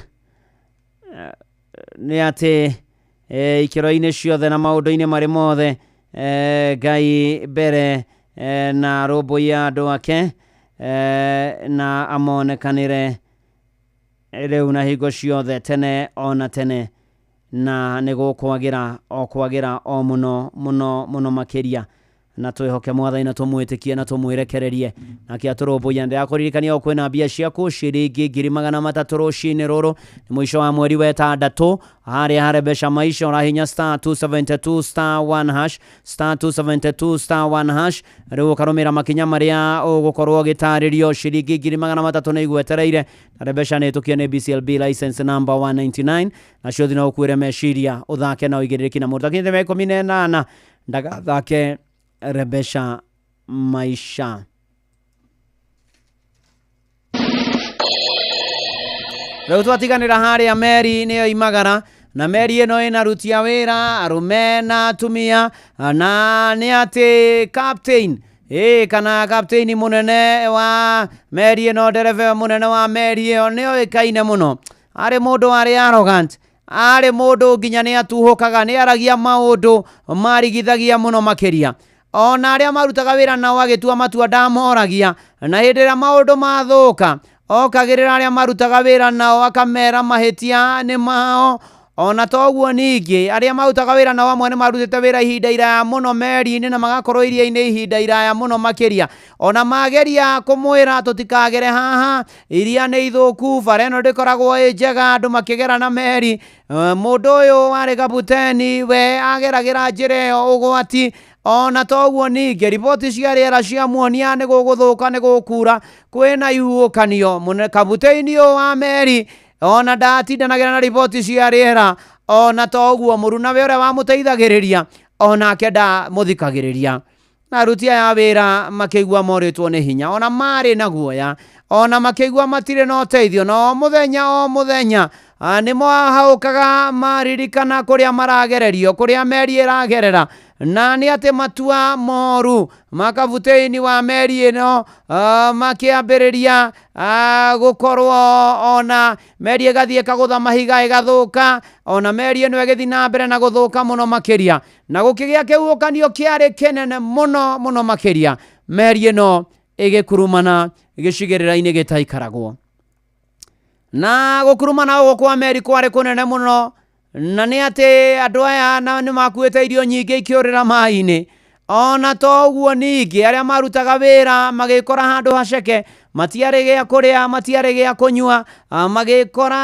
nĩ atĩ ikĩro-inĩ ciothe na maũndũ-inĩ marĩ mothe ngai mbere na rũmbũiya andũ ake na amonekanĩre rĩu na hingo ciothe tene ona tene na nĩ gũkwagĩra o kwagĩra o mũno mũno mũno makĩria na twĩhoke mwathani na tũmwĩtĩkie na tũmwĩrekererie nake atũrũmbũiya ndĩrakũririkania o kwĩna mbia ciaku ciringi 300,000 rũcinĩ rũrũ nĩ mũico wa mweri wa ĩtandatũ harĩa harebesha maisha ũrahinya star 272 star 1 hash star 272 star 1 hash rĩu ũkarũmĩra makinya marĩa ũgũkorwo ũgĩtarĩrio ciringi 300,000 nĩ igwetereire na rebesha nĩ ĩtũkio nĩ BCLB license number 199 nacio thina ũkuĩre meciria ũthake na ũigĩrĩrĩki na mũndũ takinyĩte mĩaka 18 ndagathake rebesha maisha rĩu twatiganĩra harĩa meri nĩyo imagara na meri ĩno ĩna aruti a wĩra arũme na atumia na nĩ atĩ captain ĩ kana captain mũnene wa meri ĩno ndereba mũnene wa meri ĩyo nĩ oĩkaine mũno arĩ mũndũ warĩ arrogant arĩ mũndũ nginya nĩ atuhũkaga nĩ aragia maũndũ marigithagia mũno makĩria ona arĩa marutaga wĩra nao agĩtua matua ndamoragia na hĩndĩ ĩrĩa maũndũ mathũka okagĩrĩra arĩa marutaga wĩra nao akamera mahĩtia nĩ mao ona toguo ningĩ arĩa marutaga wĩra nao amwe nĩ marutĩte wĩra ihinda iraya mũno meri-inĩ na magakorwo iria-inĩ ihinda iraya mũno makĩria ona mageria kũmwĩra tũtikagere haha iria nĩ ithũku bara ĩno ndĩkoragwo ĩ njega andũ makĩgera na meri mũndũ ũyũ warĩ kabuteni we ageragĩra njĩra ĩyo ũgwati ona toguo ningĩ riboti cia rĩera ciamuonia nĩ gũgũthũka nĩ gũkura kwĩna ihuhũkanio kabuteni ũyũ wa meri ona ndatindanagĩra na riboti cia rĩera ona toguo mũrunawe ũrĩa wamũteithagĩrĩria onake ndamũthikagĩrĩria na aruti aya a wĩra makĩigua morĩtwo nĩ hinya ona marĩ na guoya ona makĩigua matirĩ na ũteithio na o mũthenya o mũthenya nĩ mahaũkaga maririkana kũrĩa maragererio kũrĩa meri ĩragerera na nĩ atĩ matua moru makabutĩini wa meri ĩno makĩambĩrĩria gũkorwo ona meri ĩgathiĩ ĩkagũtha mahiga ĩgathũka ona meri ĩno ĩgĩthiĩ na mbere na gũthũka mũno makĩria na gũkĩgĩa kĩhuhũkanio kĩarĩ kĩnene mũno mũno makĩria meri ĩno ĩgĩkurumana gĩcigĩrĩra-inĩ gĩtaikaragwo na gũkurumana gũkũ kwa meri kwarĩ kũnene mũno na nĩ atĩ andũ aya na nĩ makuĩte irio nyingĩ ikĩũrĩra maĩ-inĩ ona toguo ningĩ arĩa marutaga wĩra magĩkora handũ haceke matiarĩ gĩa kũrĩa matiarĩ gĩa kũnyua magĩkora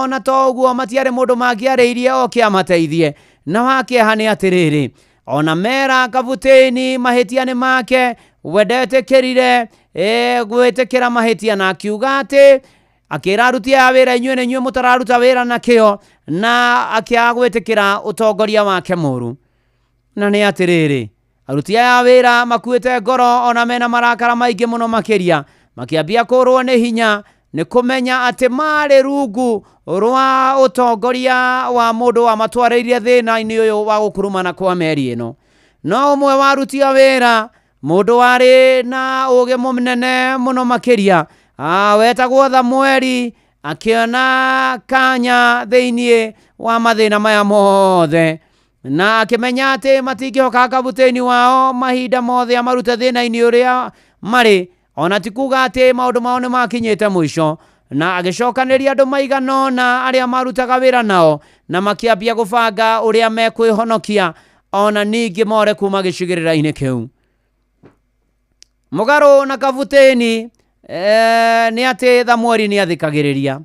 ona toguo matiarĩ mũndũ mangĩarĩirie oke amateithie na wakĩeha nĩ atĩrĩrĩ ona mera kabutĩni mahĩtia nĩ make we ndetĩkĩrire gwĩtĩkĩra mahĩtia na akiuga atĩ akĩra aruti aya wĩra inyuĩ nĩ inyuĩ mũtararuta wĩra na kĩo na akĩaga gwĩtĩkĩra ũtongoria wake mũru na nĩ atĩrĩrĩ aruti aya wĩra makuĩte ngoro ona mena marakara maingĩ mũno makĩria makĩambia kũrwo nĩ hinya Nĩ kũmenya atĩ marĩ rungu rwa ũtongoria wa mũndũ wamatwarĩirie thĩna-inĩ ũyũ wa gũkurumana kwa meri ĩno. No ũmwe wa aruti a wĩra, mũndũ warĩ na ũgĩ mũnene mũno makĩria, wetagwo Thamweri, akĩona kanya thĩinĩ wa mathĩna maya mothe, na akĩmenya atĩ matingĩhoka kabutĩni wao mahinda mothe amarute thĩna-inĩ ũrĩa marĩ, ona ti kuga atĩ maũndũ mao nĩ makinyĩte mũico. Na agĩcokanĩria andũ maigana ũna arĩa marutaga wĩra nao, na makĩambia gũbanga ũrĩa mekwĩhonokia ona ningĩ more kuma gĩcigĩrĩra-inĩ kĩu. Mũgarũ na kabutĩni nĩ atĩ Thamweri nĩ athikagĩrĩria,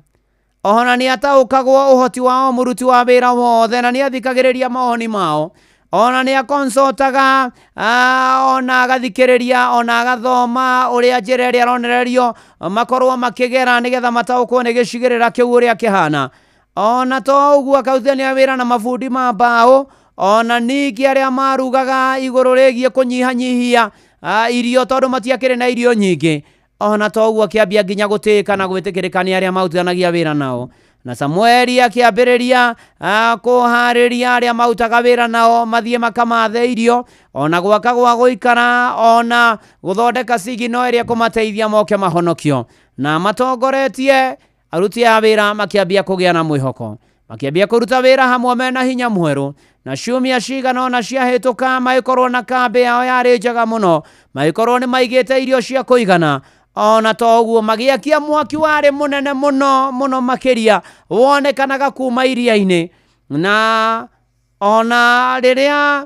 ona nĩ ataũkagwo ũhoti wao mũruti wa wĩra wothe, na nĩ athikagĩrĩria mawoni mao, ona nĩ akonsultaga, ona agathikĩrĩria, ona agathoma ũrĩa njĩra ĩrĩa aronererio makorwo makĩgera nĩgetha mataũkwo nĩ gĩcigĩrĩra kĩu ũrĩa kĩhana. Ona to ũguo, akarutithania wĩra na mabundi ma mbaũ, ona ningĩ arĩa marugaga igũrũ rĩgiĩ kũnyihanyihia irio tondũ matiakĩrĩ na irio nyingĩ. Ona to ũguo, akĩambia nginya gũtĩĩka na gwĩtĩkĩrĩka nĩ arĩa marutithanagia wĩra nao. Na Samueli akĩambĩrĩria kũharĩria arĩa marutaga wĩra nao mathiĩ makamathe irio, ona gwaka gwa gũikara, ona gũthondeka cigino ĩrĩa kũmateithia moke mahonokio. Na matongoretie aruti a wĩra makĩambia kũgĩa na mwĩhoko, makĩambia kũruta wĩra hamwe mena hinya mwerũ. Na ciumia cigana ũna ciahĩtũka, magĩkorwo na kambĩ yao yarĩ njega mũno, magĩkorwo nĩ maigĩte irio cia kũigana. Ona to ũguo, magĩakia mwaki warĩ mũnene mũno mũno makĩria, wonekanaga kuma iria-inĩ. Na ona rĩrĩa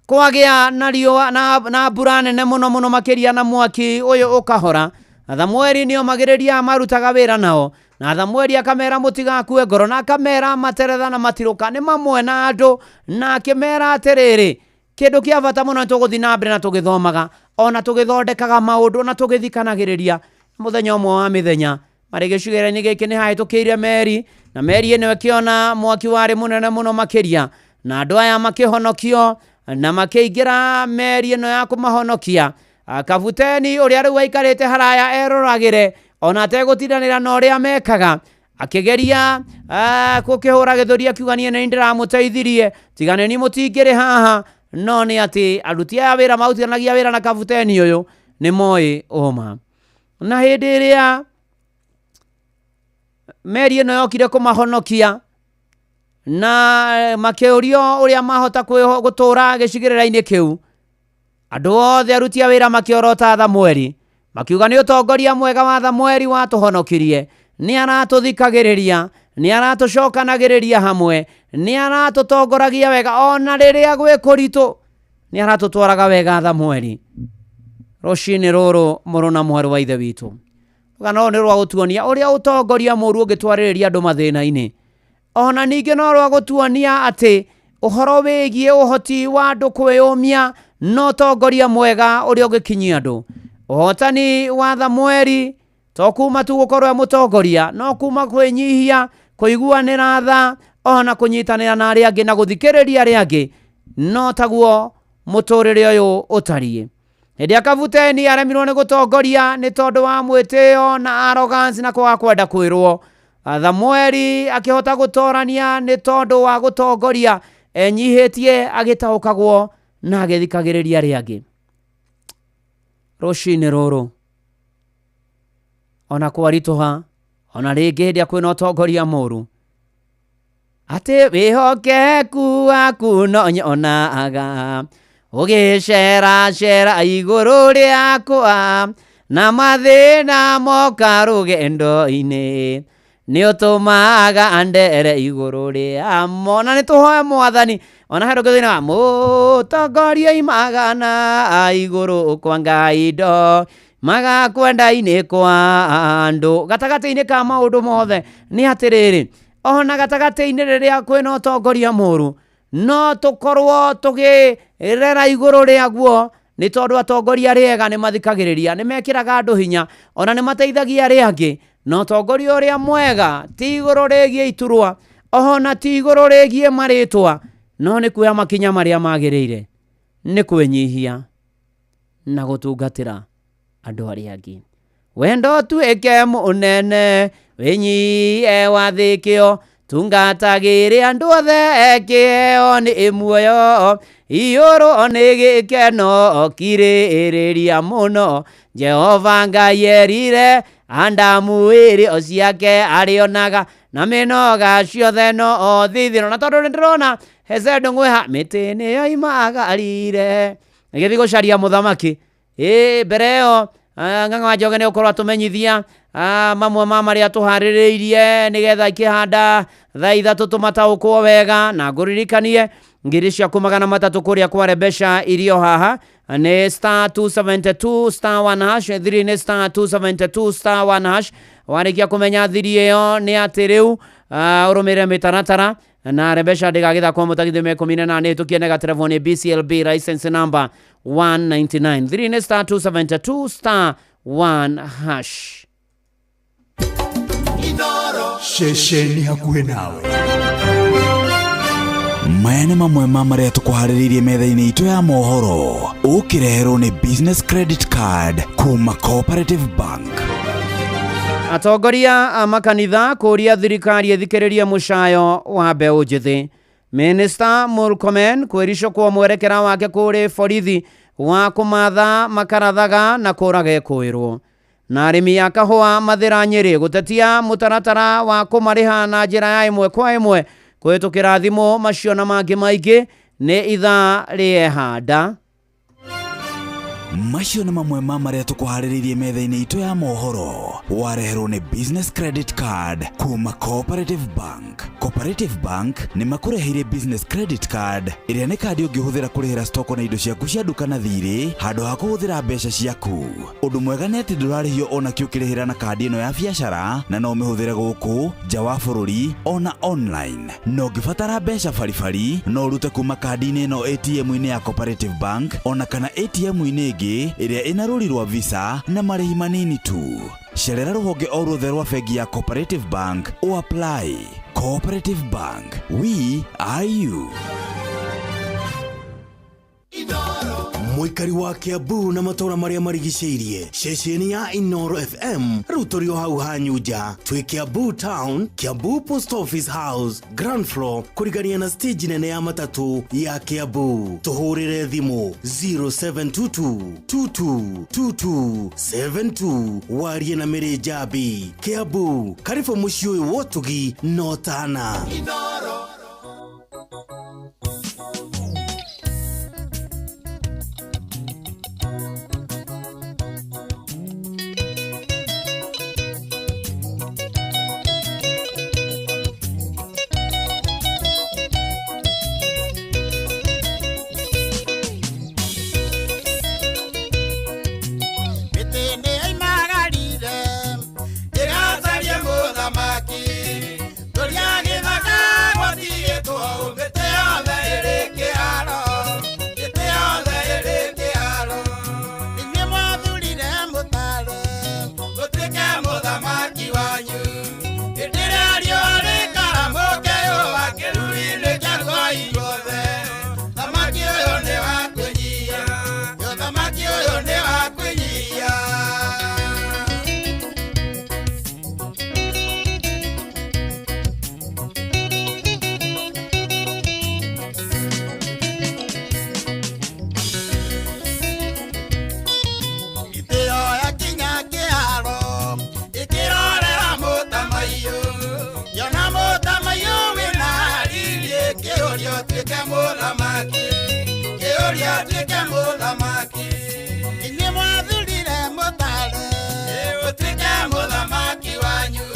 kwagĩa na riũa na mbura nene mũno mũno makĩria, na mwaki ũyũ ũkahora, Thamweri nĩ omagĩrĩria marutaga wĩra nao, na Thamweri akamera mũtigakue ngoro, na akamera materetha na matirũka nĩ mamwe na andũ, na akĩmera atĩrĩrĩ, kĩndũ kĩa bata mũno nĩ tũgũthiĩ na mbere na tũgĩthomaga, ona tũgĩthondekaga maũndũ, na tũgĩthikanagĩrĩria. Mũthenya ũmwe wa mĩthenya, marĩ gĩcigĩrĩra-inĩ gĩkĩ nĩ hahĩtũkĩire meri, na meri ĩno ĩkĩona mwaki warĩ mũnene mũno makĩria, na andũ aya makĩhonokio na makĩingĩra meri ĩno ya kũmahonokia. Kabuteni ũrĩa rĩu aikarĩte haraya eroragĩre, ona ategũtindanĩra na ũrĩa mekaga, akĩgeria gũkĩhũra gĩthũri akiuga niĩ nĩ ndĩramũteithirie, tiga nĩ niĩ mũtingĩrĩ haha. No nĩ atĩ aruti aya wĩra marutithanagia wĩra na kabuteni ũyũ nĩ moĩ ũma. Na hĩndĩ ĩrĩa meri ĩno yokire kũmahonokia, na makĩũrio ũrĩa mahota gũtũra gĩcigĩrĩra-inĩ kĩu, andũ othe aruti a wĩra makĩorota Thamweri, makiuga nĩ ũtongoria mwega wa Thamweri watũhonokirie, nĩ aratũthikagĩrĩria, nĩ aratũcokanagĩrĩria hamwe, nĩ aratũtongoragia wega ona rĩrĩa gwĩ kũritũ, nĩ aratũtwaraga wega Thamweri. Rũcinĩ rũrũ, mũrũ na mwarĩ wa ithe witũ, rũgano rũrũ nĩ rwa gũtuonia ũrĩa ũtongoria mũũru ũngĩtwarĩrĩria andũ mathĩna-inĩ. Ona ningĩ no rwa gũtuonia atĩ ũhoro wĩgiĩ ũhoti wa andũ kwĩyũmia no ũtongoria mwega ũrĩa ũngĩkinyia andũ. Ũhotani wa Thamweri to kuma tu gũkorwo e mũtongoria, no kuma kwĩnyihia, kũiguanĩra tha, ona kũnyitanĩra na arĩa angĩ na gũthikĩrĩria arĩa angĩ, no taguo mũtũrĩre ũyũ ũtariĩ. Hĩndĩ ya kabuteni aremirwo nĩ gũtongoria nĩ tondũ wa mwĩtĩo na arrogance na kwaga kwenda kwĩrwo, Thamweri akĩhota gũtorania nĩ tondũ wa gũtongoria enyihĩtie, agĩtaũkagwo na agĩthikagĩrĩria arĩa angĩ. Rũcinĩ rũrũ, ona kwaritũha, ona rĩngĩ hĩndĩ ĩrĩa kwĩna ũtongoria mũũru, atĩ wĩhokeku waku no nyonaga ũgĩceracera igũrũ rĩakwa, na mathĩna moka rũgendo-inĩ nĩ ũtũmaga ndere igũrũ rĩamo. Na nĩ tũhoe Mwathani, ona he rũgendo-inĩ wa mũtongoria imagana igũrũ kwa Ngai ndo magakwenda-inĩ kwa andũ. Gatagatĩ-inĩ ka maũndũ mothe nĩ atĩrĩrĩ, ona gatagatĩ-inĩ rĩrĩa kwĩna ũtongoria mũũru, no tũkorwo tũkĩrera igũrũ rĩaguo, nĩ tondũ atongoria arĩa ega nĩ mathikagĩrĩria, nĩ mekĩraga andũ hinya, ona nĩ mateithagia arĩa angĩ. Na ũtongoria ũrĩa mwega ti igũrũ rĩgiĩ iturwa, ona ti igũrũ rĩgiĩ marĩtwa, no nĩ kuoya makinya marĩa magĩrĩire, nĩ kwĩnyihia na gũtungatĩra andũ arĩa angĩ. Wendo tuĩke mũnene wĩnyie wathĩkĩo tungatagĩre andũ othe kĩheo nĩ muoyo iyũrwo nĩ gĩkeno kirĩrĩria mũno Jehova Ngai erire Adamu irio ciake arĩonaga na mĩnoga ciothe no thithino. Na tondũ nĩndĩrona Hezendo ng'weha mĩtĩ nĩyo imagarire ĩgĩthiĩ gũcaria mũthamaki. Ĩ mbere ĩyo Ng'ang'a wa Njoge nĩ ũkorwo atũmenyithia mamwe ma marĩa tũharĩrĩirie nĩgetha ikĩhanda thaa 3 tũmataũkwo wega, na ngũririkanie ngiri ciaku 300 kũrĩa kwa Rebesha irio haha nĩ star 272 star 1 hash, thiri nĩ star 272 star 1 hash. Warĩkia kũmenya thiri ĩyo nĩ atĩ rĩu ũrũmĩrĩre mĩtaratara na Rebesha ndĩgagĩthakwo mũtagithio 18 ĩtũkie negaterevwo nĩ BCLB license number 199. Thiri nĩ star 272 star 1 hash. Ceceni hakuhĩ nawe. Maya nĩ mamwe ma marĩa tũkũharĩrĩirie metha-inĩ itũ ya mohoro, ũkĩreherwo nĩ business credit card kuma Cooperative Bank. Atongoria a makanitha kũria thirikari ĩthikĩrĩrie mũcayo wa mbeũ njĩthĩ. Minista Murkomen kwĩricũkwo mwerekera wake kũrĩ borithi wa kũmatha makarathaga na kũraga ekũĩrwo. Na arĩmi a kahũa Mathĩra Nyĩrĩ gũtetia mũtaratara wa kũmarĩha na njĩra ya ĩmwe kwa ĩmwe kũhĩtũkĩra thimũ. Macio na mangĩ maingĩ nĩ ithaa rĩehanda. Macio nĩ mamwe ma marĩa tũkũharĩrĩirie metha-inĩ itũ ya mohoro, wareherwo nĩ business credit card kuma Cooperative Bank. Cooperative Bank nĩ makũreheire business credit card ĩrĩa nĩ kandi ũngĩhũthĩra kũrĩhĩra stoko na indo ciaku cia nduka na thirĩ handũ ha kũhũthĩra mbeca ciaku. Ũndũ mwega nĩ atĩ ndũrarĩhio ona kĩ ũkĩrĩhĩra na kandi ĩno ya biacara, na no ũmĩhũthĩre gũkũ nja wa bũrũri ona online. Na ũngĩbatara mbeca baribari no ũrute kuma kandi-inĩ ĩno ATM-inĩ ya Cooperative Bank ona kana ATM-inĩ ĩngĩ ĩrĩa ĩna rũri rwa Visa na marĩhi manini tu. Cerera rũhonge o ruothe rwa bengi ya Cooperative Bank o apply. Cooperative Bank, we are you. Mũikari wa Kiambu na matũra marĩa marigicĩirie, ceceni ya Inoro FM rĩu tũrĩ o hau hanyu nja. Twĩ Kiambu Town, Kiambu Post Office House, ground floor, kũrigania na stage nene ya matatũ ya Kiambu. Tũhũrĩre thimũ 0722 2222 72 warie na Mĩrĩ Njambi. Kiambu, karibu mũciĩ ũyũ wa ũtugi na ũtana. Mĩtĩ nĩ yoimagarire ĩgacarie mũthamaki, tũria gĩthaka gwatigĩtwo, mĩtĩ yothe ĩrĩ kĩharo, mĩtĩ yothe ĩrĩ kĩharo. Inyuĩ mwathurire mũtare gũtuĩke mũthamaki wanyu, hĩndĩ ĩrĩa riũa rĩkara mũkeyũa kĩruru-inĩ kĩaguo inyuothe. Thamaki ũyũ nĩ wa kwĩnyihia, yo thamaki ũyũ nĩ wa kwĩnyihia. Itĩo yakinya kĩharo ĩkĩrorera mũtamaiyũ, yona mũtamaiyũ wĩna riri, kĩũria ũtuĩke mũthamaki, kĩũria ũtuĩke mũthamaki. Inyuĩ mwathurire mũtare ũtuĩke mũthamaki wanyu,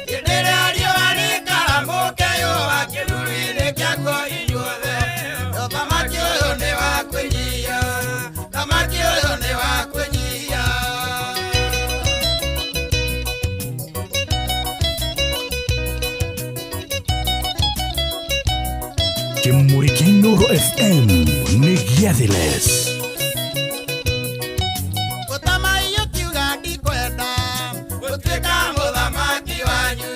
hĩndĩ ĩrĩa riũa rĩkara mũkeyũa kĩruru-inĩ kĩaguo inyuothe. Yo thamaki ũyũ nĩ wa kwĩnyihia, thamaki ũyũ nĩ wa kwĩnyihia. Kĩmũrĩ kĩa Inoro FM nĩ gĩathĩles. Mũtamaiyũ kiuga ndikwenda gũtuĩka mũthamaki wanyu,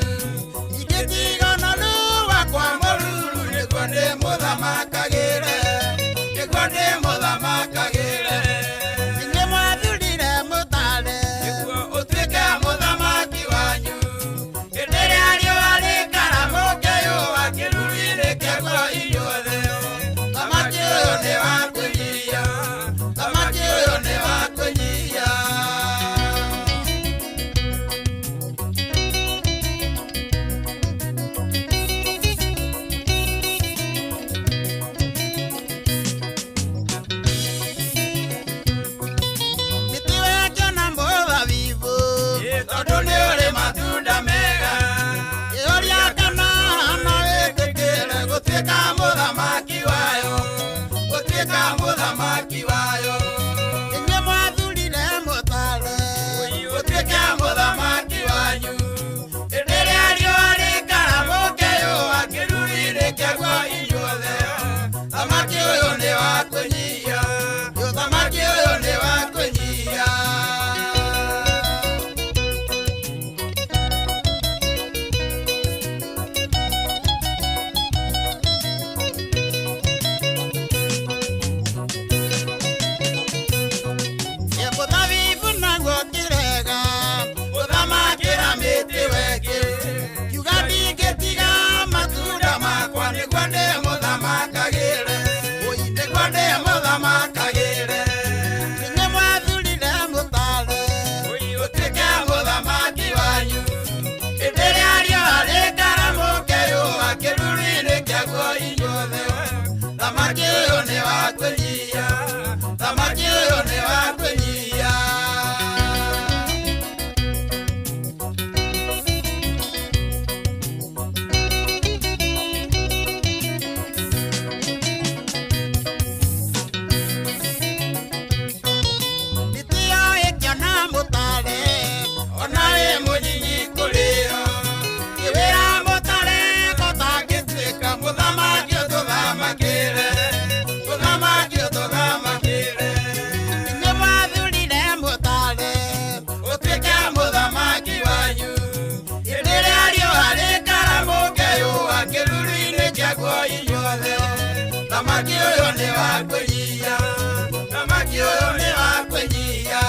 ingĩtiga ũnoru wakwa mũruru nĩguo ndĩmũthamakagĩre, nĩguo ndĩmũthamakagĩre. Inyuĩ mwathurire mũtare nĩguo ũtuĩke Gũtuĩka mũthamaki wayo. Inyuĩ mwathurire mũtare ũtuĩke mũthamaki wanyu. Hĩndĩ ĩrĩa riũa rĩkara mũkeyũa kĩruru-inĩ kĩaguo inyuothe. Thamaki ũyũ nĩ wa kwĩnyihia, thamaki ũyũ nĩ wa kwĩnyihia. Mũthabibu naguo kĩrega ũthamakĩra mĩtĩ wengĩ kiuga ndingĩtiga matunda makwa nĩguo ndĩmũthamakagĩre Ũi, nĩguo ndĩmũthamakagĩre. Inyuĩ mwathurire mũtare ũtuĩke mũthamaki wanyu. Hĩndĩ ĩrĩa riũa rĩkara mũkeyũa kĩruru-inĩ kĩaguo inyuothe. Thamaki ũyũ nĩ wa kwĩnyihia, thamaki ũyũ nĩ wa kwĩnyihia. Mĩtĩ ĩkĩona mũtare ona wĩ mũnyinyi kũrĩ yo kĩwĩra mũtare gũtangĩtuĩka mũthamaki ũtũthamakĩre mũthamaki ũtũthamakĩre. Inyuĩ mwathurire mũtare ũtuĩke mũthamaki wanyu. Hĩndĩ ĩrĩa riũa rĩkara mũkeyũa kĩruru-inĩ kĩaguo inyuothe. Thamaki ũyũ nĩ wa kwĩnyihia, thamaki ũyũ nĩ wa kwĩnyihia.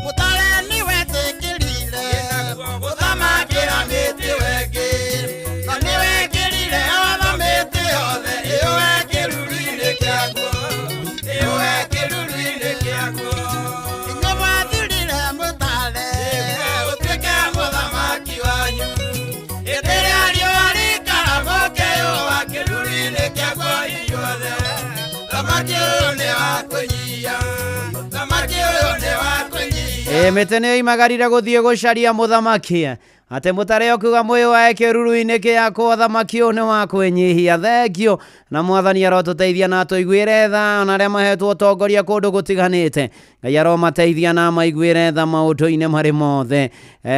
Mũtare nĩwetĩkĩrire gũthamakĩra mĩtĩ wengĩ na nĩwekĩrire watho mĩtĩ yothe ĩyũe kĩruru-inĩ kĩaguo ĩyũe kĩruru-inĩ kĩaguo. Inyuĩ mwathurire mũtare ũtuĩke mũthamaki wanyu. Hĩndĩ ĩrĩa riũa rĩkara mũkeyũa kĩruru-inĩ kĩaguo inyuothe. Thamaki ũyũ nĩ wa kwĩnyihia, thamaki ũyũ nĩ wa kwĩnyihia. Ĩ mĩtĩ nĩ yoimagarire gũthiĩ gũcaria mũthamaki atĩ mũtare ũkiuga mwĩyũ wae kĩruru-inĩ kĩakwo thamaki ũyũ nĩ wa kwĩnyihia. Thengio na mwathani arotũteithia na atũiguĩre tha ona arĩa mahetwo ũtongoria kũndũ gũtiganĩte. Ngai aromateithia na amaiguĩre tha maũndũ-inĩ marĩ mothe.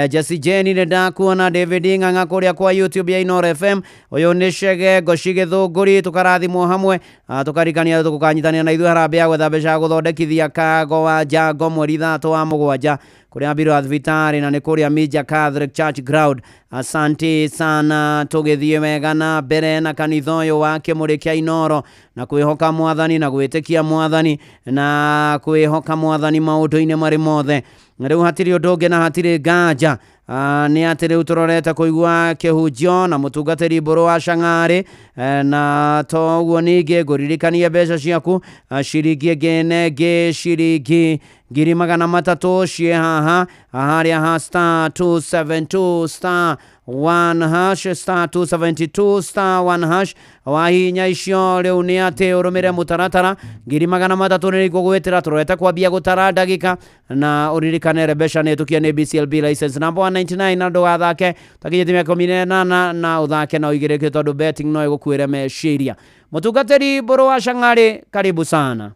Jesse Jane nĩ ndakuona David Ng'ang'a kũrĩa kwa YouTube ya Inooro FM. Ũyũ nĩ Chege Ngoci Gĩthũngũri tũkarathimwo hamwe. Tũkarikania tũkanyitanĩra na ithuĩ harambee ya gwetha mbeca ya gũthondekithia Kago wa Njango mweri 3 wa 7 kũrĩa mbiro ya thibitarĩ na nĩ kũrĩa Minja Catholic Church Ground. Asante sana, tũgĩthiĩ wega na mbere na kanitha ũyũ wa kĩmũrĩ kĩa Inooro na kwĩhoka mwathani na gwĩtĩkia mwathani na kwĩhoka mwathani maũndũ-inĩ marĩ mothe. Rĩu hatirĩ ũndũ ũngĩ na hatirĩ nganja. Nĩ atĩ rĩu tũrorete kũigua kĩhunjio na mũtungatĩri Mbũrũ wa Cang'arĩ, na toguo ningĩ ngũririkanie mbeca ciaku, ciringi ĩngĩ na ĩngĩ ciringi 300,000 ciĩ haha harĩa ha star 272 star 1 hash star 272 star 1 hash. Wahinya icio rĩu nĩ atĩ ũrũmĩre mũtaratara 300,000 nĩ igũgwĩtĩra. Tũrorete kwambia gũtara ndagĩka na ũririkane mbeca nĩ ĩtũkie nĩ BCLB license number 199 na ndũgathake ũtakinyĩtie mĩaka 18 na ũthake na ũigĩrĩke tondũ betting no ĩgũkuĩre meciria. Mũtungatĩri Mbũrũ wa Cang'arĩ, karibu sana.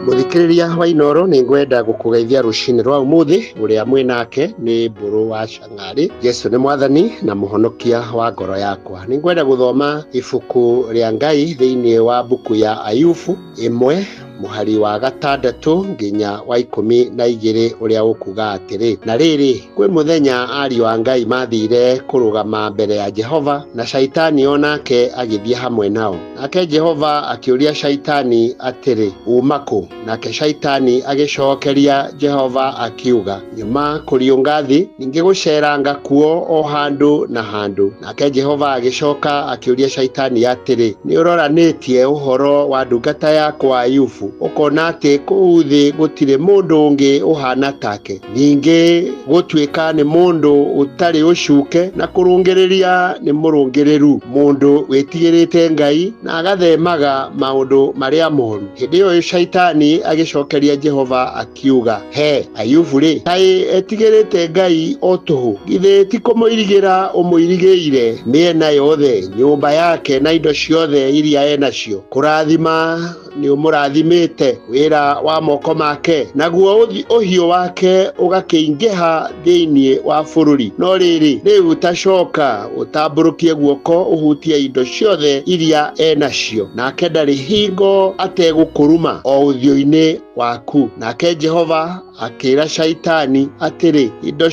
Mũthikĩrĩria wa Inooro nĩ ngwenda gũkũgeithia rũcinĩ rwa ũmũthĩ ũrĩa mwĩnake nĩ Mbũrũ wa Cang'arĩ. Jesu nĩ mwathani na mũhonokia wa ngoro yakwa. Nĩ ngwenda gũthoma ibuku rĩa Ngai thĩinĩ wa mbuku ya Ayubu 1 mũhari wa 6 nginya wa 12 ũrĩa ũkuga atĩrĩ: na rĩrĩ, kwĩ mũthenya ariũ a Ngai mathire kũrũgama mbere ya Jehova, na Shaitani onake agĩthiĩ hamwe nao. Nake Jehova akĩũria Shaitani atĩrĩ, uma kũ? Nake Shaitani agĩcokeria Jehova akiuga, nyuma kũriũnga thĩ, ningĩ gũceranga kuo o handũ na handũ. Nake Jehova agĩcoka akĩũria Shaitani atĩrĩ, nĩ ũroranĩtie ũhoro wa ndungata yakwa Ayubu? Ayubu ũkona atĩ kũu thĩ gũtirĩ mũndũ ũngĩ ũhana take. Ningĩ gũtuĩka nĩ mũndũ ũtarĩ ũcuke na kũrũngĩrĩria nĩ mũrũngĩrĩru, mũndũ wĩtigĩrĩte Ngai na agathemaga maũndũ marĩa moru. Hĩndĩ ĩyo Shaitani agĩcokeria Jehova akiuga, he Ayubu rĩ, kaĩ etigĩrĩte Ngai o tũhũ? Githĩ ti kũmũirigĩra ũmũirigĩire mĩena yothe, nyũmba yake na indo ciothe iria enacio? Kũrathima nĩ ũmũrathimĩte wĩra wa moko make, naguo ũhiũ wake ũgakĩingĩha thĩinĩ wa bũrũri. No rĩrĩ, rĩu tacoka ũtambũrũkie guoko ũhutie indo ciothe iria enacio, nake ndarĩ hingo ategũkũruma o ũthiũ-inĩ waku. Nake Jehova akĩra Shaitani atĩrĩ, indo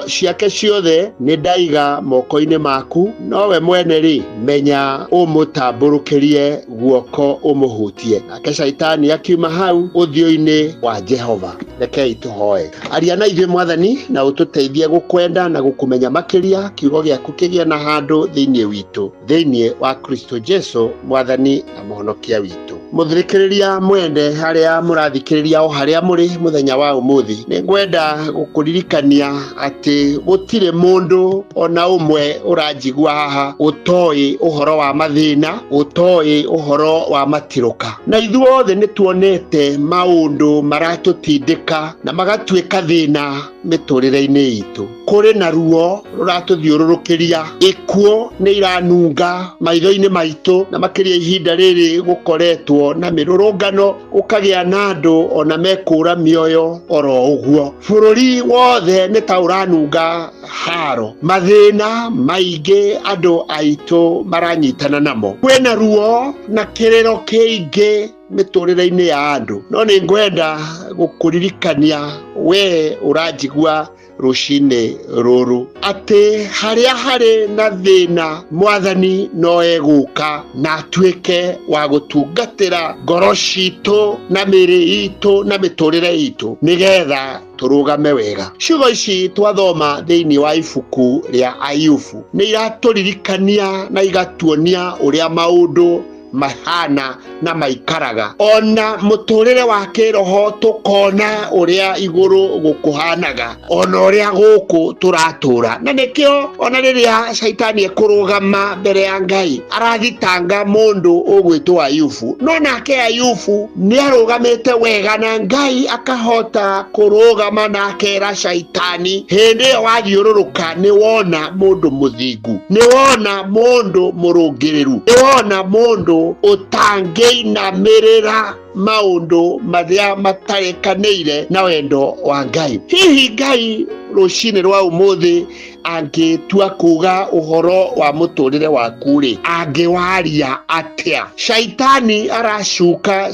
ciake ciothe nĩ ndaiga moko-inĩ maku, nowe mwene rĩ, menya ũmũtambũrũkĩrie guoko ũmũhutie. Nake Shaitani akiuma hau ũthiũ-inĩ wa Jehova. Rekei tũhoe. Aria na ithuĩ Mwathani, na ũtũteithie gũkwenda na gũkũmenya makĩria, kiugo gĩaku kĩgĩe na handũ thĩinĩ witũ, thĩinĩ wa Kristo Jesu Mwathani na Mũhonokia witũ. Mũthikĩrĩria mwende harĩa mũrathikĩrĩria o harĩa mũrĩ mũthenya wa ũmũthĩ, nĩ ngwenda gũkũririkania atĩ gũtirĩ mũndũ ona ũmwe ũranjigua haha ũtoĩ ũhoro wa mathĩna, ũtoĩ ũhoro wa matirũka. Na ithuothe nĩ tuonete maũndũ maratũtindĩka na magatuĩka thĩna mĩtũrĩre-inĩ itũ. Kũrĩ na ruo rũratũthiũrũrũkĩria, ikuũ nĩ iranunga maitho-inĩ maitũ, na makĩria ihinda rĩrĩ gũkoretwo na mĩrũrũngano, ũkagĩa na andũ ona mekũra mĩoyo oro ũguo. Bũrũri wothe nĩ ta ũranunga haro, mathĩna maingĩ andũ aitũ maranyitana namo. Kwĩna ruo na kĩrĩro kĩingĩ mĩtũrĩre-inĩ ya andũ. No nĩ ngwenda gũkũririkania we ũranjigua rũcinĩ rũrũ atĩ harĩa harĩ na thĩna Mwathani no egũka na atuĩke wa gũtungatĩra ngoro citũ na mĩĩrĩ itũ na mĩtũrĩre itũ, nĩgetha tũrũgame wega. Ciugo ici twathoma thĩinĩ wa ibuku rĩa Ayubu nĩ iratũririkania na igatuonia ũrĩa maũndũ mahana na maikaraga, ona mũtũrĩre wa kĩroho tũkona ũrĩa igũrũ gũkũhanaga, ona ũrĩa gũkũ tũratũra. Na nĩkĩo ona rĩrĩa Shaitani ekũrũgama mbere ya Ngai arathitanga mũndũ ũgwĩtwo Ayubu, no nake Ayubu nĩ arũgamĩte wega na Ngai akahota kũrũgama na akera Shaitani, hĩndĩ ĩyo wathiũrũrũka nĩ wona mũndũ mũthingu, nĩ wona mũndũ mũrũngĩrĩru, nĩ wona mũndũ ũtangĩinamĩrĩra maũndũ marĩa matarekanĩire na wendo wa Ngai. Hihi Ngai rũcinĩ rwa ũmũthĩ angĩtua kuga ũhoro wa mũtũrĩre waku rĩ, angĩwaria atĩa? Shaitani aracuka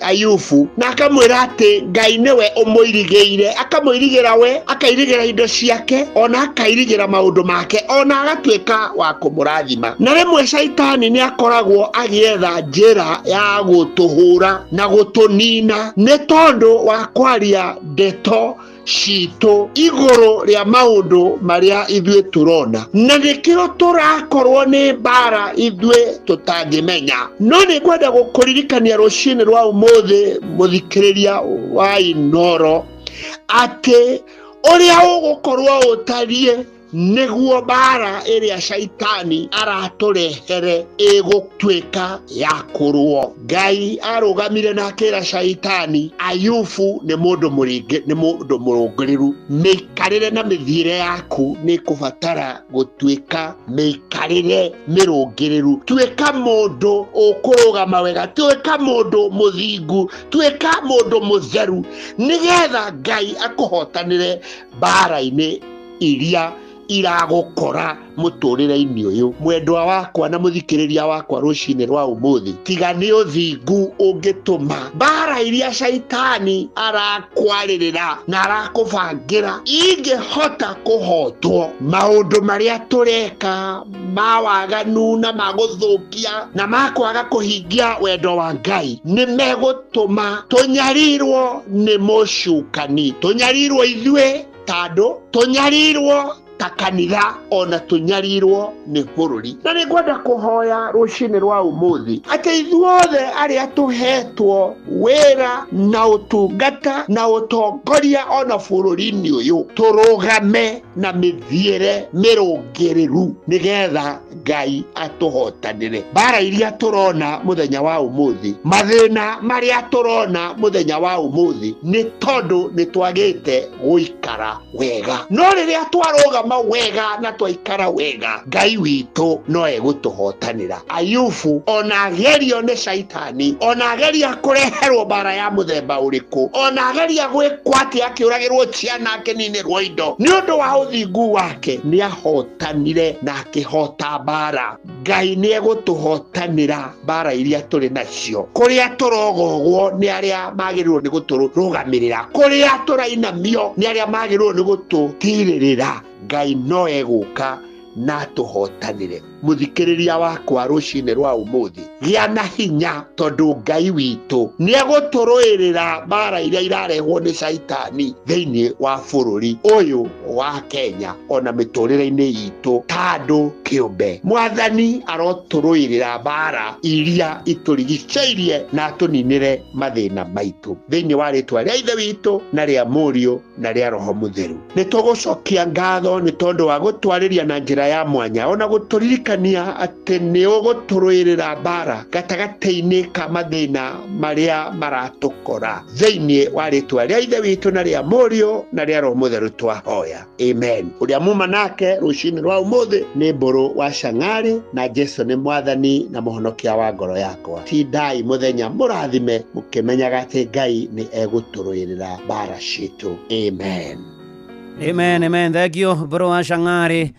Ayubu na akamwĩra atĩ Ngai nĩwe ũmũirigĩire, akamũirigĩra we, akairigĩra indo ciake, ona akairigĩra maũndũ make, ona agatuĩka wa kũmũrathima. Na rĩmwe Shaitani nĩ akoragwo agĩetha njĩra ya gũtũhũra na gũtũnina nĩ tondũ wa kwaria ndeto citũ igũrũ rĩa maũndũ marĩa ithuĩ tũrona, na nĩkĩo tũrakorwo nĩ mbara ithuĩ tũtangĩmenya. No nĩ ngwenda gũkũririkania rũcinĩ rwa ũmũthĩ, mũthikĩrĩria wa Inoro, atĩ ũrĩa ũgũkorwo ũtariĩ nĩguo mbara ĩrĩa Shaitani aratũrehere ĩgũtuĩka ya kũrũo. Ngai arũgamire na akĩra Shaitani, Ayubu nĩ mũndũ mũrĩngĩ, nĩ mũndũ mũrũngĩrĩru. Mĩikarĩre na mĩthiĩre yaku nĩ kũbatara gũtuĩka mĩikarĩre mĩrũngĩrĩru. Tuĩka mũndũ ũkũrũgama wega, tuĩka mũndũ mũthingu, tuĩka mũndũ mũtheru, nĩgetha Ngai akũhotanĩre mbara-inĩ iria iragũkora mũtũrĩre-inĩ ũyũ. Mwendwa wakwa na mũthikĩrĩria wakwa rũcinĩ rwa ũmũthĩ, tiga nĩ ũthingu ũngĩtũma mbara iria Shaitani arakwarĩrĩra na arakũbangĩra ingĩhota kũhotwo. Maũndũ marĩa tũreka ma waganu na ma gũthũkia na ma kwaga kũhingia wendo wa Ngai nĩ megũtũma tũnyarirwo nĩ mũcukani, tũnyarirwo ithuĩ ta andũ, tũnyarirwo Ta kanitha ona tũnyarirwo nĩ bũrũri. Na nĩ ngwenda kũhoya rũcinĩ rwa ũmũthĩ atĩ ithuothe arĩa tũhetwo wĩra na ũtungata na ũtongoria ona bũrũri-inĩ ũyũ tũrũgame na mĩthiĩre mĩrũngĩrĩru nĩgetha Ngai atũhotanĩre. Mbara iria tũrona mũthenya wa ũmũthĩ, mathĩna marĩa tũrona mũthenya wa ũmũthĩ nĩ tondũ nĩ twagĩte gũikara wega. No rĩrĩa twarũgama wega na twaikara wega, Ngai witũ no egũtũhotanĩra. Ayubu ona agerio nĩ Shaitani, ona ageria kũreherwo mbara ya mũthemba ũrĩkũ, ona ageria gwĩkwo atĩ akĩũragĩrwo ciana akĩninĩrwo indo, nĩ ũndũ wa ũthingu wake nĩ ahotanire na akĩhota mbara. Ngai nĩ egũtũhotanĩra mbara iria tũrĩ nacio, kũrĩa tũrogogwo nĩ arĩa magĩrĩirwo nĩ gũtũrũgamĩrĩra, kũrĩa tũrainamio nĩ arĩa magĩrĩirwo nĩ gũtũtirĩrĩra. Ngai no egũka na atũhotanĩre. Mũthikĩrĩria wakwa rũcinĩ rwa ũmũthĩ, gĩa na hinya tondũ Ngai witũ nĩ egũtũrũĩrĩra mbara iria irarehwo nĩ Shaitani thĩinĩ wa bũrũri ũyũ wa Kenya ona mĩtũrĩre-inĩ itũ ta andũ kĩũmbe. Mwathani arotũrũĩrĩra mbara iria itũrigicĩirie na atũninĩre mathĩna maitũ thĩinĩ wa rĩtwa rĩa Ithe witũ na rĩa Mũriũ na rĩa Roho Mũtheru. Nĩ tũgũcokia ngatho nĩ tondũ wa gũtwarĩria na njĩra ya mwanya ona gũtũririkania atĩ nĩ ũgũtũrũĩrĩra mbara gatagatĩ-inĩ ka mathĩna marĩa maratũkora thĩinĩ wa rĩtwa rĩa Ithe witũ na rĩa Mũriũ na rĩa Roho Mũtheru twahoya, amen. Ũrĩa muma nake rũcinĩ rwa ũmũthĩ nĩ Mbũrũ wa Cang'arĩ, na Jesu nĩ Mwathani na Mũhonokia wa ngoro yakwa. Tindai mũthenya mũrathime mũkĩmenyaga atĩ Ngai nĩ egũtũrũĩrĩra mbara citũ, amen. Amen, amen. Thank you, Mbũrũ wa Cang'arĩ.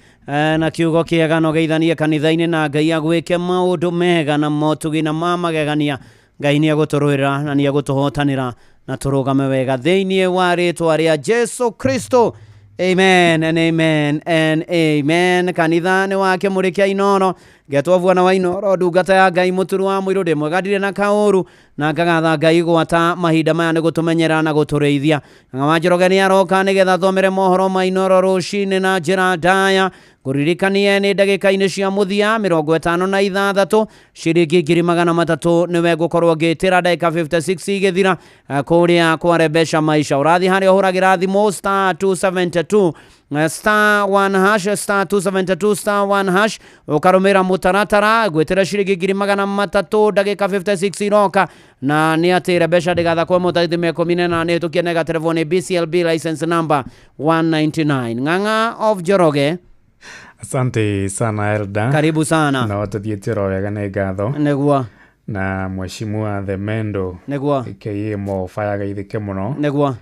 Na kiugo kĩega no geithanie kanitha-inĩ na Ngai agwĩke maũndũ mega na motugi na ma magegania. Ngai nĩ egũtũrũĩrĩra na nĩ egũtũhotanĩra na tũrũgame wega thĩinĩ wa rĩtwa rĩa Jesu Kristo. Amen and amen and amen. Kanitha nĩ wake mũrĩkia Inooro ngetwo bwana wa Inooro, ndungata ya Ngai mũturu wa mũirũ, ndĩ mwega ndirĩ na kaũru na ngagatha Ngai gwata mahinda maya nĩ gũtũmenyera na gũtũrĩithia. Ng'ang'a wa Njoroge nĩ aroka nĩgetha thomere mohoro ma Inooro rũcinĩ na njĩra ndaya. Ngũririkanie nĩ ndagĩka-inĩ cia mũthia 56 ciringi 300,000 nĩwe ngũkorwo ngĩtĩra ndagĩka 56 igĩthira kũrĩa kwarembesha maisha. Ũrathiĩ harĩa ũhũragĩra thimũ star 272 star 1 hash star 272 star 1 hash ũkarũmĩrĩra mũtaratara gwĩtĩra ciringi 300,000 ndagĩka 56 iroka na nĩ atĩ rembesha ndĩgathakwo mũtarĩthi 18 nĩ hĩtũkie nega telefoni BCLB license number 199. Ng'ang'a of Njoroge. Asante sana Elda. Karibu sana. Na watũthiĩte oro wega nĩ ngatho. Nĩguo. Na mheshimiwa The Mendo. Nĩguo. AKA Mo Fire geithĩke mũno. Nĩguo.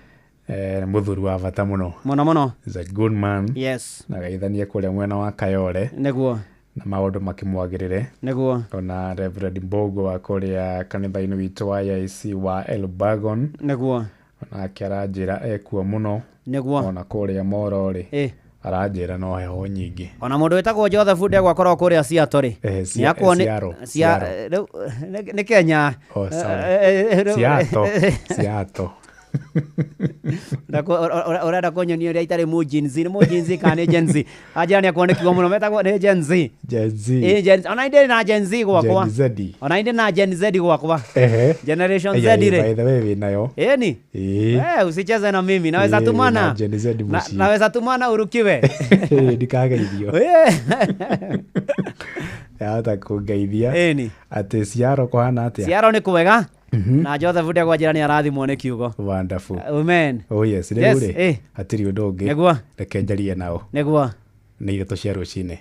Mũthuri wa bata mũno. Mũno mũno. He's a good man. Yes. Na geithanie kũrĩa mwena wa Kayole. Nĩguo. Na maũndũ makĩmwagĩrĩre. Nĩguo. Ona Reverend Mbogo wa kũrĩa kanitha-inĩ witũ wa AIC wa Elbagon. Nĩguo. Onake aranjĩra ekuo mũno. Nĩguo. Ona kũrĩa Moro rĩ. Aranjĩra no heho nyingĩ. Ona mũndũ wĩtagwo Joseph Ndegwa akorwo kũrĩa Seattle rĩ. Nĩakuo nĩ rĩu nĩ Kenya. Oh, sorry. Seattle. Seattle. Ũrenda kũnyonia ũrĩa itarĩ mũ Gen Z, nĩ mũ Gen Z kana nĩ Gen Z? Anjĩra nĩ akuo nĩ kiugo mũno metagwo nĩ Gen Z. Gen Z. Ĩ Gen Z. Ona ndĩ na Gen Z gwakwa. Gen Z. Ona ndĩ na Gen Z gwakwa. Ehe. Generation Z rĩ. By the way wĩnayo. Ĩni. Ĩĩ. Usicheze na mimi. Naweza tumana. Gen Z mũciĩ. Naweza tumana urukiwe. Ndikageithio. Yahota kũngeithia. Ĩni. Atĩ Ciaro kũhana atĩa? Ciaro nĩ kwega. Na Joseph Ndegwa njĩra nĩ arathimwo nĩ kiugo. Wonderful. Amen. Oh yes, rĩu rĩ hatirĩ ũndũ ũngĩ. Nĩguo. Reke njarie nao. Nĩguo. Nĩ 3 cia rũcinĩ.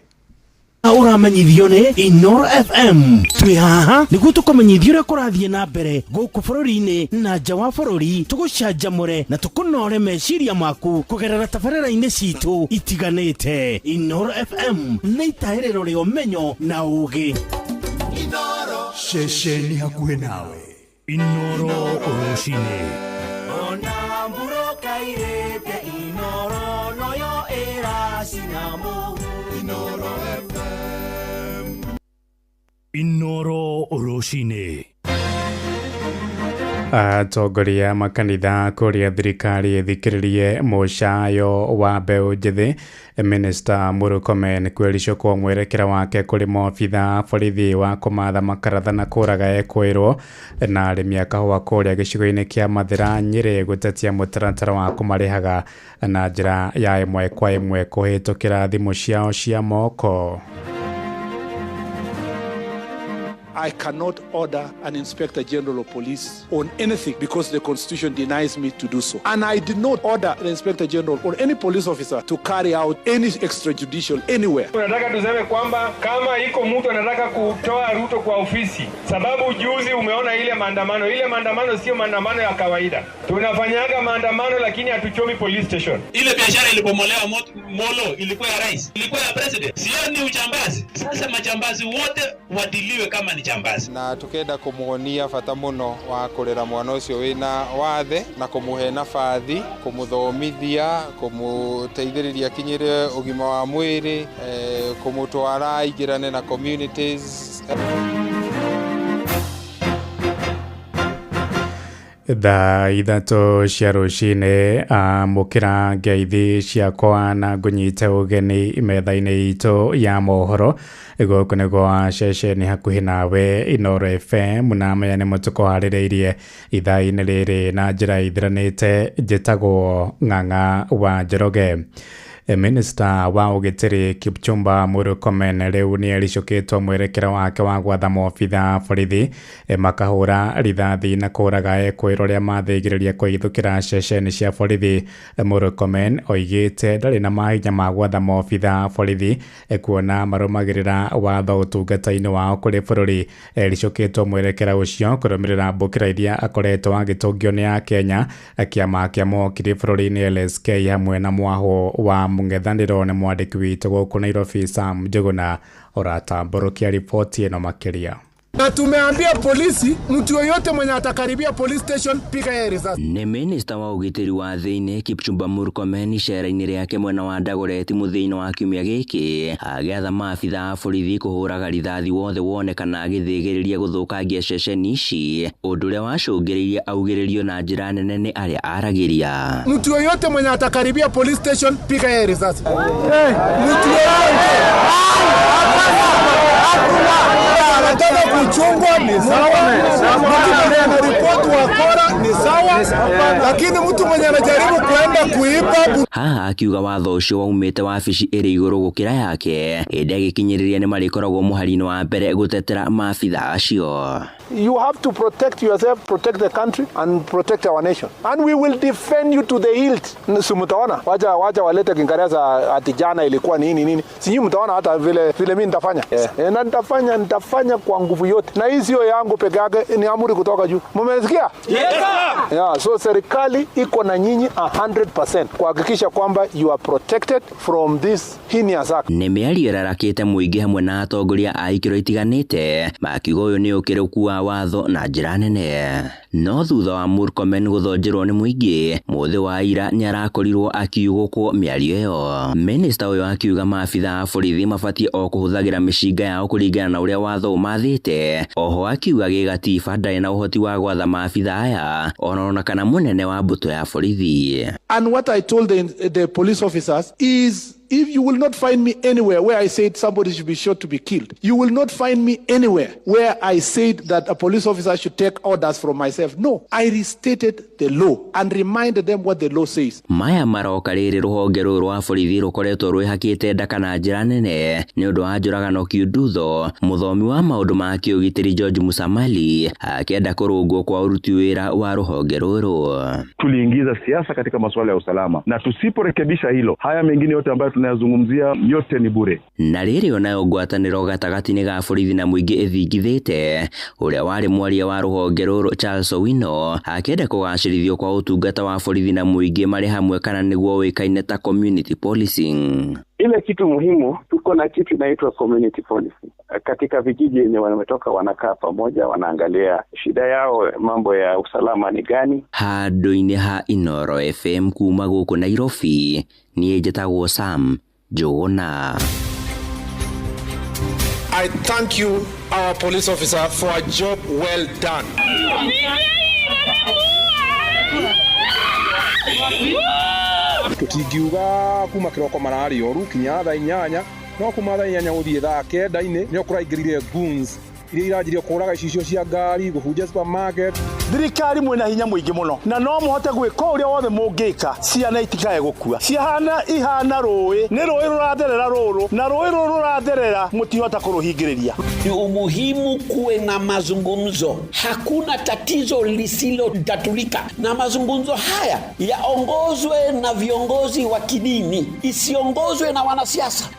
Ũramenyithio nĩ Inooro FM. Twĩ haha nĩguo tũkũmenyithie ũrĩa kũrathiĩ na mbere gũkũ bũrũri-inĩ na nja wa bũrũri, tũgũcanjamũre na tũkũnore meciria maku kũgerera tabarĩra-inĩ citũ itiganĩte. Inooro FM nĩ itahĩrĩro rĩa ũmenyo na ũũgĩ. Ceceni hakuhĩ nawe. Inooro rũcinĩ. Ona mbura kairĩte Inooro noyo ĩracina mũhu. Inooro FM. Inooro rũcinĩ. Atongoria makanitha kũrĩa thirikari ĩthikĩrĩrie mũcayo wa mbeũ njĩthĩ. Minista Murkomen kwĩricũkwo mwerekera wake kũrĩ maobitha borithi wa kũmatha makaratha na kũraga ekwĩrwo, na arĩmi a kahũa kũrĩa gĩcigo-inĩ kĩa Mathĩra Nyĩrĩ gũtetia mũtaratara wa kũmarĩhaga na njĩra ya ĩmwe kwa ĩmwe kũhĩtũkĩra thimũ ciao cia moko. I cannot order an Inspector General of Police on anything because the Constitution denies me to do so. And I did not order the Inspector General or any police officer to carry out any extrajudicial anywhere. Tunataka tuseme kwamba kama iko mtu anataka kutoa Ruto kwa ofisi, sababu juzi umeona ile maandamano. Ile maandamano sio maandamano ya kawaida. Tunafanyaga maandamano lakini hatuchomi police station. Ile biashara ilibomolewa Molo ilikuwa ya rais, ilikuwa ya president. Sio ni uchambazi. Sasa majambazi wote wadiliwe kama ni jambazi. Na tukenda kumuonia bata muno wa kurera mwana ucio wina wathe na kumuhe nabathi, kumuthomithia, kumuteithĩrĩria akinyĩre ũgima wa mwĩrĩ, kumutwara aingĩrane na communities. Thaa 3 cia rũcinĩ, amũkĩra ngeithi ciakwa na ngũnyite ũgeni metha-inĩ itũ ya mohoro. Gũkũ nĩ gwa ceceni hakuhĩ nawe Inooro FM, na maya nĩmo tũkũharĩrĩirie ithaa-inĩ rĩrĩ na njĩra ithiranĩte. Njĩtagwo Ng'ang'a wa Njoroge. Minista wa ũgitĩri Kipchumba Murkomen rĩu nĩ ericũkĩtwo mwerekera wake wa gwatha maobitha borithi makahũra rithathi na kũraga ekwĩrwo arĩa mathĩgĩrĩria kũhithũkĩra ceceni cia borithi. Murkomen oigĩte ndarĩ na mahinya ma gwatha maobitha borithi kuona marũmagĩrĩra watho ũtungata-inĩ wao kũrĩ bũrũri. Ericũkĩtwo mwerekera ũcio kũrũmĩrĩra mbũkĩra iria akoretwo agĩtũngio nĩ Akenya, kĩama kĩa mokiri bũrũri-inĩ LSK hamwe na mwahũ wa mũng'ethanĩro. Nĩ mwandĩki witũ gũkũ Nairobi Sam Njuguna ũratambũrũkia riboti ĩno makĩria. Na tumeambia polisi, mtu yoyote mwenye atakaribia police station, piga yeye risasi. Nĩ minista wa ũgitĩri wa thĩinĩ Kipchumba Murkomen icera-inĩ rĩake mwena wa Dagoretti mũthia-inĩ wa kiumia gĩkĩ agĩatha maabitha a borithi kũhũraga rithathi wothe wonekana agĩthĩgĩrĩria gũthũkangia ceceni ici, ũndũ ũrĩa wacũngĩrĩirie augĩrĩrio na njĩra nene nĩ arĩa aragĩria. Mtu yoyote mwenye atakaribia police station, piga yeye risasi. Mtu yoyote. Anataka kuchungwa ni sawa, mtu mwenye anaripoti wakora ni sawa, lakini mtu mwenye anajaribu kuenda kuiba. Haha akiuga watho ũcio waumĩte wabici ĩrĩ igũrũ gũkĩra yake, ĩndĩ agĩkinyĩrĩria nĩ marĩkoragwo mũhari-inĩ wa mbere gũtetera maabitha acio. You have to protect yourself, protect the country and protect our nation. And we will defend you to the hilt. Si mtaona, wacha walete Kiingereza ati jana ilikuwa nini nini. Si mtaona hata vile mimi nitafanya. Na nitafanya kwa nguvu yote. Na hii sio yangu peke yake, ni amri kutoka juu. Mmesikia? Yes sir. Yeah, so serikali iko na nyinyi 100% kuhakikisha kwamba you are protected from this heinous act. Nĩ mĩario ĩrarakĩte mũingĩ hamwe na atongoria a ikĩro itiganĩte makiuga ũyũ nĩ ũkĩrũku wa watho na njĩra nene. No thutha wa Murkomen gũthonjerwo nĩ mũingĩ mũthĩ wa ira nĩ arakorirwo akiugũkwo mĩario ĩyo. Minista ũyũ akiuga maabitha a borithi mabatiĩ o kũhũthagĩra mĩcinga yao kũringana na ũrĩa watho ũmathĩte. Oho akiuga gĩgatiba ndarĩ na ũhoti wa gwatha maabitha aya ona kana mũnene wa mbũtũ ya borithi. And what I told the police officers is, if you will not find me anywhere where I said somebody should be shot to be killed, you will not find me anywhere where I said that a police officer should take orders from myself. No, I restated the law and reminded them what the law says. Maya maroka rĩrĩ rũhonge rũrũ rwa borithi rũkoretwo rwĩhakĩte ndaka na njĩra nene nĩ ũndũ wa njũragano Kiundutho. Mũthomi wa maũndũ ma kĩũgitĩri George Musamali akĩenda kũrũngwo kwa ũruti wĩra wa rũhonge rũrũ. Tuliingiza siasa katika masuala ya usalama, na tusiporekebisha hilo, haya mengine yote ambayo tunayazungumzia yote ni bure. Na rĩrĩ onayo ngwatanĩro gatagatĩ-inĩ ga borithi na mũingĩ ĩthingithĩte, ũrĩa warĩ mwaria wa rũhonge rũrũ Charles Owino akĩenda kũgacĩrithio kwa ũtungata wa borithi na mũingĩ marĩ hamwe kana nĩguo ũĩkaine ta community policing. Ile kitu muhimu, tuko na kitu inaitwa community policing. Katika vijiji yenye wametoka wanakaa pamoja, wanaangalia shida yao, mambo ya usalama ni gani. Handũ-inĩ ha Inooro FM kuma gũkũ Nairobi, niĩ njĩtagwo Sam Njuguna. I thank you, our police officer, for a job well done. Tũtingiuga kuma kĩroko mararĩ oru kinya thaa 8, no kuma thaa 8 gũthiĩ thaa 9-inĩ nĩo kũraingĩrire goons iria iranjirie kũraga icicio cia ngari, gũbunja supermarket. Thirikari mwĩna hinya mũingĩ mũno na no mũhote gwĩka ũrĩa wothe mũngĩka, ciana itikae gũkua. Ciahana ihana rũĩ, nĩ rũĩ rũratherera rũrũ, na rũĩ rũrũ rũratherera mũtihota kũrũhingĩrĩria. Ni umuhimu kuwe na mazungumzo. Hakuna tatizo lisilotatulika, na mazungumzo haya yaongozwe na viongozi wa kidini, isiongozwe na wanasiasa.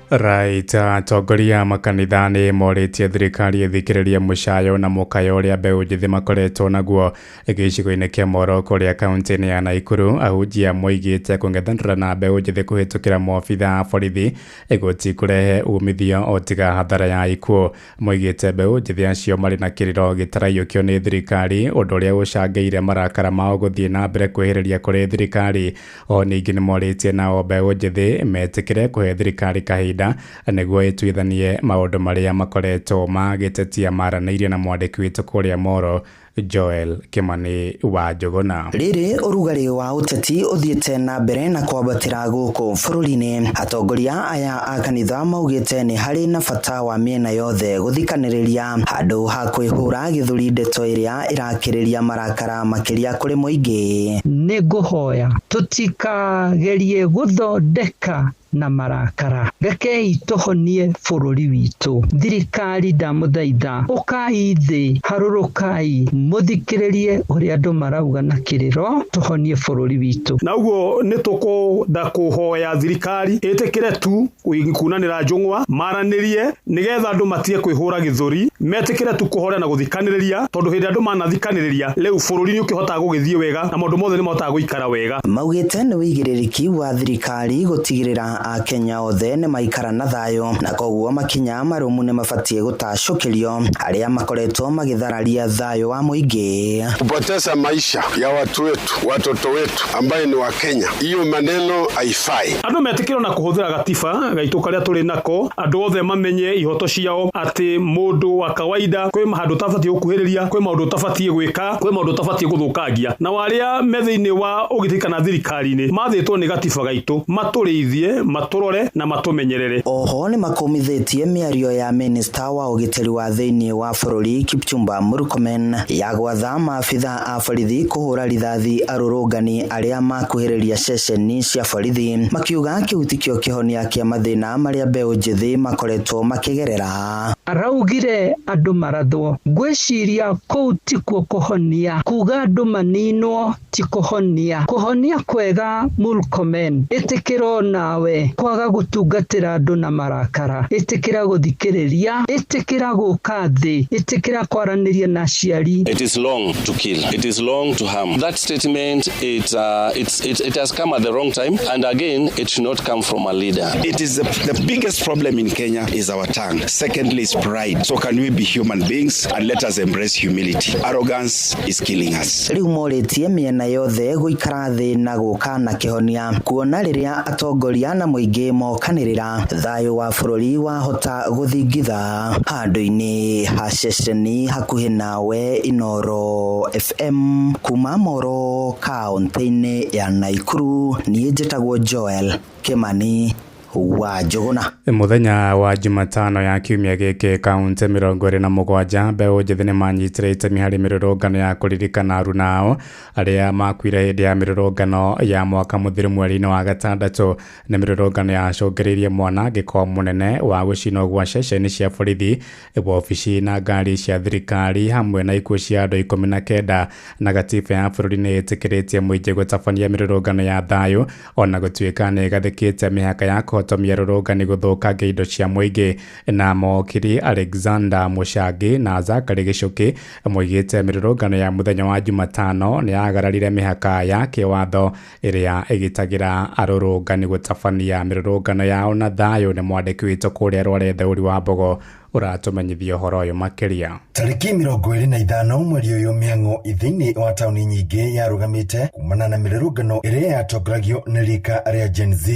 Right, atongoria makanitha nĩ morĩtie thirikari ĩthikĩrĩrie mũcayo na mũkayo ũrĩa mbeũ njĩthĩ makoretwo naguo gĩcigo-inĩ kĩa Moro kũrĩa kaunti-inĩ ya Naikuru. Ahunjia moigĩte kũng'ethanĩra na mbeũ njĩthĩ kũhĩtũkĩra maobitha a borithi gũtikũrehe umithio o tiga hathara ya ikuũ. Moigĩte mbeũ njĩthĩ acio marĩ na kĩrĩro gĩtaraiyũkio nĩ thirikari, ũndũ ũrĩa ũcangĩire marakara mao gũthiĩ na mbere kwĩhĩrĩria kũrĩ thirikari. O ningĩ nĩ morĩtie nao mbeũ njĩthĩ metĩkĩre kũhe thirikari kahinda nĩguo ĩtuithanie maũndũ marĩa makoretwo magĩtetia. Maranĩirie na mwandĩki witũ kũrĩa Moro, Joel Kimani wa Njuguna. Rĩrĩ ũrugarĩ wa ũteti ũthiĩte na mbere na kwambatĩra gũkũ bũrũri-inĩ, atongoria aya a kanitha maugĩte nĩ harĩ na bata wa mĩena yothe gũthikanĩrĩria handũ ha kwĩhũra gĩthũri ndeto ĩrĩa ĩrakĩrĩria marakara makĩria kũrĩ mũingĩ. Nĩ ngũhoya tũtikagerie gũthondeka na marakara, rekei tũhonie bũrũri witũ. Thirikari ndamũthaitha, ũkai thĩ, harũrũkai, mũthikĩrĩrie ũrĩa andũ marauga na kĩrĩro, tũhonie bũrũri witũ. Na ũguo nĩ tũkũnda kũhoya thirikari ĩtĩkĩre tu kunanĩra njũng'wa, maranĩrie nĩgetha andũ matige kwĩhũra gĩthũri, metĩkĩre tu kũhoria na gũthikanĩrĩria, tondũ hĩndĩ andũ manathikanĩrĩria rĩu bũrũri nĩ ũkĩhotaga gũgĩthiĩ wega na maũndũ mothe nĩ mahotaga gũikara wega. Maugĩte nĩ wĩigĩrĩrĩki wa thirikari gũtigĩrĩra Akenya othe nĩ maikara na thayũ, na koguo makinya marũmu nĩ mabatiĩ gũtacũkĩrio arĩa makoretwo magĩthararia thayũ wa mũingĩ. Kupoteza maisha ya watu wetu, watoto wetu ambaye ni wa Kenya, hiyo maneno haifai. Andũ metĩkĩrwo na kũhũthĩra gatiba gaitũ karĩa tũrĩ nako, andũ othe mamenye ihoto ciao, atĩ mũndũ wa kawaida kwĩ handũ ũtabatiĩ gũkuhĩrĩria, kwĩ maũndũ ũtabatiĩ gwĩka, kwĩ maũndũ ũtabatiĩ gũthũkangia. Na arĩa me thĩinĩ wa ũgitĩri kana thirikari-inĩ mathĩtwo nĩ gatiba gaitũ matũrĩithie, matũrore na matũmenyerere. Oho nĩ makũmithĩtie mĩario ya minista wa ũgitĩri wa thĩinĩ wa bũrũri Kipchumba Murkomen ya gwatha maabitha a borithi kũhũra rithathi arũrũngani arĩa makuhĩrĩria ceceni cia borithi, makiuga kĩu tikĩo kĩhonia kĩa mathĩna marĩa mbeũ njĩthĩ makoretwo makĩgerera. Araugire andũ marathwo, ngwĩciria kũu tikuo kũhonia, kuga andũ maninwo ti kũhonia. Kũhonia kwega Murkomen, ĩtĩkĩrwo nawe kwaga gũtungatĩra andũ na marakara, ĩtĩkĩra gũthikĩrĩria, ĩtĩkĩra gũka thĩ, ĩtĩkĩra kwaranĩria na aciari. It is long to kill, it is long to harm. That statement, it has come at the wrong time, and again it should not come from a leader. It is the biggest problem in Kenya is our tongue. Secondly is pride. So can we be human beings and let us embrace humility? Arrogance is killing us. Rĩu morĩtie mĩena yothe gũikara thĩ na gũka na kĩhonia, kuona rĩrĩa atongoria na mũingĩ mokanĩrĩra thayũ wa bũrũri wahota gũthingitha. Handũ-inĩ ha ceceni hakuhĩ nawe, Inooro FM kuma Moro kaunti-inĩ ya Naikuru, niĩ njĩtagwo Joel Kimani wa Njuguna. Mũthenya wa Jumatano ya kiumia gĩkĩ, kaunti 27 mbeũ njĩthĩ nĩ manyitire itemi harĩ mĩrũrũngano ya kũririkana aruna ao arĩa makuire hĩndĩ ya mĩrũrũngano ya mwaka mũthiru mweri-inĩ wa gatandatũ. Nĩ mĩrũrũngano yacũngĩrĩirie mwanangĩko mũnene wa gũcinwo gwa ceceni cia borithi, wabici na ngari cia thirikari hamwe na ikuũ cia andũ 19. Na gatiba ya bũrũri nĩ ĩtĩkĩrĩtie mũingĩ gũtabania mĩrũrũngano ya thayũ, ona gũtuĩka nĩ ĩgathĩkĩte mĩhaka ya kũhotomia rũrũngani gũthũkangia indo cia mũingĩ. Na mokiri Alexander Mũcangi na Zachary Gĩcũkĩ moigĩte mĩrũrũngano ya mũthenya wa Jumatano nĩ yagararire mĩhaka ya kĩwatho ĩrĩa ĩgitagĩra arũrũngani gũtabania mĩrũrũngano yao na thayũ. Nĩ mwandĩki witũ kũrĩa Rware Theuri wa Mbogo Ũratũmenyithia ũhoro ũyũ makĩria. Tarĩki 25 mweri ũyũ, mĩang'o thĩinĩ wa taũni nyingĩ yarũgamĩte kumana na mĩrũrũngano ĩrĩa yatongoragio nĩ rika rĩa Gen Z.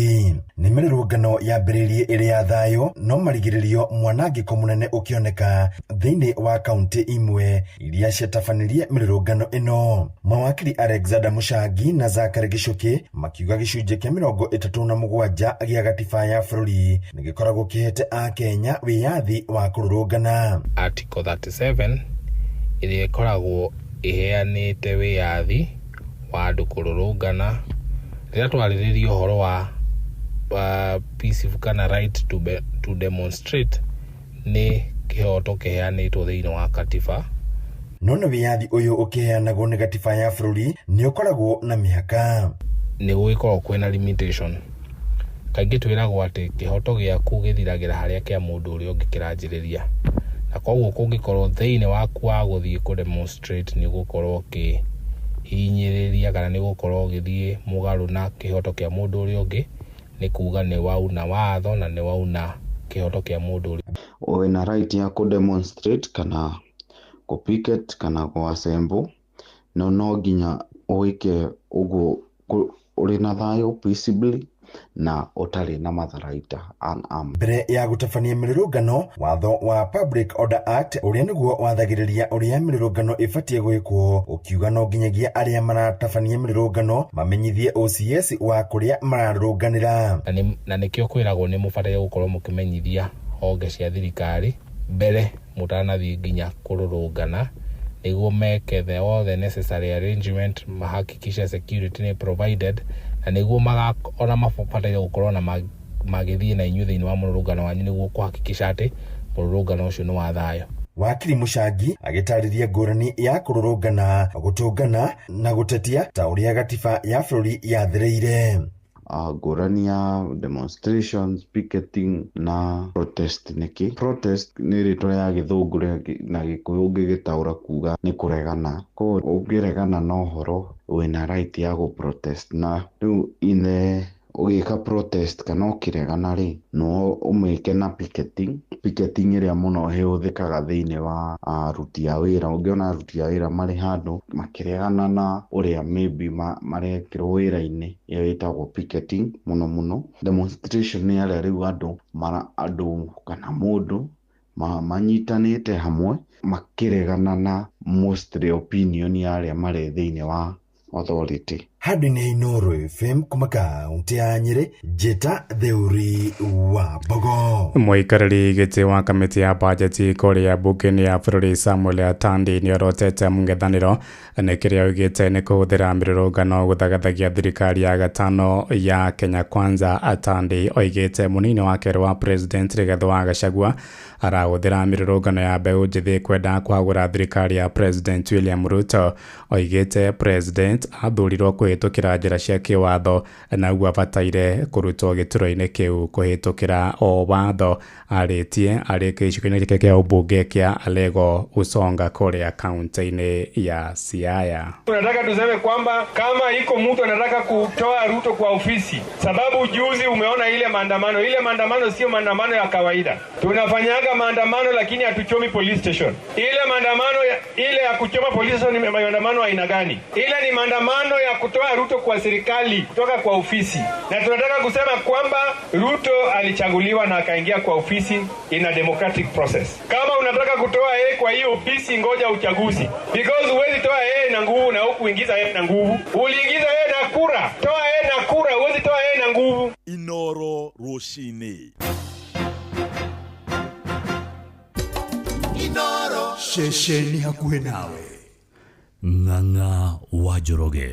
Nĩ mĩrũrũngano yambĩrĩirie ĩrĩ ya thayũ, no marigĩrĩrio mwanangĩko mũnene ũkĩoneka thĩinĩ wa kaunti imwe iria ciatabanirie mĩrũrũngano ĩno. Mawakiri Alexander Mũchangi na Zachary Gichuki makiuga gĩcunjĩ kĩa 37 gĩa gatiba ya bũrũri nĩ gĩkoragwo kĩhete akenya wĩyathi wa kũrũrũngana. Article 37 ĩrĩa ĩkoragwo ĩheanĩte wĩyathi wa andũ kũrũrũngana. Rĩrĩa twarĩrĩria ũhoro wa peaceful kana right to demonstrate, nĩ kĩhoto kĩheanĩtwo thĩinĩ wa katiba. No nĩ wĩyathi ũyũ ũkĩheanagwo nĩ gatiba ya bũrũri nĩ ũkoragwo na mĩhaka. Nĩ gũgĩkoragwo kwĩna limitation. Kaingĩ twĩragwo atĩ kĩhoto gĩaku gĩthiragĩra harĩa kĩa mũndũ ũrĩa ũngĩ kĩranjĩrĩria, na koguo kũngĩkorwo thĩinĩ waku wa gũthiĩ kũ demonstrate nĩ ũgũkorwo ũkĩhinyĩrĩria kana nĩ ũgũkorwo ũgĩthiĩ mũgarũ na kĩhoto kĩa mũndũ ũrĩa ũngĩ, nĩ kuga nĩ wauna watho na nĩ wauna kĩhoto kĩa mũndũ ũrĩa. Wĩna right ya kũ demonstrate kana kũ picket kana kũ assemble, no nginya wĩke ũguo ũrĩ na thayũ, peaceably, na ũtarĩ na matharaita, unarmed. Mbere ya gũtabania mĩrũrũngano, watho wa Public Order Act ũrĩa nĩguo wathagĩrĩria ũrĩa mĩrũrũngano ĩbatiĩ gwĩkwo ũkiuga no nginyagia arĩa maratabania mĩrũrũngano mamenyithie OCS wa kũrĩa mararũrũnganĩra. Na nĩkĩo kwĩragwo nĩ mũbataire gũkorwo mũkĩmenyithia honge cia thirikari mbere mũtanathiĩ nginya kũrũrũngana, nĩguo meke the all the necessary arrangement, mahakikishe security nĩ provided, na nĩguo ona mabataire gũkorwo na magĩthiĩ na inyuĩ thĩinĩ wa mũrũrũngano wanyu, nĩguo kũhakikisha atĩ mũrũrũngano ũcio nĩ wa thayũ. Wakiri Mũchangi agĩtarĩria ngũrani ya kũrũrũngana, gũtũngana na gũtetia ta ũrĩa gatiba ya bũrũri yathĩrĩire. Ngũrani ya demonstrations, picketing na protest nĩkĩ? Protest nĩ rĩtwa ya gĩthũngũ na gĩkũyũ ũngĩgĩtaũra kuga nĩ kũregana. Koguo ũngĩregana na ũhoro wĩna right ya gũ protest, na rĩu ine ũgĩka protest kana ũkĩregana rĩ, no ũmĩke na picketing. Picketing ĩrĩa mũno ĩhũthĩkaga thĩinĩ wa aruti a wĩra. Ũngĩona aruti a wĩra marĩ handũ makĩregana na ũrĩa maybe marekĩrwo wĩra-inĩ, ĩyo ĩtagwo picketing mũno mũno. Demonstration nĩ arĩa rĩu andũ kana mũndũ manyitanĩte hamwe makĩregana na mostly opinion ya arĩa marĩ thĩinĩ wa authority. Handũ-inĩ Inooro FM kuma kaunti ya Nyĩrĩ, Njĩta Theuri wa Mbogo. Mũikarĩri gĩtĩ wa kamĩtĩ ya bajeti kũrĩa mbunge-inĩ ya bũrũri Samuel Atandi nĩorotete mũng'ethanĩro nĩ kĩrĩa oigĩte nĩ kũhũthĩra mĩrũrũngano gũthagathagia thirikari ya gatano ya Kenya Kwanza. Atandi oigĩte mũnini wa kerĩ wa president Rigathĩ wa Gachagua arahũthĩra mĩrũrũngano ya mbeũ njĩthĩ kwenda kwagũra thirikari ya president William Ruto. Oigĩte president athurirwo kũhĩtũkĩra njĩra cia kĩwatho na ũguo abataire kũrutwo gĩturwa-inĩ kĩu kũhĩtũkĩra o watho. Arĩtie arĩ gĩcigo-inĩ gĩake kĩa ũmbunge kĩa Alego Usonga kũrĩa kaunti-inĩ ya Siaya. Tunataka tuseme kwamba kama iko mtu anataka kutoa Ruto kwa ofisi, sababu juzi umeona ile maandamano. Ile maandamano sio maandamano ya kawaida. Tunafanyaga maandamano lakini hatuchomi police station. Ile maandamano ile ya kuchoma police station ni maandamano aina gani? Ile ni maandamano ya kutoa Ruto kwa serikali, kutoka kwa ofisi. Na tunataka kusema kwamba Ruto alichaguliwa na akaingia kwa ofisi in a democratic process. Kama unataka kutoa yeye kwa hiyo ofisi, ngoja uchaguzi. Because huwezi toa yeye na nguvu na hukuingiza yeye na nguvu. Uliingiza yeye na kura. Toa yeye na kura, huwezi toa yeye na nguvu. Inooro Rũcinĩ. Inooro. Ceceni hakuhĩ nawe. Ng'ang'a wa Njoroge.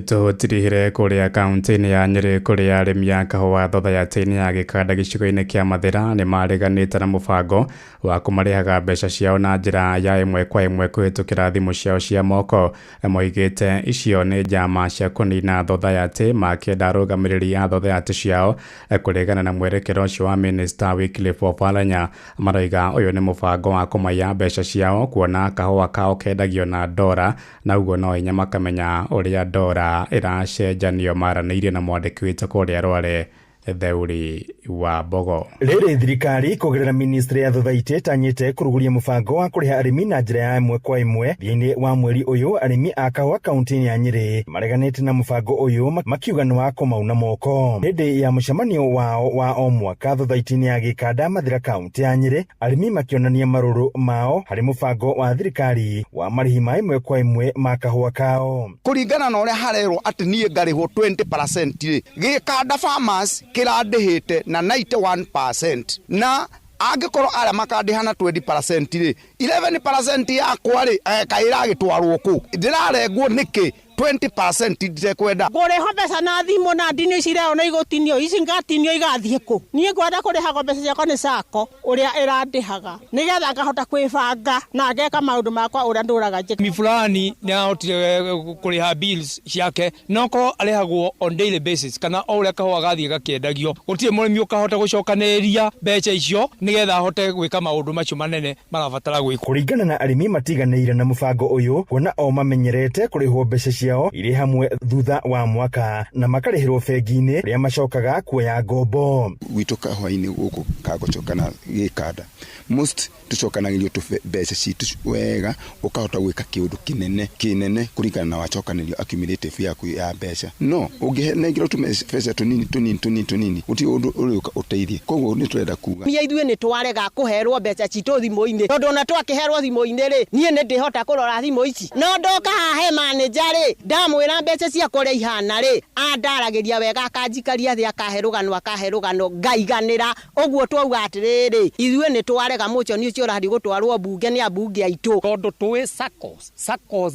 Tũtirihire kũrĩa kaunti-inĩ ya Nyĩrĩ kũrĩa arĩmi a kahũa thothaitĩ-inĩ ya gĩkanda gĩcigo-inĩ kĩa Mathĩra nĩ mareganĩte na mũbango wa kũmarĩhaga mbeca ciao na njĩra ya ĩmwe kwa ĩmwe kũhĩtũkĩra thimũ ciao cia moko. Moigĩte icio nĩ njama cia kũnina thothaitĩ, makĩenda arũgamĩrĩri a thothaitĩ ciao kũregana na mwerekero ũcio wa Minister Wycliffe Oparanya. Maroiga ũyũ nĩ mũbango wa kũmaiya mbeca ciao kuona kahũa kao kendagio na ndora na ũguo no hinya makamenya ũrĩa ndora ĩracenjanio. Maranĩirie na mwandĩki witũ kũrĩa Rware Theuri wa Mbogo. Rĩrĩ thirikari kũgerera ministry ya thothaitĩ ĩtanyĩte kũrugũria mũbango wa kũrĩha arĩmi na njĩra ya ĩmwe kwa ĩmwe thĩinĩ wa mweri ũyũ. Arĩmi a kahũa kaunti-inĩ ya Nyĩrĩ mareganĩte na mũbango ũyũ makiuga nĩ wa kũmauna moko. Hĩndĩ ya mũcemanio wao wa o mwaka thothaitĩ-inĩ ya Gĩkanda Mathĩra kaunti ya Nyĩrĩ, arĩmi makĩonania marũrũ mao harĩ mũbango wa thirikari wa marĩhi ma ĩmwe kwa ĩmwe ma kahũa kao. Kũringana na ũrĩa harerwo atĩ niĩ ngarĩhwo 20% rĩ, Gĩkanda Farmers kĩrandĩhĩte na 91%, na angĩkorwo arĩa makandĩha na 20% rĩ, 11% yakwa rĩ, kaĩ ĩragĩtwarwo kũ? Ndĩrarengwo nĩkĩ 20% nditekwenda? Ngũrĩhwo mbeca na thimũ na ndinio ici ireo na igũtinio ici ngatinio igathiĩ kũ? Niĩ ngwenda kũrĩhagwo mbeca ciakwa nĩ SACCO ũrĩa ĩrandĩhaga nĩgetha ngahota kwĩbanga na ngeka maũndũ makwa ũrĩa ndũraga njĩka. Mi fulani nĩ ahotire kũrĩha bills ciake, no korwo arĩhagwo on daily basis kana o ũrĩa kahũa gathiĩ gakĩendagio, gũtirĩ mũrĩmi ũkahota gũcokanĩrĩria mbeca icio nĩgetha ahote gwĩka maũndũ macio manene marabatara gwĩkwo. Kũringana na arĩmi matiganĩire na mũbango ũyũ, kuona o mamenyerete kũrĩhwo mbeca ciao irĩ hamwe thutha wa mwaka na makarĩhĩrwo bengi-inĩ rĩa macokaga kuoya ngombo. Gwitũ kahũa-inĩ gũkũ kagũcokana Gĩkanda most tũcokanagĩrio mbeca citũ wega, ũkahota gwĩka kĩũndũ kĩnene kĩnene kũringana na wacokanĩrio accumulative yaku ya mbeca. No ũngĩnengerwo tũmbeca tũnini tũnini tũnini tũnini, gũtirĩ ũndũ ũrĩũka ũteithie. Koguo nĩ tũrenda kuga Mia ithuĩ nĩ twarega kũherwo mbeca citũ thimũ-inĩ, tondũ ona twakĩherwo thimũ-inĩ rĩ, niĩ nĩ ndĩhota kũrora thimũ ici. No ndoka haha he manager rĩ, ndamwĩra mbeca ciakwa ũrĩa ihana rĩ, andaragĩria wega, akanjikaria thĩ, akahe rũgano, akahe rũgano, ngaiganĩra. Ũguo twauga atĩrĩrĩ, ithuĩ nĩ twarega mũconi ũcio ũrathiĩ gũtwarwo mbunge nĩ ambunge aitũ. Tondũ tũĩ SACCOs, SACCOs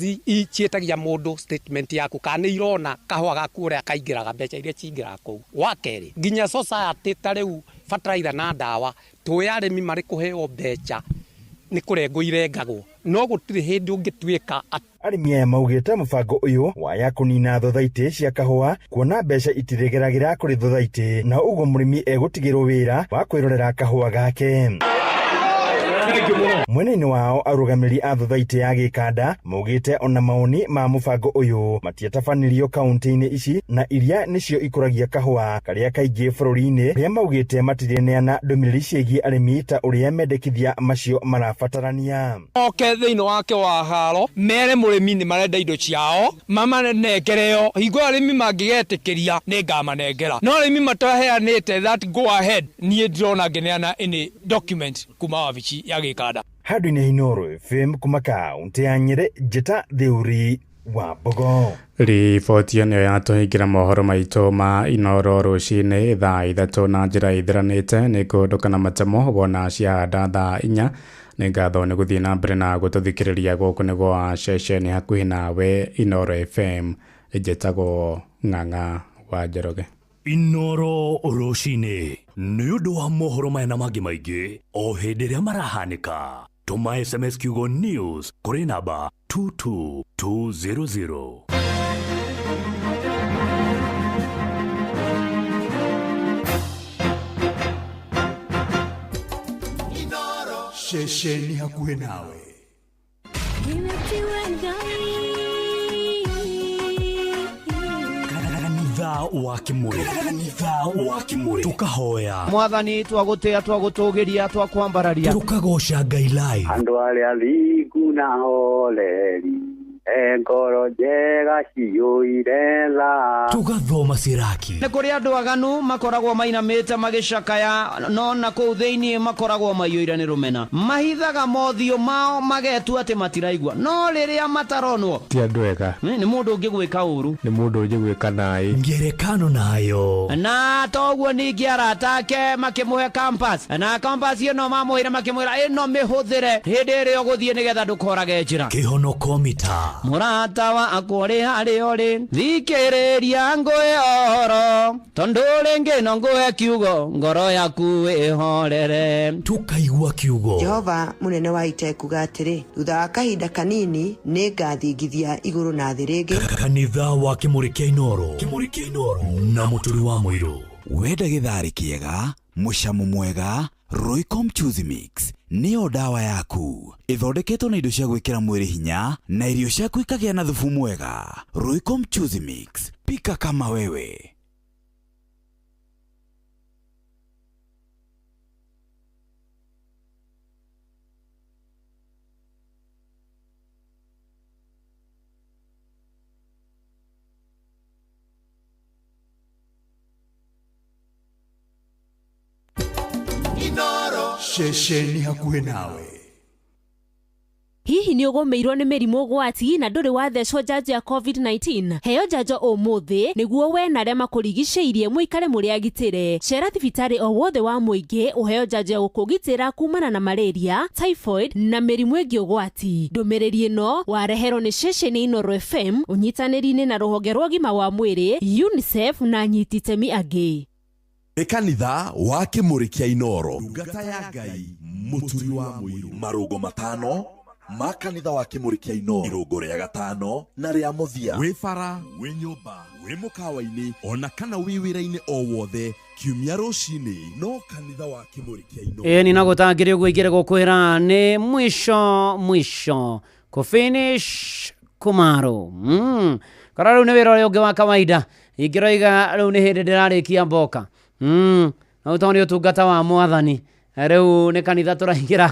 ciĩtagia mũndũ statement yaku kana nĩ irona kahũa gaku ũrĩa kaingĩraga, mbeca iria cingĩraga kũu. Wa kerĩ, nginya society ta rĩu bataraitha na ndawa, tũĩ arĩmi marĩ kũheo mbeca nĩ kũrengwo irengagwo, no gũtirĩ hĩndĩ ũngĩtuĩka atĩ Arĩmi aya maugĩte mũbango ũyũ waya kũnina thothaitĩ cia kahũa, kuona mbeca itiregeragĩra kũrĩ thothaitĩ, na ũguo mũrĩmi egũtigĩrwo wĩra wa kwĩrorera kahũa gake. Mwena-inĩ wao arũgamĩrĩri a thothaitĩ ya Gĩkanda maugĩte ona mawoni ma mũbango ũyũ matiatabanirio kaunti-inĩ ici na iria nĩcio ikũragia kahũa karĩa kaingĩ bũrũri-inĩ, arĩa maugĩte matirĩneana ndũmĩrĩri ciĩgiĩ arĩmi ta ũrĩa mendekithia macio marabatarania. Oke thĩinĩ wake wa haro mere mũrĩmi nĩ marenda indo ciao mamanengereo, hingo arĩmi mangĩgetĩkĩria nĩ ngamanengera, no arĩmi mataheanĩte that go ahead, niĩ ndĩrona ngĩneana any document kuma wabici ya Gĩkanda. Handũ-inĩ Inooro FM kuma kaunti ya Nyĩrĩ, Njĩta Theuri wa Mbogo. Riboti ĩyo nĩyo yatũhingĩra mohoro maitũ ma Inooro rũcinĩ thaa 3 na njĩra ĩthiranĩte. Nĩ ngũhũndũka na matemo wona ciahanda thaa 4. Nĩ ngatho nĩ gũthiĩ na mbere na gũtũthikĩrĩria gũkũ nĩ gwa ceceni hakuhĩ nawe Inooro FM. Njĩtagwo Ng'ang'a wa Njoroge. Inooro rũcinĩ nĩ ũndũ wa mohoro maya na mangĩ maingĩ o hĩndĩ ĩrĩa marahanĩka. Tũma SMS kiugo news kũrĩ namba 22200. Ceceni hakuhĩ nawe. Kanitha wa Kimuri, kanitha wa Kimuri, tukahoya Mwathani, twagũtĩa, twagũtũgĩria, twakwambararia, tukagoca Ngai live. Andũ arĩa thingu na horeri, ngoro njega ciyũire tha, tugathoma Siraki. Nĩ kũrĩ andũ aganu makoragwo mainamĩte magĩcakaya, no na kũu thĩinĩ makoragwo maiyũire nĩ rũmena, mahithaga mothiũ mao magetua atĩ matiraigua, no rĩrĩa mataronwo ti andũ ega. Nĩ mũndũ ũngĩgwĩka ũru, nĩ mũndũ ũngĩgwĩka naĩ ngerekano nayo. Na toguo ningĩ arata ake makĩmũhe compass, na compass ĩno mamũheire makĩmwĩra ĩno mĩhũthĩre hĩndĩ ĩrĩa ũgũthiĩ nĩgetha ndũkorage njĩra. Kĩhonoko mita Mũrata wakwa ũrĩ harĩa ũrĩ, thikĩrĩria ngũhe ũhoro, tondũ rĩngĩ no ngũhe kiugo, ngoro yaku ĩhorere. Tukaigua kiugo. Jehova mũnene wa ita ekuga atĩrĩ, thutha wa kahinda kanini nĩ ngathingithia igũrũ na thĩ rĩngĩ. Kanitha wa Kimuri kĩa Inooro, Kimuri kĩa Inooro na Mũturi wa Mũirũ. Wenda gĩtharĩ kĩega, mũcamo mwega, Royco Mchuzi Mix nĩyo ndawa yaku. Ĩthondeketwo na indo cia gwĩkĩra mwĩrĩ hinya na irio ciaku ikagĩa na thubu mwega. Royco Mchuzi Mix, pika kama wewe. Ceceni hakuhĩ nawe. Hihi nĩ ũgũmĩirwo nĩ mĩrimũ ũgwati na ndũrĩ wathecwo njanjo ya COVID-19? Heo njanjo ũmũthĩ nĩguo we na arĩa makũrigicĩirie mũikare mũrĩ agitĩre. Cera thibitarĩ o wothe wa mũingĩ ũheo njanjo ya gũkũgitĩra kumana na malaria, typhoid na mĩrimũ ĩngĩ ũgwati. Ndũmĩrĩri ĩno wareherwo nĩ ceceni Inooro FM ũnyitanĩri-inĩ na rũhonge rwa ũgima wa mwĩrĩ, UNICEF na anyiti itemi angĩ. Nĩ kanitha wa Kĩmũrĩ kĩa Inooro, ndungata ya Ngai, mũturi wa mũirũ, marũngo matano ma kanitha wa Kĩmũrĩ kĩa Inooro, irũngo rĩa gatano na rĩa mũthia, wĩ bara, wĩ nyũmba, wĩ mũkawa-inĩ, ona kana wĩ wĩra-inĩ o wothe, kiumia rũcinĩ no kanitha wa Kĩmũrĩ kĩa Inooro. Ĩĩ nĩ na gũtangĩrĩ ũguo ingĩrĩ gũkwĩra nĩ mwisho mwisho kũfinish kũmaro. Kora rĩu nĩ wĩra ũrĩa ũngĩ wa kawaida ingĩroiga rĩu nĩ hĩndĩ ndĩrarĩkia mboka. Na tondũ nĩ ũtungata wa mwathani rĩu nĩ kanitha tũraingĩra.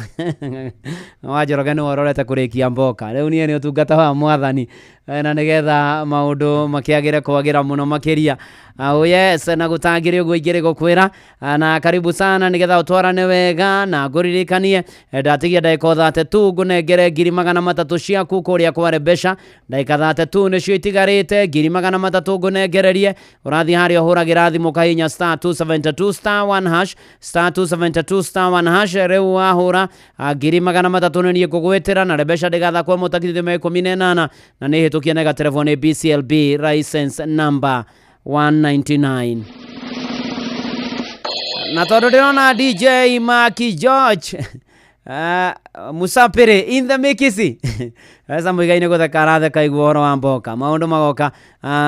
Wa Njoroge nĩwe ũrorete kũrĩkia mboka. Rĩu niĩ nĩ ũtungata wa mwathani na nĩgetha maũndũ makĩagĩre kwagĩra mũno makĩria. Oh yes, na gũtangĩrĩ ũguo ingĩrĩ gũkwĩra na karibu sana nĩgetha ũtwarane wega na ngũririkanie ndatigia ndagĩka o 32 ngũnengere 300,000 ciaku kũrĩa kware mbeca. Ndagĩka 32 nĩcio itigarĩte, 300,000 ngũnengererie. Ũrathiĩ harĩa ũhũragĩra thimũ kahinya star 272 star 1 hash, star 272 star 1 hash. Rĩu wahũra 300,000 nĩ niĩ ngũgwĩtĩra na Rebecca ndĩgathakwo mũtakithio 18 na nĩ hĩtũkie na ĩgaterevwo nĩ BCLB license number 199. Na tondũ ndĩrona DJ Maki George Musapiri in the mikisi Esa mũigai-inĩ gũtheka aratheka igua ũhoro wa mboka. Maũndũ magoka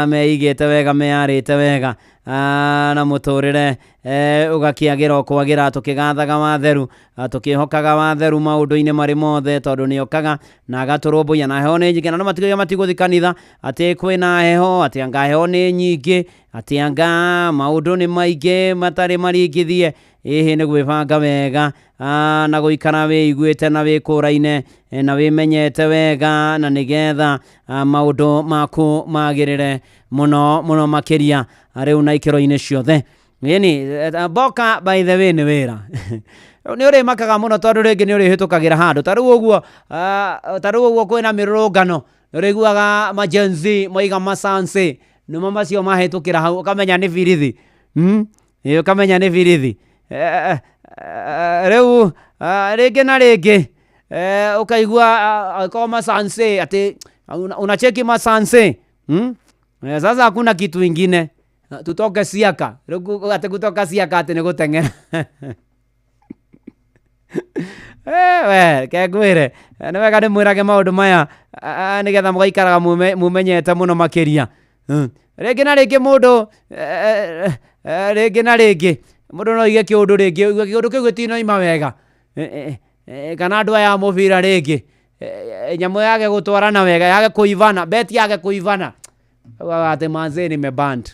meigĩte wega, meyarĩte wega, na mũtũrĩre ũgakĩagĩra o kwagĩra, tũkĩgathaga watheru, tũkĩhokaga watheru maũndũ-inĩ marĩ mothe, tondũ nĩokaga na agatũrũmbũiya. Na heho nĩ nyingĩ, na andũ matigoiga matigũthiĩ kanitha atĩ kwĩna heho, atĩ anga heho nĩ nyingĩ, atĩ anga maũndũ nĩ maingĩ matarĩ maringithie. Ĩhĩ nĩ gwĩbanga wega na gũikara wĩiguĩte na wĩkũraine na wĩmenyete wega, na nĩgetha maũndũ maku magĩrĩre mũno mũno makĩria rĩu na ikĩro-inĩ ciothe. Ĩni mboka by the way nĩ wĩra. Nĩ ũrĩmakaga mũno tondũ rĩngĩ nĩ ũrĩhĩtũkagĩra handũ ta rĩu ũguo, ta rĩu ũguo kwĩna mĩrũrũngano, nĩ ũrĩiguaga ma Gen Z moiga masanse nĩmo macio mahĩtũkĩra hau, ũkamenya nĩ birithi. Ũkamenya nĩ birithi. Rĩu rĩngĩ na rĩngĩ ũkaigua angĩkorwo masanse atĩ unacheki masanse. Sasa hakuna kitu ingine, tutoke siaka. Rĩu atĩ kutoka siaka atĩ nĩ gũteng'era. We ke ngwĩre nĩ wega ndĩmwĩrage maũndũ maya nĩgetha mũgaikaraga mumenyete mũno makĩria. Rĩngĩ na rĩngĩ mũndũ rĩngĩ na rĩngĩ mũndũ no aige kĩũndũ rĩngĩ ũigue kĩũndũ kĩu gĩtinoima wega, kana andũ aya a mũbira rĩngĩ nyamũ yage gũtwarana wega, yage kũivana, beti yage kũivana, augaga atĩ manze nimeband.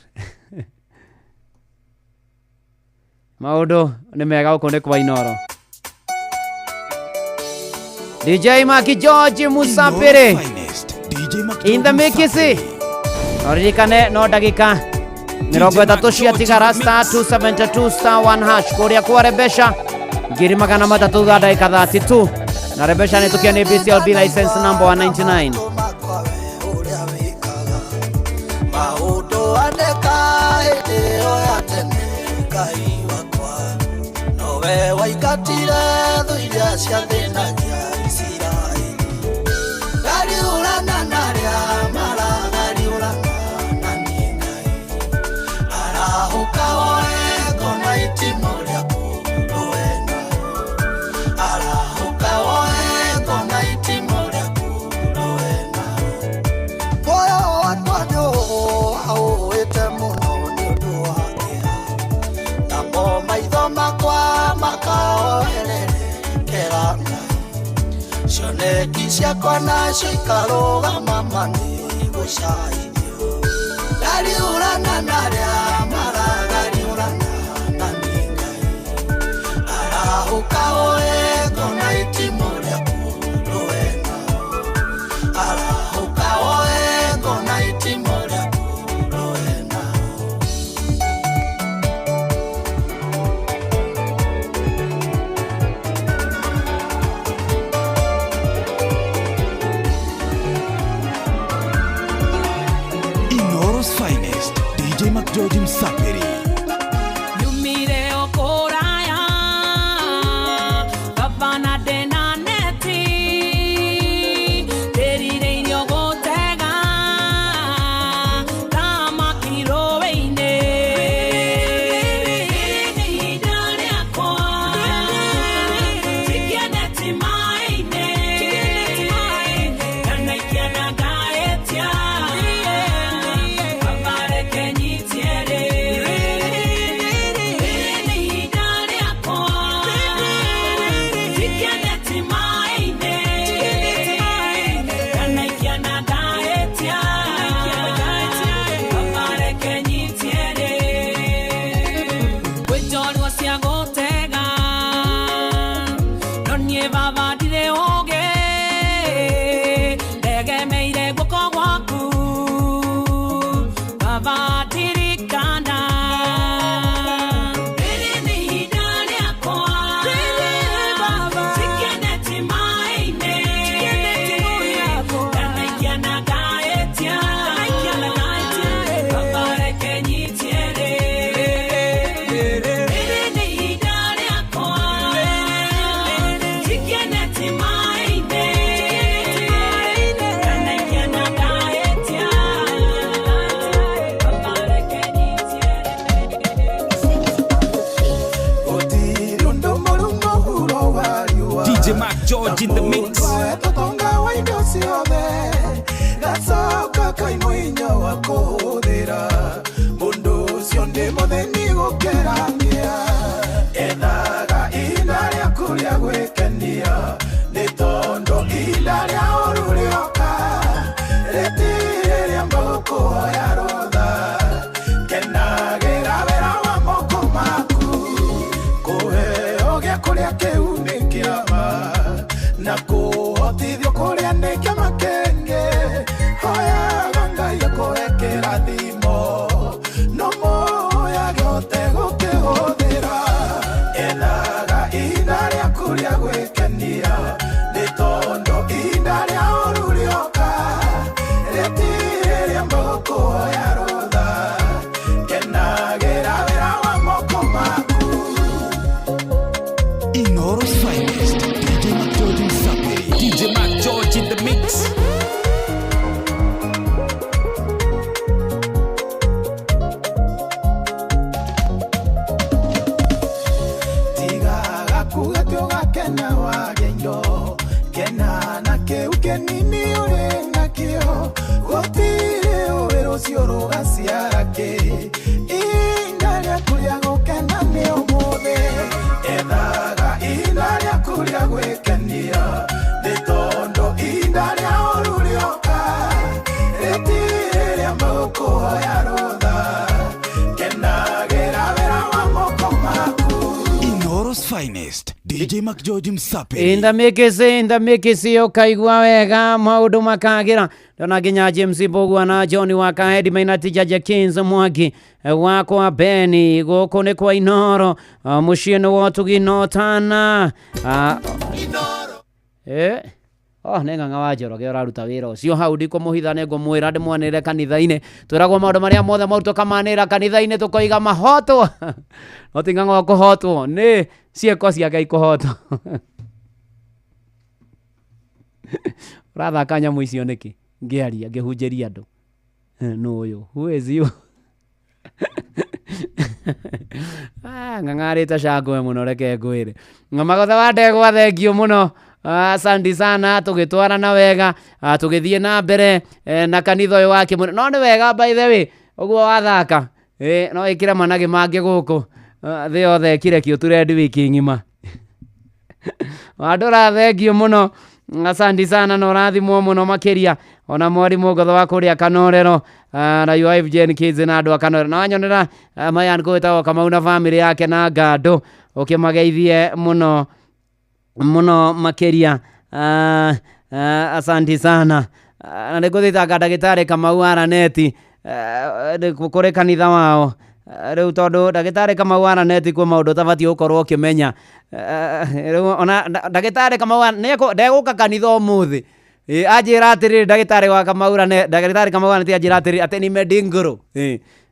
Maũndũ nĩ mega gũkũ nĩ kwa Inooro. DJ Maki George Musapiri in the mikisi. Ũririkane no ndagĩka 30 ciatigara, star 272 star 1 hash kũrĩa kwa Rebecca 300,000 thutha ndagĩka 32 na Rebecca nĩ tũkia nĩ BCLB license number 199. Maũndũ andĩka hĩndĩ ĩyo ya tene, Ngai wakwa nowe waingatire thũ iria ciathĩnagia Isiraeli. Ngariũrana na arĩa maragariũrana na niĩ, Ngai arahũka woe ngona itimũ rĩaku rũe nao, arahũka woe ngona itimũ rĩaku rũe nao. Muoyo wakwa nĩũũĩte mũno nĩ ũndũ wa kĩeha, namo maitho makwa makaoererekera Ngai. Cioneki ciakwa nacio ikarũgama ma nĩ gũcaithio. Ngariũrana na arĩa maragariũrana na niĩ, Ngai arahũka woe ngona itimũ rĩaku rũe nao, arahũka woe ngona itimũ rĩaku rũe nao. McGeorge Msapiri. Nyumire o kũraya, baba na ndĩna neti, ndĩrirĩirio gũtega thamaki rũĩ-inĩ. Rĩrĩ nĩ ihinda rĩakwa, njikie neti maĩ-inĩ, ndanaikia na ngaĩtia, baba reke nyitie rĩ. Rĩrĩ nĩ ihinda rĩakwa, njikie neti maĩ-inĩ, ndanaikia na ngaĩtia, baba reke nyitie rĩ. Kwĩ njorua cia gũtega, no niĩ baba ndirĩ ũũgĩ, ndegemeire guoko gwaku, baba ndirikana. Rĩrĩ nĩ ihinda rĩakwa, njikie neti maĩ-inĩ, ndanaikia na ngaĩtia, baba reke nyitie rĩ. Rĩrĩ nĩ ihinda rĩakwa, njikie neti maĩ-inĩ, ndanaikia na ngaĩtia, baba reke nyitie DJ Mac George in the mix. Tũtonga wa indo ciothe gacoka kaimũinya wa kũhũthĩra mũndũ ũcio nĩ mũthĩni gũkĩrania ethaga ihinda rĩaku rĩa gwĩkenia nĩ tondũ ihinda rĩa ũru rĩoka rĩtirĩ rĩamba gũkũhoya rũtha kenagĩra wĩra wa moko maku kũheo gĩa kũrĩa kĩu nĩ kĩama na kũhotithio kũrĩa nĩ kĩama kĩngĩ hoyaga Ngai akũhe kĩrathimo no mũyage ũhote gũkĩhũthĩra ethaga ihinda rĩaku rĩa gwĩkenia nĩ tondũ ihinda rĩa ũru rĩoka rĩtirĩ rĩamba gũkũhoya rũtha kenagĩra wĩra wa moko maku. Inoro's finest, DJ McGeorge Msapiri. DJ Mac George in the mix. Tigaga kuga atĩ ũgakena wage indo kena na kĩu kĩnini ũrĩ nakĩo gũtirĩ ũĩ rũciũ rũgaciara kĩ ihinda rĩaku rĩa gũkena nĩ ũmũthĩ ethaga ihinda rĩaku rĩa gwĩkenia nĩ tondũ ihinda rĩa ũru rĩoka rĩtirĩ rĩamba gũkũhoya rũtha kenagĩra wĩra wa moko maku. Inoro's finest, DJ McGeorge Msapiri. Indamikisi indamikisi ukaigua wega maundu makagira ndona nginya James Mbugua na John wa Kahedi maina tija Jakins Mwangi wakwa Beni guku ni kwa Inoro muciĩ nĩ wotugi notana. Oh, nĩ ng'ang'a wa Njoroge ũraruta wĩra ũcio hau ndikũmũhitha nĩ ngũmwĩra ndĩmwanĩre kanitha-inĩ twĩragwo maũndũ marĩa mothe mau tũkamanĩra kanitha-inĩ tũkoiga mahotwo no ti ng'ang'a wa kũhotwo nĩ ciĩko ciake ikũhotwo. Ũrathaka nyamũ icio nĩkĩ ngĩaria ngĩhunjĩria andũ nũ ũyũ who is you? Ng'ang'arĩte cangwe mũno reke ngwĩre magotha wa ndegwa thengio mũno. Asante sana tũgĩtwarana wega, tũgĩthiĩ na mbere na kanitha ũyũ wa Kĩmũrĩ no nĩ wega by the way ũguo wathaka no ĩkĩre managĩ mangĩ gũkũ thĩ yothe ĩkire kĩũturendi wiki ng'ima. Wandũra thengio mũno asante sana na ũrathimwo mũno makĩria ona mwarimũ ngotho wa kũrĩa Kanorero na your wife Jane Kids na andũ a Kanorero na wanyonera Mayan gwĩtagwo Kamau na family yake na ngandũ ũkĩmageithie mũno mũno makĩria. Asante sana na nĩ ngũthitanga ndagĩtarĩ Kamau Araneti kũrĩ kanitha wao rĩu tondũ ndagĩtarĩ Kamau Araneti kwĩ maũndũ ũtabatiĩ gũkorwo ũkĩmenya. Rĩu ona ndagĩtarĩ Kamau ndegũka kanitha ũmũthĩ anjĩra atĩrĩrĩ ndagĩtarĩ wa Kamau ndagĩtarĩ Kamau Araneti anjĩra atĩrĩrĩ atĩ nimedingũrũ.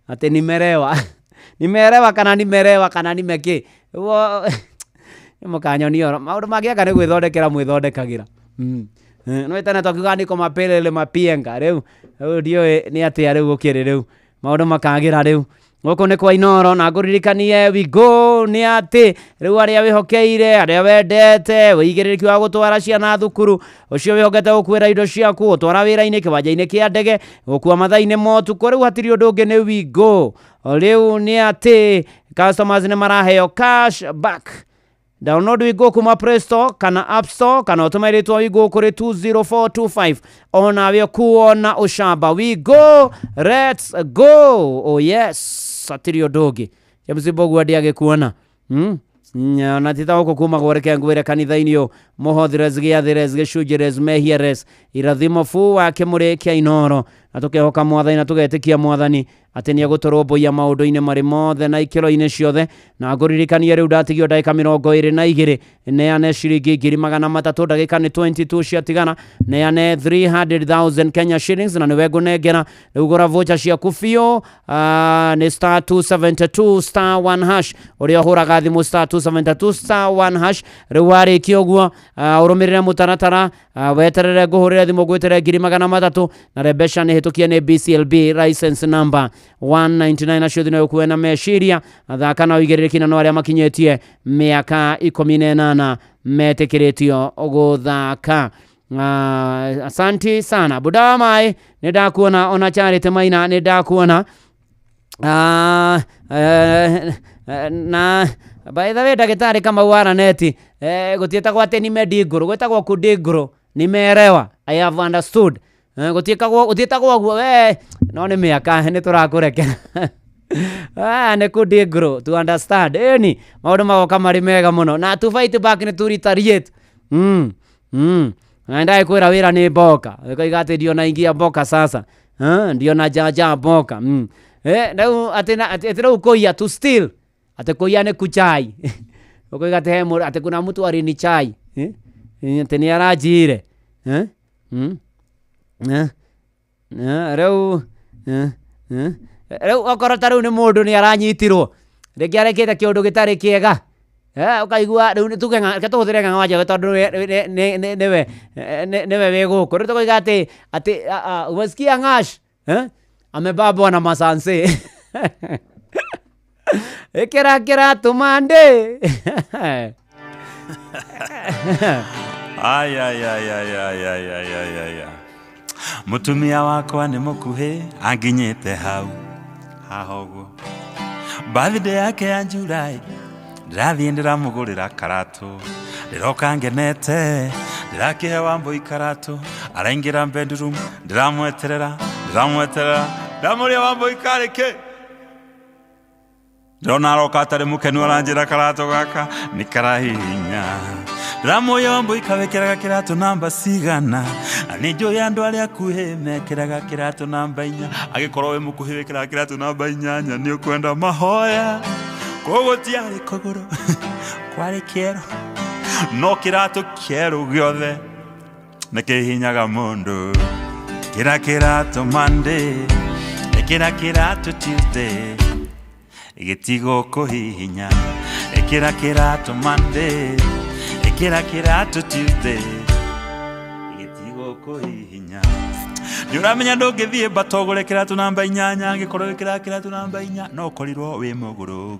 Atĩ nimerewa nimerewa kana nimerewa kana nimekĩ. Mũkanyonia ũro maũndũ mangĩ anga nĩ gwĩthondekera mwĩthondekagĩra. Nĩ tene twakiugaga niko mapelele mapienga rĩu rĩu ndiũĩ nĩ atĩa rĩu gũkĩrĩ rĩu maũndũ makagĩra rĩu gũkũ nĩ kwa Inoro na ngũririkanie we go nĩ atĩ rĩu arĩa wĩhokeire, arĩa wendete, wĩigĩrĩrĩki wa gũtwara ciana thukuru, ũcio wĩhokete gũkuĩra indo ciaku, gũtwara wĩra-inĩ, kĩwanja-inĩ kĩa ndege, gũkua mathaa-inĩ ma ũtukũ, rĩu hatirĩ ũndũ ũngĩ nĩ we go. Rĩu nĩ atĩ customers nĩ maraheo cash back. Download Wigo kuma Play Store kana App Store kana ũtũme rĩtwa Wigo kũrĩ 20425 onawe ũkuo na ũcamba. Wigo, let's go. Oh yes, hatirĩ ũndũ ũngĩ. James Mbũgua ndiagĩkuona. Na ti ta gũkũ kumagwo reke ngwĩre kanitha-inĩ ũyũ mũhothires gĩathĩres gĩcunjĩres mehiares irathimo fu wa kĩmũrĩ kĩa Inoro na tũkehoka mwathani na tũgetĩkia mwathani atĩ nĩ egũtũrũmbũiya maũndũ-inĩ marĩ mothe na ikĩro-inĩ ciothe. Na ngũririkanie rĩu ndatigio ndagĩka 22 neane ciringi 300,000 ndagĩka nĩ 22 ciatigana neane 300,000 Kenya shillings na nĩwe ngũnengera. Rĩu gũra voucher ciaku biũ, nĩ star 272 star 1 hash ũrĩa ũhũraga thimũ star 272 star 1 hash. Rĩu warĩkia ũguo, ũrũmĩrĩre mũtaratara, weterere ngũhũrĩre thimũ ngwĩtĩre 300,000 na rembeca nĩ hĩtũkie nĩ BCLB license number 199 nacio thina ũkuwe na meciria thaka na ũigĩrĩrĩki na no arĩa makinyĩtie mĩaka 18 metĩkĩrĩtio gũthaka. Asanti sana buda wa maĩ nĩ ndakuona, ona Charity Maina nĩ ndakuona. Na by the way ndagĩtarĩ Kamau wa Raneti, gũtiĩtagwo atĩ nimedingũrũ, gwĩtagwo kudingũrũ. Nimeelewa, I have understood. Gũtiĩtagwo ũguo we, no nĩ mĩaka nĩ tũrakũrekera. Nĩ kudingũrũ to understand. Ĩni maũndũ magoka marĩ mega mũno na to fight back nĩ to retaliate. Na ndagĩkwĩra wĩra nĩ mboka, ũkoiga atĩ ndio naingia mboka sasa. Ndio na jaja mboka. Rĩu atĩ atĩ rĩu kũiya to steal, atĩ kũiya nĩ kuchai. Ũkoiga atĩ he mũndũ, atĩ kuna mtu alinichai. Atĩ nĩ aranjire. Rĩu rĩu okorwo ta rĩu nĩ mũndũ nĩ aranyitirwo rĩngĩ arekĩte kĩũndũ gĩtarĩ kĩega, ũkaigua rĩu nĩ tuge reke tũhũthĩre Ng'ang'a wa Njogu tondũ nĩwe wĩ gũkũ. Rĩu tũkoiga atĩ umesikia Ng'ash? Amebabwa na masanse. Ĩkĩra kĩratũ Monday. Ay, ay, ay, ay, ay, ay, ay, ay, ay, ay. Mũtumia wakwa nĩ mũkuhĩ anginyĩte hau haha ũguo. Birthday yake ya July ndĩrathiĩ ndĩramũgũrĩra karatũ, ndĩroka ngenete ndĩrakĩhe Wambũi karatũ, araingĩra bedroom ndĩramweterera ndamũria Wambũi karĩ kĩ, ndĩrona aroka atarĩ mũkenu aranjĩra karatũ gaka nĩ karahihinya. Ndĩramũria Wambũi kawĩkĩraga kĩratũ namba cigana, na nĩ njũĩ andũ arĩa akuhĩ mekĩraga kĩratũ namba 4, angĩkorwo wĩ mũkuhĩ wĩkĩraga kĩratũ namba 8 nĩ ũkwenda mahoya. Koguo tiarĩ kũgũrũ kwarĩ kĩero, no kĩratũ kĩerũ gĩothe nĩ kĩhinyaga mũndũ. Kĩra kĩratũ Monday, ĩkĩra kĩratũ Tuesday, gĩtigũkũhihinya. Ĩkĩra kĩratũ Monday, ĩkĩra kĩratũ Tuesday, gĩtigũkũhihinya. Nĩ ũramenya ndũngĩthiĩ Bata ũgũre kĩratũ namba 8, angĩkorwo wĩkĩraga kĩratũ namba 4 no ũkorirwo wĩ mũgũrũku.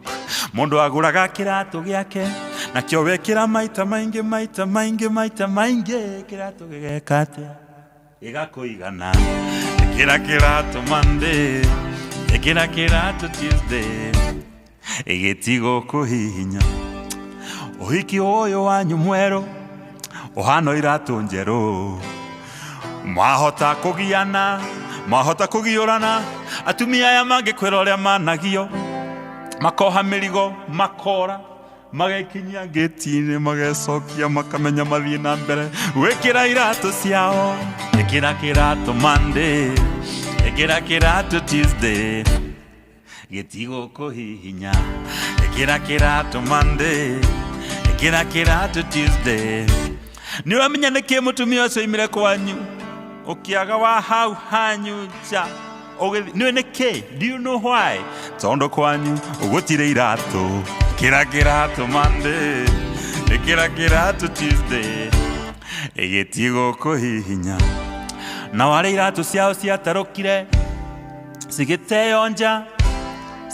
Mũndũ agũraga kĩratũ gĩake nakĩo wekĩra maita maingĩ maita maingĩ maita maingĩ, kĩratũ gĩgeka atĩa? Gĩgakũigana. Ĩkĩra kĩratũ Monday, ĩkĩra kĩratũ Tuesday, gĩtigũkũhihinya. Ũhiki ũyũ wanyu mwerũ ũhana iratũ njerũ, mwahota kũgiana, mwahota kũgiũrana, atumia aya mangĩkwĩra ũrĩa managio, makoha mĩrigo, makora, magekinyia ngĩti-inĩ, magecokia, makamenya mathiĩ na mbere gwĩkĩra iratũ ciao. Ĩkĩra kĩratũ Monday, ĩkĩra kĩratũ Tuesday, gĩtigũkũhihinya. Ĩkĩra kĩratũ Monday, ĩkĩra kĩratũ Tuesday. Nĩ ũramenya nĩkĩ mũtumia ũcio oimire kwanyu ũkĩaga wa hau hanyu nja, Nĩ nĩkĩ? Do you know why? Tondũ kwanyu gũtirĩ iratũ. Kĩra kĩratũ Monday, ĩkĩra kĩratũ Tuesday, gĩtigũkũhihinya. Nao arĩa iratũ ciao ciatarũkire cigĩteo nja,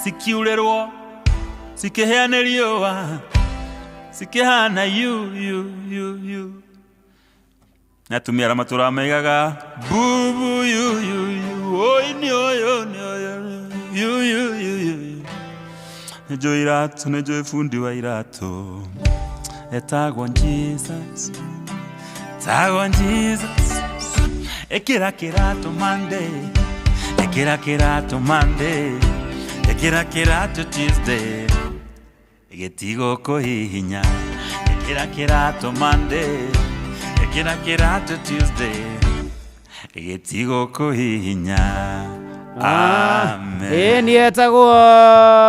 cikiurĩrwo, cikĩhĩa nĩ riũa, cikĩhana yu yu yu yu. Na atumia arĩa matũraga maigaga bubu yu yu yu, oi nĩ ũyũ nĩ ũyũ yu yu yu yu. Nĩ njũĩ iratũ, nĩ njũĩ bundi wa iratũ etagwo Jesus, etagwo Jesus. Ĩkĩra kĩratũ Monday, ĩkĩra kĩratũ Monday, ĩkĩra kĩratũ Tuesday, gĩtigũkũhihinya. Ĩkĩra kĩratũ Monday, ĩkĩra kĩratũ Tuesday, gĩtigũkũhihinya. Amen. Ĩĩ niĩ etagwo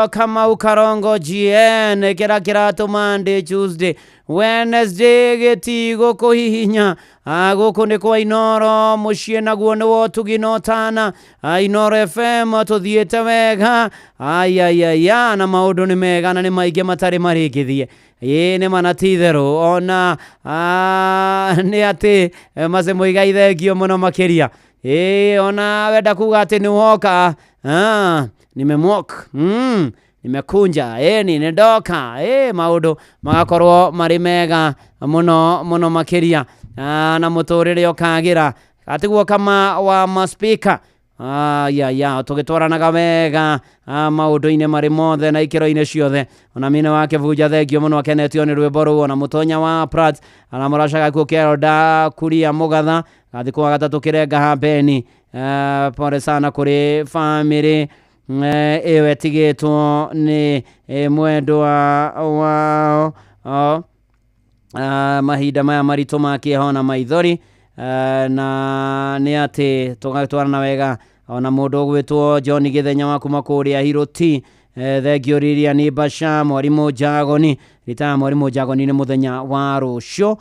Kamau Karongo GN kĩra kĩratũ Monday, Tuesday, Wednesday gĩtigũ kũhihinya. Gũkũ nĩ kwa Inoro mũciĩ naguo nĩ wotugi na ũtana. Inoro FM tũthiĩte wega. Ayayaya, na maũndũ nĩ mega na nĩ maingĩ matarĩ marĩngĩthiĩ. Ĩĩ nĩ mana ti itherũ ona nĩ atĩ Mace Muigai thengio mũno makĩria. Ĩĩ ona wenda kuga atĩ nĩ woka, nimemwok, nimekunja, ĩni nĩ ndoka, ĩĩ maũndũ magakorwo marĩ mega mũno mũno makĩria, na mũtũrĩre ũkagĩra. Atiguo kama wa maspika. Ya tũgĩtwaranaga wega maũndũ-inĩ marĩ mothe na ikĩro-inĩ ciothe. Ona mine wake Vunja thengio mũno akenetio nĩ rwĩmbo rũu. Ona mũtonya wa Pratt ana mũracaga kuo kĩaronda kuria mũgatha gathikũ wa gatatũ kĩrenga hambeni. Pole sana kũrĩ famĩlĩ ĩyo ĩtigĩtwo nĩ mwendwa wao. Mahinda maya maritũ ma kĩeha na maithori, na nĩ atĩ tũgatwarana wega. Ona mũndũ ũgwĩtwo John Gĩthenya wa kuma kũrĩa Hiroti, thengio Lilian Basha, mwarimũ Njagoni, ritaya mwarimũ Njagoni nĩ mũthenya wa rũciũ,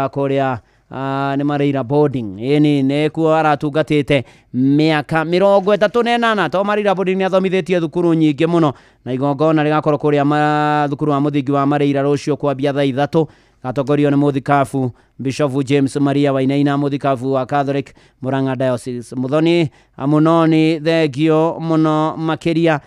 kũrĩa nĩ Mareira boarding. Ĩni nĩkuo aratungatĩte mĩaka 38. To Mareira boarding nĩ athomithĩtie thukuru nyingĩ mũno, na igongona rĩgakorwo kũrĩa thukuru wa mũthingi wa Mareira rũciũ kwambia thaa 3. Gatongorio nĩ mũthikabu Bishop James Maria Wainaina, mũthikabu wa Catholic Murang'a Diocese. Mũthoni Amunoni thengio mũno makĩria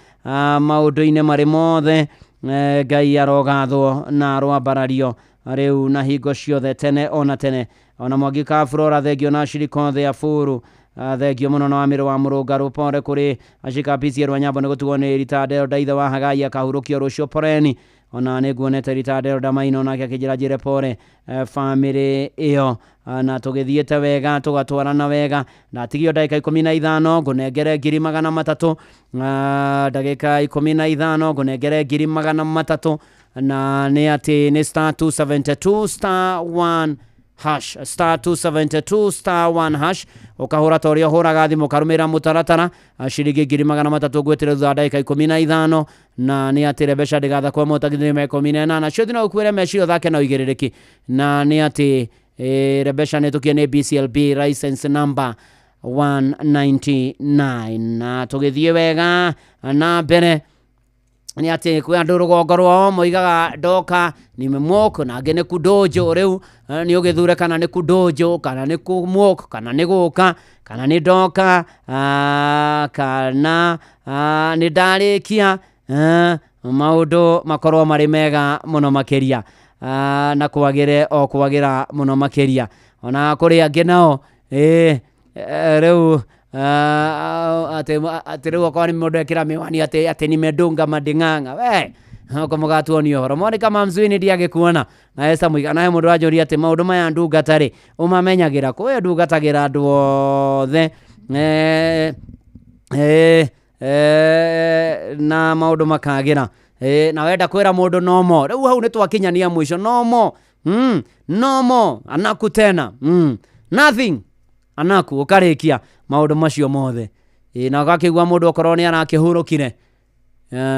maũndũ-inĩ marĩ mothe. Ngai arogathwo na aroambarario rĩu na hingo ciothe tene ona tene. Ona Mwangi ka Flora thengio na ashirika othe a Buru, thengio mũno na wamĩrĩ wa Mũrũngarũ. Pore kũrĩ ashika PCA rwa Nyambo nĩ gũtigwo nĩ Ritandero Ndaithe wa Hagai akahurũkio rũciũ poreni. Ona nĩ nguonete Ritandero Ndamaino nake akĩnjĩra njĩre pore famĩlĩ ĩyo, na tũgĩthiĩte wega tũgatwarana wega. Ndatigio ndagĩka 15 ngũnengere 300,000, ndagĩka 15 ngũnengere 300,000, na nĩ atĩ nĩ star 272 star 1 hash, star 272 star 1 hash. Ũkahũra ta ũrĩa ũhũraga thimũ, ũkarũmĩrĩra mũtaratara, ciringi 300,000 ngwĩtĩre thutha wa ndagĩka 15, na nĩ atĩ Rebecca ndĩgathakwo mũtagithĩ ma 18. Cio no ũkuĩre meciria ũthake na ũigĩrĩrĩki, na nĩ atĩ Rebecca nĩ tũkie nĩ BCLB license number 199. Na tũgĩthiĩ wega na mbere nĩ atĩ kwĩ andũ rũgongo rwao moigaga ndoka nimemwok, na angĩ nĩ kundũnjũ. Rĩu nĩ ũgĩthure kana nĩ kundũnjũ kana nĩ kumwok kana nĩ gũka kana nĩ ndoka, kana nĩ ndarĩkia, maũndũ makorwo marĩ mega mũno makĩria, na kwagĩre o kwagĩra mũno makĩria. Ona kũrĩ angĩ nao rĩu atĩ rĩu okorwo nĩ mũndũ ekĩra mĩwani atĩ nimedunga mading'ang'a we oko mũgatuonia ũhoro. Monica Mamzwini ndiagĩkuona na Esther Muiga. Nawe mũndũ wanjũria atĩ maũndũ maya ndungata rĩ ũmamenyagĩra kũ? Ũyũ ndungatagĩra andũ othe na maũndũ makagĩra. Na wenda kwĩra mũndũ no mo. Rĩu hau nĩ twakinyania mũico, no mo, no mo anaku tena, nothing anaku, ũkarĩkia maũndũ macio mothe. Na ũgakĩigua mũndũ okorwo nĩ arakĩhurũkire,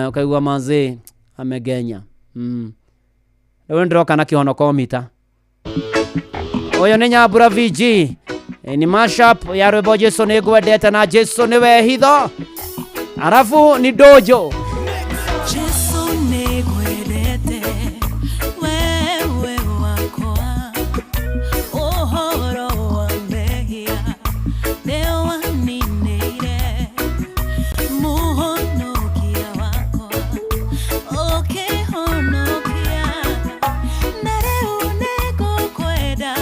ũkaigua manzi amegenya. Rĩu nĩndĩroka na kĩhonokomita. Ũyũ nĩ Nyambura VG. Ni mashup ya rwĩmbo Jesu nĩ ngwendete na Jesu nĩwe hitho, arabu ni dojo. Jesu nĩngwendete, wewe wakwa, ũhoro wa mehia nĩwaninĩire, mũhonokia wakwa ũkĩhonokia, na rĩu nĩngũkwenda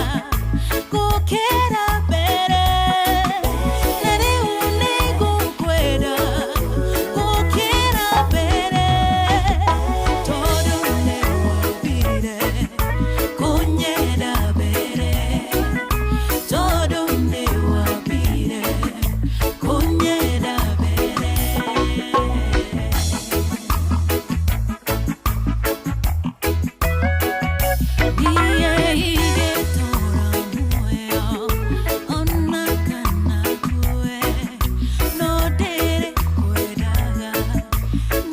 gũkĩra mbere, na rĩu nĩngũkwenda gũkĩra mbere, tondũ nĩwambire kũnyenda mbere, tondũ nĩwambire kũnyenda mbere. Niĩ ingĩtũũra muoyo ona kana ngue, no ndĩrĩkwendaga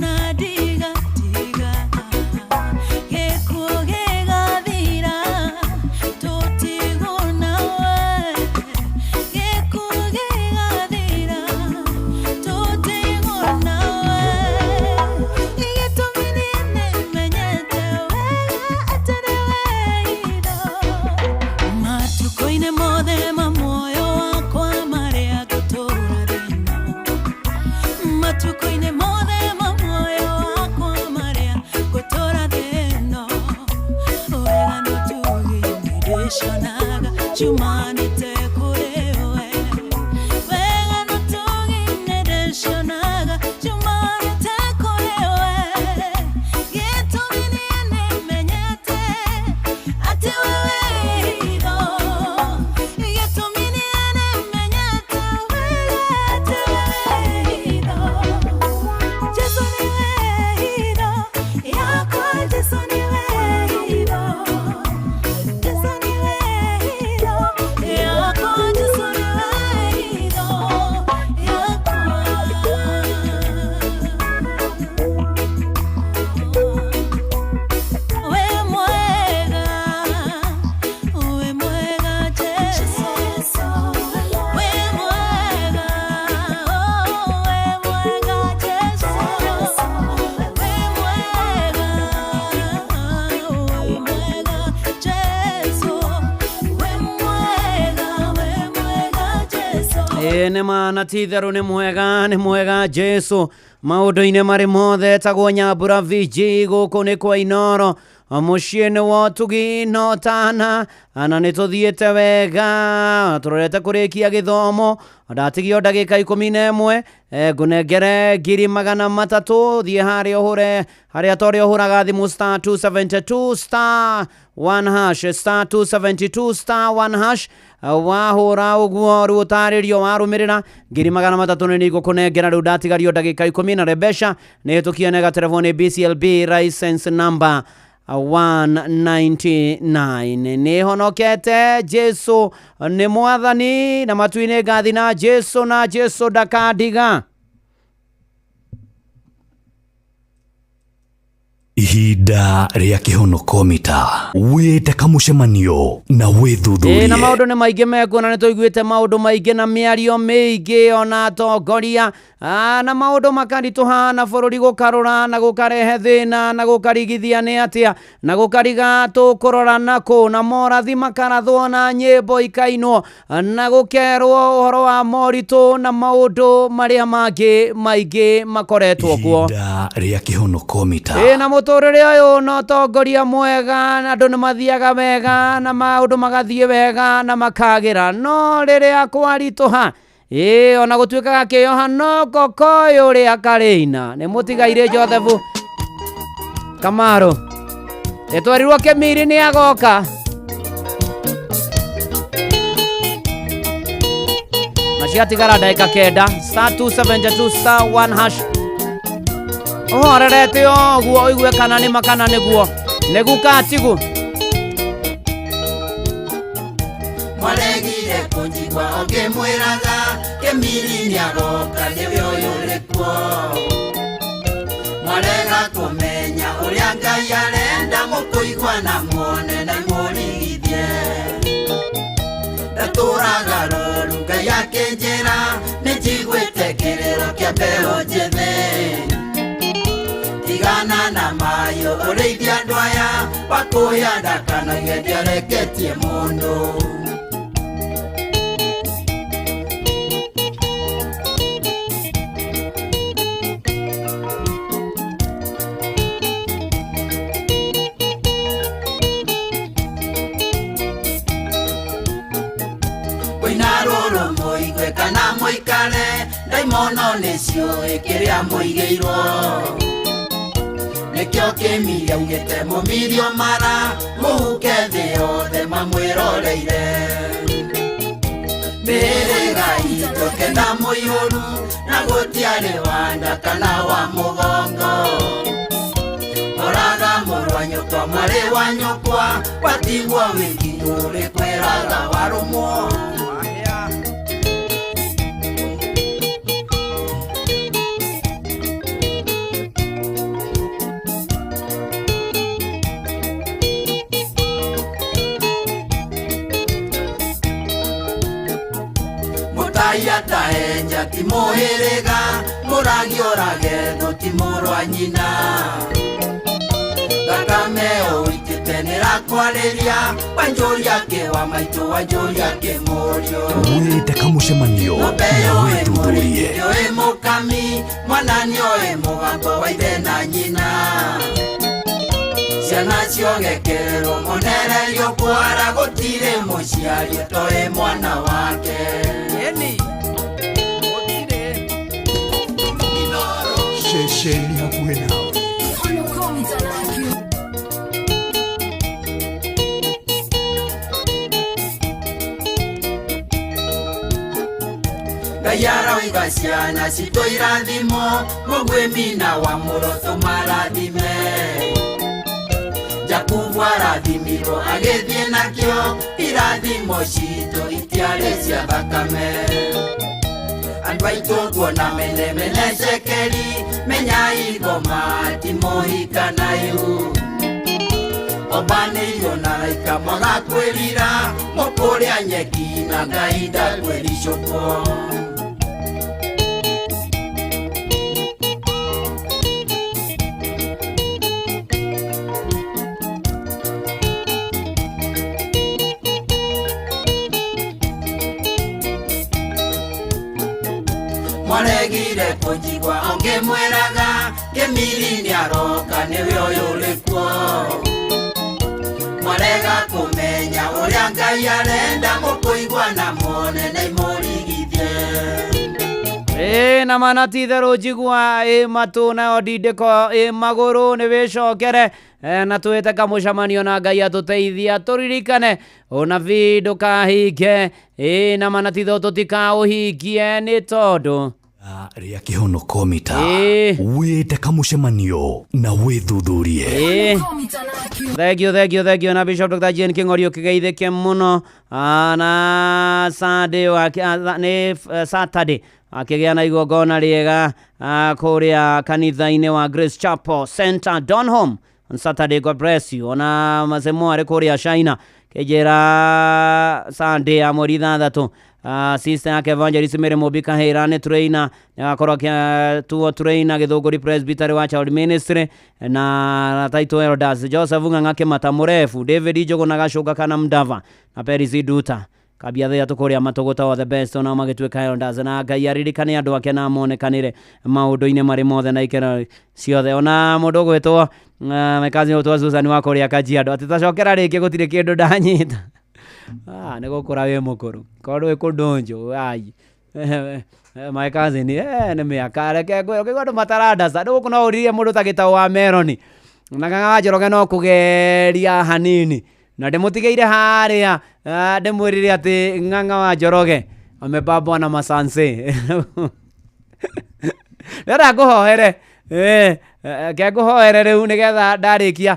na ndigatiga, gĩkuũ gĩgathira tũtigwo nawe, gĩkuũ gĩgathira tũtigwo nawe, gĩtũmi niĩ nĩmenyete wega atĩ nĩwe hitho. Matukũ-inĩ mothe ma muoyo wakwa marĩa ngũtũũra thĩ-ĩno, matukũ-inĩ mothe ma muoyo wakwa marĩa ngũtũũra thĩ-ĩno, wega na ũtugi nĩndĩcionaga ciumanĩte kũrĩ we, wega na ũtugi nĩndĩcionaga ciumanĩte kũrĩ we, gĩtũmi niĩ nĩmenyete atĩ wewe hitho, gĩtũmi niĩ nĩmenyete wega atĩ wewe hitho, Jesu nĩwe hitho yakwa, Jesu nĩwe hitho, Jesu nĩwe hitho yakwa, Jesu nĩwe hitho yakwa. We mwega, we mwega Jesu, we mwega, oh, we mwega Jesu, we mwega, we mwega Jesu, we mwega, we mwega Jesu. Ĩĩ nĩ ma na ti itherũ nĩ mwega, nĩ mwega Jesu maũndũ-inĩ marĩ mothe. Etagwo Nyambura VG, gũkũ nĩ kwa Inoro, mũciĩ nĩ wa ũtugi na ũtana, na nĩ tũthiĩte wega, tũrorete kũrĩkia gĩthomo. Ndatigio ndagĩka 11, ngũnengere 300,000, thiĩ harĩa ũhũre harĩa ta ũrĩa ũhũraga thimũ star 272 star 1 hash, star 272 star 1 hash. Wahũra ũguo rĩu ũtarĩrio warũmĩrĩra 300,000 nĩ nĩngũkũnengera rĩu ndatigario ndagĩka 10 na mbeca nĩ hĩtũkie nega terebo nĩ BCLB license number 199. Nĩ honokete, Jesu nĩ mwathani, na matu-inĩ ngathi na Jesu, na Jesu ndakandiga. Ihinda rĩa kĩhonokomita wĩte kamũcemanio na Ĩĩ na wĩthuthurie. Maũndũ nĩ maingĩ mekuo na nĩ tũiguĩte maũndũ maingĩ na mĩario mĩingĩ ona atongoria, na maũndũ makaritũha na bũrũri gũkarũra na gũkarehe thĩna na gũkarigithia nĩ atĩa na gũkariga tũkũrora nakũ, na morathi makarathwo na nyĩmbo ikainwo na gũkerwo ũhoro wa moritũ na maũndũ marĩa mangĩ maingĩ makoretwo kuo. Ihinda rĩa kĩhonokomita. Ĩĩ na mũtũrĩre ũyũ na ũtongoria mwega na andũ nĩ mathiaga wega na maũndũ magathiĩ wega na makagĩra, no rĩrĩa kwaritũha, ĩĩ ona gũtuĩkaga kĩoha no kokoĩ ũrĩa karĩina. Nĩ mũtigairĩ Joseph Kamaru ĩtwarirwo Kĩmiri nĩ agoka na ciatigara ndagĩka 9, star 272 star 1 hash, ũhorerete o ũguo ũigue kana nĩ ma kana nĩguo nĩgu katigu. Mwaregire kũnjigua ũngĩmwĩraga Kĩmiri nĩagoka nĩwe ũyũ ũrĩ kuo, mwarega kũmenya ũrĩa Ngai arenda mũkũigua na muone na imũrigithie, ndatũraga. Akĩnjĩra nĩ njiguĩte kĩrĩro kĩa mbeũ njĩthĩ. Tigana na mayo ũrĩithia andũ aya wakũya ndakanoige ndiareketie mũndũ. Kwĩna rũrũ mũigue kana mũikare ndaimono nĩciũĩ kĩrĩa mũigĩirwo. Nĩkĩo kĩmiri augĩte mũmirio mara mũhuke thĩ yothe mamwĩroreire. Mĩhĩrĩga itũ kenda mũiyũru na gũtiarĩ wa nda kana wa mũgongo. Oraga mũrũ wa nyũkwa mwarĩ wa nyũkwa watigwo wiki ndũrĩ kwĩraga warũmwo. Mũtai ataenja ti mũhĩrĩga mũragi orage thũ ti mũrũ wa nyina. Thakame ũitĩte nĩrakwarĩria wanjũria kĩ wa maitũ wanjũria kĩ mũriũ. Wĩte kamũcemanio na wĩthuthurie. Nĩũĩ mũkami mwana nĩoĩ mũgambo wa ithe na nyina. Ciana ciogekerwo monererio kwara gũtirĩ mũciari ũtoĩ mwana wake. Ceceni hakuhĩ nawe. Ngai aroiga ciana citũ irathimo mũguĩmi na wa mũroto marathime. Jakubu arathimirwo agĩthiĩ nakĩo irathimo citũ itiarĩ cia thakame. Andũ aitũ nguona menemene cekeri menyai ngoma ti mũhika na ihu. Ombanĩirio na raika mwaga kwĩrira mũkũrĩa nyeki na Ngai ndakwĩricũkwo. Mwaregire kũnjigua ũngĩmwĩraga kĩmiri nĩaroka nĩwe ũyũ ũrĩ kuo. Mwarega kũmenya ũrĩa Ngai arenda mũkũigua na muone na imũrigithie. Ĩ na mana ti itherũ njigua ĩ matũ nayo ndindĩko ĩ magũrũ nĩ wĩcokere na twĩte kamũcemanio na Ngai atũteithia tũririkane ũnabii ndũkahinge ĩ na mana ti itherũ tũtikaũhingie nĩ tondũ rĩa kĩhonoko mita wĩte kamũcemanio na wĩthuthurie. Thank you, thank you, thank you. Na Bishop Dr. Jane King'ori ũkĩgeithĩke mũno na Sunday nĩ Saturday akĩgĩa na igongona rĩega kũrĩa kanitha-inĩ wa Grace Chapel Center Donholm on Saturday. God bless you. Ona Mazemo arĩ kũrĩa China kĩnjĩra Sunday ya mweri 6 sister yake Evangelist Mary Mũmbi Kahĩra nĩ trainer nĩagakorwo akĩtuo trainer Gĩthũngũri Presbytery wa Child Ministry na Title Elders Joseph Ng'ang'a Kĩmata Mũrebu David Njũgũna Gacũnga kana Mdava na Peris Nduta kambia thĩa tũkũrĩa matũgũta all the best onao magĩtuĩka elders na Ngai aririkane andũ ake na monekanĩre maũndũ-inĩ marĩ mothe na ikeno ciothe. Ona mũndũ ũgwĩtwo mekazi ũgwĩtwo Susan wa kũrĩa Kajiado atĩ tacokera rĩngĩ gũtirĩ kĩndũ ndanyita. Nĩ gũkũra wĩ mũkũrũ korwo ndũĩ kũndũnjũ ai my cousin nĩ mĩaka reke ngwĩre ũkĩigua andũ matarandaca rĩu gũkũ no ũririe mũndũ ta Gĩtaũ wa Meroni na Ng'ang'a wa Njoroge no kũgeria hanini na ndĩmũtigĩire harĩa ndĩmwĩrire atĩ Ng'ang'a wa Njoroge amebambwa na masanse. Ndĩrenda ngũhoere ke ngũhoere rĩu nĩgetha ndarĩkia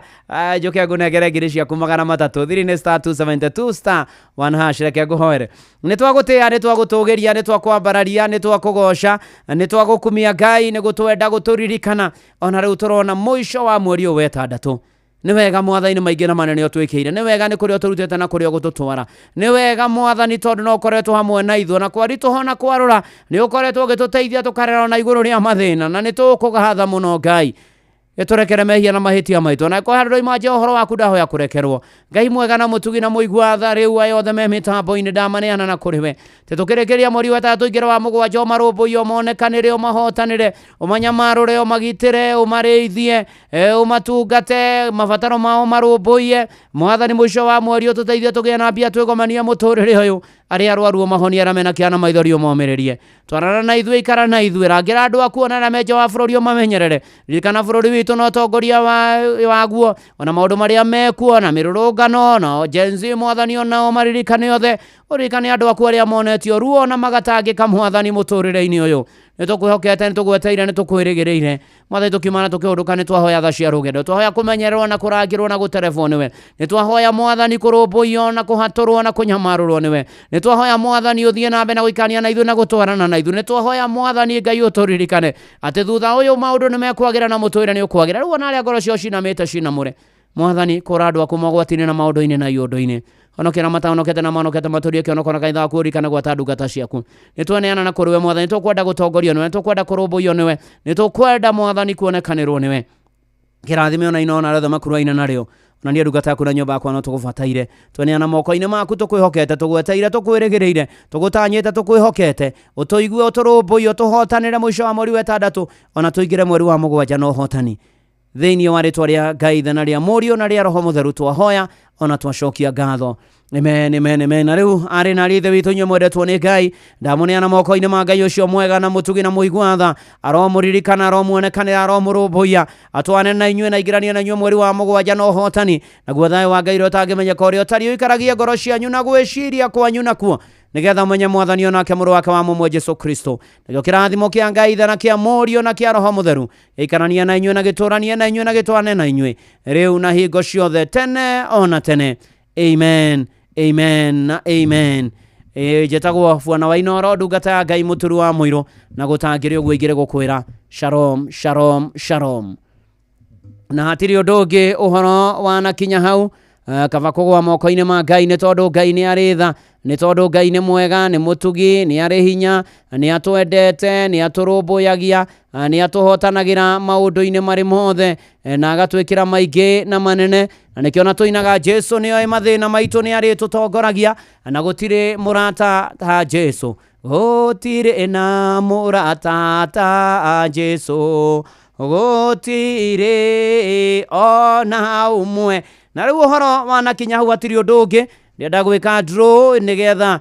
njũke ngũnengere ngiri ciaku 300 thiri nĩ star 272 star 1 hash. Reke ngũhoere. Nĩ twagũtĩĩa, nĩ twagũtũgĩria, nĩ twakwambararia, nĩ twakũgoca, nĩ twagũkumia Ngai nĩ gũtwenda gũtũririkana ona rĩu tũrona mũico wa mweri ũyũ wa 6. Nĩ wega mwathani, nĩ maingĩ na manene ũtwĩkĩire. Nĩ wega nĩ kũrĩa ũtũrutĩte na kũrĩa ũgũtũtwara. Nĩ wega mwathani, tondũ no ũkoretwo hamwe na ithuĩ, na kwaritũha na kwarũra nĩ ũkoretwo ũgĩtũteithia tũkarera na igũrũ rĩa mathĩna, na nĩ tũkũgatha mũno Ngai. Gĩtũrekere mehia na mahĩtia maitũ, na kwa handũ ndoima nja ũhoro waku ndahoya kũrekerwo. Ngai mwega na mũtugi na mũigua tha, rĩu aya othe me mĩtambo-inĩ ndamaneana na kũrĩ we. Tũkĩrĩkĩria mweri wa ĩtatũ ingĩra wa mũgwanja, ũmarũmbũiye, ũmonekanĩre, ũmahotanĩre, ũmanyamarũre, ũmagitĩre, ũmarĩithie, ũmatungate, mabataro mao marũmbũiye. Mwathani, mũico wa mweri ũtũteithie tũgĩe na mbia twĩgomanie mũtũrĩre ũyũ. Arĩa arwaru ũmahonie, arĩa mena kĩana maithori ũmomĩrĩrie. Twarana na ithuĩ, ikara na ithuĩ, rangĩra andũ aku ona arĩa me nja wa bũrũri ũmamenyerere. Ririkana bũrũri witũ na ũtongoria waguo, ona maũndũ marĩa mekuo na mĩrũrũngano na Gen Z, mwathani onao maririkane othe. Ũririkane andũ aku arĩa monetio ruo na magatangĩka, mwathani, mũtũrĩre-inĩ ũyũ. Nĩ tũkwĩhokete, nĩ tũgweteire, nĩ tũkwĩrĩgĩrĩire, mwathani. Tũkiuma na tũkĩũndũka, nĩ twahoya tha cia rũgendo, twahoya kũmenyererwo na kũrangĩrwo na gũterebwo nĩwe. Nĩ twahoya mwathani kũrũmbũiyo na kũhatũrwo na kũnyamarũrwo nĩwe. Nĩ twahoya mwathani ũthiĩ na mbere na gũikania na ithuĩ na gũtwarana na ithuĩ. Nĩ twahoya mwathani Ngai ũtũririkane atĩ thutha ũyũ maũndũ nĩ mekwagĩra na mũtũrĩre nĩ ũkwagĩra. Rĩu ona arĩa ngoro ciao cinamĩte cinamũre, mwathani. Kũra andũ aku mogwati-inĩ na maũndũ-inĩ na iũndũ-inĩ, honokera matahonokete na mahonokete, matũrie kĩonoko na kanitha waku. Ũririkane gwata ndungata ciaku. Nĩ twaneana na kũrĩ we mwathani. Nĩ tũkwenda gũtongorio nĩwe, nĩ tũkwenda kũrũmbũiyo nĩwe, nĩ tũkwenda mwathani kuonekanĩrwo nĩwe. Kĩrathime ona ino ona arĩa othe makuruaine narĩo, ona niĩ ndungata yaku na nyũmba yakwa no tũgũbataire. Tweneana moko-inĩ maku, tũkwĩhokete, tũgweteire, tũkwĩrĩgĩrĩire, tũgũtanyĩte, tũkwĩhokete ũtũigue, ũtũrũmbũiye, ũtũhotanĩre mũico wa mweri wa ĩtandatũ, ona tũingĩre mweri wa mũgwanja na ũhotani. Thĩinĩ wa rĩtwa rĩa Ngai Ithe na rĩa Mũriũ na rĩa Roho Mũtheru twahoya ona twacokia ngatho. Amen, amen, amen. Na rĩu arĩ na ithe witũ, inyuĩ mwendetwo nĩ Ngai, ndamũneana moko-inĩ ma Ngai ũcio mwega na mũtugi na mũigua tha. Aromũririkana, aromuonekanĩra, aromũrũmbũiya, atwane na inyuĩ na ingĩranie na inyuĩ mweri wa mũgwanja na ũhotani. Naguo thayũ wa Ngai ũrĩa ũtangĩmenyeka ũrĩa ũtariĩ ũikaragie ngoro cianyu na gwĩciria kwanyu nakuo, nĩgetha mũmenye mwathani onake mũrũ wake wa mũmwe Jesu Kristo. Nakĩo kĩrathimo kĩa Ngai Ithe na kĩa Mũriũ na kĩa Roho Mũtheru gĩikaranie na inyuĩ na gĩtũranie na inyuĩ na gĩtwane na inyuĩ rĩu na hingo ciothe, tene ona tene. Amen, amen na amen. Njĩtagwo Bwana wa Inoro, ndungata ya Ngai, mũturu wa mũirũ, na gũtangĩrĩ ũguo ingĩrĩ gũkwĩra shalom, shalom, shalom. Na hatirĩ ũndũ ũngĩ ũhoro wanakinya hau. Kaba kũgũa moko-inĩ ma Ngai, nĩ tondũ Ngai nĩ arĩ tha, nĩ tondũ Ngai nĩ mwega, nĩ mũtugi, nĩ arĩ hinya, nĩ atwendete, nĩ atũrũmbũyagia, nĩ atũhotanagĩra maũndũ-inĩ marĩ mothe, na agatwĩkĩra maingĩ na manene. Na nĩkĩo na tũinaga Jesu nĩoĩ mathĩna maitũ, nĩ arĩtũtongoragia, na gũtirĩ mũrata ta Jesu, gũtirĩ na mũrata ta Jesu, gũtirĩ ona ũmwe. Na rĩu ũhoro wanakinya hau, hatirĩ ũndũ ũngĩ. Ndĩrenda gwĩka draw nĩgetha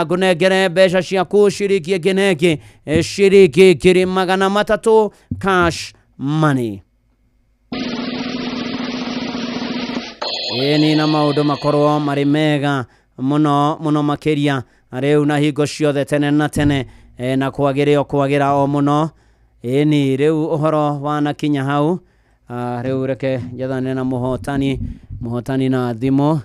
ngũnengere mbeca ciaku, ciringi ĩngĩ na ĩngĩ, ciringi 300,000 cash money. Ĩni, na maũndũ makorwo marĩ mega mũno mũno makĩria, rĩu na hingo ciothe, tene na tene, na kwagĩre o kwagĩra o mũno. Ĩni, rĩu ũhoro wanakinya hau. Rĩu reke njethane na mũhotani, mũhotani na thimũ.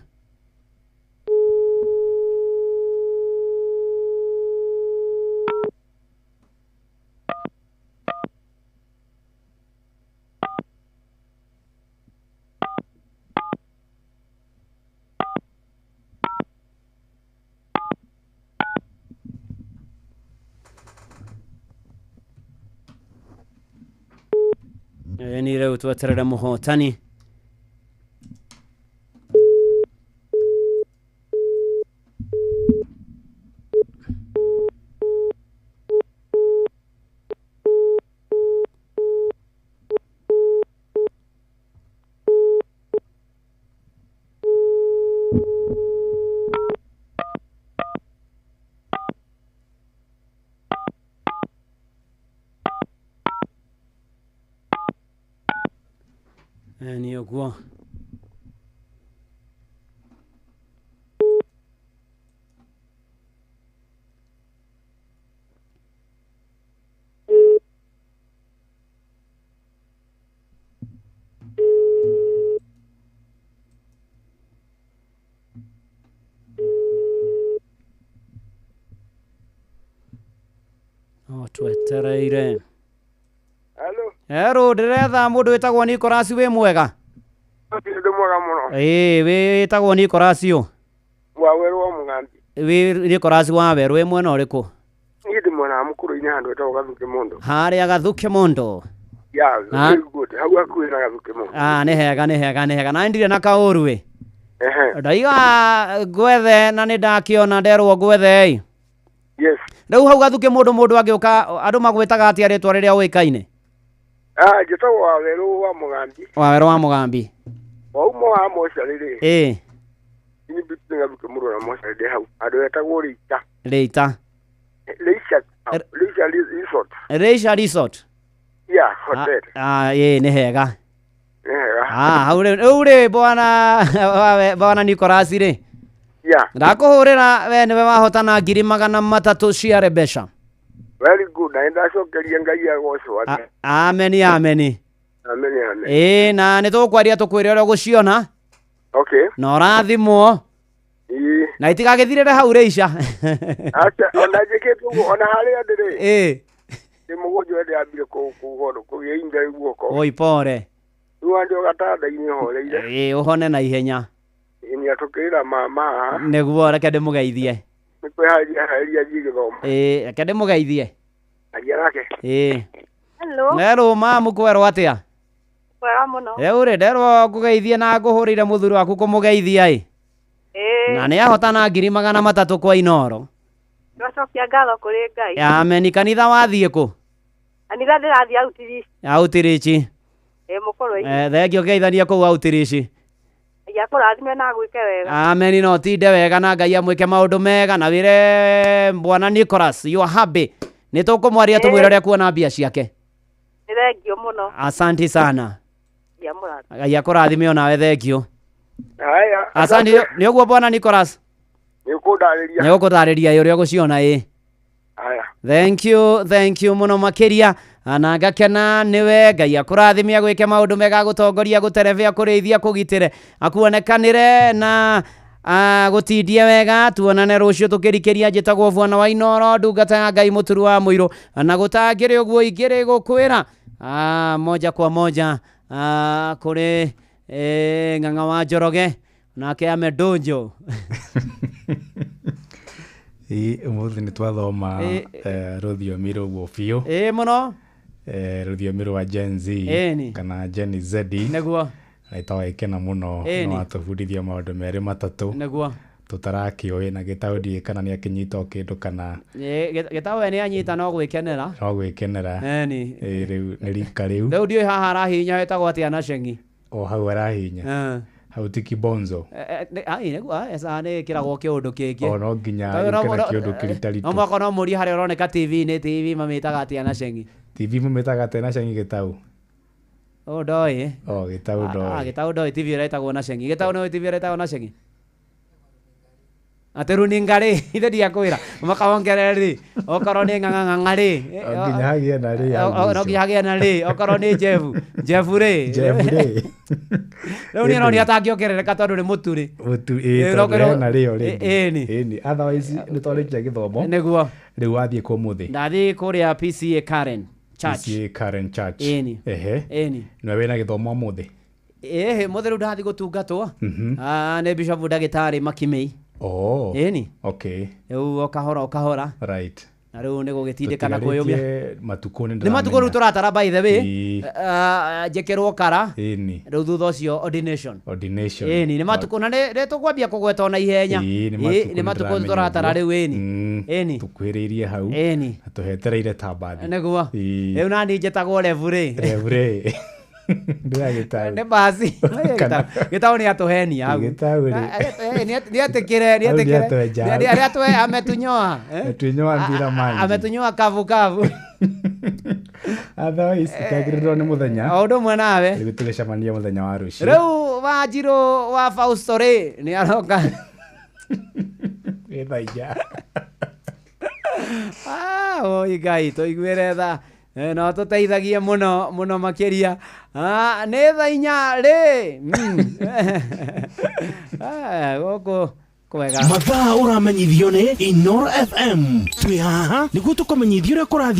Ĩni, rĩu tweterere mũhotani. Nĩ ũguo. O twetereire. Hello. Hello, ndĩretha mũndũ wĩtagwo Nicholas. Wĩ mwega? Mwega mũno. Ĩĩ, wĩtagwo Nicholas ũ? Wa werũ wa Mũgambi. Wĩ Nicholas wa werũ wĩ mwena ũrĩkũ? Niĩ ndĩ mwena wa Mũkũrũ-inĩ handũ hetagwo Gathuke Mondo. Harĩa Gathuke Mondo. Yeah, Ah. very good. Hau hakuhĩ na Gathuke Mondo. Ah, nĩ hega nĩ hega nĩ hega. Na ndirĩ na kaũru ĩ. Ehe. Ndaiga ngwethe na nĩ ndakĩona nderwo ngwethe ĩ. Yes. Rĩu hau Gathuke Mũndũ mũndũ angĩũka andũ magwĩtaga atĩa rĩtwa rĩrĩa ũĩkaine? Ah, njĩtagwo wa werũ wa Mũgambi. Wa werũ wa Mũgambi. Wauma wa mocarĩ rĩ. Ĩĩ, Ini between Gathuke Mũndũ na mocarĩ ndĩ hau. Handũ hetagwo Rĩita. Rĩita. Leisure Leisure Resort. Leisure Resort. Yeah, hotel. Ah, ĩĩ nĩ hega. Nĩ hega. Ah, hau rĩ rĩu rĩ bwana bwana Nicholas rĩ. Yeah. Ndakũhũrĩra we nĩwe wahotana 300,000 cia Rebesha. Very good. Na nĩndacokeria Ngai agocwo ake. Ameni ameni. Amen amen. Ĩĩ na nĩ tũgũkwaria tũkwĩre ũrĩa ũgũciona Okay. na ũrathimwo Ĩĩ. na itigagĩthirĩre hau rĩica. Aca, ona njĩkĩte ũguo, ona harĩa ndĩ rĩ. Ĩĩ. Ndĩ mũgonjwa ndĩrambire kũgĩa inda guoko. Oi pore. Rĩu andĩ o gatanda-inĩ horeire. Ĩĩ ũhone na ihenya. Nĩ atũkĩrĩra mama haha. Nĩguo reke ndĩmũgeithie. Nĩ kwĩharĩria harĩria thiĩ gĩthomo. Ĩĩ reke ndĩmũgeithie. Aria nake. Ĩĩ. Hello. Nerwo mamu kwerwo atĩa? Kwega mũno. Rĩu rĩ nderwo ngũgeithie na ngũhũrĩire mũthuri waku kũmũgeithia ĩ. Ĩĩ. Na nĩ ahotana 300,000 kwa Inoro. Twacokia ngatho kũrĩ Ngai. Ameni kanitha wathiĩ kũ? Kanitha ndĩrathiĩ outreach. Outreach. Ĩĩ mũkũrũ-inĩ. Thengio geithania kũu outreach. Ngai akũrathime na agwĩke wega. Ameni no tinde wega na Ngai amwĩke maũndũ mega na wĩre bwana Nicholas you are happy. Nĩ tũkũmwaria tũmwĩre ũrĩa kuona mbia ciake. Nĩ thengio mũno. Asante sana. Ngai amũrathime. Ngai akũrathime onawe thengio. Haya. Asante nĩ ũguo bwana Nicholas. Nĩ ũkũndarĩria. Nĩ ũgũtarĩria ũrĩa ũgũciona ĩ. Haya. Thank you, thank you mũno makĩria na ngakena nĩwe Ngai akũrathime agwĩke maũndũ mega agũtongoria gũterebe akũrĩithia akũgitĩre akuonekanĩre na gũtindie wega tuonane rũciũ tũkĩrikĩria njĩtagwo bwana wa Inoro ndungata ya Ngai mũturu wa mũirũ na gũtangĩrĩ ũguo ingĩrĩ gũkwĩra moja kwa moja kũrĩ Ng'ang'a wa Njoroge nake amedonjo. Ĩĩ ũmũthĩ nĩ twathoma Ĩĩ. rũthiomi rũguo biũ. Ĩĩ mũno. Rũthiomi rwa Gen Z Ĩni. kana Gen Z. Nĩguo. Na ĩtawagĩkena mũno Ĩni. nĩ watũbundithia maũndũ merĩ matatũ Nĩguo. tũtarakĩũĩ na gĩtaũ ndiũĩ kana nĩ akĩnyita o kĩndũ kana Gĩtaũ we nĩ anyita no gwĩkenera. no gwĩkenera. Ĩni. Ĩĩ rĩu nĩ rika rĩu. Rĩu ndiũĩ haha arahihinya hetagwo atĩa na cengi. O hau arahihinya. Hau ti kibonzo. Ai nĩguo eca nĩ ĩkĩragwo kĩũndũ kĩngĩ. O no nginya Tondũ yũke na kĩũndũ kĩritaritũ. No mwaka no mũrie harĩa ũroneka TV-inĩ TV mamĩtaga atĩa na cengi. TV mamĩtaga atĩa na cengi gĩtaũ? O ndoĩ. O gĩtaũ ndoĩ. Gĩtaũ ndoĩ TV ĩrĩa ĩtagwo na cengi. Gĩtaũ nĩũĩ TV ĩrĩa ĩtagwo na cengi? Atĩ runinga rĩ, ithe ndiakwĩra makawongerere rĩ, okorwo nĩ ng'ang'a rĩ, No nginya hagĩe na rĩ hau no mũico. nginya hagĩe na rĩ, okorwo nĩ Jefu, Jefu rĩ. Jefu rĩ. Rĩu niĩ no atangĩongerereka tondũ nĩ mũtu rĩ. Mũtu ĩĩ Ĩĩ, tondũ hena rĩ already. Ĩni. Ĩni. Otherwise nĩ twarĩkia gĩthomo. Nĩguo. Rĩu wathiĩ kũ ũmũthĩ? Ndathiĩ kũrĩa PCA Karen Church. PCA Karen Church. Ĩni. Ehe. Ĩni. Nĩwe wĩna gĩthomo ũmũthĩ? Ĩhĩ, mũthĩ rĩu ndathiĩ gũtungatwo. Mhm. Nĩ Bishop ndagĩtarĩ Makimei. Oh. Ĩni. Okay. Rĩu o kahora o kahora. Right. Na rĩu nĩ gũgĩtindĩkana kwĩyũmia. Tũtigarĩtie matukũ nĩ Nĩ matukũ rĩu tũratara by the way. Ĩĩ. Njĩkĩrwo kara. Ĩni. Rĩu thutha ũcio ordination. Ordination. Ĩni nĩ matukũ na nĩ tũkwambia kũgweta ona ihenya. Ĩĩ, nĩ Ĩĩ, matukũ nĩ matukũ nĩndĩramenya tũratara ũguo. rĩu ĩni. Ĩni. Tũkuhĩrĩirie hau. Ĩni. Na tũhetereire ta mbathi. Nĩguo. Ĩĩ. Rĩu nani njĩtagwo revu rĩ. Revu rĩ. Ndĩragĩtaũ. Nĩ basi. Gĩtaũ nĩ atũhenia hau. Gĩtaũ rĩ. Nĩ atĩkĩre Hau nĩ atĩkĩre. nĩatwenja hau. Nĩ atwe ametunyoa. Ametunyoa mbira manji. Ametunyoa kavu kavu. Otherwise tũkagĩrĩrwo nĩ mũthenya. O ũndũ ũmwe nawe. Rĩu tũgĩcemania mũthenya wa rũciũ. Rĩu Wanjirũ wa Fausto rĩ nĩ aroka. Nĩ thaa inya. Oi Ngai tũiguĩre tha. No tũteithagie mũno mũno makĩria. Nĩ thaa inya rĩ. Gũkũ kwega. Mathaa ũramenyithio nĩ Inoro FM twĩ haha nĩguo tũkũmenyithia ũrĩa kũrathiĩ.